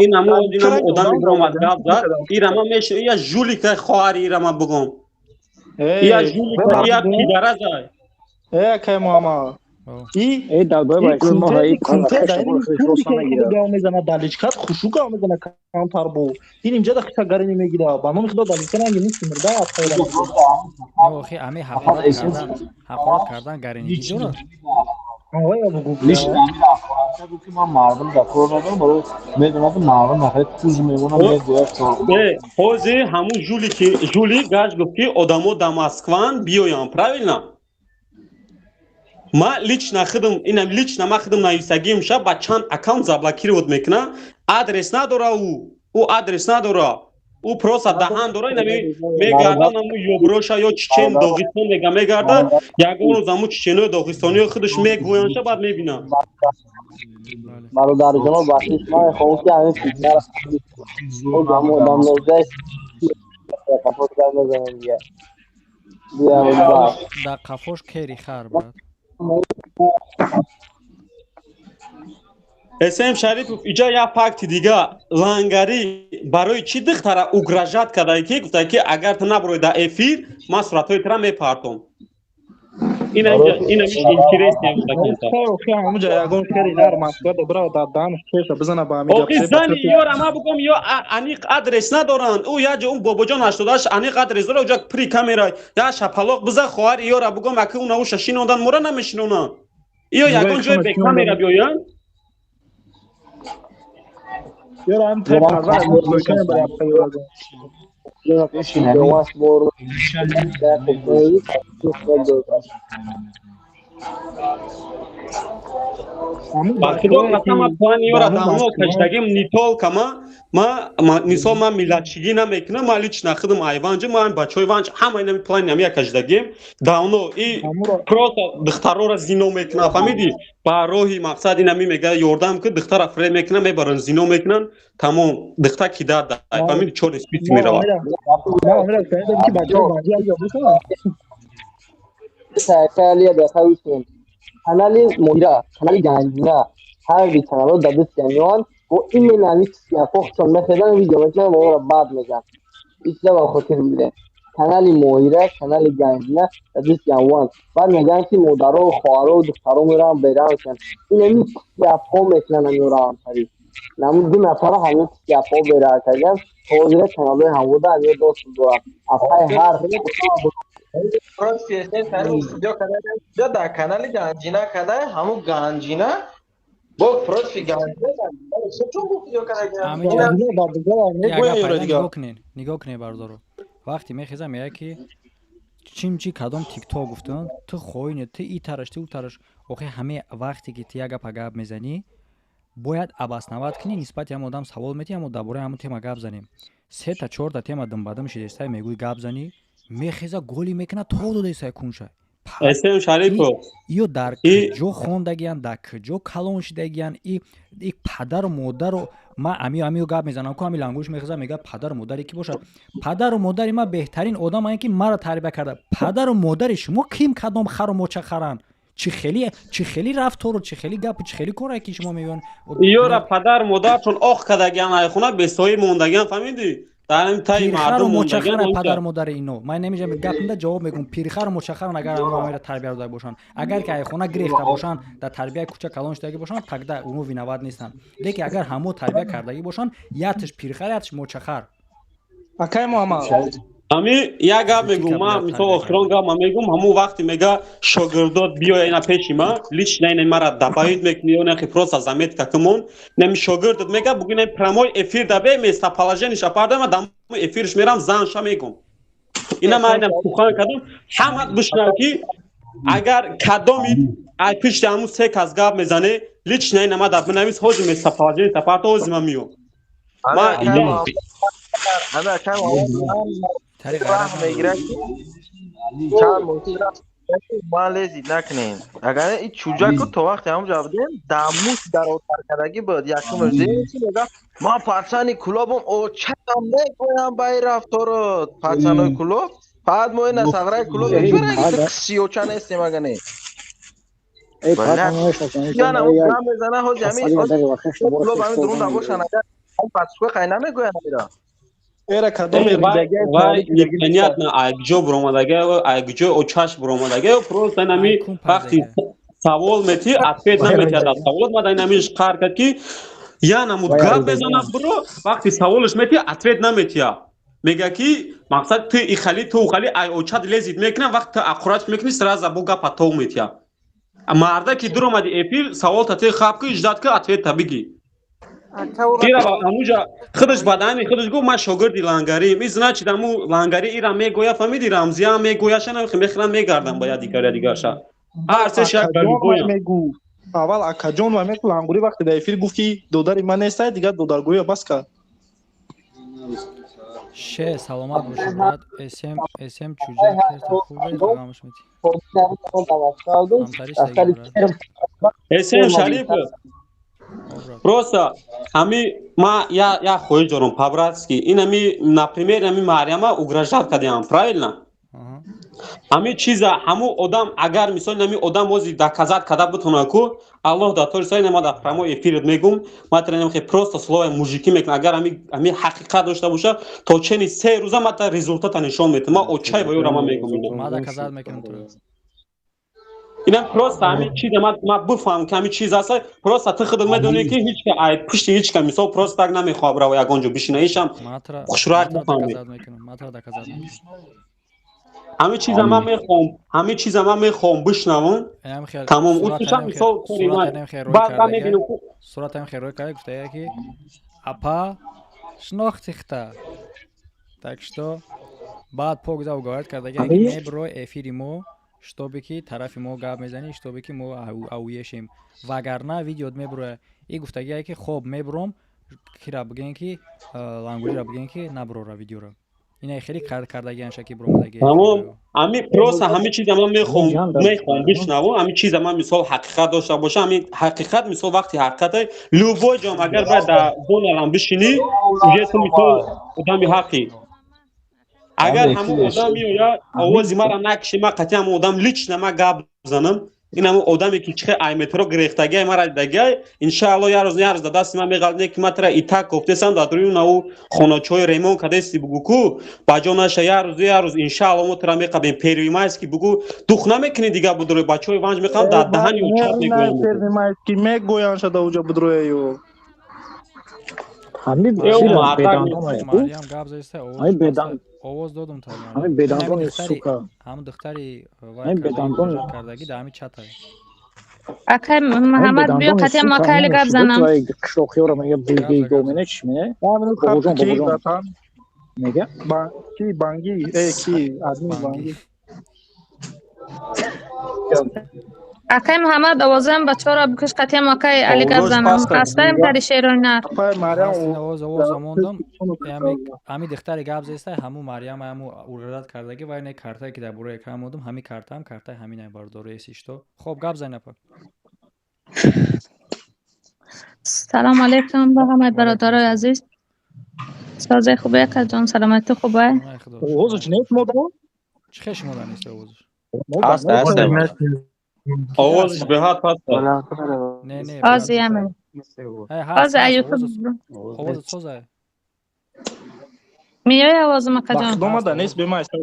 инаму инаму одами биромад гап зад, ирама меш я жулика хоҳари ирама бугум. Я жулика, я пидаразай. Э, акай Муҳаммад. И э далбай мезана даличкат хушу гав мезана камтар бо. Ин инҷа да хита гарини мегира. Ба номи худо даличка ранги нест мурда афтода. Охи ами ҳақорат кардан, ҳақорат кардан гарини дорад. Ки ман мардум дар кор надорам, барои медонад ки мардум нахайр куз мемонам, мегӯяд. Ҳозир ҳамун жулики жули гаш гуфт ки одамо дар Москван биёянд, правильно? Ма лично худам, инам лично ма худам нависагим ша ба чанд аккаунт заблокировать мекуна, адрес надора ӯ адрес надора. Ӯ просто даҳан дора, инами мегарда наму ёброша ё чечен Доғистон мега мегарда, ягон рӯз аму чеченои доғистониё худаш мегӯянд ша, баъд мебинам. Бародарҷоно, бахшиш, ман мехоҳам ки ҳамин фитнаро одам ноздаи қафош гап мезанем дига. Дар қафош кери хар брат. СМ Шарипов иҷа як факти дига, лангарӣ барои чӣ духтара угрожать кардае ки гуфта ки агар ту набурои дар эфир, ман суратҳои тура мепартом. Ин интересне. Охи зани ёра ма бугом, ё аниқ адрес надоранд. Ӯ як ҷо ун бобоҷон 88 аниқ адрес дора, уҷа при камера я шапалоқ биза хоҳари ёра бугом, аки уна уша шинондан мора намешинонанд. Ё ягон ҷои бе камера биёянд. Ёра ҳам Ба худо қасам, ман плани ёра давно кашидагим, не только ма, ма мисол ман миллатчигӣ намекунам, ман лично худам айванҷи, ман бачаҳои ванҷ ҳама инами плани ҳамия кашидагим давно. И просто духтарора зино мекунам, фаҳмидӣ? Ба роҳи мақсад инами мега ёрдам ки духтара фреб мекунам, мебаранд зино мекунанд, тамом, духтар кида дай, фаҳмидӣ? Чори спит меравад. Канали Моира, канали Ганҷина, ҳар ду каналҳо дар дасти ҳамён бо именно ҳамин кисиафохшон мехезанд, видео мекунанд ва онро бад мегӯянд. Ин чиза ба хотир бигиред. Канали Моира, канали Ганҷина дар дасти ҳамван. Баъд мегӯянд ки модаро, хоҳаро, духтаро мераванд бераҳм мекунанд. Ин ҳамин кисиафҳо мекунанд ҳамёнро ҳамсарӣ. Намун ду нафара ҳамин кисиафҳо бераҳм карданд. То ҳозира каналҳои ҳамвода ҳамё доступ доранд. Аз ҳай ҳар Просто видео када дар канали Ганҷина када, ҳамун Ганҷина бо против Ганҷина чун видео када. Нигоҳ кунед, бародаро. Вақте мехезам меяд ки чим чи кадом тикток гуфтам, ту хоине, ту и тараш, ту у тараш. Охи ҳаме вақте ки ту як гапа гап мезанӣ, бояд обосновать кунӣ, нисбати ҳам одам савол метиҳӣ, ҳамо дар бораи ҳамон тема гап занем. Сета чорта тема думбадум шидестай, мегӯӣ гап занӣ, мехеза голи мекуна то додесай кунша. СМ Шарипов. Ё дар куҷо хондагиянд, дар куҷо калон шидагиянд, и падару модару ма амиё амиё гап мезанам ку ами лангӯш мехеза мега падару модари ки бошад? Падару модари ма беҳтарин одам ае ки маро тарбия карда. Падару модари шумо ким, кадом хару моча харанд? Чӣ хели, чӣ хели рафтору, чӣ хели гапу, чӣ хели коре ки шумо мегӯянд? Ёра падар модаршон ох кардагиян, айхона бесоҳиб мондагиян, фаҳмидӣ? Дар таи Пирхару мардум мочахара мондагиан. Падару модари ино. Ман намеҷам гапинда ҷавоб мегӯм. Пирхару мочахаран, агар амро тарбия дода бошанд. Агар ки айхона гирифта бошанд, дар тарбияи кӯча калон шудагӣ бошанд, тогда уно виноват нестанд. Лекин агар ҳамо тарбия кардагӣ бошанд, ятш пирхар, ятш мочахар. Акай Муҳаммад. Ами як гап мегум, ман мисол охирон гап ман мегум, ҳамун вақте мега шогирдот биёя ина пеши ма, лично ина мара добавить мекуни, ё нахи просто заметка кумон, нами шогирдот мега бугу ина прямой эфир да бе местоположение шапарда ма дам эфирш мерам занша мегум. Ина ман ина сухан кардам, ҳамат бишнав ки агар кадоми ай пишти ҳамун се кас гап мезане, лично ина ма да бинавис ҳози местоположение шапарда ҳози ман миём. Ма ина Ана акай Муҳаммад раҳ мегирад ки чанд мумкин ман лезид накунем. Агар ин чӯҷаку то вақте ҳамонҷо будем, дамуш даротар кардагӣ буд. Якумаш мега ман пацани кулобам, очаам мегӯям ба ин рафторот. Пацанои кулоб фақат мо ина сағраи кулоб кисиёча нестем, ага не. Мезана ҳози ҳамин кулоб ҳамин дурун бошан, агар пацука қай намегӯян ира. Эра кадом вай непонятно ай куҷо буромадага, ай куҷо очаш буромадага, просто инами вақти савол мети, ответ наметиҳад аз саволот. Мада инамиш қар кард ки я намуд гап мезана буро, вақти саволаш мети, ответ наметиҳад. Мега ки мақсад ту ихали, ту ухали, ай очат лезит мекунам, вақт ту ақурат мекунӣ, сразу бо гапа тов метиҳад. Марда ки дуромади эфир, саволта ти хаб ки ждать ки ответа бигӣ. Ира ҳамуҷа худаш ба даҳани худаш гуфт, ман шогирди лангарием. И значит ҳаму лангари ира мегӯя, фаҳмиди, рамзиям мегӯяша, мехӯрам мегардам ба я дигар я дигарша. Ҳар се шак Акаҷон мегу. Аввал акаҷон ва мегу лангури вақте дар эфир гуфт ки додари ман нестай, дигар додаргӯя бас кард. Ше, саломат бошед, брат. СМ СМ чӯҷа керта хубе ғамш мети. СМ Шариф, просто ҳами ма я хоҳиш дорам по-братски, ин ҳами, например, ҳами Марьяма угрожать кардиам, правильно? Ҳами чиза ҳаму одам агар мисол ҳами одам ози доказать карда бутона ку аллоҳ да тори сай ма дар прямой эфират мегум, ма тренем хе просто слово мужики мекунам, агар ҳами ҳақиқат дошта боша, то чени 3 рӯза ма та результата нишон метам, ма очай ва ёра ма мегум. Ма доказать мекунам туро. Инам просто ҳамин чиза ма бифаҳмам ки ҳамин чиз аст, просто ту худат медонӣ ки ҳеч ка ай пушти ҳеч ка мисол просто так намехоҳад рава ягон ҷо бишина, ишам хушрак бифаҳмӣ. Ҳамин чиза ман мехоҳам, ҳамин чиза ман мехоҳам бишнавам, тамом, утушам мисол кори ман, баъд ман мебинам. Суратам хел рӯй карда гуфтая ки апа шинохтихта, так что баъд пок зав говорит кардага ки мебро эфири мо, чтобы ки тарафи мо гап мезанӣ, чтобы ки мо ауешем, вагарна видеот меброя. И гуфтагие ки хоб мебром, кира бигӯен ки лангулира бигӯен ки наброра видеоро. Ина хеле кардагианша ки бромадаги. Тамом, ҳами просто ҳами чиза ман мехоҳам бишнавам, ҳами чиза ман мисол ҳақиқат дошта боша, ҳами ҳақиқат мисол вақти ҳақиқате любой ҷом агар баъд дар зоналам бишинӣ, уже ту мисол одами ҳаққӣ. Агар ҳамун одам меояд, овози мара накиши, ман қатъи ҳамун одам лично ма гап занам, ин ҳамун одаме ки чихе ай метро гирехтагиай мара дидагиай, иншаалло як рӯз як рӯз дар дасти ман меғалт, ки ман тара итак гуфтесам, дар рӯи наву хоначаҳои ремонт кардести, бугу ку ба ҷо наша, як рӯз як рӯз иншаалло мо тара меқабем. Первомайский бугу дух намекунӣ, дигар будрои бачаҳои ванҷ меқабам, дар даҳани очат мегӯям. Первомайский мегӯянд шада уҷа будрояю. Мариям гап заиста, овоз додум то ҳамин бедандони сука. Ҳамн духтари ҳамин бедандони кардагӣ дар ҳамин чата. Акай Муҳаммад, биё қатъи макайли гап занам. Қишлоқиёро мега билгиго мене чӣ мене, бобоҷон, бобоҷон мега. Ки банги э ки админ банги. Акай Муҳаммад, овозаам бачаҳоро бикуш, қатъи макай Али гап занам. Ҳастаем тари шерои нар. Овоз овоз мондам. Ҳами духтари гап зеста, ҳаму Марьям, ҳаму угрожать кардагӣ ва ине картае ки дар бораи экран мондум, ҳами картаам картаи ҳаминай бардори эсишто. Хоб, гап зан, апа. Салому алейкум ба ҳамаи бародарои азиз. Созе хубе, акаҷон, саломатӣ хубе? Овозаш нест мода? Чӣ хел шумо нест овозаш? Ҳаст, ҳаст. Овозаш беҳад паст. Не, не. Ҳозир яме. Ҳозир ютуб. Овозат соза. Меояд овозам, акаҷон? Ба худо мада нест, бе ман айсар.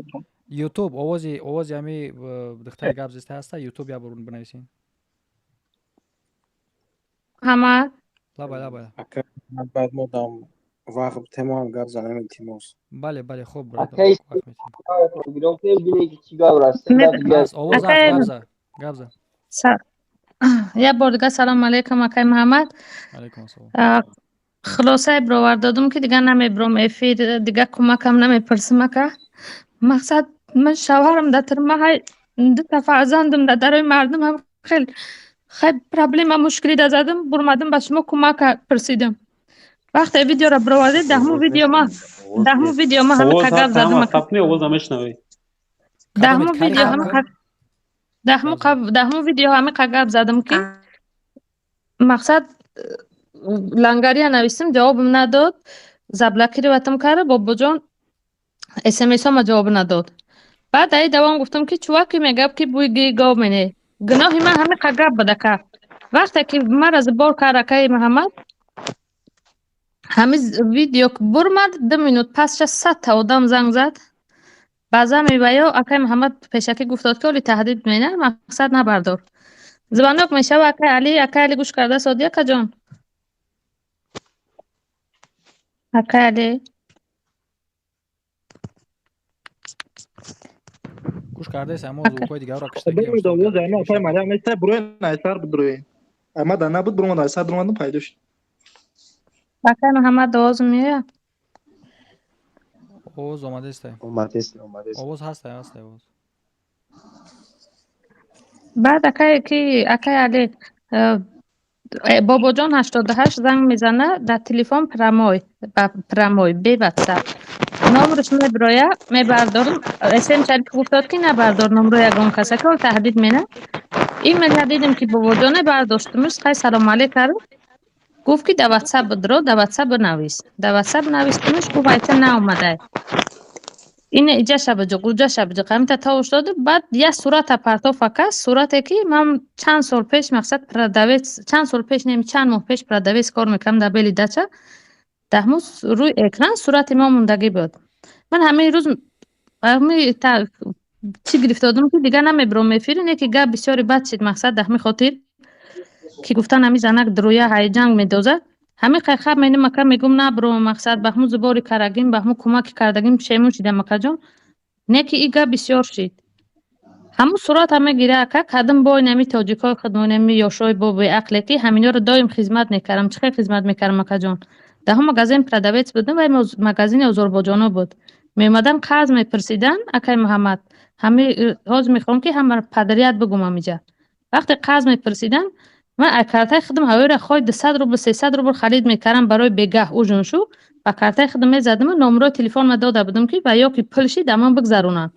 Ютуб овози ҳами духтари гап зиста ҳаста, Ютуб як бор бинависен. Ҳама. Лабай, лабай. Ака, баъд мо дам вақт темоам гап занем, илтимос. Бале, бале, хуб. Акай, бине ки чӣ гап раст. Овоз ҳаст, гап за, гап за. Як бор дига салому алейкум, акай Муҳаммад. Алейкум ассалом. Хулосае бировар додум, ки дига намебиром эфир, дига кӯмакам намепурсим, ака. Мақсад, ман шавҳарам дар тюрьма ҳай, дута фарзандам дар дарои мардум ҳам хел хай проблема, мушкилӣ да задам, бурмадам, ба шумо кӯмак пурсидам. Вақте видеоро бировардед, даҳму видео ма, даҳму видео ма ҳама гап задам, ака. Овоз намешнавӣ. Даҳму видео ҳама, даҳму видео ҳами гап задам, ки мақсад, лангария нависем, ҷавобам надод, заблокировать ам кард. Бобоҷон смсома ҷавоб надод. Баъд аи давом гуфтам, ки чуваки мегап, ки буйги гов мене, гуноҳи ман ҳами гап буд, ака. Вақте ки мара забор кард, акаи Муҳаммад, ҳами видео бурмад, 2 минут пасша 100-та одам занг зад. Баъзан мебаё, акаи Муҳаммад пешакӣ гуфтод, ки оли таҳдид мена, мақсад, набардор. Звонок мешава, акаи Али, акаи Али гӯш карда соди, акаҷон, акаи Али. Гӯш кардаес, аммо звукҳои дигарро киштагӣ. Акаи Марьям неста, буроен, айсар бидуроен. Ама набуд, бурмад, айсар дуромадам, пайдо шуд. Акаи Муҳаммад, овоз меояд? Овоз омадеста. Омадест, омадест. Овоз ҳаста, ҳаста овоз. Баъд акае ки, акаи Али, Бобоҷон 88 занг мезана дар телефон, прямой, прямой, бе ватсап. Номраш мебироя, мебардорам. См Шариф гуфтод, ки набардор номро ягон каса, ки таҳдид мена. Именно дидем, ки Бобоҷоне, бардоштумш, хай салом алейк кард. Гуфт, ки дар ватсап бидро, дар ватсап бинавис. Дар ватсап навистимш, гуфт, айта наомадай. Ина иҷаша биҷиқ, уҷаша биҷиқ, ҳамита тавуш доду. Баъд як сурата партоф, ака, сурате, ки ман чанд сол пеш, мақсад, продавец, чанд сол пеш неми, чанд моҳ пеш продавец кор мекардам дар Бели дача. Даҳму рӯи экран сурати мо мондагӣ буд. Ман ҳамаи рӯз ҳами чӣ гирифтодум, ки дига намебиром эфири, не ки гап бисёри бад шид. Мақсад, даҳми хотир, ки гуфтан ҳами занак дуруя ҳайҷанг медозад. Ҳами қайхаб меним, ака, мегум, набуром. Мақсад, ба ҳамун зубори карагим, ба ҳамун кӯмаки кардагим пушаймон шидам, акаҷон. Не ки и гап бисёр шид. Ҳамун сурата мегира, ака, кадом бой нами тоҷикои худмон, нами ёшои бо беақле, ки ҳаминёро доим хизмат мекардам. Чӣ хел хизмат мекардам, акаҷон? Даҳум магазин продавец будам, вай магазини озорбоҷоно буд. Меомадан, қарз мепурсидан, акаи Муҳаммад. Ҳами ҳозир мехоҳам, ки ҳамаро подряд бигум ҳамиҷа. Вақте қарз мепурсидан, ман аз картаи худам ҳавоиро хоҳ 200 рубл, 300 рубл харид мекардам барои бегаҳ ужин шу, ба картаи худам мезадаму номерои телефонма дода будам, ки ва ё ки пул шид, амон бигзаронанд.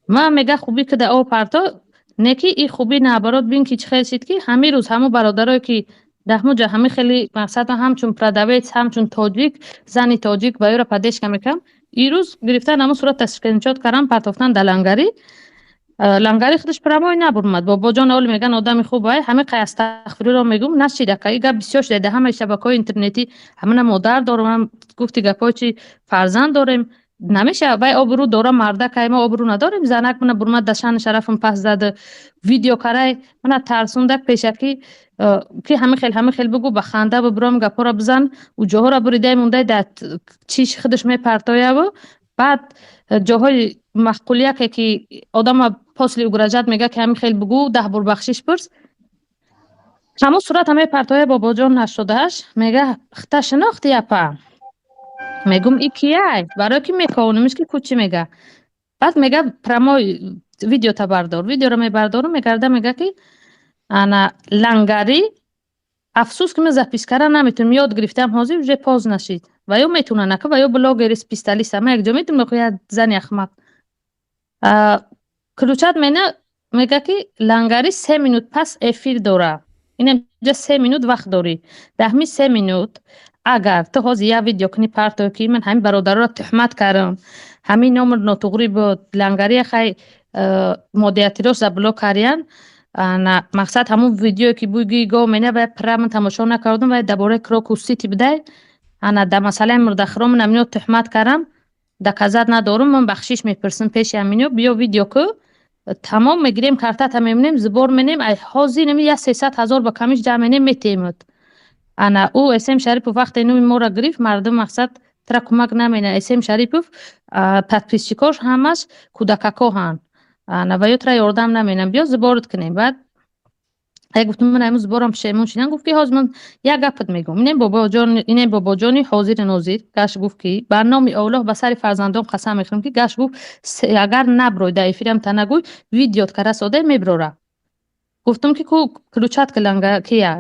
Ман мега, хубӣ кида об парто, не ки и хубӣ, наоборот, бин, ки чӣ хел шид, ки ҳамин рӯз ҳамун бародарое, ки даҳмуҷа ҳамин хели, мақсад, ҳамчун продавец, ҳамчун тоҷик, зани тоҷик ба ёро поддержка мекардам, ирӯз гирифтан ҳамун сурата скриншот кардам, партофтан дар лангарӣ. Лангари худаш прямой набурмад. Бобоҷон оли меган, одами хуб ай, ҳамин қай астағфирулло мегум, нашид, ака. И гап бисёр шуда дар ҳамаи шабакаҳои интернетӣ. Ҳамина модар дорам, гуфти гапҳои чи, фарзанд дорем, намеша. Вай обрӯ дора, мардак ай, мо обрӯ надорем. Занак мана бурмад, да шаъни шарафам пас зад, видео карай, мана тарсундак пешакӣ, ки ҳамин хел, ҳамин хел бигӯ, ба ханда бибиром, гапҳоро бизан, уҷоҳоро буридай мондай, дар чиш худаш мепартояву баъд ҷоҳои маъқулияке, ки одама после угрожать мега, ки ҳамин хел бигӯ, 10 бор бахшиш пурс. Ҳамун сурат ҳамаи партоя. Бобоҷон 88 мега, хта шинохти, апа? Мегум, и кияй? Барое ки мековонамиш, ки кучи мега. Баъд мега, прямой видеота бардор. Видеоро мебардорам, мегарда, мега, ки ана лангарӣ. Афсӯс, ки ман запись кардан наметунам, ёд гирифтам, ҳозир уже поз нашид. Ва ё метунан, ака, ва ё блогери специалист, ама якҷо метунам, як зани ахмақ ключат мена. Мега, ки лангари 3 минут пас эфир дора, инамҷа 3 минут вақт дорӣ. Даҳми 3 минут агар ту ҳозир як видео кунӣ, партое, ки ман ҳамин бародароро туҳмат кардам, ҳамин номер нотуғрӣ буд, лангария хай модераторош заблок кариян. Мақсад, ҳамун видеое, ки буги го мена, вай пра ман тамошо накардам, вай дар бораи Крокус Сити будай. Ана дар масъалаи мурдахӯрон ман амино туҳмат кардам. Доказать надорум, ман бахшиш мепурсам пеши ҳамино, биё видео ку, тамом мегирем, картата мемонем, сбор менем, ай ҳозир нами я 300 ҳазор ба камиш ҷамъ менем, метемуд. Ана ӯ СМ Шарипов вақте номи моро гирифт, мардум мақсад тра кӯмак намена. СМ Шарипов подписчикош ҳамаш кӯдакако ҳанд. Ана ва ё тра ёрдам наменам, биё сбор ит кунем. Баъд я гуфтам, ман айму сбор ам пушаймон шидам, гуфт ки ҳозир ман як гапат мегӯм. Инем бобоҷон, инем бобоҷони ҳозири нозир, гаш гуфт ки ба номи Оллоҳ ба сари фарзандон қасам мехӯрам ки гаш гуфт агар наброй дар эфирам та нагӯй, видеот кара сода меброра. Гуфтам ки ку включать ки ланга кия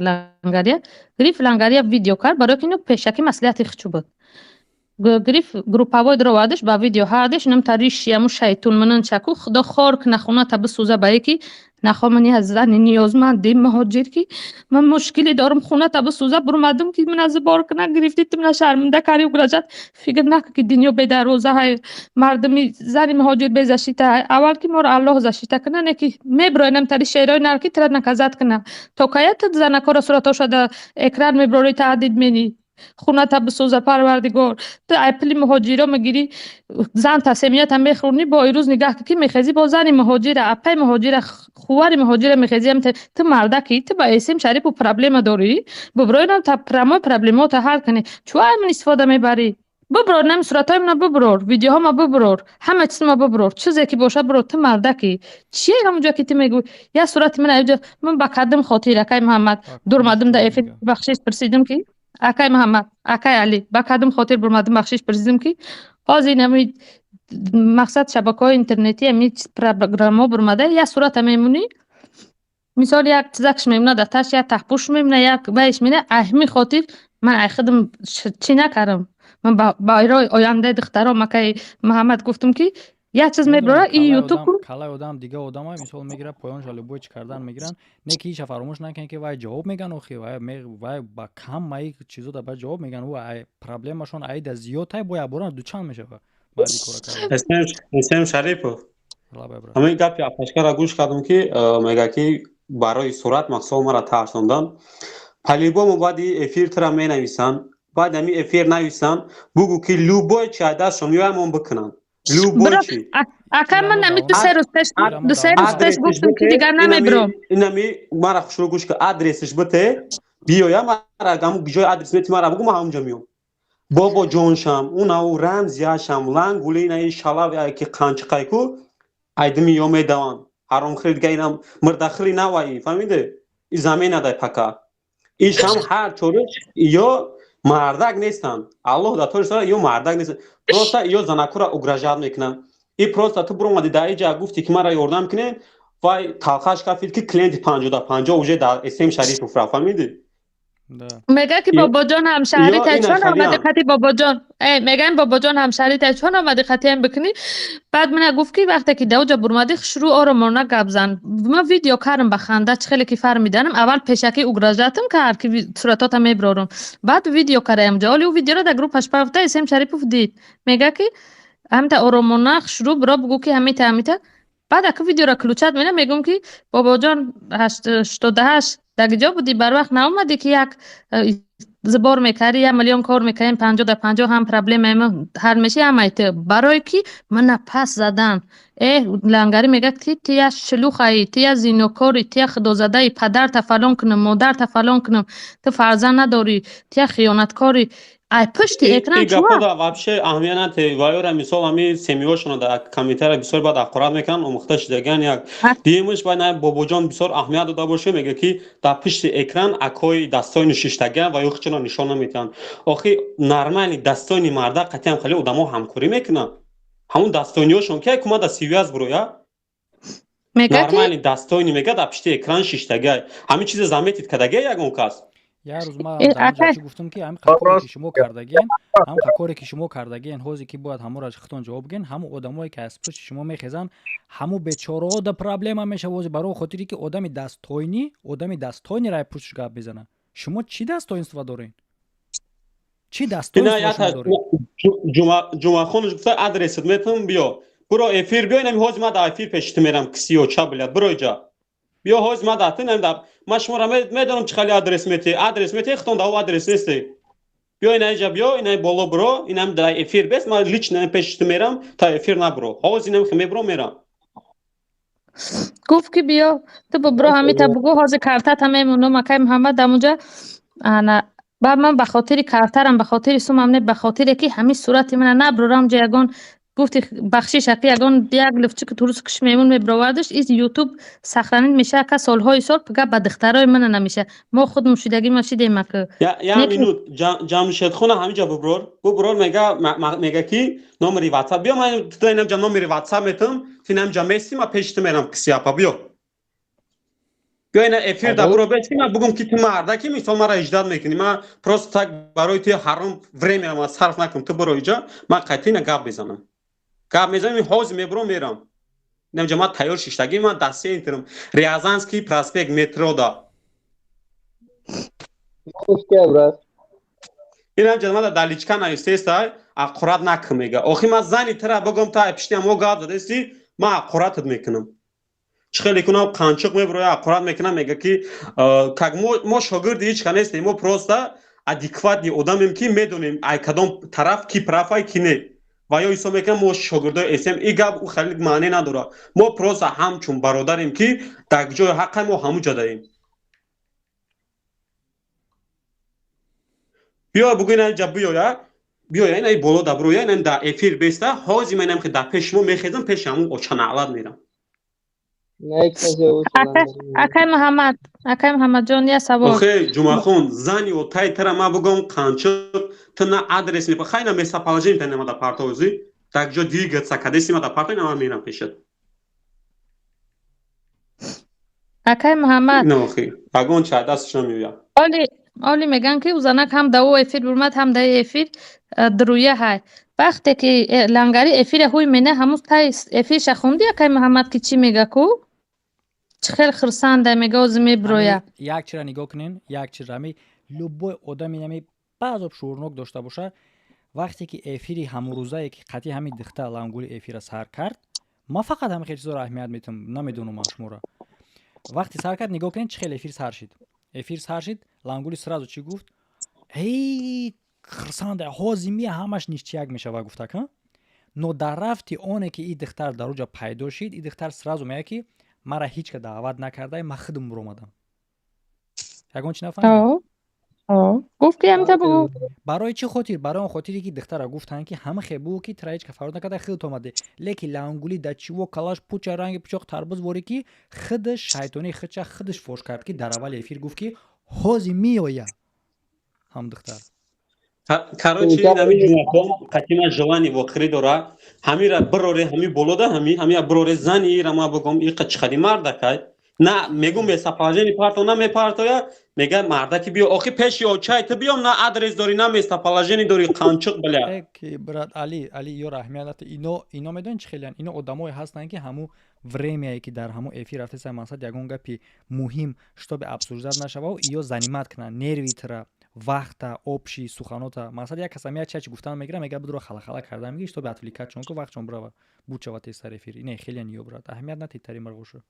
лангария, гирифт лангария видео кард, барои ки ино пешакӣ маслиҳати хичу буд. Гирифт групповой даровардиш ба видео ҳардиш, инам тариши аму шайтун манан чаку, худо хор кна хоната бисӯза ба яки нахо ман аз зани ниёзманди муҳоҷир ки ман мушкиле дорам, хоната бисӯза, бурмадум ки ман аз бор кна гирифти, ту мана шарманда карди угрожать. Фикр накун ки дунё бедарвоза ҳай, мардуми зани муҳоҷир безащита ҳай. Аввал ки моро Аллоҳ защита куна, не ки меброинам тари шерои нар ки тра наказать куна. То кая ту занакоро суратоша дар экран меброри, таҳдид менӣ? Хоната бисӯза парвардигор. Ту ай пули муҳоҷиро мегирӣ, зан та семья та мехӯрнӣ, бо ирӯз нигаҳ ки мехезӣ бо зани муҳоҷира, апаи муҳоҷира, хувари муҳоҷира мехезӣ. Ту мардаки, ту ба СМ Шарипу проблема дорӣ, буброинам та прямой проблемота ҳал кунӣ. Чӯ ай ман истифода мебарӣ? Буброр нами суратҳои мана, буброр видеоҳома, буброр ҳама чизма, буброр чизе ки боша, буброр. Ту мардаки, чие ҳамонҷо ки ту мегӯй як сурати ман аёҷа? Ман ба кадом хотир, акай Муҳаммад, дурмадум дар эфир бахшиш пурсидим ки акай Муҳаммад, акай Али, ба кадом хотир бурмадум бахшиш пурсидим ки ҳозир ами мақсад шабакаҳои интернетӣ ами программаҳо бурмада, як сурата мемонӣ, мисол як чизакш мемона, дар таш як таҳпӯш мемона, як вайш мемона. Ҳамин хотир ман ай худам чӣ накардам, ман барои ояндаи духтаром, акай Муҳаммад, гуфтам ки як чиз мебарора и ютуб. Калаи одам дига одамай мисол мегирад, поёнша любой чӣ кардан мегиранд. Не ки ҳича фаромӯш накунед ки вай ҷавоб меган, охи вай ба кам маи чизо да ба ҷавоб меган. Ӯ проблемашон аида зиёдтай бо якбора дучанд мешава баъди кора кардан. СМ Шарипов, ҳамин гапи апашкара гӯш кардам ки мега ки барои сурат мақсад мара тарсондан. По-любому баъди эфир тура менависанд, баъд ҳамин эфир нависанд, бугӯ ки любой чи аз дастшон меояд, мон бикунанд, любой чи. Ака, ман ами 2-3 рӯз пеш гуфтам ки дигар намебиром. Инами мара хушрӯ гӯш ки адресиш бите, биёя мара ҳамун ҷои адрес мети, мара бугӯ, ман ҳамунҷо меём. Бобо ҷоншам, унау рамзияшам лангули инаи шалав ки қанчиқайку айдими ё медаванд ҳаромхӯри дига, инам мирдахӯри наваи, фаҳмиде? И замена дай пака ишам ҳар чориш ё мардак нестанд. Аллоҳ да тори ё мардак нестанд, просто ё занакура угрожать мекунанд. И просто ту буромади дар иҷа гуфти ки мара ёрдам кунед, вай талхаш кафид ки клиенти 50-50 уже дар СМ Шарипов рафт, фаҳмиди? Мега ки бобоҷон ҳамшаҳри чон омади қати бобоҷон, меган бобоҷон ҳамшаҳри чон омади қатиам бикунӣ. Баъд мана гуфт ки вақте ки даоҷа бурмадӣ, хушрӯ оромона гап зан. Ман видео кардам ба ханда, чӣ хеле ки фармиданам, аввал пешакӣ угрожать ам кард ки суратота меброрам, баъд видео кардаям ҷо. Оли ӯ видеоро дар группаш пафта СМ Шарипов дид, мега ки ҳамта оромона хушрӯ биро бугӯ ки ҳамита ҳамита. Баъд ака видеоро включать мена, мегӯм ки бобоҷон 88 дар ҷо будӣ, барвақт наомадӣ ки як сбор мекардӣ, 1 миллион кор мекардем, 50-50 ҳам проблемаи ма ҳал меши, ҳамаи ту. Барое ки мана пас задан лангарӣ мегӯяд ки ту я шлюха ӣ, ту я зинокорӣ, ту я худозадаи, падарта фалон кунам, модарта фалон кунам, ту фарзанд надорӣ, ту я хиёнаткорӣ. Ай пушти экран чуа вообще аҳамият нате вайора. Мисол, ҳами семиёшона дар комментария бисёр баъд ҳақорат мекунанд, омӯхта шидаган. Як дуюмаш, баъд на бобоҷон бисёр аҳамият дода боше, мега ки дар пушти экран акои дастони шиштаган ва ё хичона нишон наметиҳанд. Охи нормальный дастони марда қатъиам хеле одамо ҳамкорӣ мекунанд, ҳамун дастониёшон ки кума да сивяз буроя нормальный дастони мега дар пушти экран шиштагай. Ҳамин чиза заметить кардагия ягон кас? Як рӯз ман дар чӣ гуфтам ки ҳамин коре ки шумо кардагиен, ҳамин коре ки шумо кардагиен, ҳозе ки бояд ҳамонро худтон ҷавоб бигӯен. Ҳамун одамое ки аз пушти шумо мехезанд, ҳамун бечораҳо да проблема мешава ҳозе, барои хотире ки одами достойный, одами достойный ра пушташ гап мезанад. Шумо чӣ достоинство дорен? Чӣ достоинство шумо доред? Ҷумъахонаш гуфта, адресат метавон, биё, буро эфир биё. Инами ҳози ман дар эфир пеши ту мерам, кисиёча блядь, буро иҷа биё. Ҳози ман дар ту, ман шуморо медонам, чӣ хали адрес метиҳ, адрес метиҳ, худтон дар адрес нестед. Биё инаҷа, биё ина боло биро, инам дар эфир бес, ман лично пеши ту мерам, та эфир набро. Ҳозир инам хе мебро мерам. Гуфт ки биё, ту бибро, ҳамита бугӯ, ҳозир картата мемонам, акай Муҳаммад, амуҷа. Ана баъд ман ба хотири картарам, ба хотири сумам не, ба хотире ки ҳамин сурати мана наброрам ҷа, ягон гуфти бахшиш аки, ягон як лифчики турус киш мемон мебровардаш, из ютуб сохранить меша, ака, солҳои сол пага ба духтарои мана намеша. Мо худ мушидагӣ ма шидем аки. Я минут, Ҷамшедхона ҳамиҷа буброр, буброр, мега ки номери ватсап биё, ман ту инамҷа номери ватсап метам, ту инамҷа мести, ма пеши ту мерам, кисиапа биё. Биё ина эфир да буро бес, ки ман бугум ки ту мардаки, мисол мара иждат мекунӣ, ман просто так барои ту ҳаром время ма сарф накунам, ту буро иҷа, ман қайти ина гап мезанам. Гап мезанам, ҳозир мебурам мерам. Инамҷа ман тайёр шиштагӣ, ман дар центрам, Рязанский проспект, метро да. Инамҷа ман дар личка навистеста, аққурат накун мега. Охи ман зани тура бугум, та пишти мо гап задасти, ман аққуратат мекунам. Чӣ хеле кунам, қанчиқ мебуроя, аққурат мекунам, мега ки как мо шогирди ҳеч ка нестем, мо просто адекватный одамем, ки медонем ай кадом тараф ки прав ай, ки не. Ва ё ҳисоб мекунам мо шогирдои СМ, и гап ӯ хеле маъне надорад. Мо просто ҳамчун бародарем, ки дар ҷои ҳаққа мо ҳамун ҷо даем. Биё бугӯ ина ҷа биёя, биёя ина боло да бироя, ина дар эфир беста, ҳозир ман инам ки дар пеши шумо мехезам, пеши ҳамун оча наълат мерам. Акай Муҳаммад, акай Муҳаммадҷон, я савол. Охе Ҷумахон, зани отай тара ма бугом қанчиқ, ту на адрес мепа, хай на местоположение та нема да партовзи, так ҷо двигаться кадеси ма да парто, ина ман мерам пешат. Акай Муҳаммад. Не, охи, ягон чай дасташ намеояд. Оли оли меган ки ӯзанак ҳам да ӯ эфир бурмад, ҳам да эфир дуруя ҳай. Вақте ки лангари эфира ҳуй мене, ҳамуз тай эфирша хунди, акай Муҳаммад, ки чӣ мега ку? Чӣ хел хурсанда мега, ози меброя. Як чира нигоҳ кунен, як чира, ами любой одами ами баъзоб шуурнок дошта боша, вақте ки эфири ҳамурӯзае ки қатъи ҳами дихта лангули эфира сар кард, ман фақат ҳами хел чизоро аҳамият метам, намедонам ман шуморо. Вақте сар кард, нигоҳ кунед, чӣ хел эфир сар шид. Эфир сар шид, лангули сразу чӣ гуфт? Эй, хурсанда, ҳозир мия, ҳамаш ништяк мешава, гуфтак, ҳа? Но дар рафти оне ки и духтар дар уҷа пайдо шид, и духтар сразу мега ки мара ҳеҷ ка даъват накардай, ман худам буромадам. Ягон чӣ нафаҳмидед? Гуфт ки ҳамита бугӯ. Барои чӣ хотир? Барои он хотире ки духтара гуфтанд ки ҳама хе бугӯ ки тра ҳеҷ ка фарёд накарда, худат омадӣ. Лекин лангули да чиво калаш пуча ранги пучоқ тарбуз ворӣ, ки худаш шайтонии худша худаш фош кард, ки дар аввали эфир гуфт ки ҳозир меоя ҳам духтар. Короче, ҳами ҷумахон қатима желание вохирӣ дора, ҳамира бироре, ҳами болода, ҳами ҳамия бироре, зани ира ма бугом, иқа чӣ мардакай на мегум, местоположение парто на мепартоя, мега мардаки биё, охи пеши очай ту биём, на адрес дорӣ, на местоположение дорӣ, қанчиқ, бля. Ки брат Али, Али, ё раҳмият, ино медонӣ чӣ хелиян? Ино одамое ҳастанд, ки ҳаму времяе ки дар ҳаму эфир рафтеса, мақсад ягон гапи муҳим чтобы обсуждать нашавау, иё занимать кунанд нерви тра, вақта, общий суханота. Мақсад як касам як чачи гуфтан мегира, мега будро халахала карда меги, чтобы отвлекать чон ку вақтчон бирава бучава тезтар эфир. Ине хелиян ё, брат, аҳамият натед тари марғошу.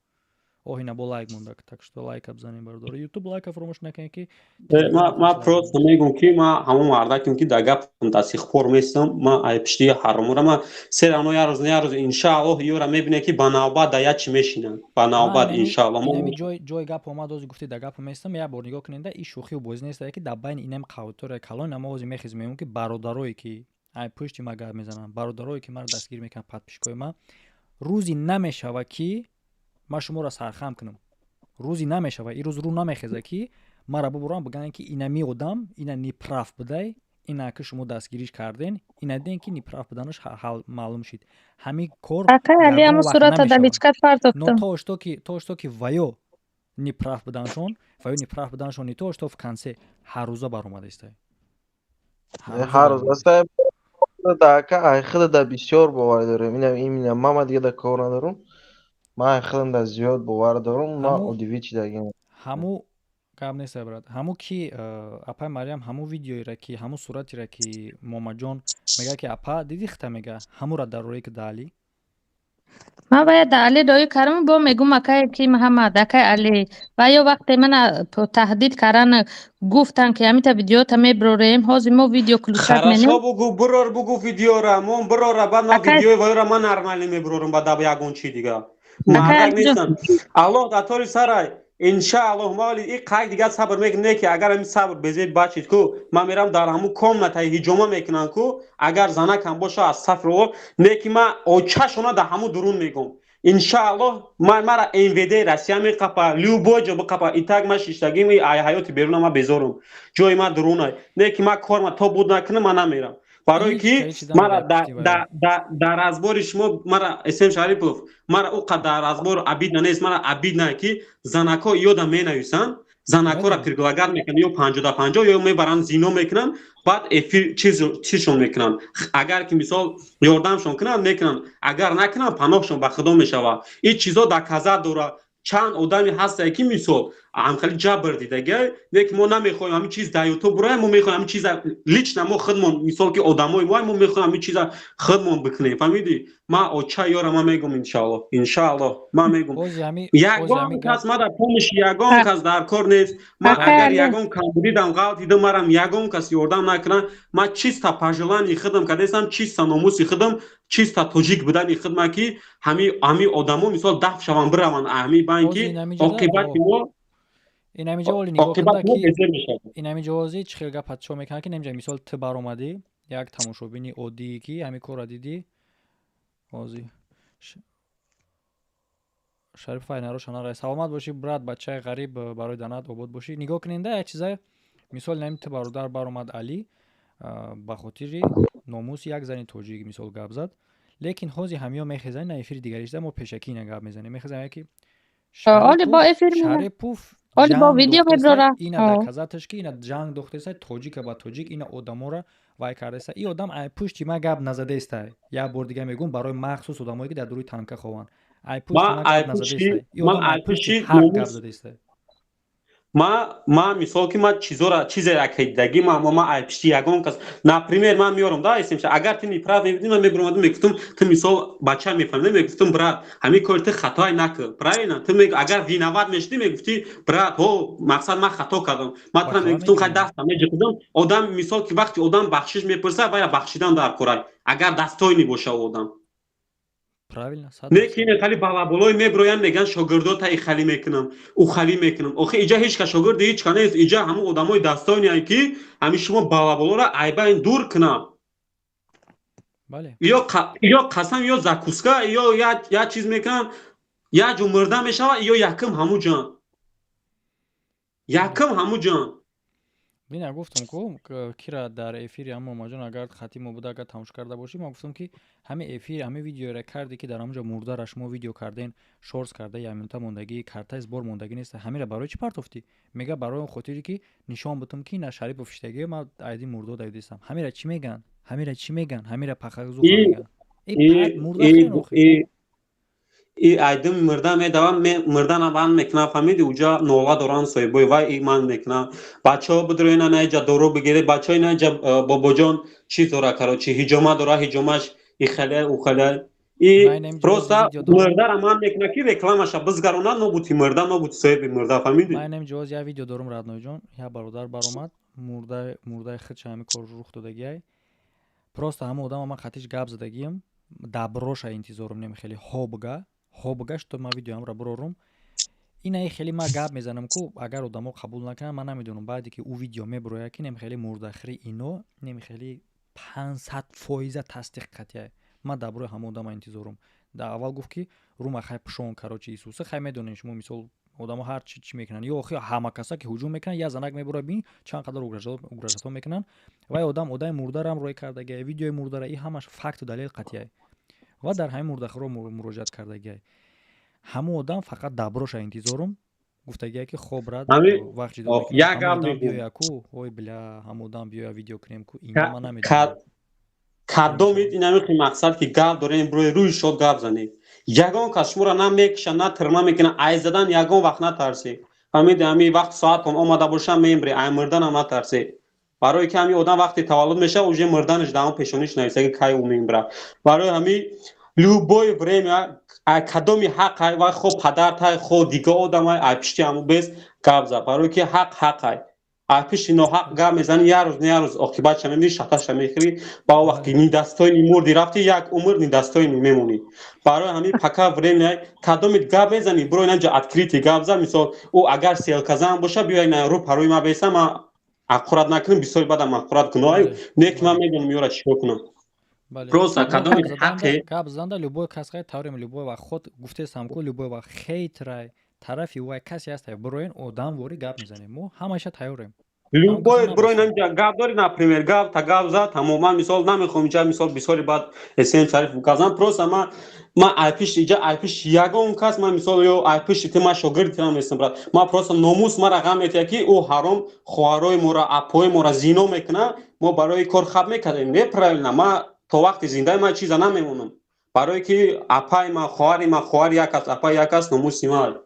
Оҳ, ина бо лайк монда, так что лайка бизанем, бардор ютуб, лайка фаромӯш накунед ки. Ма просто мегум ки ма ҳамон мардакем ки дар гапам дар сихпор местам, ма ай пишти ҳаромура ма се равно як рӯз, як рӯз, иншааллоҳ, ёра мебине ки ба навбат дар як чи мешинанд, ба навбат, иншааллоҳ. Ҷои гап омад, ози гуфти дар гапа местам, як бор нигоҳ кунед, и шӯхию бозӣ нест, ки дар байни инам аудитория калон ама ози мехезем, мегӯм ки бародарое ки ай пушти ма гап мезананд, бародарое ки маро дастгир мекунанд, подписчикои ма, рӯзи намешава ки ман шуморо сархам кунам, рӯзе намешава, ин рӯз рӯ намехеза ки мара бубурам, бигӯянд ки инами одам ина неправ будай, ина ки шумо дастгириш карден, ина дидем ки неправ буданаш маълум шид, ҳамин кор. Акай Али, ҳамун сурата дар личка партофтам. Но то что ки ваё неправ буданшон, ваё неправ буданшон, не то что в конце ҳаррӯза баромада истай. Ҳар рӯз аста да ака, ай худа да бисёр бовар дорем, ина имина мама дига да кор надорум, ман ай худам да зиёд бовар дорум, ман удивить шидагим. Ҳаму гап нест, брат, ҳаму ки апаи Мариям ҳаму видеоира ки ҳаму суратира ки Момаҷон мега ки апа диди хита мега, ҳамура дар рӯи ки да Али. Ман бояд да Али доӣ кардам, бо мегум акае ки Муҳаммад, акай Али, ва ё вақте мана таҳдид кардан гуфтан ки ҳамита видеота меброрем, ҳозир мо видео ключат Хорошо, менем. Бугу бурор, бугу видеора, мон бурора, баъд ман Акай видеои вайора ман нормально мебурорам, баъд об ягон чи дига. Акай Мардак Алиҷон. нестам. Аллоҳ дар тори сарай. Иншааллоҳ, ма вали и қайд дига сабр мекунем, не ки агар ҳамин сабр безеб бачид ку, ман мерам дар ҳамун комнатаи ҳиҷома мекунам ку, агар занакам боша, астафируллоҳ, не ки ман очашона дар ҳамун дурун мегум. Иншааллоҳ, ман мара МВД Россия меқапа, любой ҷо биқапа, и так ман шиштагим, и ай ҳаёти беруна ман безорум. Ҷои ман дурунай. Не ки ман корма то буд накунам, ман намерам. Барое Ҳеҷ ки каи чида мара мегӯяд пушти вайро. Дар разбори шумо мара СМ Шарипов, мара ӯ қадар дар разбор обидно нест, мара обидно ки занако ёда менависанд, занакора Медонам. предлагать мекунанд, ё 50-50, ё мебаранд зино мекунанд, баъд эфир чизшон мекунанд. Агар ки мисол ёрдамшон кунанд, мекунанд, агар накунанд, паноҳшон ба худо мешавад. Ин чизо доказать дорад. Чанд одаме ҳастае ки мисол ҳамхели ҷабр дидагиай, не ки мо намехоҳем ҳамин чиз дар ютуб буроем, мо мехоҳем ҳамин чиза лично мо худмон, мисол ки одамои мо мехоҳем ҳамин чиза худмон бикунем, фаҳмидӣ? Ман оча ёра ман мегум, иншааллоҳ, иншааллоҳ, ман мегум. Бози ҳами бози Ягон ҳами кас гап мада помощи ягон кас дар кор нест. Ман Акай агар Али. ягон камбудидам, ғалт дидам, марам ягон кас ёрдам накунад. Ман чисто по желании худам кардастам, чисто номуси худам, чисто тоҷик будани худма ки ҳами одамо мисол даф шаванд, бираванд ҳами байн Бози ки инамиҷода оқибати мо инамиҷа оли нигоҳ оқибати кунда мо ки безер мешавад. Инамиҷа ози чӣ хел гап подшо мекунад ки немиҷа мисол ту баромадӣ, як тамошобини оддие ки ҳамин корра дидӣ, ози Шарипов айнаро шанара. Саломат бошӣ, брат, бачаи ғариб, барои данат обод бошӣ. Нигоҳ куненда як чиза, мисол нами ту бародар баромад Али, ба хотири номуси як зани тоҷик мисол гап зад, лекин ҳози ҳамиё мехезанд на эфири дигаришда, мо пешакӣ ина гап мезанем, мехезанд ки Оли бо Шарипов эфир мена. Шарипов Оли бо ҷанг видео дохтеса, меброра. ина доказаташ ки ина ҷанг дохтеса тоҷика ба тоҷик, ина одамора вай кардаеса. И одам ай пушти ма гап назадестай. Як бор дига мегӯм барои махсус одамое ки дар дуруи танка хованд, ай пушти Ман ма ай гап пушти назадестай, и ман одам ай ай пушти пушти ҳақ гап номус задестай. Ма мисол ки ман чизора чизера ки дидагӣ, ма ай пишти ягон кас, например, ман меёрам да исмша, агар ту неправ мебидӣ, ман мебуромадам, мегуфтум, ту мисол бача мефаҳмидӣ, мегуфтум: брат, ҳамин кори ту хатои накар, правильно? Ту агар виноват мешудӣ, мегуфтӣ: брат, ҳо, мақсад, ман хато кардам. Ман Ба тура хава мегуфтум, хай, мегирем. даста меҷиқидам. Одам мисол ки вақти одам бахшиш мепурсад, вая бахшидан дар корай, агар достойный боша одам. Правильно, сад Не дарсад. ки ин хали балаболой меброянд, мегӯянд шогирдота и хали мекунам, ӯ хали мекунам. Охи иҷа ҳеҷ ка шогирди ҳеҷ ка нест, иҷа ҳамун одамои достойные ки ҳамин шумо балаболоро айбайн дур кунам. Бале. Ё қасам, ё закуска, ё як чиз мекунанд, як ҷо мурда мешавад, ё якум ҳамун ҷан, якум ҳамун ҷан. Бина, гуфтам ку кира дар эфири ҳама Момаҷон, агар хати мо буда, агар тамошо карда бошӣ, ман гуфтам ки ҳамин эфир, ҳамин видеоро карде ки дар ҳамонҷо мурдара шумо видео карден, шорс карда, як минута мондагӣ, картаи сбор мондагӣ нест, ҳамира барои чӣ партофтӣ? Мега барои он хотире ки нишон бутам ки на Шарипов шиштагӣ, ман айди мурдо давидистам. Ҳамира чӣ меган? Ҳамира чӣ меган? Ҳамира пахазуха И меган. И и пак мурда и хеле охи. И айдим мурда медавам, мурдана банд мекунам, фаҳмиди? Уҷа нола доранд соҳибои вай, и ман мекунам. Бачаҳо бидрои, ина наиҷа дору бигиред, бачаҳо, инаиҷа бобоҷон чиз дора, короче, ҳиҷома дора, ҳиҷомаш и хеле у хеле и Ман инамиҷо ҳози просто видео дорам. Мурдара ман мекунам ки рекламаша бизгаронад, нобути мурда, нобути соҳиби мурда, фаҳмиди? Ман инамиҷо ҳози як видео дорам, Радноиҷон, як бародар баромад, мурда, мурдаи худша ҳамин кор рух додагиай. Просто ҳама одама ман қатиш гап задагиам, даброша интизорум нем, хеле ҳобга, ҳобга, что ман видеоамро бурорум. Инаи хеле ман гап мезанам ку, агар одамо қабул накунанд, ман намедонам, баъде ки ӯ видео мебурояд ки нем хеле мурдахӯри ино, нем хеле 500 фоиза тасдиқ қатъия. Ман дар бораи ҳама одама интизорум. Дар аввал гуфт ки рума хай пушон, короче, Исуса хай медонем шумо, мисол одамо ҳар чи чӣ мекунанд, ё охи ҳама каса ки ҳуҷум мекунанд, як занак мебура, бин чанд қадар угрожать мекунанд. Вай одам одами мурдарам рӯй кардагиай, видеои мурдара, и ҳамаш факту далел қатъияй, ва дар ҳамин мурдахӯро муроҷиат кардагиай. Ҳамон одам фақат даброша интизорум, гуфтагиай ки хоб рад вақт ҷидо мекунем. Як Ҳамон гап одам мегӯм. биёя ку, ой бля, ҳамон одам биёя, видео кунем ку, ино ман намедонам. Кадомид инамихи мақсад ки гап дорем, рӯи рӯи шод гап занед. Ягон кас шуморо на мекиша, на тирма мекунад. Ай задан ягон вақт натарсед, фаҳмиди? Ҳами вақт соатон омада боша, мембре, ай мурданам натарсед, барое ки ҳами одам вақте таваллуд мешавад, уже мурданаш дар он пешониш нависаги, кай ӯ мембра. Барои ҳами Любое время кадоми ҳақ ай вай, хо падартай, хо дига одамай, ай пишти ҳаму без гап зад, барое ки ҳақ ҳақ ай. Ай пишти ноҳақ гап мезанӣ, як рӯз не як рӯз оқибатша мебинӣ, шаташа мехӯрӣ. Ба он вақт ки недостоини мурди рафти, як умр недостоини мемонӣ. Барои ҳамин пока время кадомит гап мезанӣ, биро инҷа открытый гап зан. Мисол, ӯ агар селказан боша, биё ина рӯ парои ма беса, ман аққурат накунам, бисёри бадам аққурат гуноҳ, не ки ман медонам ёра чикор кунам. Просто кадоми ҳақе гап занда, любой кас хай таврем, любой вақт худ гуфтесам ку, любой вақт хейтрай тарафи вай касе ҳаст, бироен одам вори гап мезанем, мо ҳамаша тайёрем. Любой бироен инҷа гап дори, например, гап та гап зад, тамоман. Мисол, намехоҳам инҷа, мисол, бисёри бад СМ Шариф гап, просто ма айпиш иҷа, айпиш ягон кас, ма мисол ё айпиши ти, ма шогирди тирам нестам, брат. Ма просто номус мара ғам метиҳад, ки ӯ ҳаром хоҳарои моро, апои моро зино мекунад. Мо барои кор хаб мекардем, неправильно. Ма то вақти зиндаи ман чиза намемонам, барое ки апаи ман, хоҳари ман, хоҳари як аст, апаи як аст, номуси ман,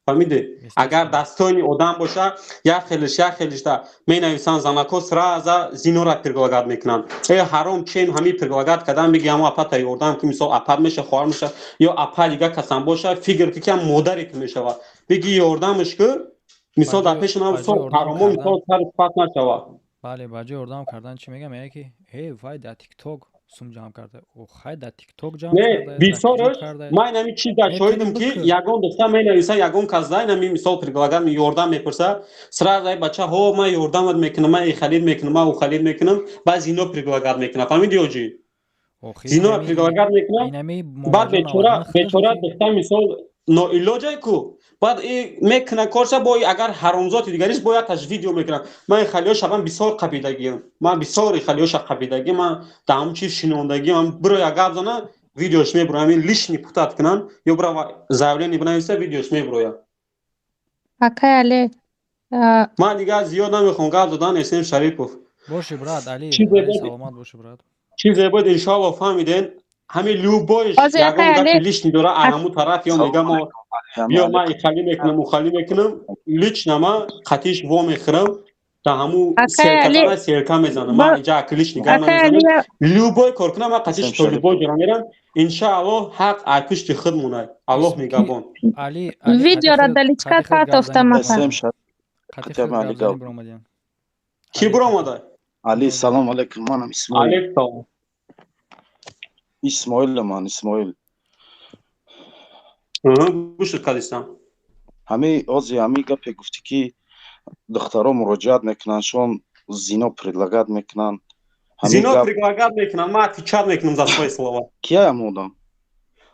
фаҳмиде? Агар дастони одам боша, як хелиш, як хелишда менависанд, занако сразу зинора предлагать мекунанд. Э, ҳаром, чен ҳами предлагать кардан, биги ҳамо апата ёрдам ки, мисол, апат меша, хоҳар меша ё апа дига касам боша, фигр ки кам модаре ки мешавад, биги ёрдамаш ки, мисол, дар пеши ман мисол ҳаромо, мисол, сари пас нашавад. Бале, ба ҷои ёрдам кардан чӣ мегам? Мега ки э, вай дар Тикток сум ҷамъ карда, хай дар Тикток ҷамъ. Не, бисёрш ман инами чиза шоҳидам, ки ягон духтар менависа, ягон кас да инами мисол предлагать, ёрдам мепурса, сразу ай бача ҳо, ман ёрдамат мекунам, ман ихалид мекунам, ман ухалид мекунам, баъд зино предлагать мекунам, фаҳмиди, ёҷи? Зино предлагать мекунам, баъд бечора духтар, мисол, ноилоҷай ку, баъд мекуна корша. Бо агар ҳаромзоти дигариш бо якташ видео мекунам. Ман халиёша ман бисёр қабидагиам, ман бисёр халиёша қабидагӣ, ман дар ҳамун чиз шинондагиам. Биро як гап зана, видеош мебуроям, ҳамин лишний путать кунанд ё бира заявление бинависа, видеош мебуроям. Акай Але. Ман дигар зиёд намехоҳам гап задан. Эсем Шарипов. Боши, брат Али, саломат боши, брат. Чизе буд, иншоалло, фаҳмиден. Ҳамин любой ягон гапи лишний дора, а ҳамун тараф ё мега мо ё ман ихалӣ мекунам, ухалӣ мекунам, лично ман қатиш во мехӯрам, да ҳамун серказана серка мезанам. Ман иҷа аки лишний гап намезанам, любой кор кунам, ман қатиш то любой ҷора мерам, иншааллоҳ. Ҳақ ай пушти худ монад, Аллоҳ мегабон. Видеора да личка партофтам, ака. Кӣ биромада? Али, салом алейкум, манам Исмоил. Алейкум салом. Исмоил, ман Исмоил. Гӯшт кардистам. Ҳами ози ҳами гапе гуфтӣ, ки духтаро муроҷиат мекунанд, шон зино предлагать мекунанд. Зино предлагать мекунанд, ман отвечать мекунам за свои слова. Кияям одам?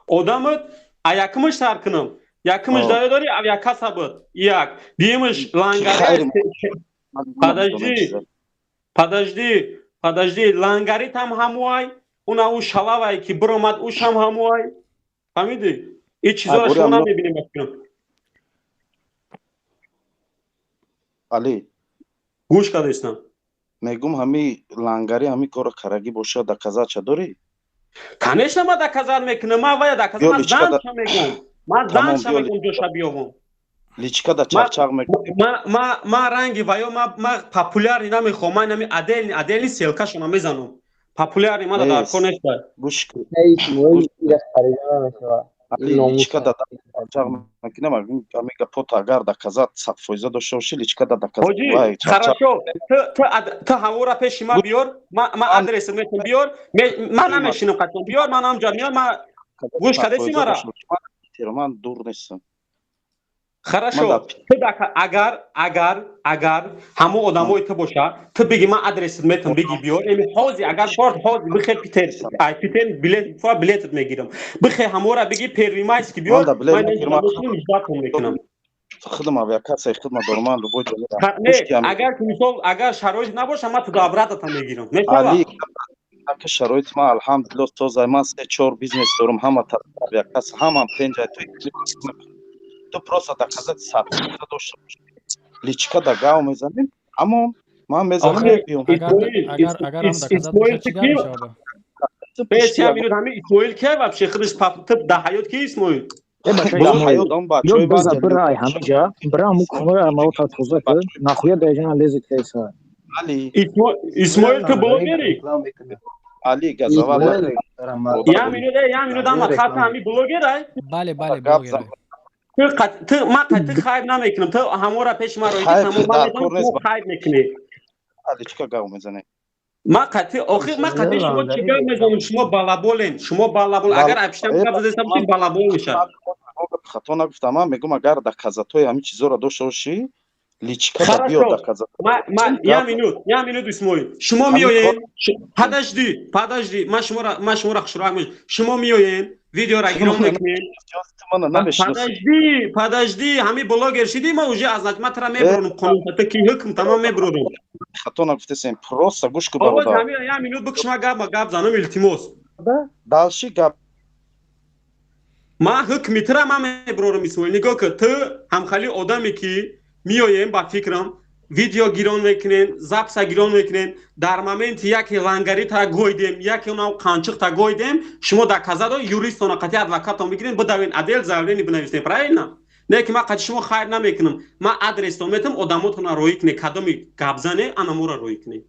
Одамат, а якумаш сар кунам. Якумаш даё дори, а якаса буд. Як. Дуюмаш лангари. Подожди. Подожди. Подожди, лангаритам ҳамуай, уна ӯ шалавай ки биромад, ӯшам ҳамуай. Фаҳмидӣ? Ин чизоро шумо намебинем, бакунам. Али. Гӯш кардистам. Мегум, ҳами лангари ҳами корро карагӣ боша, доказать ча дорӣ? Конечно, ман доказать мекунам, ман вая доказать, ман занша мегум. Ман занша мегум, ҷоша биёвам. Личка да чақчақ мекунӣ. Ман ранги ваё, ман популярный намехоҳам, ман ҳами отдельный ссылка шона мезанам. Популярный мана дар кор нест. Гӯш кун. Личка да чақчақ мекунам, ҳами гапота агар доказать 100% дошта бошӣ, личка да доказать. Ҳоҷи, хорошо, ту ҳамора пеши ман биёр, ман адресат метам, биёр, ман намешинам қатъан, биёр, ман ҳамҷа меёр, ман гӯш кардеси мара? Ман дур нестам. Хорошо, ту агар ҳамон одамои ту боша, ту биги, ман адресат метам, биги биёр, эми ҳози агар борд, ҳози бихе Питер, ай Питер билет, билетат мегирам. Бихе ҳамора биги первомайский биёр, ман ждать мекунам. Худам авиакассаи хидмат дорам, ман любой ҷо мерам. Не, агар мисол, агар шароит набоша, ман ту обратно мегирам. Мешава? Ака, шароити ман алҳамдулиллоҳ тоза, ман се чор бизнес дорам, ҳама тараф авиакасса, ҳамам тенҷа, ту просто доказать 100% дошта бошӣ. Личка да гав мезанем, аммо ман мезанам, мебиём. Агарам доказать боша, чӣ гап мешавад? Бес я минут, ҳами Исмоил ки вообще худаш тип да ҳаёт ки Исмоил? Биза бирай ҳамиҷа, бира ҳаму кунора маота тоза ки нахуя даҷана лезит кайса. Исмоил, ту блогери? Али газават. Я минут, я минут, ама хата ҳами блогер ай? Бале, бале, блогер. Ту ма қати хайб намекунам. Ту ҳамора пеш маро ҳамо хайб мекунӣ. Али чика гав мезанӣ? Ма қати охир ма қати шумо чӣ гап мезанам? Шумо балаболен, шумо балабол. Агар апиштам гап задестам, балабол мешавад. Хато нагуфтам, ман мегӯм агар доказатҳои ҳамин чизоро дошта бошӣ, личка да биё доказат. Ма я минут, я минут, Исмоил. Шумо меоед, подожди, подожди, ма шуморо хушрӯ мешавам. Шумо меоед, видеоро гирон мекунед. Подожди, подожди, ҳами блогер шидӣ, ма уже аз наҷма тара мебурам, қонун та ки ҳукм тамом мебурам. Хато нагуфтесем, просто гӯш кун бародар. Ҳами я минут бикш, ма гап занам, илтимос. Дальше гап. Ма ҳукми тара ма мебурам, Исмоил. Нигоҳ кун, ту ҳамхали одаме ки меоем, ба фикрам, видео гирон мекунем, записа гирон мекунем, дар моменти яке лангари та гойдем, яке онам қанчиқ та гойдем, шумо доказа до юристона қати адвокатон бигирем, бидавен отдел заявление бинависем, правильно? Не ки ма қати шумо хайр намекунам, ма адрестон метам, одамотона роӣ кунед, кадоми гапзане, анамора роӣ кунед.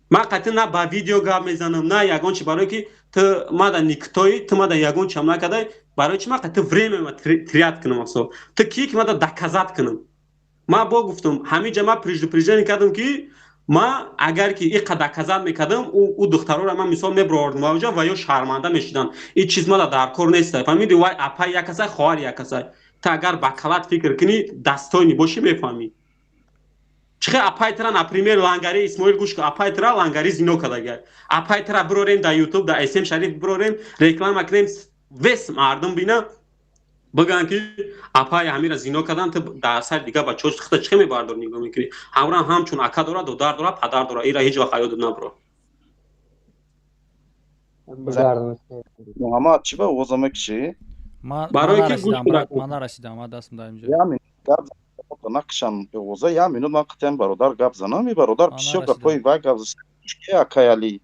Ма қати на ба видео гап мезанам, на ягон чи, барое ки ту мада никтои, ту мада ягон чам накардай, барои чи ма қати время ма трият кунам асо. Ту ки ки мада доказат кунам? Ма бо гуфтам, ҳамин ҷа ма предупреждение кардам ки ма агар ки иқа доказат мекардам, ӯ духтароро ман мисол мебировардам ва ва ё шарманда мешиданд. Ин чиз мада дар кор нест. Фаҳмиди, вай апай як касай, хоҳар як касай. Ту агар ба калат фикр кунӣ, дастойни бошӣ, мефаҳмӣ. Чихе апай тра, например, лангари Исмоил, гӯш кун, апай тра лангари зино кардагай. Апай тра бирорем дар YouTube, дар SM Шариф бирорем, реклама кунем, вес мардум бина, бигӯянд ки апай ҳамира зино кардан, ту дар сари дига бачаҳо худта чӣ мебардор нигоҳ мекунӣ? Ҳамра ҳамчун ака дора, додар дора, падар дора, ира ҳеҷ вақт ёдат набро. Муҳаммад, чӣ ба овоза мекушӣ? Барои ки гӯш Ман нарасидам, ман дастам дар инҷо. Гап накушам овоза, як минут ман қатъиян бародар гап занам, и бародар бисёр гапҳои вай гап ки акай Али.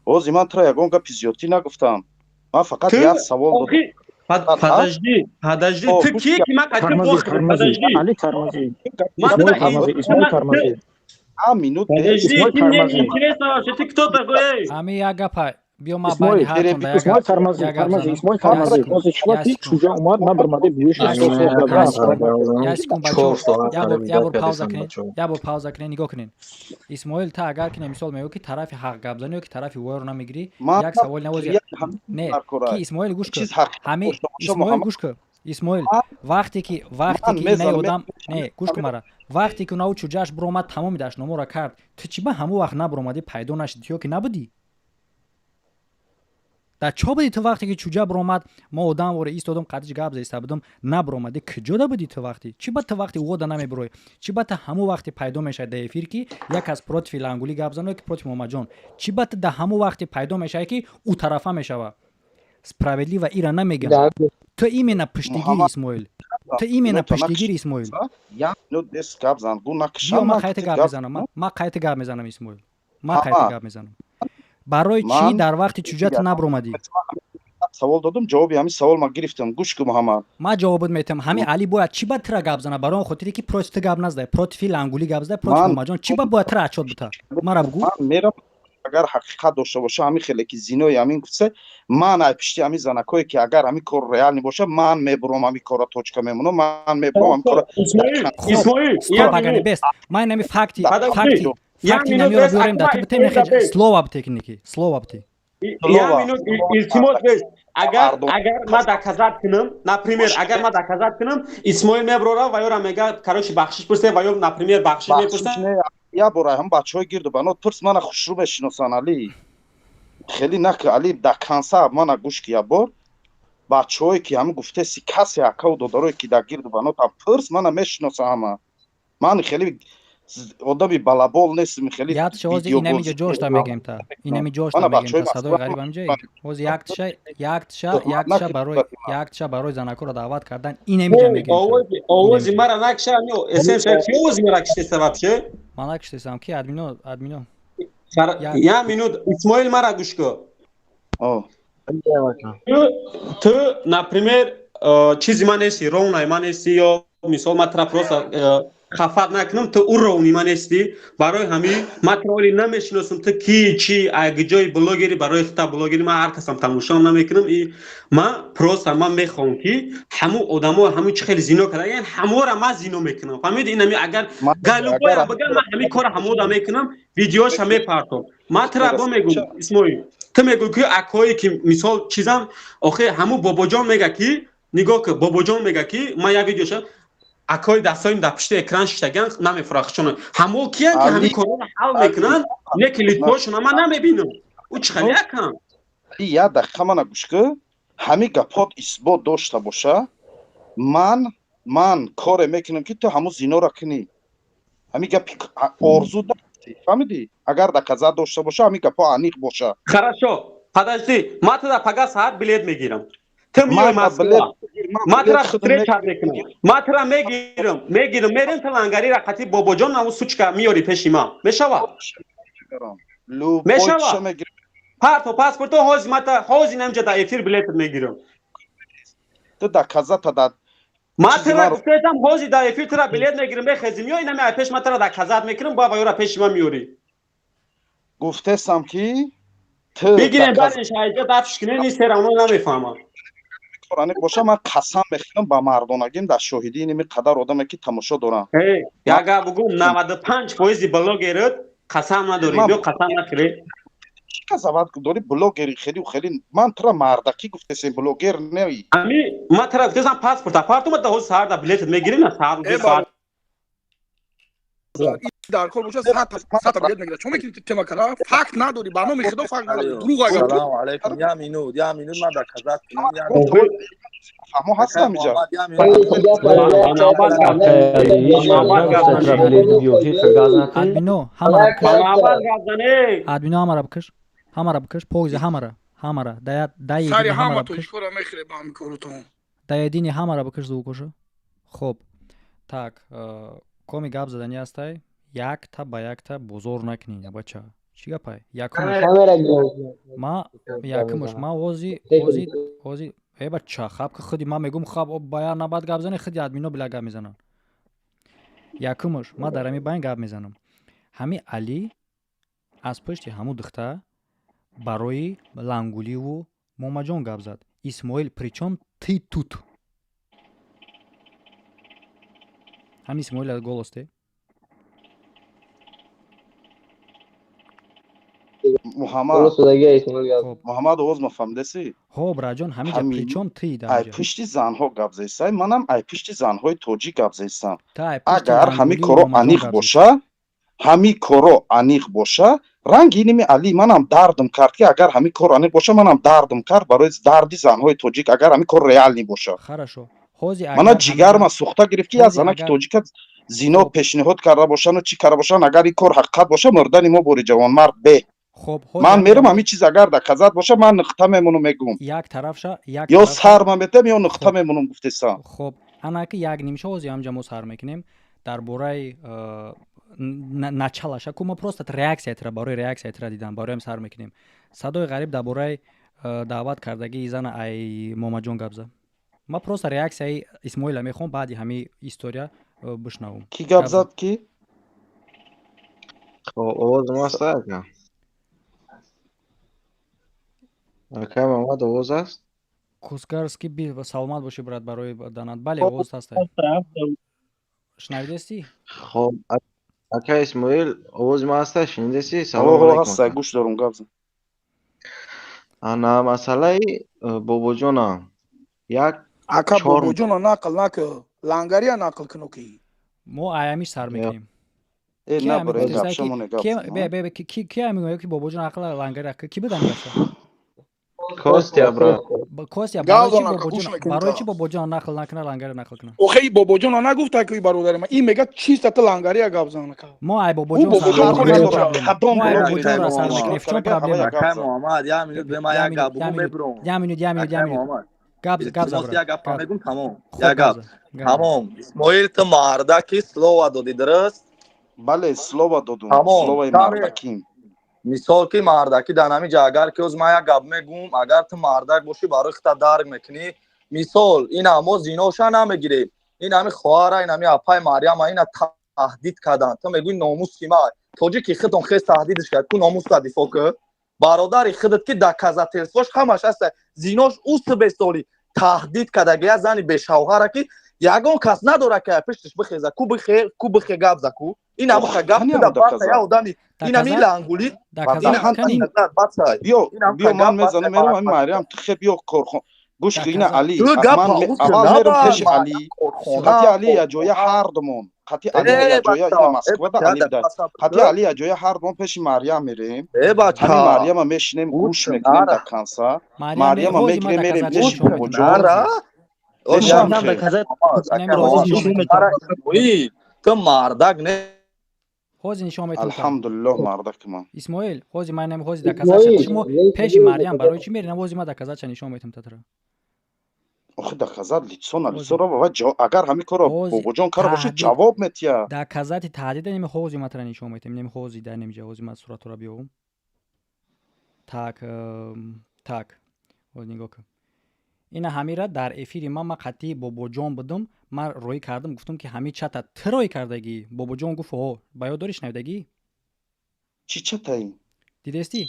Ҳозир ман тура ягон гапи зиёдтӣ нагуфтам. Ман фақат як савол додам. Подожди, подожди, ты ки ки ма қати бохт, подожди. Али Кармази. Исмоил Кармази, Исмоил Кармази. А минут. Подожди, ты мне интересно вообще, ты кто такой? Ами як гапа, биё ма байни ҳартон да як Исмоил Кармази, Кармази, Исмоил Кармази. Ҳозир чӣ ки чуҷа омад, ман баромаде биёш. Як секунд, бачаҳо, як бор пауза кунед, як бор пауза кунед, нигоҳ кунед. Исмоил, та агар ки мисол мегӯ ки тарафи ҳақ гап занӣ ё ки тарафи войро намегирӣ, як савол навози не ки Исмоил, гӯш кун, ҳами Исмоил, гӯш кун, Исмоил, вақте ки инаи одам, не, гӯш кун мара, вақте ки унау чуҷааш биромад, тамоми дашноморо кард, ту чӣ ба ҳамон вақт набиромадӣ, пайдо нашидӣ ё ки набудӣ? Дар чо будӣ ту вақте ки чуҷа биромад? Мо одам воре истодам, қадиш гап заиста будам, набиромадӣ. Куҷода будӣ ту вақти? Чӣ ба ту вақти уода намебироӣ? Чӣ ба ту ҳамон вақте пайдо мешавӣ дар эфир, ки як аз против лангулӣ гап зано, ки против Муҳаммадҷон? Чӣ ба ту дар ҳамон вақте пайдо мешавӣ, ки ӯ тарафа мешава? Справедливо ира намегам. Ту именно пуштигири, Исмоил, ту именно пуштигири, Исмоил. Биё, ман қайта гап мезанам, ман қайта гап мезанам, Исмоил, ман қайта гап мезанам. Барои чӣ дар вақти чуҷа ту набиромадӣ? Савол додум, ҷавоби ҳамин савол ман гирифтам. Гӯш кун, Муҳаммад. Ман ҷавобот метиҳам. Ҳамин Али бояд чӣ ба тира гап зана? Барои он хотире ки против ту гап назада, против лангулӣ гап зада, против Муҳаммадҷон. Чӣ ба бояд тира отчёт бита, мара бугӯ. Ман мерам, агар ҳақиқат дошта боша, ҳамин хеле ки зинои ҳамин гуфтсе, ман ай пишти ҳамин занакое ки агар ҳамин кор реальный боша, ман мебурам, ҳамин кора точка мемонам, ман мебурам ҳамин кора. Стоп, агани бест, ман инами факти намеро биёрем да ту битем, нехе слово бите, киники слово бите. Як минут, илтимос, бес. Агар ма доказат кунам, например, агар ма доказат кунам, Исмоил меброра ва ёра мега, короче, бахшиш пурсе ва ё, например, бахшиш мепурса. Як бора ҳам бачаҳои гирду банот пурс, мана хушрӯ мешиносанд. Али, хеле нак, Али, да канса мана гӯш ки, як бор бачаҳое ки ҳамин гуфтеси, касе акаву додарое ки дар гирду банотам пурс, мана мешиносанд ҳама. Ман хеле одами балабол нестм, хеле. Ятша ҳозир инамиҷа ҷошта мегем, та инами ҷошта мегем, та садои ғариб ҳамҷа. Ҳозир яктша барои занакоро даъват кардан инамиҷа мегем. Овози мара накша, СМ, овози мара киштеса вообще? Ман накиштесам, ки админо, админо. Як минут, Исмоил, мара гӯш кун. Ту, например, чизи ман нести, ровнай ман нести, ё мисол ман тра просто Хафат накунам, ту уровни ман нести. Барои ҳамин ман туро оли намешиносам, ту ки чи ҷои блогери, барои хута блогери ман ҳар касам тамошоам намекунам. И ман просто ман мехоҳам ки ҳамун одамо ҳамун чи хеле зино карда, яъне ҳамора ман зино мекунам. Фаҳмиди? Ин ҳами агар галубоям бигам, ман ҳамин кора ҳамода мекунам, видеоша мепартом. Ман тура бо мегӯм, Исмоил, ту мегӯй ки акое ки мисол чизам, охе ҳамун бобоҷон мега ки нигоҳ ки бобоҷон мега ки ман як видеоша акои дастҳоим дар пишти экран шиштаган намефурахшона. Ҳамо киян ки ҳамин корро ҳал мекунанд, не ки литвошона ман намебинам. Ӯ чӣ хеле якам? Як дақиқа мана гӯш кӣ, ҳамин гапот исбот дошта боша, ман коре мекунам ки ту ҳамун зинора кунӣ. Ҳамин гапи орзу дасти, фаҳмидӣ? Агар доказат дошта боша, ҳамин гапҳо аниқ боша. Хорошо, подожди, ман туда пага саат билет мегирам. Ту миёй Москва. Ман тура встреча мекунам. Ман тура мегирам, мегирам, мерем ту лангарира қати бобоҷон наву сучка миёри пеши ман. Мешава? Мешава? Парто паспорто ҳози ман та ҳози намҷа дар эфир билетат мегирам. Ту доказата да Ман тура гуфтаам ҳози дар эфир тура билет мегирам, мехезим ё инами ай пеш ман тура доказат мекунам, ба ёра пеши ман миёри. Гуфтесам ки ту бигирем барин шайҷа дафш кунем, ин серамно намефаҳмам. Аниқ боша, ман қасам мехӯрам ба мардонагим дар шоҳидии ин қадар одаме ки тамошо дорам. Як гап бугум, 95% блогерот қасам надорӣ, биё қасам нахӯрӣ. Чӣ казават дорӣ блогери хеле хеле, ман тура мардакӣ гуфтесем, блогер неи. Ами ман тура гуфтесам паспорт, апартума да ҳози саҳар да билетат мегирем, на саҳар ду соат. Дар кор боша сата билет мегирад. Чо мекунӣ тема кара? Факт надорӣ, ба номи Худо факт надорӣ. Дурӯғ агар. Салому алайкум. Я минут, ман доказат кунам. Фаҳмо ҳастам иҷа. Админо, админо ҳамара бикаш. Ҳамара бикаш, пойзи ҳамара, ҳамара. Дай сари ҳама тоҷикора мехӯре ба ҳамин коротон. Даядини ҳамара бикаш звукоша. Хоб. Так, коми гап задани ҳастай? Якта ба якта бозор накунед, бача. Чӣ гапай? Якумаш ма якумаш ма ози ози ози э бача, хаб ки худи ман мегум хаб бая набад гап зани, худи админо била гап мезананд. Якумаш ма дар ҳами байн гап мезанам. Ҳами Али аз пушти ҳамун духта барои лангуливу Момаҷон гап зад. Исмоил причём ты тут? Ҳами Исмоил голос те? Муҳаммад овоз ма фаҳмидаси? Ҳо, браҷон, ҳамиҷа причём ты дар Ай пушти занҳо гап зесай, манам ай пушти занҳои тоҷик гап зесам. Агар ҳамин коро аниқ боша, ҳамин коро аниқ боша, ранги иними Али манам дардм кард ки агар ҳамин кор аниқ боша, манам дардм кард барои дарди занҳои тоҷик, агар ҳамин кор реални боша. Хорошо. Мана ҷигарма сӯхта гирифт ки як занаки тоҷика зино пешниҳод карда бошану чӣ карда бошанд, агар ин кор ҳақиқат боша, мурдани мо бори ҷавонмард бе. Ман мерам ҳамин чиз агар доказат боша, ман нуқта мемонам мегӯм. Як тарафша, як ё сарма метам, ё нуқта мемонам гуфтесам. Хоб, ана ки як нимша ҳози ҳамҷа мо сар мекунем дар бораи началаша ку мо просто реаксиятра барои реаксиятра дидам, барои сар мекунем. Садои ғариб дар бораи даъват кардагии зана ай Момаҷон гап зад. Ма просто реаксияи Исмоила мехоҳам баъди ҳамин история бишнавам. Ки гап зад ки? Хоб, овозам аст ака? Ака Мамад овоз аст? Кускарски би саломат бошӣ брат барои данат. Бале, овоз ҳаст. Шунавидестӣ? Хоб, ака Исмоил, овози ман аст, шунидестӣ? Салом алайкум. Ҳаст, гӯш дорум, гап зан. Ана масъалаи бобоҷона. Як ака бобоҷона нақл накун, лангария нақл куну ки. Мо аямиш сар мекунем. Ки ами ки бобоҷон ақл лангари ки буд ами бача? Костя, брат. Костя, барои чӣ бобоҷон нақл накуна, лангари нақл куна? Охе, и бобоҷона нагуфта ки бародари ман. Ин мега чиста ту лангария гап зан ака. Мо ай бобоҷон сар мекунем. В чём проблема? Ака Муҳаммад, як минут бе ман як гап бугум мебурам. Як минут, як минут, як минут. Гап гап зан. Як гап мегум, тамом. Як гап. Тамом. Исмоил, ту мардаки слова додӣ, дуруст? Бале, слова додум. Словаи мардаким. Мисол ки мардакӣ дар ҳамин ҷа агар ки оз ман як гап мегум, агар ту мардак бошӣ барои худта дарк мекунӣ. Мисол ин мо зиноша намегирем, ин ҳами хоҳара, ин ҳами апаи Марьяма, ина Таҳдид кардан. Ту мегӯӣ номуси ма. Тоҷики худтон хез таҳдидш кард. Ку номуста дифоъ кӯ. Бародари худат ки доказательствош ҳамаш ҳаста. Зинош ӯ бесоли таҳдид кардаги як зани бешавҳара ки ягон кас надора ки пиштиш бихеза. Ку бихе, ку бихе гап за ку. Ин ҳамаха гап куда баса я одами. Ин ҳами лангули. Биё, биё ман мезанам мерам ҳами Марьям ту хе биё корхон. Гӯш ки ина Али, ман аввал мерам пеши Али. Қати Али я ҷоя ҳардумон. Қати Али я ҷоя ина Москвада Али буда. Қати Али я ҷоя ҳардумон пеши Марьям мерем. Ҳами Марьяма мешинем, гӯш мекунем дар канса. Марьяма мегирем мерем пеши Бобоҷон. Ту мардак не. Ҳозир нишон метавонам. Алҳамдулиллоҳ мардак ман. Исмоил, ҳозир ман нами ҳозир доказать шумо пеши Марьям барои чӣ мерем? Ҳозир ман доказать нишон метавонам татра. Охи доказать лицо на лицо ро ва агар ҳами корро Бобоҷон кара бошад ҷавоб метия. Доказати таҳдида неми ҳозир ман тра нишон метавонам. Неми ҳозир дар неми ҳозир ман суратро биёвам. Так, так. Ҳозир нигоҳ кун. Ина ҳамира дар эфири ман қатъи Бобоҷон будум, ман роӣ кардам, гуфтам ки ҳами чата ту роӣ кардагӣ. Бобоҷон гуфт ҳо, ба ёд дорӣ шунавидагӣ? Чӣ чатаи? Дидестӣ?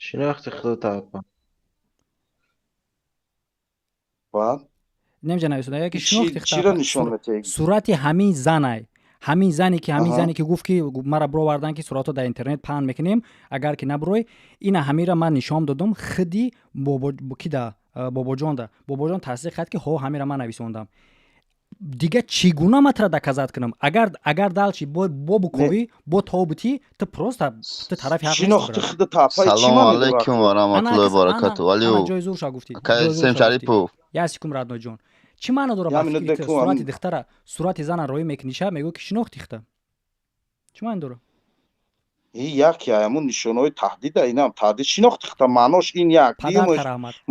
Шинохти худата апа. Баъд? Немҷа нависонда, яке шинохти чиро нишон метиҳӣ? Сурати ҳамин занай. Ҳамин зане ки ҳамин зане ки гуфт ки мара бировардан ки суратҳо дар интернет паҳн мекунем, агар ки набурой, ина ҳамира ман нишон додум худи кида Бобоҷонда. Бобоҷон тасдиқ кард ки ҳо ҳамира ман нависондам. Дига чӣ гуна ман тра доказать кунам? Агар далчи бо буковӣ, бо тобутӣ, ту просто ту тарафи ҳақ шинохти худата апай чӣ Салому алайкум ва раҳматуллоҳи ва баракатуҳ. Алиу. Ҷои зурша гуфтӣ. Акай Сем Шарипов. Як секунд родной ҷон. Чӣ маъно дорад ба фикри ту сурати духтара, сурати зана роӣ мекуниша, мегӯ ки шинохти худта? Чӣ маъно дорад? И яке ҳамун нишонаҳои таҳдида, инам таҳдид шинохти худта маънош ин як.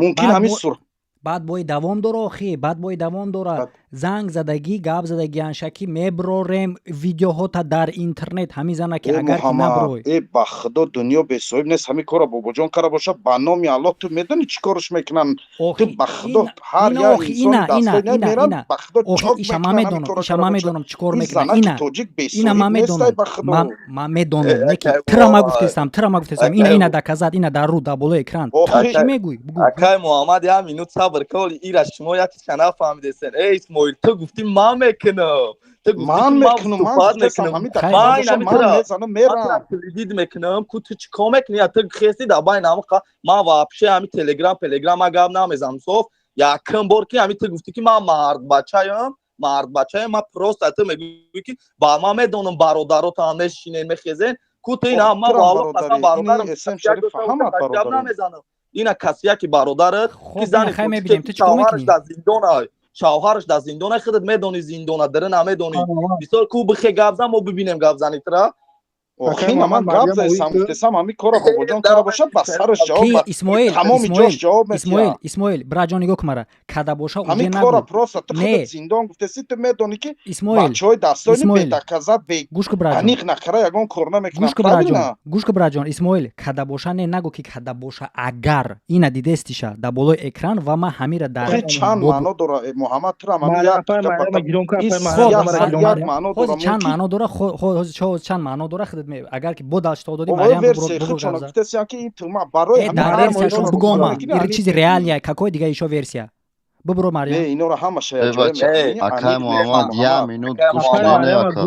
Мумкин ҳамин сур баъд бои давом дора охи, баъд бои давом дора. Занг задагӣ, гап задагӣ аншакӣ меброрем видеоҳота дар интернет ҳамин зана ки агар ки наброй. Э ба худо дунё бесоҳиб нест, ҳамин корро Бобоҷон кара бошад, ба номи Аллоҳ ту медонӣ чӣ корш мекунанд? Ту ба худо ҳар як инсони дастҳои меранд, ба худо чок мекунанд ҳамин корро. Иша ман медонам чӣ кор мекунанд. Ина ина ман медонам, ман медонам, не ки тра ма гуфтестам, тра ма гуфтестам. Ина ина доказать, ина дар рӯ, дар болои экран. Чӣ мегӯй? Бугӯ. Акай Муҳаммад, як минут сабр кун, ира шумо як чиза нафаҳмидесен. Эй Исмоил, ту гуфтӣ ман мекунам. Ту гуфтӣ ман мекунам, ман гуфтам ҳамин ман мезанам мерам. Кредит мекунам, ку ту чӣ кор мекунӣ? Ту хести дар байни ҳамин ман вообще ҳамин Телеграм, Пелеграм ман гап намезанам. Соф, якум бор ки ҳамин ту гуфтӣ ки ман мардбачаям, мардбачаям, ман просто ту мегӯӣ ки ба ман медонам бародаротам мешинен, мехезен. Ку ту ина ман валлоҳ қасам бародарам, гап намезанам. Ина касе яки бародарат ки зани шавҳараш дар зиндон ай, шавҳараш дар зиндон ай, худат медонӣ зиндона, дара намедонӣ. Бисёр ку бихе гап зан, мо бибинем гап зани тра. Охи ман гап зайсам, гуфтесам ҳамин корро Бобоҷон кара бошад, ба сараш ҷавоб, Исмоил, тамоми ҷош ҷавоб метиҳад. Исмоил, Исмоил, браҷон нигоҳ кун мара. Када боша уже ҳамин корро просто ту худат зиндон гуфтеси, ту медонӣ ки бачаҳои дастони бедаказат, бе аниқ накара ягон кор намекунанд. Гӯш кун браҷон, гӯш кун браҷон, Исмоил, када боша не нагӯ ки када боша агар. Ина дидестиша дар болои экран ва ман ҳамира дар чанд маъно дора Муҳаммад, тура ман як маъно дора. Чанд маъно дора? Ҳозир чанд маъно дора худат агар ки бо далчи то додӣ Марьям версия худшона гуфтесиям ки ин тума барои дар версияшон бугома ир чизи реалия, какой дига ишо версия бубро Марьям. Не, инора ҳамаша акай Муҳаммад, як минут гӯш кунед ака.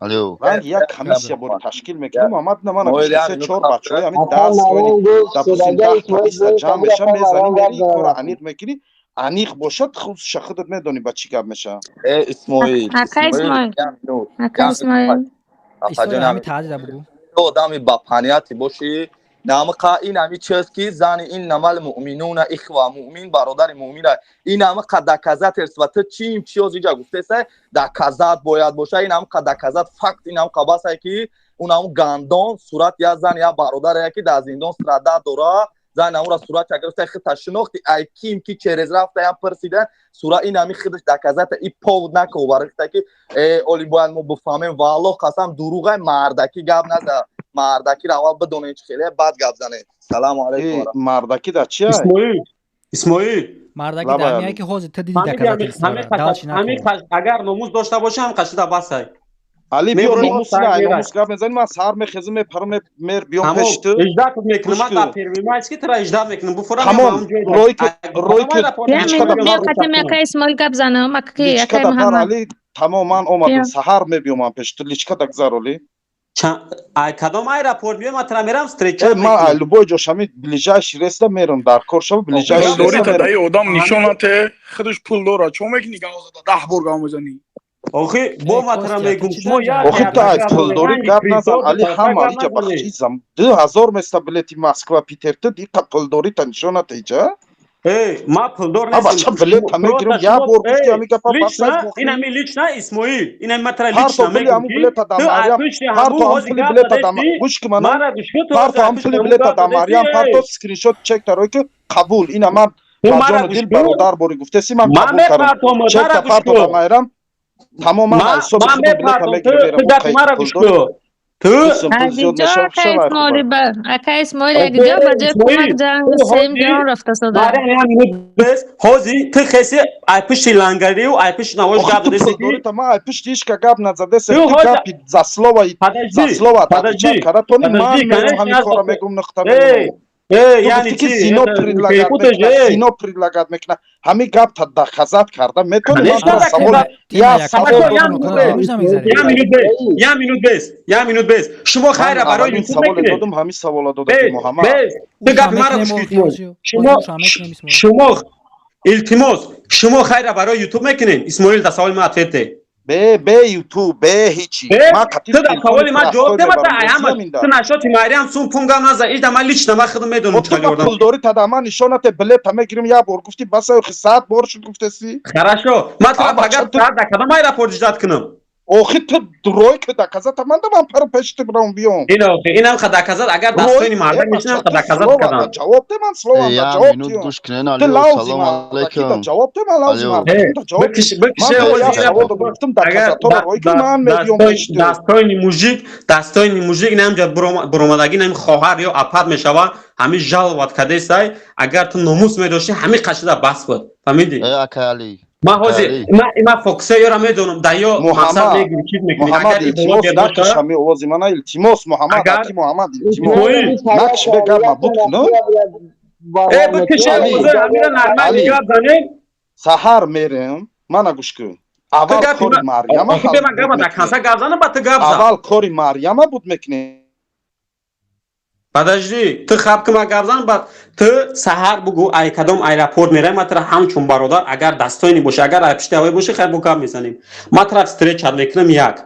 Алло. Як комиссия бори ташкил мекунем Муҳаммад, на мана се чор бачаҳои ҳамин дарс допустим 10 та 20 та ҷамъ меша, мезанӣ мери кора аниқ мекунӣ, аниқ бошад худша худат медонӣ ба чӣ гап меша. Э Исмоил, акай Исмоил, акай Исмоил, ҳамин таҳдида бугӯ. Одами ба панияти бошӣ, намқа ин ҳами чиз ки зани ин намал муъминуна ихва, муъмин бародари муъмина. Ин ҳамқа доказательства ту чим чиёз иҷа гуфтесай, доказат бояд боша. Ин ҳамқа доказат факт, ин ҳамқа басай ки он ҳамун гандон сурат як зан як бародаре ки дар зиндон страда дора, зан ҳамура суратша гирифта худта шинохти, ай ким ки через рафта ям пурсида сура, ин ҳами худаш доказата. И повод накун барои ки э оли бояд мо бифаҳмем. Валлоҳ қасам дурӯғай, мардаки гап наза. Мардаки аввал бидонед чӣ хеле, баъд гап занед. Салому алайкум. Мардаки дар чи? Исмоил, Исмоил. Мардаки дар ки ҳозир ту диди доказательства. Агар номус дошта боши, ҳам қашида басай. Али, биё, номус на, номус гап мезанӣ, ман саҳар мехезам, мепарам, мер биём пеши ту. Иждат мекунам, ман дар Первомайский тура иждат мекунам. Буфурам. Тамом, рой ки рой ки Биё, қатим якай Исмоил гап занам, аки якай Муҳаммад. Али, тамом, ман омадам, саҳар мебиём ман пеши ту, личка да гузар, Оли. Ай кадом аэропорт меоям, ман тура мерам встреча. Ман ай любой ҷо шами, ближайший рейс да мерам, дар кор шава, ближайший рейс. Та даи одам нишонате, худаш пул дора, чо мекунӣ гап зада, 10 бор гап мезанӣ? Охи, бо ма тура мегум, шумо як Охи, ту ай пулдорӣ гап назан, Али, ҳама иҷа бахчизам. 2000 места билети Москва Питер, ту иқа пулдорӣ та нишонате иҷа? Эй, ма пулдор нестам. Бача, билета мегирам, як бор гуфти ҳами гапа. Лично, инами лично Исмоил, инами ма тура лично мегум. Ҳаму билета да Мариям, парто ҳам пули билета да, гӯш ки мана, парто ҳам пули билета да Мариям, парто скриншот чек тарои ки қабул, ина ман ба ҷону дил бародар бори гуфтеси, ман қабул кардам. Чекта парто да Майрам, тамом, ман ҳисоби худам билета мегирам. Ту Ака Исмоил, якҷо ба ҷои кӯмак ҷанг сем ҷон рафта сода. Ҳози ту хеси ай пишти лангарию ай пишти навош гап задеси. Ма ай пишти ҳичка гап назадесе, ту гапи за слово, за слово отвечать кара тони, ман мерам ҳамин кора мегум, нуқта мегум. Яъне ки зино предлагать мекунад, зино предлагать мекунад, ҳамин гап та доказать карда метавонӣ? Ман савол, як савол. Як минут бес, як минут бес. Шумо хайра барои ютуб саволе додум, ҳамин савола додам, Муҳаммад. Ту гапи маро гӯш кун. Шумо, илтимос, шумо хайра барои ютуб мекунед? Исмоил, да саволи ман ответ де. Бе ютуб, бе ҳичи. Ту дар саволи ман ҷавоб де, мата ай ҳама ту нашоти Майрам сум пунгам наза, ида ман лично ман худам медонам чӣ кор. Пулдорӣ тада ман нишонате, билета мегирим, як бор гуфти, баса, охи 100 бор шуд гуфтеси. Хорошо, ман тура пагар дар кадом аэропорт ждать кунам? Охи, ту рой ки доказать ман да, ман пару пеши ту бирам биём. Ин охи, инам ха доказать, агар дастони мардак мешинам, ха доказать кардам. Ҷавоб де, ман словам да ҷавоб минут гӯш кунен. Ту Алё, лавзи салом алейкум. Ҷавоб де, ман лавзи ҷавоб бикише. Савол гуфтам, доказатора рой ки ман мебиём пеши ту. Дастони мужик, дастони мужик намҷа буромадагӣ, нами хоҳар ё апат мешава, ҳамин жаловать кадесай, агар ту номус медошти, ҳамин қашида бас буд. Фаҳмидӣ? Э, ака Али. Ман ҳозир ман фокуса ёра медонам, да ё мақсад мегири, чиз мекунӣ. Агар илтимос, накиш ҳами овози мана, илтимос, Муҳаммад, аки Муҳаммад, илтимос, накиш, бе гап ма буд кунам. Э, бикише, ҳозир ҳамира нормал гап занем. Саҳар мерем, мана гӯш кун. Аввал кори Марьяма. Гап занам, ба ту гап зан. Аввал кори Марьяма буд мекунем. Подожди, ту хаб ки ман гап занам, баъд ту саҳар бугӯ, ай кадом аэропорт меравӣ, ман тура ҳамчун бародар, агар дастоини бошӣ, агар ай пишти ҳавоӣ бошӣ, хайр, бо гап мезанем. Ман тура встреча мекунам, як.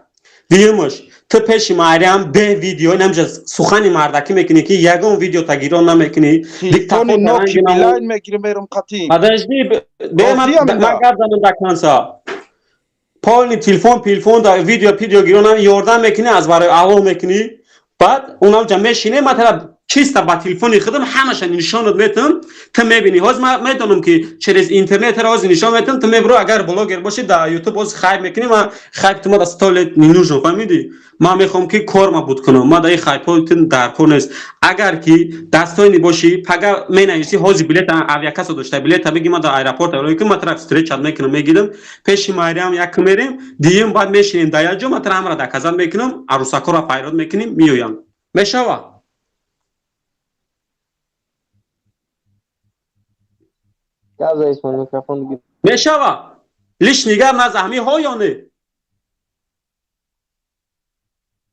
Дуюмаш, ту пеши Майрам бе видео, инамҷа сухани мардакӣ мекунӣ, ки ягон видео тагирон намекунӣ. Телефони ноки билайн мегирим, мерам қатӣ. Подожди, бе ман гап занам до конца. Полный телефон, телефон да видео, видео гирон ёрдам мекунӣ, аз барои Аллоҳ мекунӣ. Баъд унамҷа мешинем, ман тара чисто ба телефони худам ҳамаша нишонат метам, ту мебинӣ. Ҳозир ман медонам, ки через интернет ҳозир нишон метам, ту мебро, агар блогер бошӣ, дар ютуб боз хайп мекунӣ. Ман хайп ту ма да сто лет не нужен, фаҳмидӣ? Ман мехоҳам, ки корма буд кунам, ман дар ин хайпҳои ту дар кор нест. Агар ки дастоини бошӣ, пага менависӣ, ҳозир билета авиакассо дошта, билета бигӣ, ман дар аэропорт ки ман тура встреча мекунам, мегирам пеши Майрам, як мерем, диюм, баъд мешинем дар як ҷо, ман тура ҳамаро доказать мекунам, арӯсакҳоро файрод мекунем, меоям. Мешава? Мешава? Лишний гап наза, ҳамин ҳо ё не?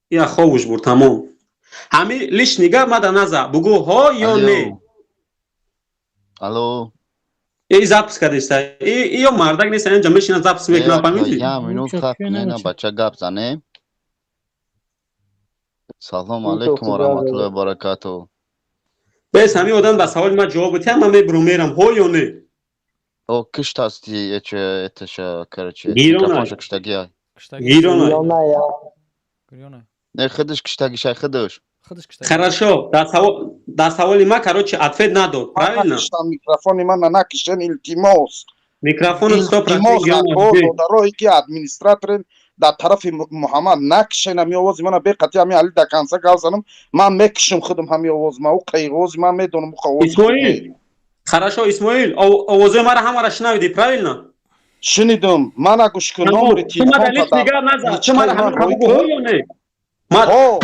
Я ховуш бур, тамом. Ҳами лишний гап мада наза, бугӯ ҳо ё не. Алло. И запись кардиста, и ё мардак нест, инҷа мешина запись мекунад, фаҳмидӣ? Як минут хаб кунена, бача, гап занем. Салом алейкум ва раҳматуллоҳи ва баракатуҳ. Бес, ҳамин одам ба саволи ман ҷавоб битиҳад, ман мебурам, мерам, ҳо ё не? О, кишт ҳасти, эташа, короче, микрофонша киштагия. Гирона. Не, худаш киштагишай, худаш. Хорошо, дар саволи ман, короче, ответ надод, правильно? Микрофони мана накишен, илтимос. Микрофон. Илтимос, додарое ки администраторен дар тарафи Муҳаммад, накишен ҳами овози мана, беқати ҳами Али до конца гап занам, ман мекишам худам ҳами овоз ма, ӯ қайғози ман медонам, ӯ Исмоил. Хорошо, Исмоил, овозои мара ҳамара шунавидӣ, правильно? Шунидум. Мана гӯш кун, номери телефон.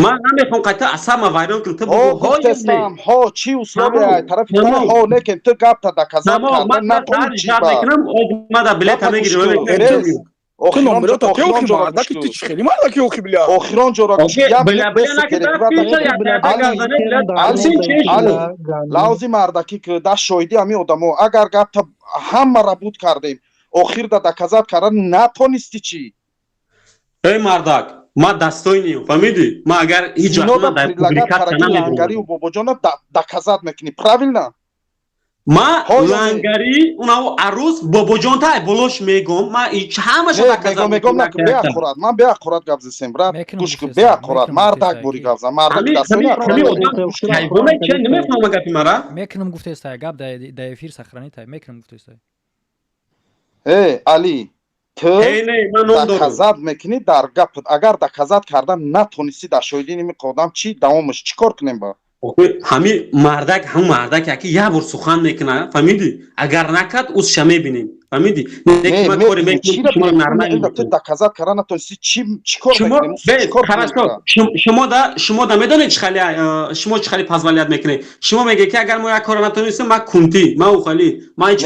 Ман намехоҳам қайта асабма вайрон кунам, ту бугӯ ҳо ё не. Ҳо, чӣ условия тарафи ҳо, лекин ту гапта доказать карда натонӣ чӣ ба. Ма да билета мегирам. Ту номерота ки охи мардаки, ту чӣ хели мардаки охи, бля. Охирон ҷора гӯш. Лавзи мардакӣ ки да шоҳидӣ ҳамин одамо, агар гапта ҳамара буд кардем, охир да доказать карда натонисти чӣ? Эй мардак, ма достойный, фаҳмидӣ? Ма агар ҳеҷ вақт дар публикатсия намедонам. Лангарию бобоҷона доказать мекунӣ, правильно? Ма лангари унав арӯз бобоҷон тай болош мегом, ма ҳамаша доказать мегом. Нак беақурат, ман беақурат гап зесем, брат, гӯш кун, беақурат, мардак бори гап зан, мардак достойный. Намефаҳма гапи мара. Мекунам гуфтестай, гап да эфир сохранитай, мекунам гуфтестай. Э, Али, ту доказать мекунӣ дар гапат, агар доказать карда натонистӣ дар шоҳидии ними одам чӣ, давомаш чӣ кор кунем ба? Ҳами мардак, ҳам мардак яки як бор сухан мекунад, фаҳмидӣ? Агар накард, узша мебинем, фаҳмидӣ? Ту доказать карда натонистӣ, чӣ кор мекунем? Шумо да медонед чӣ хали, шумо чӣ хали позволять мекунед? Шумо мегӯед ки агар мо як кора натонистем, ма кунтӣ, ма ухали, ма ҳеҷ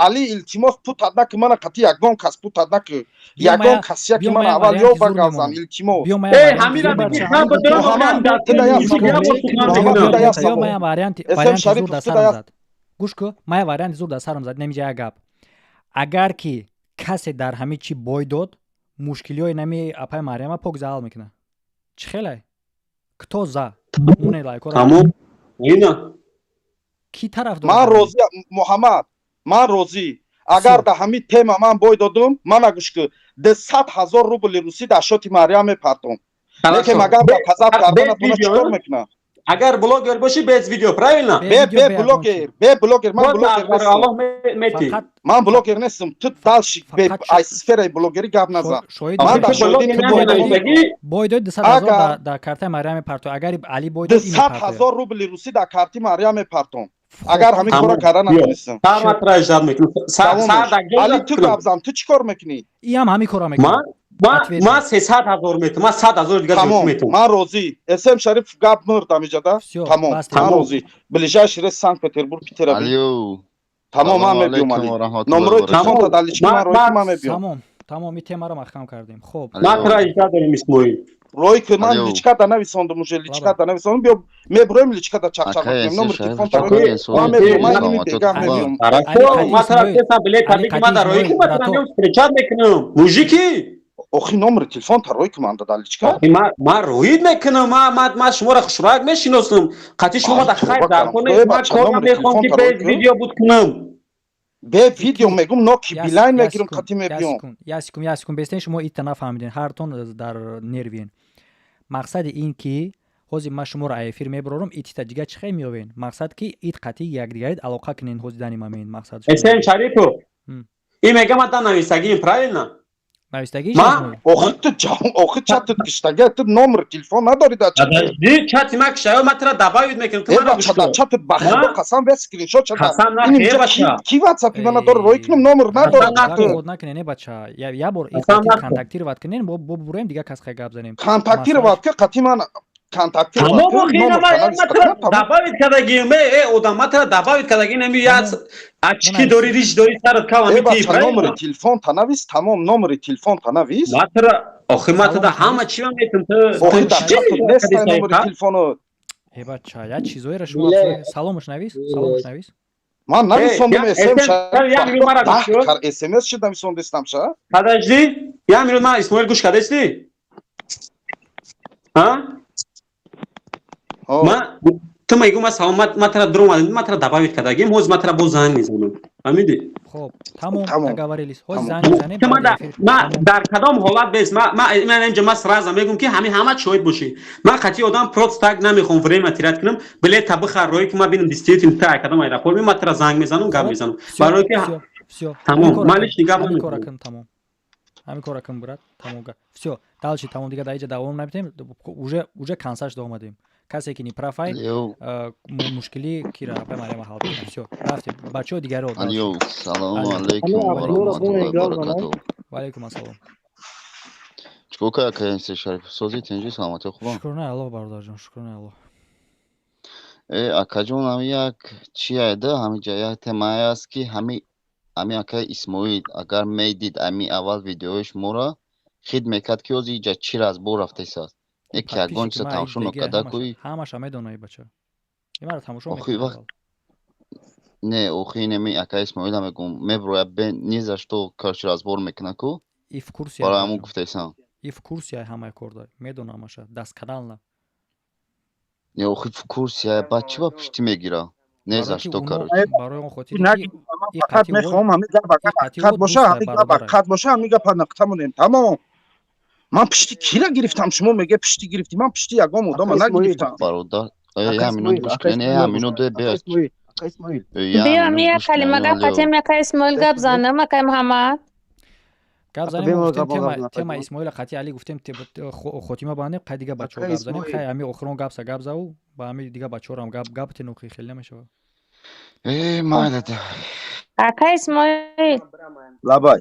Али, илтимос, путат наки мана қати ягон кас, путат наки ягон кас, яки мана аввал ё ба гап зан, илтимос. Гӯш кун, мая варианти зур дар сарам зад, намиҷа як гап. Агар ки касе дар ҳамин чӣ бой дод, мушкилиҳои нами апаи Марьяма пок заал мекунад. Чӣ хелай? Кто за? Муне лайкора. Тамом. Ина. Ки тараф дорад? Ман розӣ, Муҳаммад, ман розӣ. Агар дар ҳамин тема ман бой додум, мана гӯш кун, 200 000 рубли русӣ дар шоти Марьям мепартом. Лекин агар доказать карда натона, чӣ кор мекунам? Агар блогер бошӣ, без видео, правильно? Бе блогер, бе блогер, ман блогер нестам. Ман блогер нестам. Ту дальше аз сфераи блогерӣ гап назан. Ман дар шоҳидӣ бой дод, 200 000 дар картаи Марьям мепартом. Агар Али бой дод, 200 000 рубли русӣ дар карти Марьям мепартом. Агар ҳамин кора карда натонистам. Али, ту гап зан, ту чӣ кор мекунӣ? Иам ҳамин кора мекунад. Ма 300 000 метам, ма 100 000 дига зиёд метам. Ман розӣ. Эсем Шариф гап мурд ҳамиҷада. Тамом, ман розӣ. Ближайший рейс Санкт Петербург, Питера. Тамом, ман мебиём, Али. Номерои телефонта дар лички ман роҳи, ман мебиём. Тамом, тамом, ин темаро маҳкам кардем. Хуб. Ма тра иҷоза дорем, Исмоил. Рой ки ман личка да нависондум, уже личка да нависондум, биё меброем, личка да чақчақ мекунем, номер телефон та ман мебиём, ман ними бегам мебиём. Ма тра теса билет табики, ма дар роҳи ки ма тра меём, встречать мекунам. Мужики! Охи, номери телефон та рой ки ман дада личка. Ма роид мекунам, ма шуморо хушрак мешиносам. Қати шумо да хайр дар кор, ма кор мехоҳам ки без видео буд кунам. Бе видео мегум, ноки билайн мегирам, қати мебиём. Як секунд, як секунд, бестен, шумо итта нафаҳмиден, ҳартон дар нервиен. Мақсади ин ки ҳозир ман шуморо эфир мебарорам, итита дига чӣ хел меёвен? Мақсад ки ит қатъи якдигарид алоқа кунен, ҳозир дани момент мақсад. Эсем Шарипов. Ин мегам ата нависагим, правильно? Навистагӣ? Охи, ту ҷавон, охи чатит киштага, ту номер телефон надори дар чат. Подожди, чати ма киштага, ма тра добавить мекунам, ту мара гӯш кун. Чатит ба худо қасам, ве скриншот чата. Қасам на, бача. Ки ватсапи мана дор, рой кунам, номер надор. Ход накунен, бача. Я бор контактировать кунен, бо буроем, дига кас хай гап занем. Контактировать ки қати ман контактировать. Добавить кардагим, э одам, ма тра добавить кардагим, нами я очки дори, риш дори, сарат кава ми. Бача, номери телефон та навис, тамом, номери телефон та навис. Ма тра, охи, ма тра ҳама чима метум, ту охи дар чатот нестай номери телефоно. Э бача, я чизоеро шумо саломаш навис, саломаш навис. Ман нависондум СМ СМС шид нависондестам ша. Подожди, я минут, ман Исмоил гӯш кардести? А? Ма ту мегӯ, ма салом, ма тра дуромадам, ма тра добавить кардагим, ҳоз ма тра боз занг мезанам. Фаҳмидӣ? Хоб, тамом, договорились. Ҳоз занг мезанем. Ма дар кадом ҳолат бес, ма ман инҷа ма сразу мегӯм ки ҳамин ҳама шоҳид бошӣ. Ман қатъи одам просто так намехоҳам время терять кунам, билета бихар, рое ки ма бинам действительно та кадом аэропорт, ма тра занг мезанам, гап мезанам. Барои ки тамом, ман лишний гап намекунам. Тамом. Ҳамин кора кун, брат. Тамом. Всё, дальше тамом, дига дар инҷа давом намедиҳем. Уже концаш омадем. Касе ки неправ ай, мушкили кира апай Марьяма ҳал мекунад. Всё, рафтем. Бачаҳо дигаро. Алё, салому алейкум ва раҳматуллоҳи ва баракатуҳ. Ва алейкум ассалом. Чикор кар акай Шариф? Сози, тинҷи, саломатӣ, хубам? Шукронаи Аллоҳ, бародарҷон, шукронаи Аллоҳ. Э, акаҷон, ҳами як чи айда, ҳами ҷа як темае аст, ки ҳами акаи Исмоил агар медид ами аввал видеои шуморо, хид мекард, ки ҳозир иҷа чӣ разбор рафтесааст. Яке ягон чиза тамошо накарда кӯи. Ҳамаша медона и бача. Имаро тамошо. Охи вақт не, охи инами акаи Исмоила мегум, меброя бе ни за что, короче, разбор мекуна ку. И в курсе. Барои ҳамун гуфтесам. И в курсе ҳамаи кор да, медона ҳамаша, досконально. Не, охи в курсе, баъд чӣ ба пушти мегира? Не за что, короче. Барои он хотире ки фақат мехоҳам ҳамин гап ҳақиқат боша, ҳамин гап ҳақиқат боша, ҳамин гапа нуқта монем, тамом. Ман пишти кира гирифтам? Шумо меге пишти гирифтӣ, ман пишти ягон одама нагирифтам. Бародар, як минут гӯш кунед, як минут бе. Биё, ми як калима гап қатем, яка Исмоил гап занам, акай Муҳаммад. Гап занем, гуфтем тема Исмоила қати Али гуфтем, хотима бандем, қай дига бачаҳо гап занем, хай ами охирон гапса гап зав, ба ами дига бачаҳорам гап гап тенухи хеле намешавад. Э, майла. Ака Исмоил. Лабай.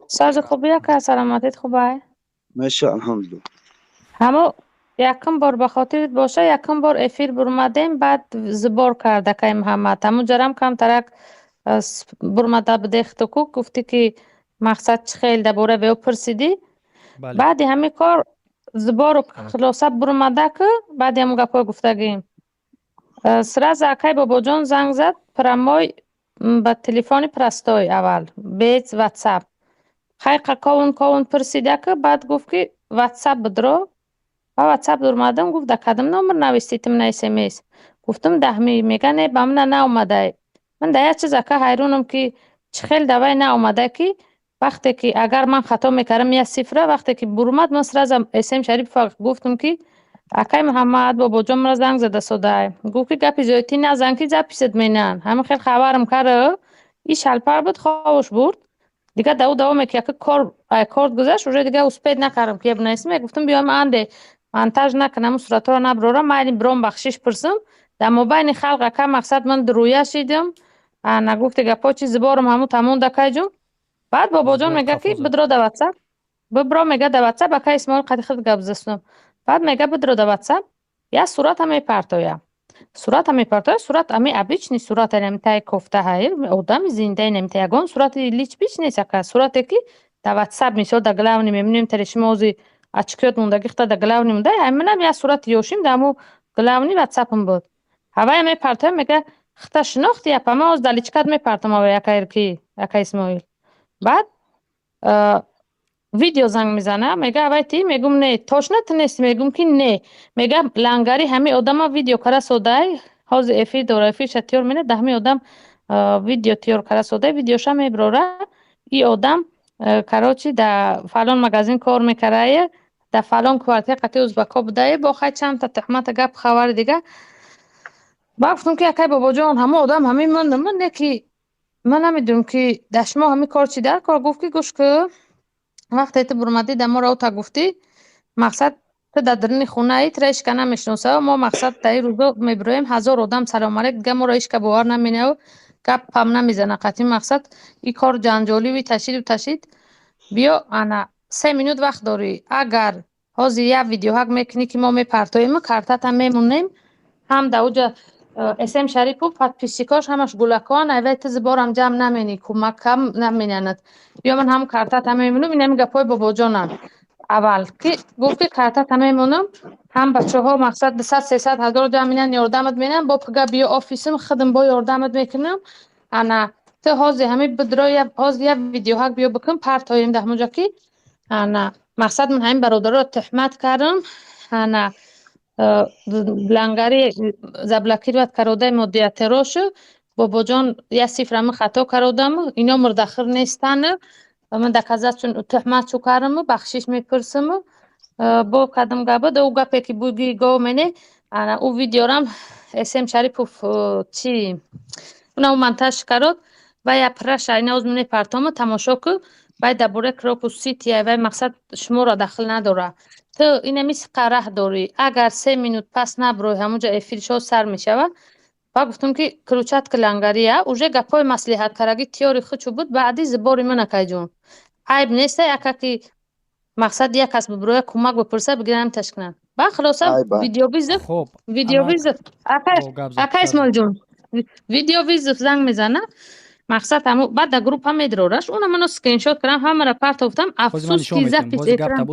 Сози, хуби ака, саломатит хубай? Меша, алҳамдулилла. Ҳамо якум бор, ба хотирит боша, якум бор эфир бурмадем, баъд сбор кард акай Муҳаммад. Ҳамун ҷарам камтарак бурмада будехту ку гуфтӣ, ки мақсад чӣ хел дар бораи вео пурсидӣ. Баъди ҳамин кор сбор у хулоса бурмада ку, баъди ҳамун гапҳои гуфтагӣ сразу акай Бобоҷон занг зад прямой ба телефони простой, аввал без ватсап. Хайқа ковун ковун пурсида ку, баъд гуфт, ки ватсап бидро. Ба ватсап дурмадам, гуфт: «Да кадом номер навиститим на смс?» Гуфтам: «Даҳми». Мега: «Не, ба мана наомадай». Ман да як чиз, ака, ҳайронам, ки чӣ хел давай наомада, ки вақте ки агар ман хато мекардам як цифра, вақте ки бурмад, ман сразу СМ Шарипов гуфтам, ки акай Муҳаммад, Бобоҷон мара занг зада содай. Гуфт, ки гапи зиёдтӣ назан, ки запись ат менан. Ҳамин хел хабарам кара, и шалпар буд, хобаш бурд. Дига даву давоме ки яка кор ай корт гузашт, уже дига успеть накардам, ки бинависем. Гуфтам, биём, анде монтаж накунам, суратҳоро наброрам, майли, биром бахшиш пурсам дар мобайни халқ. Ака, мақсад, ман дуруя шидам, нагуфти гапҳо чи сбор ам ҳамун тамом дакайҷун. Баъд Бобоҷон мега, ки бидро да ватсап, бибро, мега, да ватсап. Ака Исмоил қади худ гап засунам. Баъд мега, бидро да ватсап, як сурата мепартоя, сурата мепартоя. Сурат ами обычный сурат, ами таи кофта ҳай, одами зиндаи намита, ягон сурати лич-бич нест, ака. Сурате ки да ватсап, мисол, да главный мебинем, тари шумо ози очки ёт мондаги хта да главный монда, ҳаминам як сурати ёшим да ҳаму главный ватсапам буд. Ҳавая мепартоя, мега: «Хта шинохти, апа? Ман оз да личка т мепартам ава якаирки, ака Исмоил». Баъд видео занг мезана, мега: «Авай ти?» Мегум: «Не, точно ту нести?» Мегум, ки не. Мега: «Лангари ҳами одама видео кара содай, ҳозир эфир дора, эфирша тиёр мена, да ҳами одам видео тиёр кара содай, видеоша меброра. И одам, короче, да фалон магазин кор мекарае, да фалон квартира қати узбако будае». Бо хай чандта туҳмата, гап, хабари дига. Баъд гуфтам, ки акай Бобоҷон, ҳамон одам ҳамин ман не, ки ман намедонам, ки дар шумо ҳамин кор чӣ дар кор. Гуфт, ки гӯш ку, вақте ту бурмадӣ, да моро ота гуфтӣ, мақсад, ту дар даруни хонаи, тура ҳечка намешиносав. Мо, мақсад, дар ин рӯзо мебироем, ҳазор одам салом алейк, дига моро ҳечка бовар наменаву гапам намезана қатъи. Мақсад, ин кор ҷанҷоливи ташиду ташид. Биё, ана 3 минут вақт дорӣ, агар ҳозир як видеоҳак мекунӣ, ки мо мепартоем, картата мемонем, ҳам дар уҷа СМ Шарипов подписчик ош ҳамаш гулакоан, айвай ту сбор ам ҷамъ наменӣ, кӯмакам наменанад. Биё, ман ҳам картата мемонам. Инами гапҳои Бобоҷонам. Аввал ки гуфт, ки картата мемонам, ҳам бачаҳо, мақсад, 200-300 ҳазор ҷамъ минан, ёрдамат менам. Бо пига биё офисим, худам бо ёрдамат мекунам. Ана ту ҳозир ҳами бидро, ҳозир як видеоҳак биё бикун, партоем дар ҳамонҷо, ки ана мақсад, ман ҳамин бародарро туҳмат кардам, ана лангари заблокировать кародаи моддиятерошу. Бобоҷон, як цифра ман хато кародам, ино мурдахир нестан, ман доказать туҳмат чу кардаму бахшиш мепурсаму. Бо кадом гапа да ӯ гапе ки буги го мене, ана ӯ видеорам СМ Шарипов чи уна ӯ монтаж карод ва я праша ина оз мепартому, тамошо ку. Вай дар бораи Крокус Сити, вай, мақсад, шуморо дахл надора. Ту инами сиқа раҳ дорӣ, агар 3 минут пас наброи, ҳамунҷа эфиршо сар мешава. Ба гуфтум, ки кручатка лангария уже гапҳои маслиҳаткарагӣ тиёри хучу буд. Баъди зибори ман, акайҷон, айб нестай, ака, ки мақсад як кас биброя, кӯмак бипурса, бигирам, ташкунам. Ба хулоса, видеовызов, видеовызов, ака Исмоилҷон, видеовызов занг мезана. Мақсад ҳаму баъд дар группа медрораш, уна мано скриншот кардам, ҳамаро партофтам. Афсӯс, ки запись экран,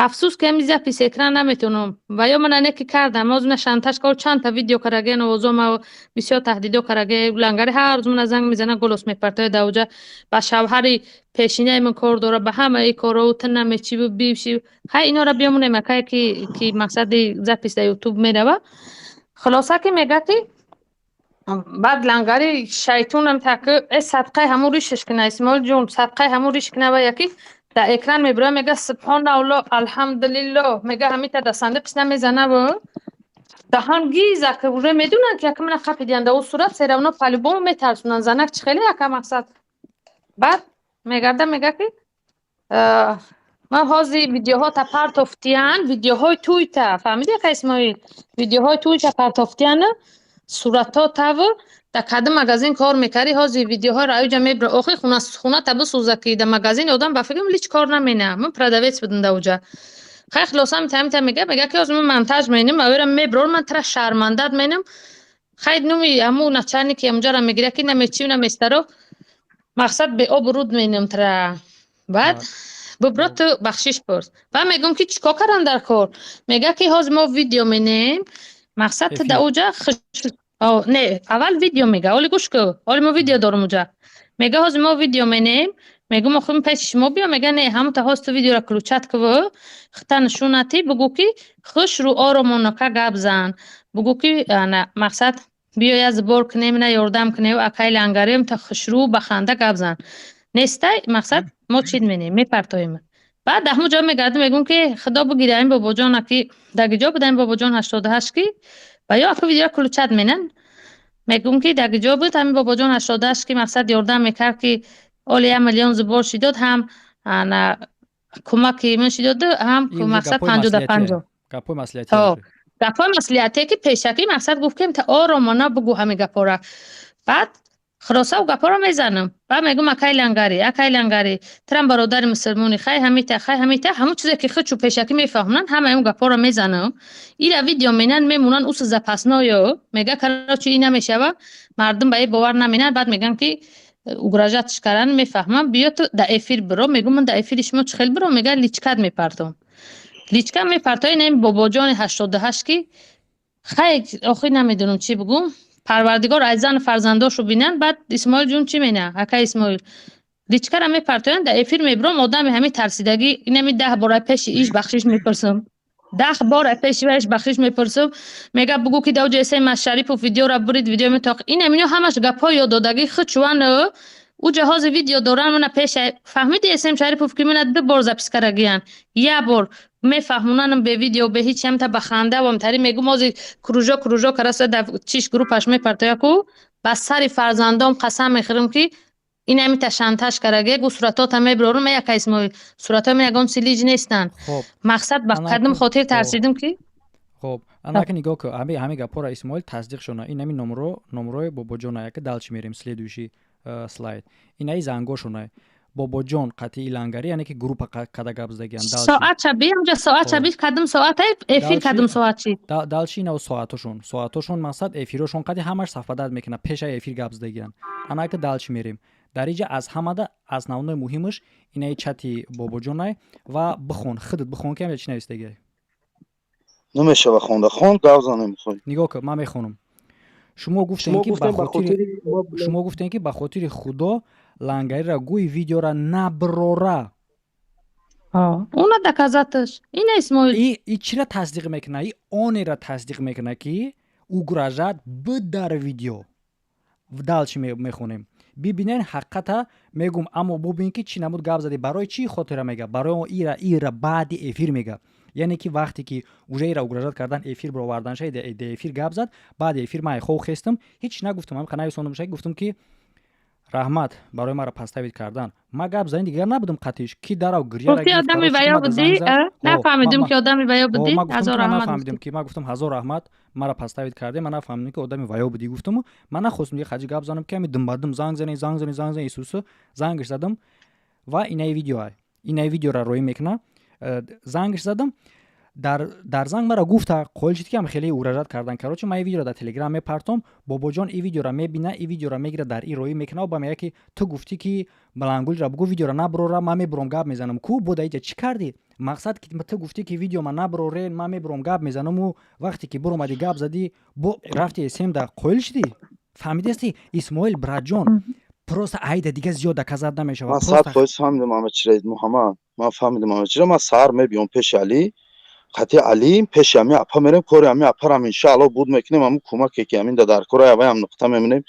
афсӯс, ки ҳами запись экран наметавонам. Ва ё мана неки кардам, озуна шантаж кор, чандта видео караге, новозома бисёр таҳдидо караге. Лангари ҳар рӯз мана занг мезана, голос мепартояд, даоҷа ба шавҳари пешинаи ман кор дора, ба ҳамаи корou ту намечиву биши. Хай, инора биёмонем, акае, ки мақсади запись дар Ютуб мерава. Хулоса, ки мега, ки баъд лангари шайтонам так э садқаи ҳамун ришаш кина, Исмоил ҷон, садқаи ҳамун риш кина. Ва яки дар экран мебироя, мега: «Субҳоналло, алҳамдулилло», мега, ҳамита дар сандиқиш намезанаву даҳан гиза, ки уже медонанд, ки яка мана қапидиян. Да ӯ сурат всё равно по-любому метарсонанд. Занак чи хеле, яка мақсад. Баъд мегарда, мега, ки ман ҳозир видеоҳота партофтиян, видеоҳои туйта, фаҳмиди, яка Исмоил, видеоҳои туйта партофтиян, суратҳотаву дар кадом магазин кор мекардӣ, ҳозир видеоҳоро аюҷа мебира. Охи, хуната бисӯза, ки дар магазин одам ба фикрам лич кор намена, ман продавец будам дар уҷа. Хай, хулоса, митамита мега, ки ҳозир ман монтаж менам, авера меброр, ман тара шармандат менам. Хай, нуми ҳаму начальники ҳамуҷара мегира, ки намечив наместаро, мақсад беобруд менам тара. Баъд бубро, ту бахшиш пурс. Баъд мегӯм, ки чӣ кор кардан дар кор? Мега, ки ҳозир мо видео менем, мақсад ту дар уҷа. Не, аввал видео мега, оли гӯш ку, оли мо видео дорум уҷа. Мега, ҳозир мо видео менем. Мегӯм, охи пеши шумо биё? Мега, не, ҳамута ҳозир ту видеора включать куву, хита нишонати, бугӯ, ки хушрӯ, оромонака гап зан, бугӯ, ки ана мақсад биё, я сбор кунем, на ёрдам кунем, акай лангарем, та хушрӯ ба ханда гап зан. Нестай, мақсад мо чид менем, мепартоем. Баъд даҳму ҷо мегардам, мегӯм, ки худо бигира ин бобоҷона, ки даги ҷо буда ин бобоҷон 88, ки ва ё аку видеора включать менан. Мегӯм, ки даги ҷо буд ҳамин бобоҷон 88, ки мақсад ёрдам мекард, ки оли 1 миллион сбор шидод, ҳам ана кӯмаки ман шидоду, ҳам мақсад 50-50. Гапҳои маслиҳатие, ки пешакӣ мақсад гуфт, ки та оромона бугӯ ҳамин гапҳора. Баъд хулоса, у гапҳоро мезанам. Баъд мегӯм: «Акай лангари, акай лангари, турам бародари мусулмонӣ, хай ҳамита, хай ҳамита», ҳамун чизе, ки худчу пешакӣ мефаҳмонанд, ҳамаи он гапҳоро мезанам. Ира видео менан, мемонанд уси запасное. Мега, короче, ин намешава, мардум ба ин бовар наменанд. Баъд мегӯям, ки угрожать ш кардан мефаҳмам, биё, ту дар эфир биро. Мегӯм, ман дар эфири шумо чӣ хел биро? Мега, личка т мепартом, личка мепартои. Ин бобоҷони 88, ки хай, охир намедонам чӣ бигӯм. Парвардигор аз зану фарзандошу бинанд. Баъд Исмоил ҷун чӣ мена, ака Исмоил, личка ра мепартоянд, дар эфир мебиром, одами ҳамин тарсидагӣ, инами 10 бора пеши иш бахшиш мепурсам, 10 бора пеши иш бахшиш мепурсам. Мега, бугӯ, ки даоҷа эсаи Машарипов видеора бурид, видео метоқ. Ин амино ҳамаш гапҳо ёддодагӣ худчуван ӯ ҷаҳози видео доран мана пеша. Фаҳмиди, Эсем Шарипов, ки мана ду бор запись карагиян, як бор мефаҳмонанам бе видео, бе ҳеч, ҳамта ба ханда вамтари. Мегӯм, ҳозир кружок, кружок караса, дар чиш группаш мепартояку. Ба сари фарзандом қасам мехӯрам, ки ин ҳамита шантаж караге. Гу суратота мебирорум, яка Исмоил, суратҳои ман ягон силиҷ нестанд. Мақсад ба кадом хотир тарсидим, ки Хоб, анаки нигоҳ ку, ҳами гапҳоро Исмоил тасдиқ шона. Ин ҳами номро, номрои бобоҷона. Яка дальше мерем, следующий слайд. Инаи зангошона, бобоҷон қатъи лангарӣ, яъне ки группа када гап задагиан. Соат шаби ҳамҷа, соат шаби, кадом соат эфир, кадом соат чи? Дальше инав соатҳошон, мақсад эфирҳошон қади ҳамаш совпадать мекунад, пешаи эфир гап задагиан. Анака дальше мерем. Дар инҷа аз ҳамада основной муҳимаш инаи чати бобоҷонай ва бихон, худат бихон, ки ҳамҷа чӣ навистагиай. Намешава хонда, хон, гап занем мехоҳӣ. Нигоҳ кун, ман мехонам. Шумо гуфтем, ки ба хотири Худо лангариро гӯй видеора наброра. Уна доказать аш ина, Исмоил. И чира тасдиқ мекунад? И онеро тасдиқ мекунад, ки угрожать буд дар видео. Дальше мехонем, бибинен. Ҳақиқата мегум, аммо бубин, ки чӣ намуд гап задӣ. Барои чӣ хотира мега? Барои ира баъди эфир мега, яъне ки вақте ки уже ира угрожать кардан, эфир бировардан шаид, эфир гап зад. Баъди эфир ман хов хестам, ҳеч нагуфтам, ҳам нависондам, шаи гуфтам, ки Раҳмат барои маро подставить кардан. Ма гап зани дигар набудам қатиш. Ки дарав гирьяра Гуфти гирифт, одами короче, ки ваё мада будӣ, занг зад. а? Ҳо, Нафаҳмидум ки одами ваё ҳо, будӣ, ма гуфтам ҳазор ки ман раҳмат нафаҳмидам гуфтӣ. ки ман гуфтам ҳазор раҳмат, маро подставить кардем, ман нафаҳмидам ки одами ваё будӣ гуфтаму. Ман нахостам дига хаҷи гап занам ки ҳами думбадум занг зани, занг зани, занг зани Исусу. Зангаш задам ва инаи видеоа. Инаи видеора роӣ мекуна. Зангаш задам. Дар занг мара гуфта қоил шуд ки ам хеле угрожать кардан. Короче, ман ин видеоро дар телеграм мепартом, бобоҷон ин видеоро мебина, ин видеоро мегира, дар ин роӣ мекуна ва мега ки ту гуфтӣ ки Балангулра бугӯ видеоро наброра, ман мебуром гап мезанам. Ку бо дар иҷа чӣ кардӣ? Мақсад ки ту гуфтӣ ки видео ман наброрен, ман мебуром гап мезанаму вақте ки буромадӣ гап задӣ, бо рафти СМ да қоил шудӣ? Фаҳмидасти, Исмоил братҷон, просто айда дига зиёд доказать намешавад. Ман сад Просто фоиз фаҳмидам ҳама чиро, Муҳаммад. Ман фаҳмидам ҳама чиро. Ман саҳар мебиём пеши Али, қати Али пеши ҳами апа мерем, кори ҳами апарам иншаалло буд мекунем, ҳамун кӯмаке ки ҳамин да дар кора аваям нуқта мемонем,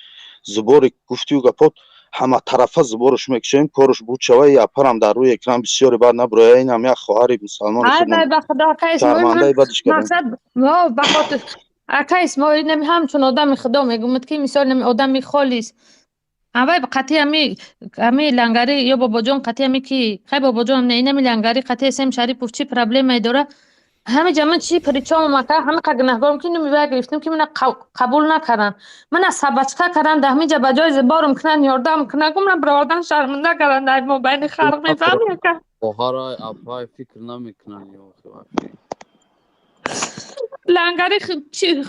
зубори гуфтию гапот ҳама тарафа зуборуш мекушем, корш буд шава, и апарам дар рӯи экран бисёре бад набуроя, ин ҳам як хоҳари мусалмони Ай худмон вай, ба худо, ака Исмоил, ман шармандаи бадиш кардем. Мақсад во ба хотир ака Исмоил нами ҳамчун одами худо мегӯмад ки мисол нами одами холис. Авай қати ами лангари ё бобоҷон қати ами ки хай бобоҷон не инами лангари қати СМ Шарипов чӣ проблемае дора? Ҳами ҷа ман чӣ причём ака, ҳами қа гунаҳгорам ки нуми вай гирифтам ки мана қабул накардан. Мана сабачка кардан, дар ҳамин ҷа ба ҷои зиборум кунан, ёрдам кунан, гумна бировардан шарманда кардан дар мобайни халқ, мефаҳмӣ ака? Хоҳарай, апай фикр намекунанд ё вообще. Лангари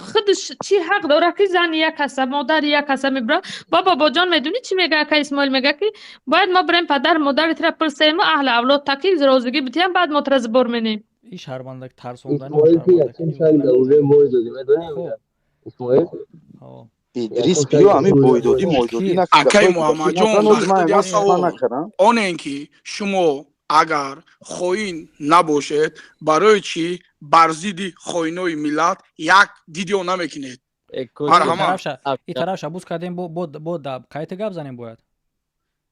худаш чӣ ҳақ дора ки зани як каса, модари як каса мебура? Ба бобоҷон медонӣ чӣ мега ака Исмоил? Мега ки бояд мо бирем падар модари тира пурсему, аҳли авлод таки розигӣ битиям, баъд мо тира зибор менем. Ин шарманда тарсонданӣ Исмоил ки якум шармандакунӣ шаг да уже бой додӣ, медонӣ? Хуб. Исмоил Ҳо. Идрис якум шаг биё ҳами уже бой бойдодӣ додӣ. мойдодӣ Ки? наки Акаи гапҳои кӯдакӣ Муҳаммадҷон, назан, ози ман вақти ягон як сухан савол. накардам. Онен ки шумо агар хоин набошед, барои чӣ бар зидди хоинои миллат як видео намекунед? Марҳамат. И тарафша буз кардем, бо да кайта гап занем бояд.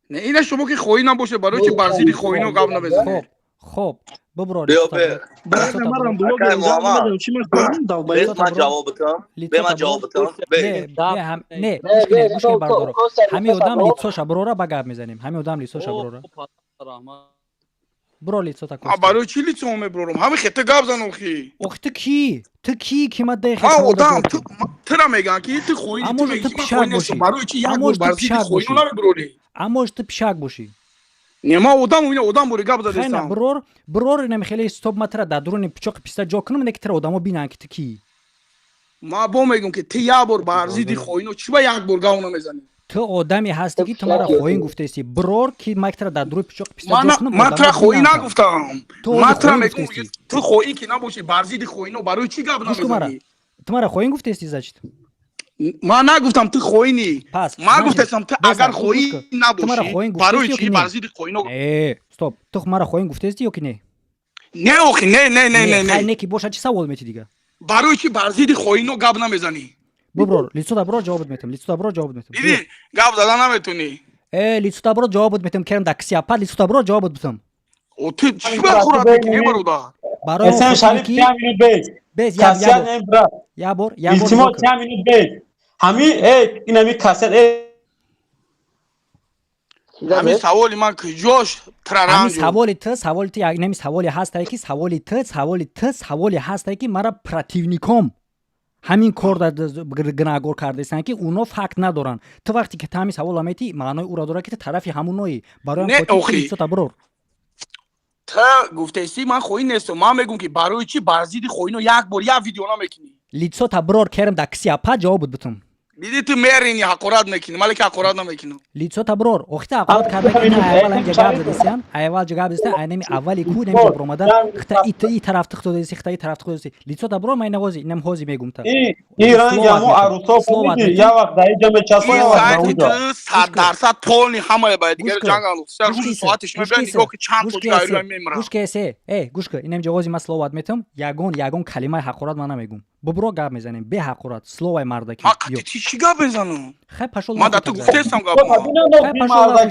Не, ина шумо ки хоин набошед, барои чӣ бар зидди хоино гап намезанед? Хоб, хоб, бубро. Биё, бе. Брат, марам Акай блогерам, занг Муҳаммад, намедонам чӣ мехоҳам, бе долбоёб. ман ҷавоб битам, бе ман ҷавоб битам, бе. Не, не, ҳам не, Не, гӯш кунед, не, гӯш кунед, то бародаро. Коста Ҳами лицоша одам бро. лицоша бирора, ба гап мезанем. Ҳами одам лицоша бирора. Биро лицота А Коста. барои чӣ лицо меброрам? Ҳами хета гап зан охи. Охи ту кӣ? Ту кӣ ки ман даи Ман хесавода одам, ҷавоб ту кунам? тура мегӯям ки ту хоини, А ту может мегӣ ту ки ман пишак хоин нестам. бошӣ? Барои чӣ А як бор может ту бар зидди пишак хоино бошӣ? намеброрӣ? А может ту пишак бошӣ? Не, ман одам, ина одам бори гап Хайна задестам. Бирор, бирор, инам хеле стоп, ма тра дар дуруни пичоқи писта ҷо кунам, не ки тра одамо бинанд ки ту кӣ. Ман бо мегӯям ки ту як бор бар зидди хоино чӣ ба як бор гав намезанӣ? Ту одаме ҳастӣ ки ту мара хоин гуфтаисти. Бирор ки ман тра дар дуруни пичоқи писта Ман ҷо кунам, ман тра одамо хоин бинанд. нагуфтам. Ту ози Ман тра хоин мегӯям, гуфтаисти. ту хоин ки набошӣ, бар зидди хоино барои чӣ гап Гӯш кун мара. намезанӣ? Ту мара хоин гуфтаисти, значит? Ман нагуфтам ту хоинӣ. Пас, Ман значит, гуфтастам ту беса, агар гӯш хоин кун. Ту мара набошӣ, хоин барои гуфтаисти ё чӣ ки бар не? зидди хоино Э, стоп. Ту мара хоин гуфтаисти ё ки не? Не, охи, не, не, не, Не, не, хай не. не ки боша, чӣ савол мети дига? Барои чӣ бар зидди хоино гап намезанӣ? Буброр, лицота бирор, ҷавобат метам. Лицота бирор, ҷавобат метам. Дидӣ, гап зада наметонӣ. Э, лицота бирор, ҷавобат метам. Керам дар кисиапа лицота бирор, ҷавобат битам. О, ту чӣ ба хурат мекунӣ, бародар? Барои он Эсен хотире Шариф ки чанд минут бес. Бес, я Касян бор. эй брат. Я бор, я бор Илтимос нигоҳ кун. чанд минут бес. Ҳами эй ин ҳами касян эй Ҳамин саволи ман куҷош Ҳамин траранҷу? саволи ту як нами саволе ҳастае ки саволи ту ҳастае ки мара противником ҳамин кор дар гунаҳгор кардаистанд ки уно факт надоранд. Ту вақте ки ту ҳамин савола метӣ, маънои ӯро дорад ки ту тарафи ҳамуноӣ. Барои Не, ҳам хотир охи. лицота бирор. Ту гуфтаисти ман хоин нестам. Ман мегӯям ки барои чӣ бар зидди хоино як бор як видео намекунӣ? Лицота бирор, керам дар кисиапа ҷавобат битам. Диди, ту мерини, ҳақорат мекунӣ, ман лекин ҳақорат намекунам. Лицота бирор. Охита ҳақорат карда ки на аввал ҳамҷа гап задисиан, аввал ҷа гап задисиан, айнами аввали ку намҷа биромада, хита и тараф тих додаиси, хита и тараф тих додаиси. Лицота бирор, ман инавози, инам ҳози мегум та. И ранги ҳамо арӯсо Словат фаҳмидӣ, метам. як вақт дар инҷа мечаспа, Ин як вақт дар сайти онҷа. ту 100% полный ҳамаи ба дигар Гӯш кун. ҷанг андохта. Гӯш Рӯзи кун, соатиш гӯш мебиёд, кун, нигоҳ ки чанд гӯш точка кун, айрӯя мемирам. Гӯш кун, эсе. Э, гӯш кун, инам ҷавози ман словат метам. Ягон калимаи ҳақорат ман намегум. Бубро, гап мезанем, бе ҳақорат, словаи мардаки. Ман қати чӣ чӣ гап мезанам? Хай пашол Ман дар ту гуфтестам гап. Хай пашол нахуй так мегӯям,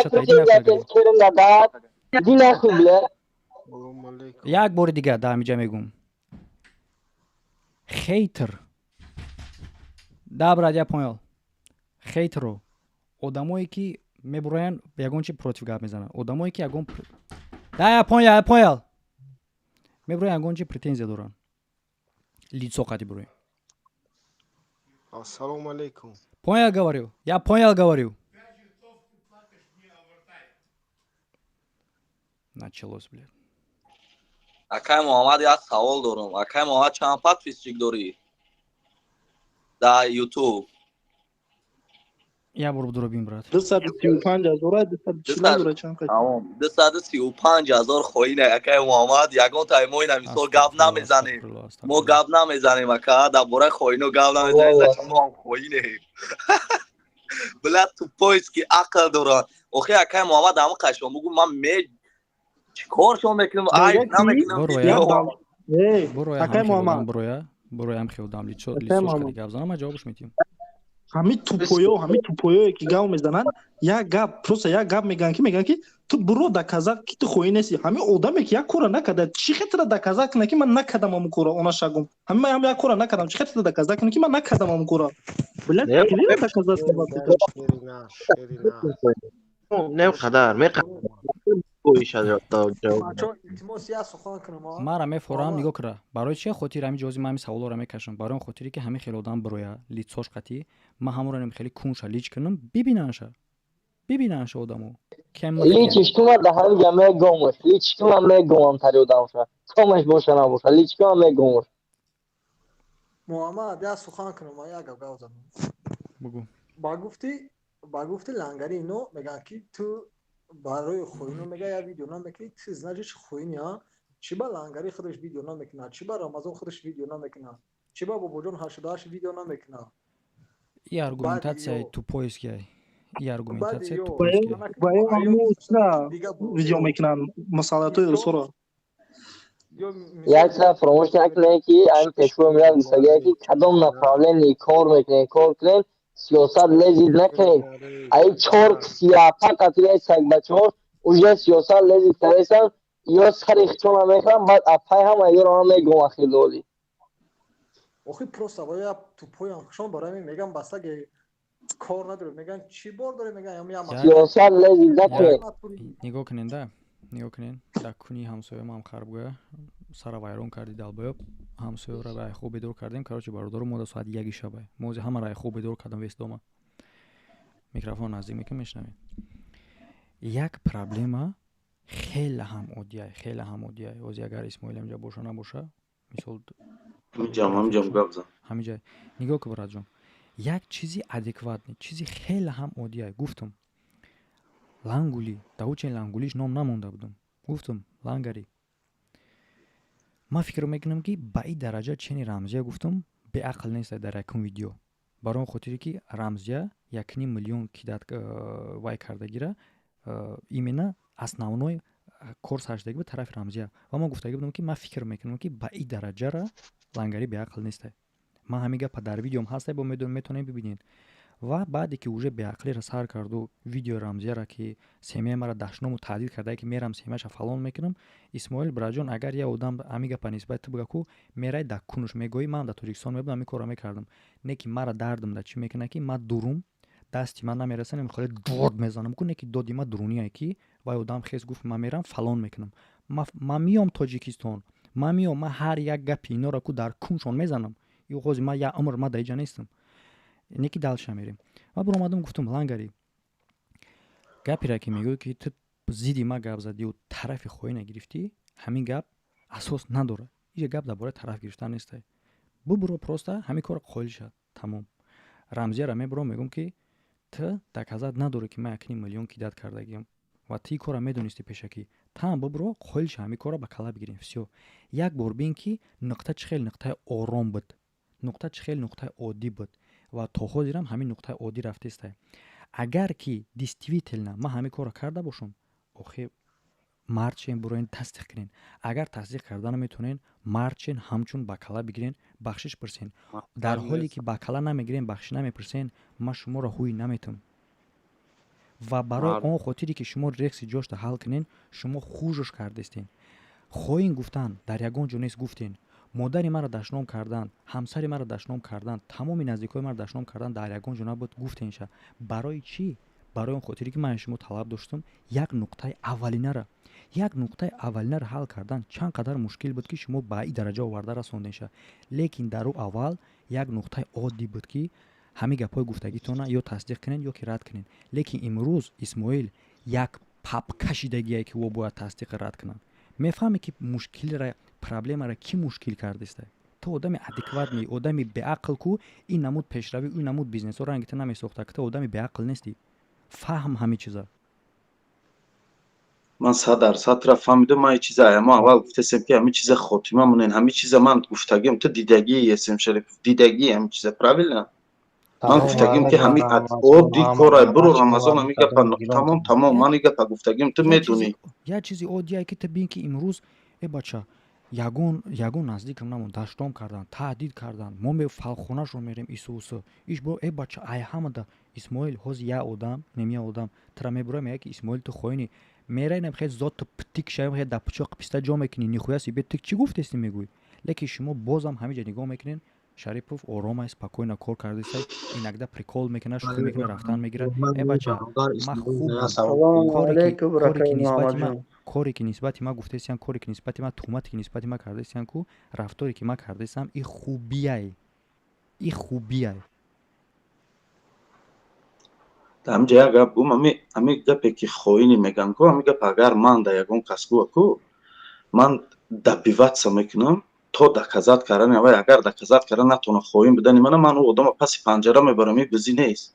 чата, иди нахуй агар. Иди нахуй, бля. Як бори дигар дар ҳамиҷа мегум. Хейтер. Да, брат, я понял. Хейтеру. Одамое ки мебуроянд, ягон чи против гап мезананд, одамое ки ягон, да, я понял, я понял, мебуроянд, ягон чи претензия доранд, лицо қати буроем. Ассалому алейкум. Понял, говорю, я понял, говорю. Началось, блядь. Акай Муҳаммад, як савол дорам. Акай Муҳаммад, чанд подписчик дорӣ дар Ютуб? Як бор дуро бин, брат. 235 000, 240 000, чанд қад? Тамом, 235 000 хоина, акай Муҳаммад. Ягон тай мо ина мисол гап намезанем, мо гап намезанем, ака, дар бораи хоино гап намезанем, зачем мо ҳам хоинем? Бля, тупойски ақл доранд охи. Акай Муҳаммад, ҳама қашон бугу, ман ме чӣ коршон мекунам, айб намекунам. Акай Муҳаммад, Буроя, буроя, ҳам хел дам лицо лицо гап занам, ман ҷавобш медиҳам. Ҳамин тупоё, ҳамин тупоёе ки гап мезананд, як гап, просто як гап мегӯянд, ки ту буро доказать, ки ту хоин нести. Ҳамин одаме ки як кора накарда, чӣ хел доказать кунад, ки ман накардам ҳамун кора? Она шагум, ҳамин ман як кора накардам, чӣ хел доказать кунад, ки ман накардам ҳамун кора? Блядь, доказать? Не қадар Мара мефорам, нигоҳ кара, барои чи хотир ҳамин ҷози ман ҳамин саволоро мекашам? Барои он хотире ки ҳамин хел одам бироя, лицош қатӣ, ман ҳамонро хеле кунша лич кунам, бибинанша, бибинанша одамо. Личиш кума, да ҳамин ҷа мегомаш, лич кума, мегомам тари одамша, комаш боша набоша, лич кума, мегомаш. Муҳаммад, як сухан кунам, як гап гап занам. Бугу. Ба гуфти лангари, ино мегӯянд, ки ту барои хоино мега як видео намекунӣ, ту значит хоини. А чӣ ба лангари худаш видео намекунад? Чӣ ба Рамазон худаш видео намекунад? Чӣ ба Бобоҷон 88 видео намекунад? И аргументацияи тупойская, и аргументация тупойская. Видео мекунанд масъалатҳои русоро. Як чиза фаромӯш накунед, ки ҳамин пешвои миллат гуфтагия, ки кадом направление кор мекунед, кор кунед, сиёсат лезить накунед. Аи чор сияпа қатигаи сагбачаҳо уже сиёсат лезить кардастанд, ё сари хичона мехӯранд, баъд апай ҳама ёро ман мегӯм ахилоли. Охи, просто я тупоям хушон, барои ҳамин мегам, бастаги кор надорем, меган чӣ бор дорем, меган. Сиёсат лезить накунед. Нигоҳ кунед, да, нигоҳ кунед, дар куни ҳамсоя мам харбгӯя сара вайрон карди, долбоёб. Ҳамсояро рай хоб бедор кардем. Короче, бародаро, мо да соати 1-и шабай, мо ози ҳама рай хоб бедор кардам. Весь дома микрофон наздик мекунем, мешунавед. Як проблема хеле ҳам оддиай, хеле ҳам оддиай. Ози агар Исмоил ҳамҷа боша набоша, мисол. Ҳамиҷам гап зан. Ҳамиҷа нигоҳ ку, братҷон, як чизи адекватный, чизи хеле ҳам оддиай. Гуфтам лангули, даучен лангулиш ном намонда будам, гуфтам лангари. Ман фикр мекунам, ки ба ин дараҷа чени Рамзия, гуфтам, беақл нест дар якум видео, барои он хотире ки Рамзия 1,5 миллион кидат вай кардагира, именно основной кор саршидаги буд тарафи Рамзия. Ва ман гуфтагӣ будам, ки ман фикр мекунам, ки ба ин дараҷара лангари беақл нестай. Ман ҳамин гапа дар видеом ҳастай, бо метавонед бибинед. Ва баъде ки уже беақлиро сар карду, видеои Рамзияра, ки семияи мара дашному таҳдид кардае, ки мерам семияша фалон мекунам. Исмоил браҷон, агар як одам ҳамин гапа нисбати ту бига ку, мерай дар кунуш мегӯӣ, ман дар Тоҷикистон мебудам, ҳамин корро мекардам. Не ки мара дардам да чӣ мекунад, ки ман дурум, дасти ман намераса, хеле дод мезанам ку, не ки доди ман дуруние, ки вай одам хес гуфт, ман мерам фалон мекунам, ман миём Тоҷикистон, ман миём, ман ҳар як гапи иноро ку дар куншон мезанам. Ё ҳози ман як умр ман дар иҷа нестам, не ки дальше мерем. Ва биромадам, гуфтам, лангари, гапера ки мегӯӣ, ки ту зидди ма гап задию тарафи хоина гирифтӣ, ҳамин гап асос надорад. Иҷа гап дар бораи тараф гирифтан нестай. Бубуро, просто ҳамин корро қоил шад, тамом. Рамзияра мебурам, мегӯм, ки ту доказать надорӣ, ки ман 1,5 миллион кидать кардагиам, ва ту ин корро медонисти пешакӣ. Таам бубуро, қоил ша, ҳамин корро ба кала бигирем, всё. Як бор бин, ки нуқта чӣ хел нуқтаи ором буд, нуқта чӣ хел нуқтаи оддӣ буд ва то ҳозирам ҳамин нуқтаи оддӣ рафтестай. Агар ки действительно ман ҳамин корро карда бошам, охи мард шен, буроен тасдиқ кунен. Агар тасдиқ карда наметавонен, мард шен, ҳамчун ба кала бигирен, бахшиш пурсен. Дар ҳоле ки ба кала намегирен, бахшиш намепурсен, ман шуморо ҳуй наметам. Ва барои он хотире ки шумо рехси ҷошта ҳал кунен, шумо хужуш кардестен. Хоин гуфтан дар ягон ҷо нест, гуфтен. Модари маро дашном кардан, ҳамсари маро дашном кардан, тамоми наздикои маро дашном кардан дар ягон ҷо набуд, гуфтенша. Барои чӣ? Барои он хотире ки ман шумо талаб доштам, як нуқтаи аввалинара, як нуқтаи аввалинара ҳал кардан чанд қадар мушкил буд, ки шумо ба ин дараҷа оварда расондеша. Лекин дар ӯ аввал як нуқтаи оддӣ буд, ки ҳамин гапҳои гуфтагитона ё тасдиқ кунед, ё ки рад кунед. Лекин имрӯз, Исмоил, як папка шидагие, ки ӯ бояд тасдиқи рад кунанд. Мефаҳме, ки мушкилра, проблемара кӣ мушкил кардиста? Ту одами адекватный, одами беақл ку ин намуд пешравӣ, ин намуд бизнесҳо ранги ту намесохта, ки ту одами беақл нестӣ. Фаҳм ҳамин чиза. Ман 100% тура фаҳмидам. Ман чиза аямо аввал гуфтасем, ки ҳамин чиза хотима монен. Ҳамин чиза ман гуфтагим, ту дидагӣ, Эсем Шарипов, дидагӣ ҳамин чиза, правильно? Ман гуфтагим, ки ҳамин оддӣ кора биро, Рамазон, ҳамин гапа нуқтамон тамом. Ман ин гапа гуфтагим, ту медонӣ. Як чизи оддие, ки ту бин, ки имрӯз, э бача, ягон наздикам намон, даштом кардан, таҳдид кардан, мо фалхонашон мерем, ису усу иш бо. Э бача, ай ҳамада, Исмоил, ҳозир як одам, нем як одам тра мебура, мега, ки Исмоил, ту хоини мерайнам, хе зот ту птик шавем, хе дар пучоқ писта ҷо мекунӣ, нихуя себе, ту чӣ гуфтести, мегӯй. Лекин шумо бозам ҳамиҷа нигоҳ мекунед, Шарипов ором аст, спокойно кор кардиста, иногда прикол мекунад, шӯхӣ мекунад, рафтан мегирад. Э бача, ман хуб коре ки нисбати ман гуфтесиян, коре ки нисбати ман, туҳмате ки нисбати ман кардесиян ку, рафторе ки ман кардесам, и хубияй, и хубияй. Ҳамҷа як гап гум. Ҳами гапе ки хоини меган ку, ҳами гап агар ман да ягон кас гӯя ку, ман добиваться мекунам то доказать кардани авай. Агар доказать карда натона хоин будани мана, ман ӯ одама паси панҷара мебарам. И бизӣ нест.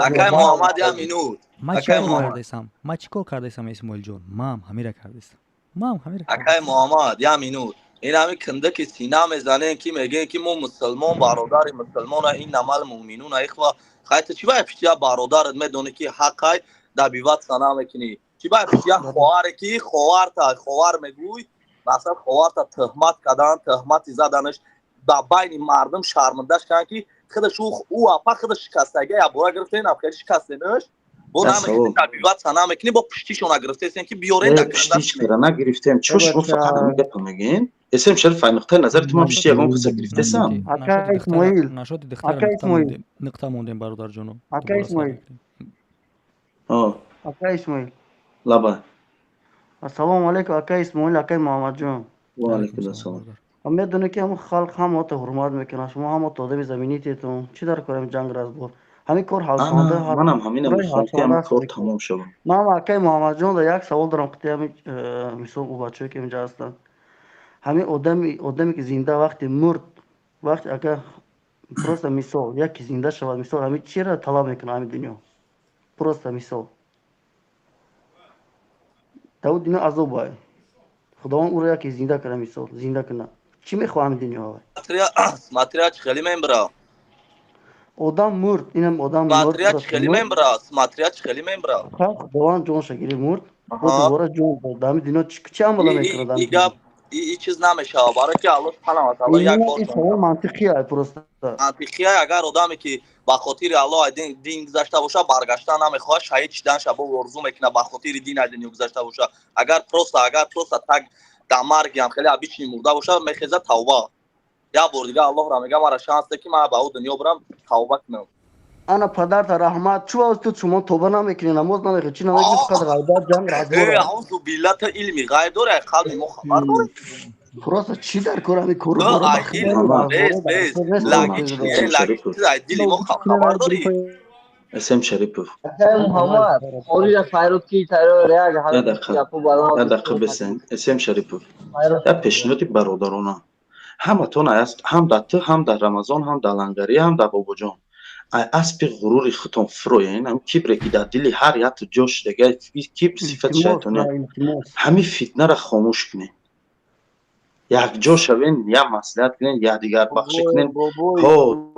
Акай Муҳаммад, як минут. Ман чӣ кор кардесам? Ман чӣ кор кардесам, Исмоилҷон? Ман ҳамира кардесам, ман ҳамира. Акай Муҳаммад, як минут. Ин ҳами киндаки сина мезанем, ки мегӯем, ки мо мусулмон бародари мусулмона, иннамал муъминуна ихва. Хай, ту чӣ бай пишти як бародарат медонӣ, ки ҳаққай, добиваться намекунӣ? Чӣ бай пишти як хоҳаре, ки ховарта ховар мегӯй, масалан, ховарта тӯҳмат кардан, тӯҳмати заданаш ба байни мардум, шармандаш карданд, ки худаш ӯ апа худаш шикастага, якбора гирифтен, хеле шикастенаш, бо добиваться намекунӣ, бо пуштишона гирифтесен, ки биёрен. Пуштиш кара нагирифтем. Чо шумо фақат ҳамин гапа мегӯен? Эсем Шариф, ай нуқтаи назари ту ман пишти ягон каса гирифтесам? Ака Исмоил, нашоти духтара нуқта мондем, бародарҷоно. Ака Исмоил, ака Исмоил. Лаба. Ассалому алайкум, ака Исмоил, акаи Муҳаммадҷон. Ва алайкум ассалом. Медонед, ки ҳамон халқ ҳамаото ҳурмат мекунад, шумо ҳамаото одами заминитетон. Чӣ дар корам ҷанг разбор? Ҳамин кор ҳалшаванда. Манам ҳамина мехоҳам, ки ҳамин кор тамом шавад. Ман акаи Муҳаммадҷон як савол дорам, қити ҳамин мисол ӯ бачаҳое ки инҷа ҳастанд. Ҳамин одаме ки зинда вақте мурд, вақте ака просто мисол яке зинда шавад, мисол, ҳамин чиро талаб мекунад ҳамин дунё? Просто мисол, дар дунё азоб ай, Худованд ӯро яке зинда кунад, мисол, зинда кунад, чӣ мехоҳад ҳамин дунё? Смотря чӣ хеле мембра. Одам мурд, инам одам. Смотря чӣ хеле мембра, смотря чӣ хеле мембра. Худованд ҷонша гирифт, мурд, дубора ҷон дод, дар ҳамин дунё чӣ амала мекунад? Гап и чиз намешавад, барои ки Аллоҳ субҳанаҳу ва таъоло як бор. Савол мантиқия просто. Мантиқия. Агар одаме ки ба хотири Аллоҳ дин гузашта боша, баргаштан намехоҳад, шаҳид шиданша бо орзу мекунад, ба хотири дин аз дунё гузашта боша. Агар просто так дар маргиам хеле обычный мурда боша, мехеза, тавба як бор дига Аллоҳро мега, мара шанс де, ки ман ба ӯ дунё бирам, тавба кунам. Ана, падарта раҳмат, чӯ ту шумо тоба намекунӣ, намоз намехонӣ, чӣ намекунӣ, фақат ғайбат, ҷанг, разбор. Аузу билла, ту илми ғайб дорӣ, қалби мо хабар дорӣ? Просто чӣ дар кор ҳамин кору? Дили мо хабар дорӣ? Эсем Шарипов. Муҳаммад, хориҷа файруд ки тайёр як. Як дақиқа бесен, Эсем Шарипов. Як пешниҳоди бародарона ҳаматон ҳам дар ту, ҳам дар Рамазон, ҳам дар Лангарӣ, ҳам дар Бобоҷон: ай аспи ғурури худтон фуроен. Ҳам кибре ки дар дили ҳар як ҷо шудага, кибр сифати шайтония, ҳамин фитнаро хомӯш кунед, якҷо шавен, як маслиҳат кунен, якдигарбахшӣ кунен. Ҳо,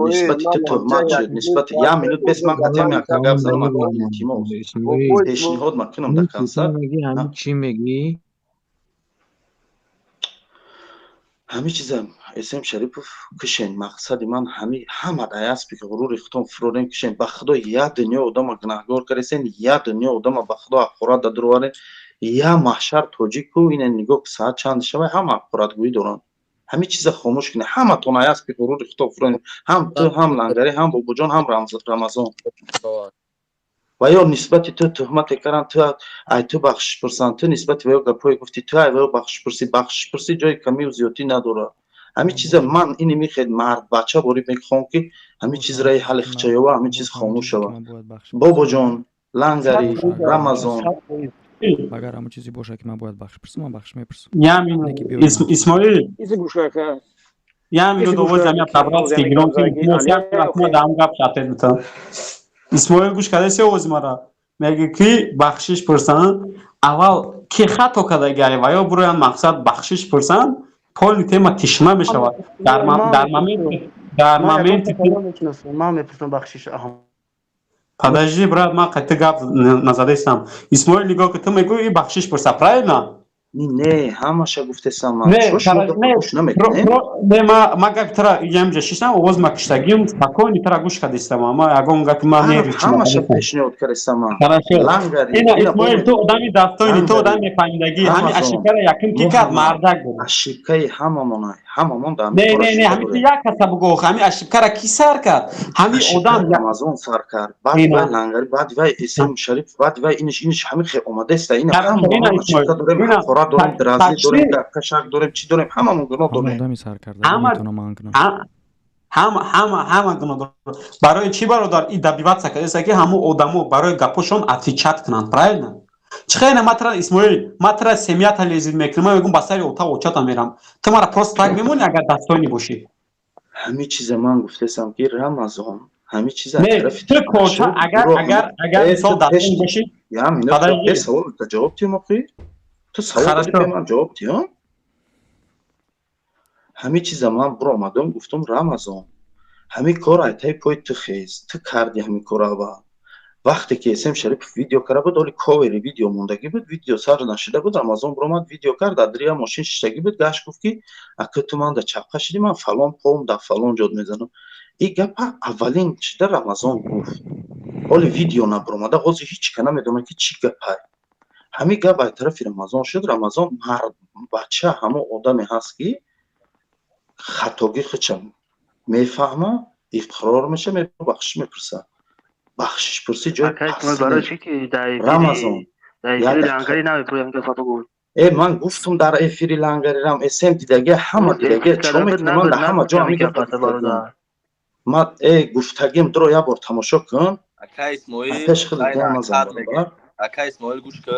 нисбати ту туҳмат шуд, нисбати як минут бес, ман қатъиан як гап занам, илтимос, пешниҳод макунам дар консерт. Чӣ мегӣ? Ҳамин чиза, Эсем Шарипов, кушен. Мақсади ман ҳами ҳама дай аспи ғурури худтон фурорен, кушен. Ба худо, як дунё одама гунаҳгор кардесен, як дунё одама ба худо ҳақорат дадуроварен, як маҳшар тоҷику. Ина нигоҳ, соат чанд шавай, ҳама ҳақоратгӯӣ доранд. Ҳамин чиза хомӯш кунед. Ҳаматон ай аспи ғурури худо фуроед. Ҳам ту, ҳам Лангарӣ, ҳам Бобоҷон, ҳам Рамазон. Ва ё нисбати ту туҳмате карданд, ту ай ту бахшиш пурсанд, ту нисбати ва ё гапҳое гуфтӣ, ту ай ва ё бахшиш пурсӣ. Бахшиш пурсӣ ҷои камию зиёдтӣ надорад. Ҳамин чиза ман ини мехед мард бача борӣ мехоҳам, ки ҳамин чиз раи ҳалли хича ёва, ҳамин чиз хомӯш шава. Бобоҷон, Лангари, Рамазон, агар ҳамон чизе бошад, ки ман бояд бахшиш пурсам, ман бахшиш мепурсам. Исмоил, я минут овоз ами по-братски громко, дам гап шатед бутам. Исмоил, гӯш кардаси овози мара? Мега, ки бахшиш пурсанд, аввал ки хато кардагаи ва ё буроянд, мақсад бахшиш пурсанд, полный тема тишина мешавад. Дар моменти Ман мепурсам бахшиш. Подожди, брат, ман қайта гап назадестам. Исмоил, нигоҳ ки, ту мегӯӣ бахшиш пурса, правильно? Не, ҳамаша гуфтесам ман. Не, ма гапи тара ямҷа шиштам, овоз ма киштагим, спокойно тара гӯш кардистам. Ма ягон гапи ма не. Ҳамаша пешниҳод кардистам ман. Исмоил, ту одами дафтоини, ту одами мефаҳмидагӣ. Ҳами ошибкара якум ки кард, мардак буд. Ошибкаи ҳамамон, ҳамамон. Не, не, не, ҳами ту як каса бугӯ, ҳами ошибкара ки сар кард? Ҳами одам Рамазон сар кард, баъд вай Лангари, баъд вай Исм Шариф, баъд вай иниш, иниш, ҳами хе омадаеста. Ина ҳамамон ошибка дорем, ҳақорат дорем, дразӣ дорем, гапкашак дорем, чӣ дорем, ҳамамон гуноҳ дорем. Одами сар карда ҳама, ҳама, ҳама гуноҳ дорад. Барои чӣ, бародар, и добиваться кардеста, ки ҳамун одамо барои гапошон отвечать кунанд, правильно? Чӣ хеле матра, Исмоил, матра семьята лезить мекунам, ман мегӯм, ба сари ота очата мерам. Ту мара просто так мемонӣ, агар дастони бошӣ? Ҳамин чиза ман гуфтесам, ки Рамазон, ҳамин чиза ту корта, агар мисол дастони бошӣ. Савол ҷавоб диҳам охи. Ту савол додӣ, ман ҷавоб диҳам. Ҳамин чиза ман биромадам, гуфтам: Рамазон, ҳамин кор айтаи пои ту хез, ту карди ҳамин кор аввал. Вақте ки Эсем Шарипов видео карда буд, оли ковери видео мондагӣ буд, видео сар нашида буд. Рамазон биромад, видео кард, дар дирия мошин шиштагӣ буд, гашт, гуфт, ки ака, ту ман да чапқа шидӣ, ман фалон пом дар фалон ҷод мезанам. И гапа аввалин шида Рамазон гуфт, ҳоли видео набиромада, ҳозир ҳеҷ ка намедонад, ки чӣ гапай. Ҳамин гап ай тарафи Рамазон шуд. Рамазон мард бача, ҳамон одаме ҳаст, ки хатогӣ худша мефаҳма, иқрор меша, бахшиш мепурса. Бахшишпурсӣ ҷои Рамазон. Э, ман гуфтум, дар эфири Лангарирам эсем дидаги, ҳама дидаги, чо мекунам, ман дар ҳама ҷо ҳамин гапа ман э гуфтагим. Дуро як бор тамошо кун. Пеш худ. Ака Исмоил, гӯш ки,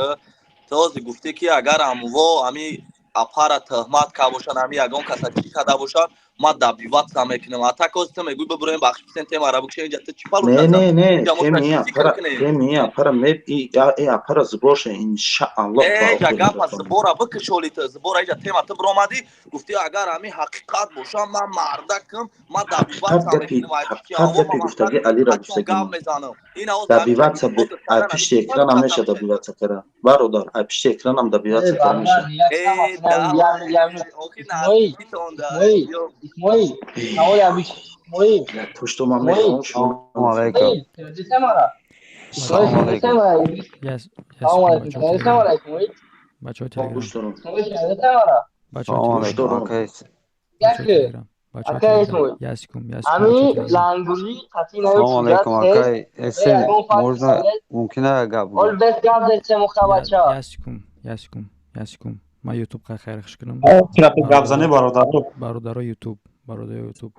ту ҳозир гуфтӣ, ки агар амво ами апара тӯҳмат карда бошанд, ами ягон каса чӣ карда бошанд, ман добиваться мекунам. А так ҳозир ту мегӯй, бибуроем, бахшиш пурсем, темара бикушем. Инҷа ту чӣ палу? Не, не, не, теми апара, теми апара ме и апара сбор ша, иншааллоҳ. Эҷа гапа сбора бикушоли, ту сбора иҷа тема ту биромадӣ, гуфтӣ, агар ами ҳақиқат бошам, ман мардакам, ман добиваться мекунам. Ҳақиқат гапи гуфтагӣ Алира гуфтагӣ. Добиваться ай пишти экранам меша, добиваться кара, бародар, ай пишти экранам добиваться кара меша. Исмоил, саволи абиш, Исмоил. То что ман мехоҳам шумо. Алейкум. Салом алейкум. Салом алейкум. Бачаҳо Телеграм. Салом алейкум. Акай Исмоил. Ясикум, Ами лангули қатъи Салом алейкум, акай Эсем, можно, мумкина гап? Ол бес гап зече мухабача. Ясикум, ясикум, ясикум. Ман Ютуб хайр хуш кунам. Гап зане, бародаро. Бародаро Ютуб, бародаро Ютуб.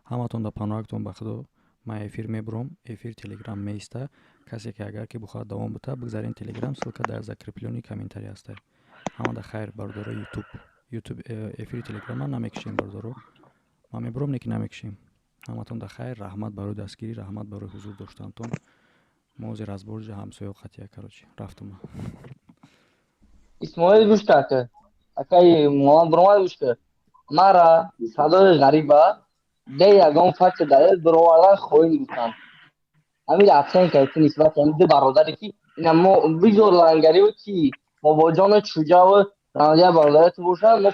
Ҳаматон да паноҳактон ба Худо. Ман эфир мебурам, эфир Телеграм меиста. Касе ки агар ки бихоҳад давом бита, бигзарен Телеграм, ссылка дар закреплённый комментарий ҳаста. Ҳамада хайр, бародаро Ютуб. Ютуб эфири Телеграм ман намекушем, бародаро. Ман мебурам, не ки намекушем. Ҳаматон да хайр, раҳмат барои дастгирӣ, раҳмат барои ҳузур доштантон. Мо ҳозир разбор ҷа ҳамсоё қатия, короче, рафтума. Исмоил, гӯш кард. Акай Муҳаммад биромад, гӯш кард. Мара садои ғариба де ягон факти далел бировардан хоҳӣ гуфтанд. Ҳамин оценка ки нисбати ҳамин ду бародаре, ки ина мо бигзор лангариву ки Бобоҷону Чуҷаву я бародари ту бошанд, мо.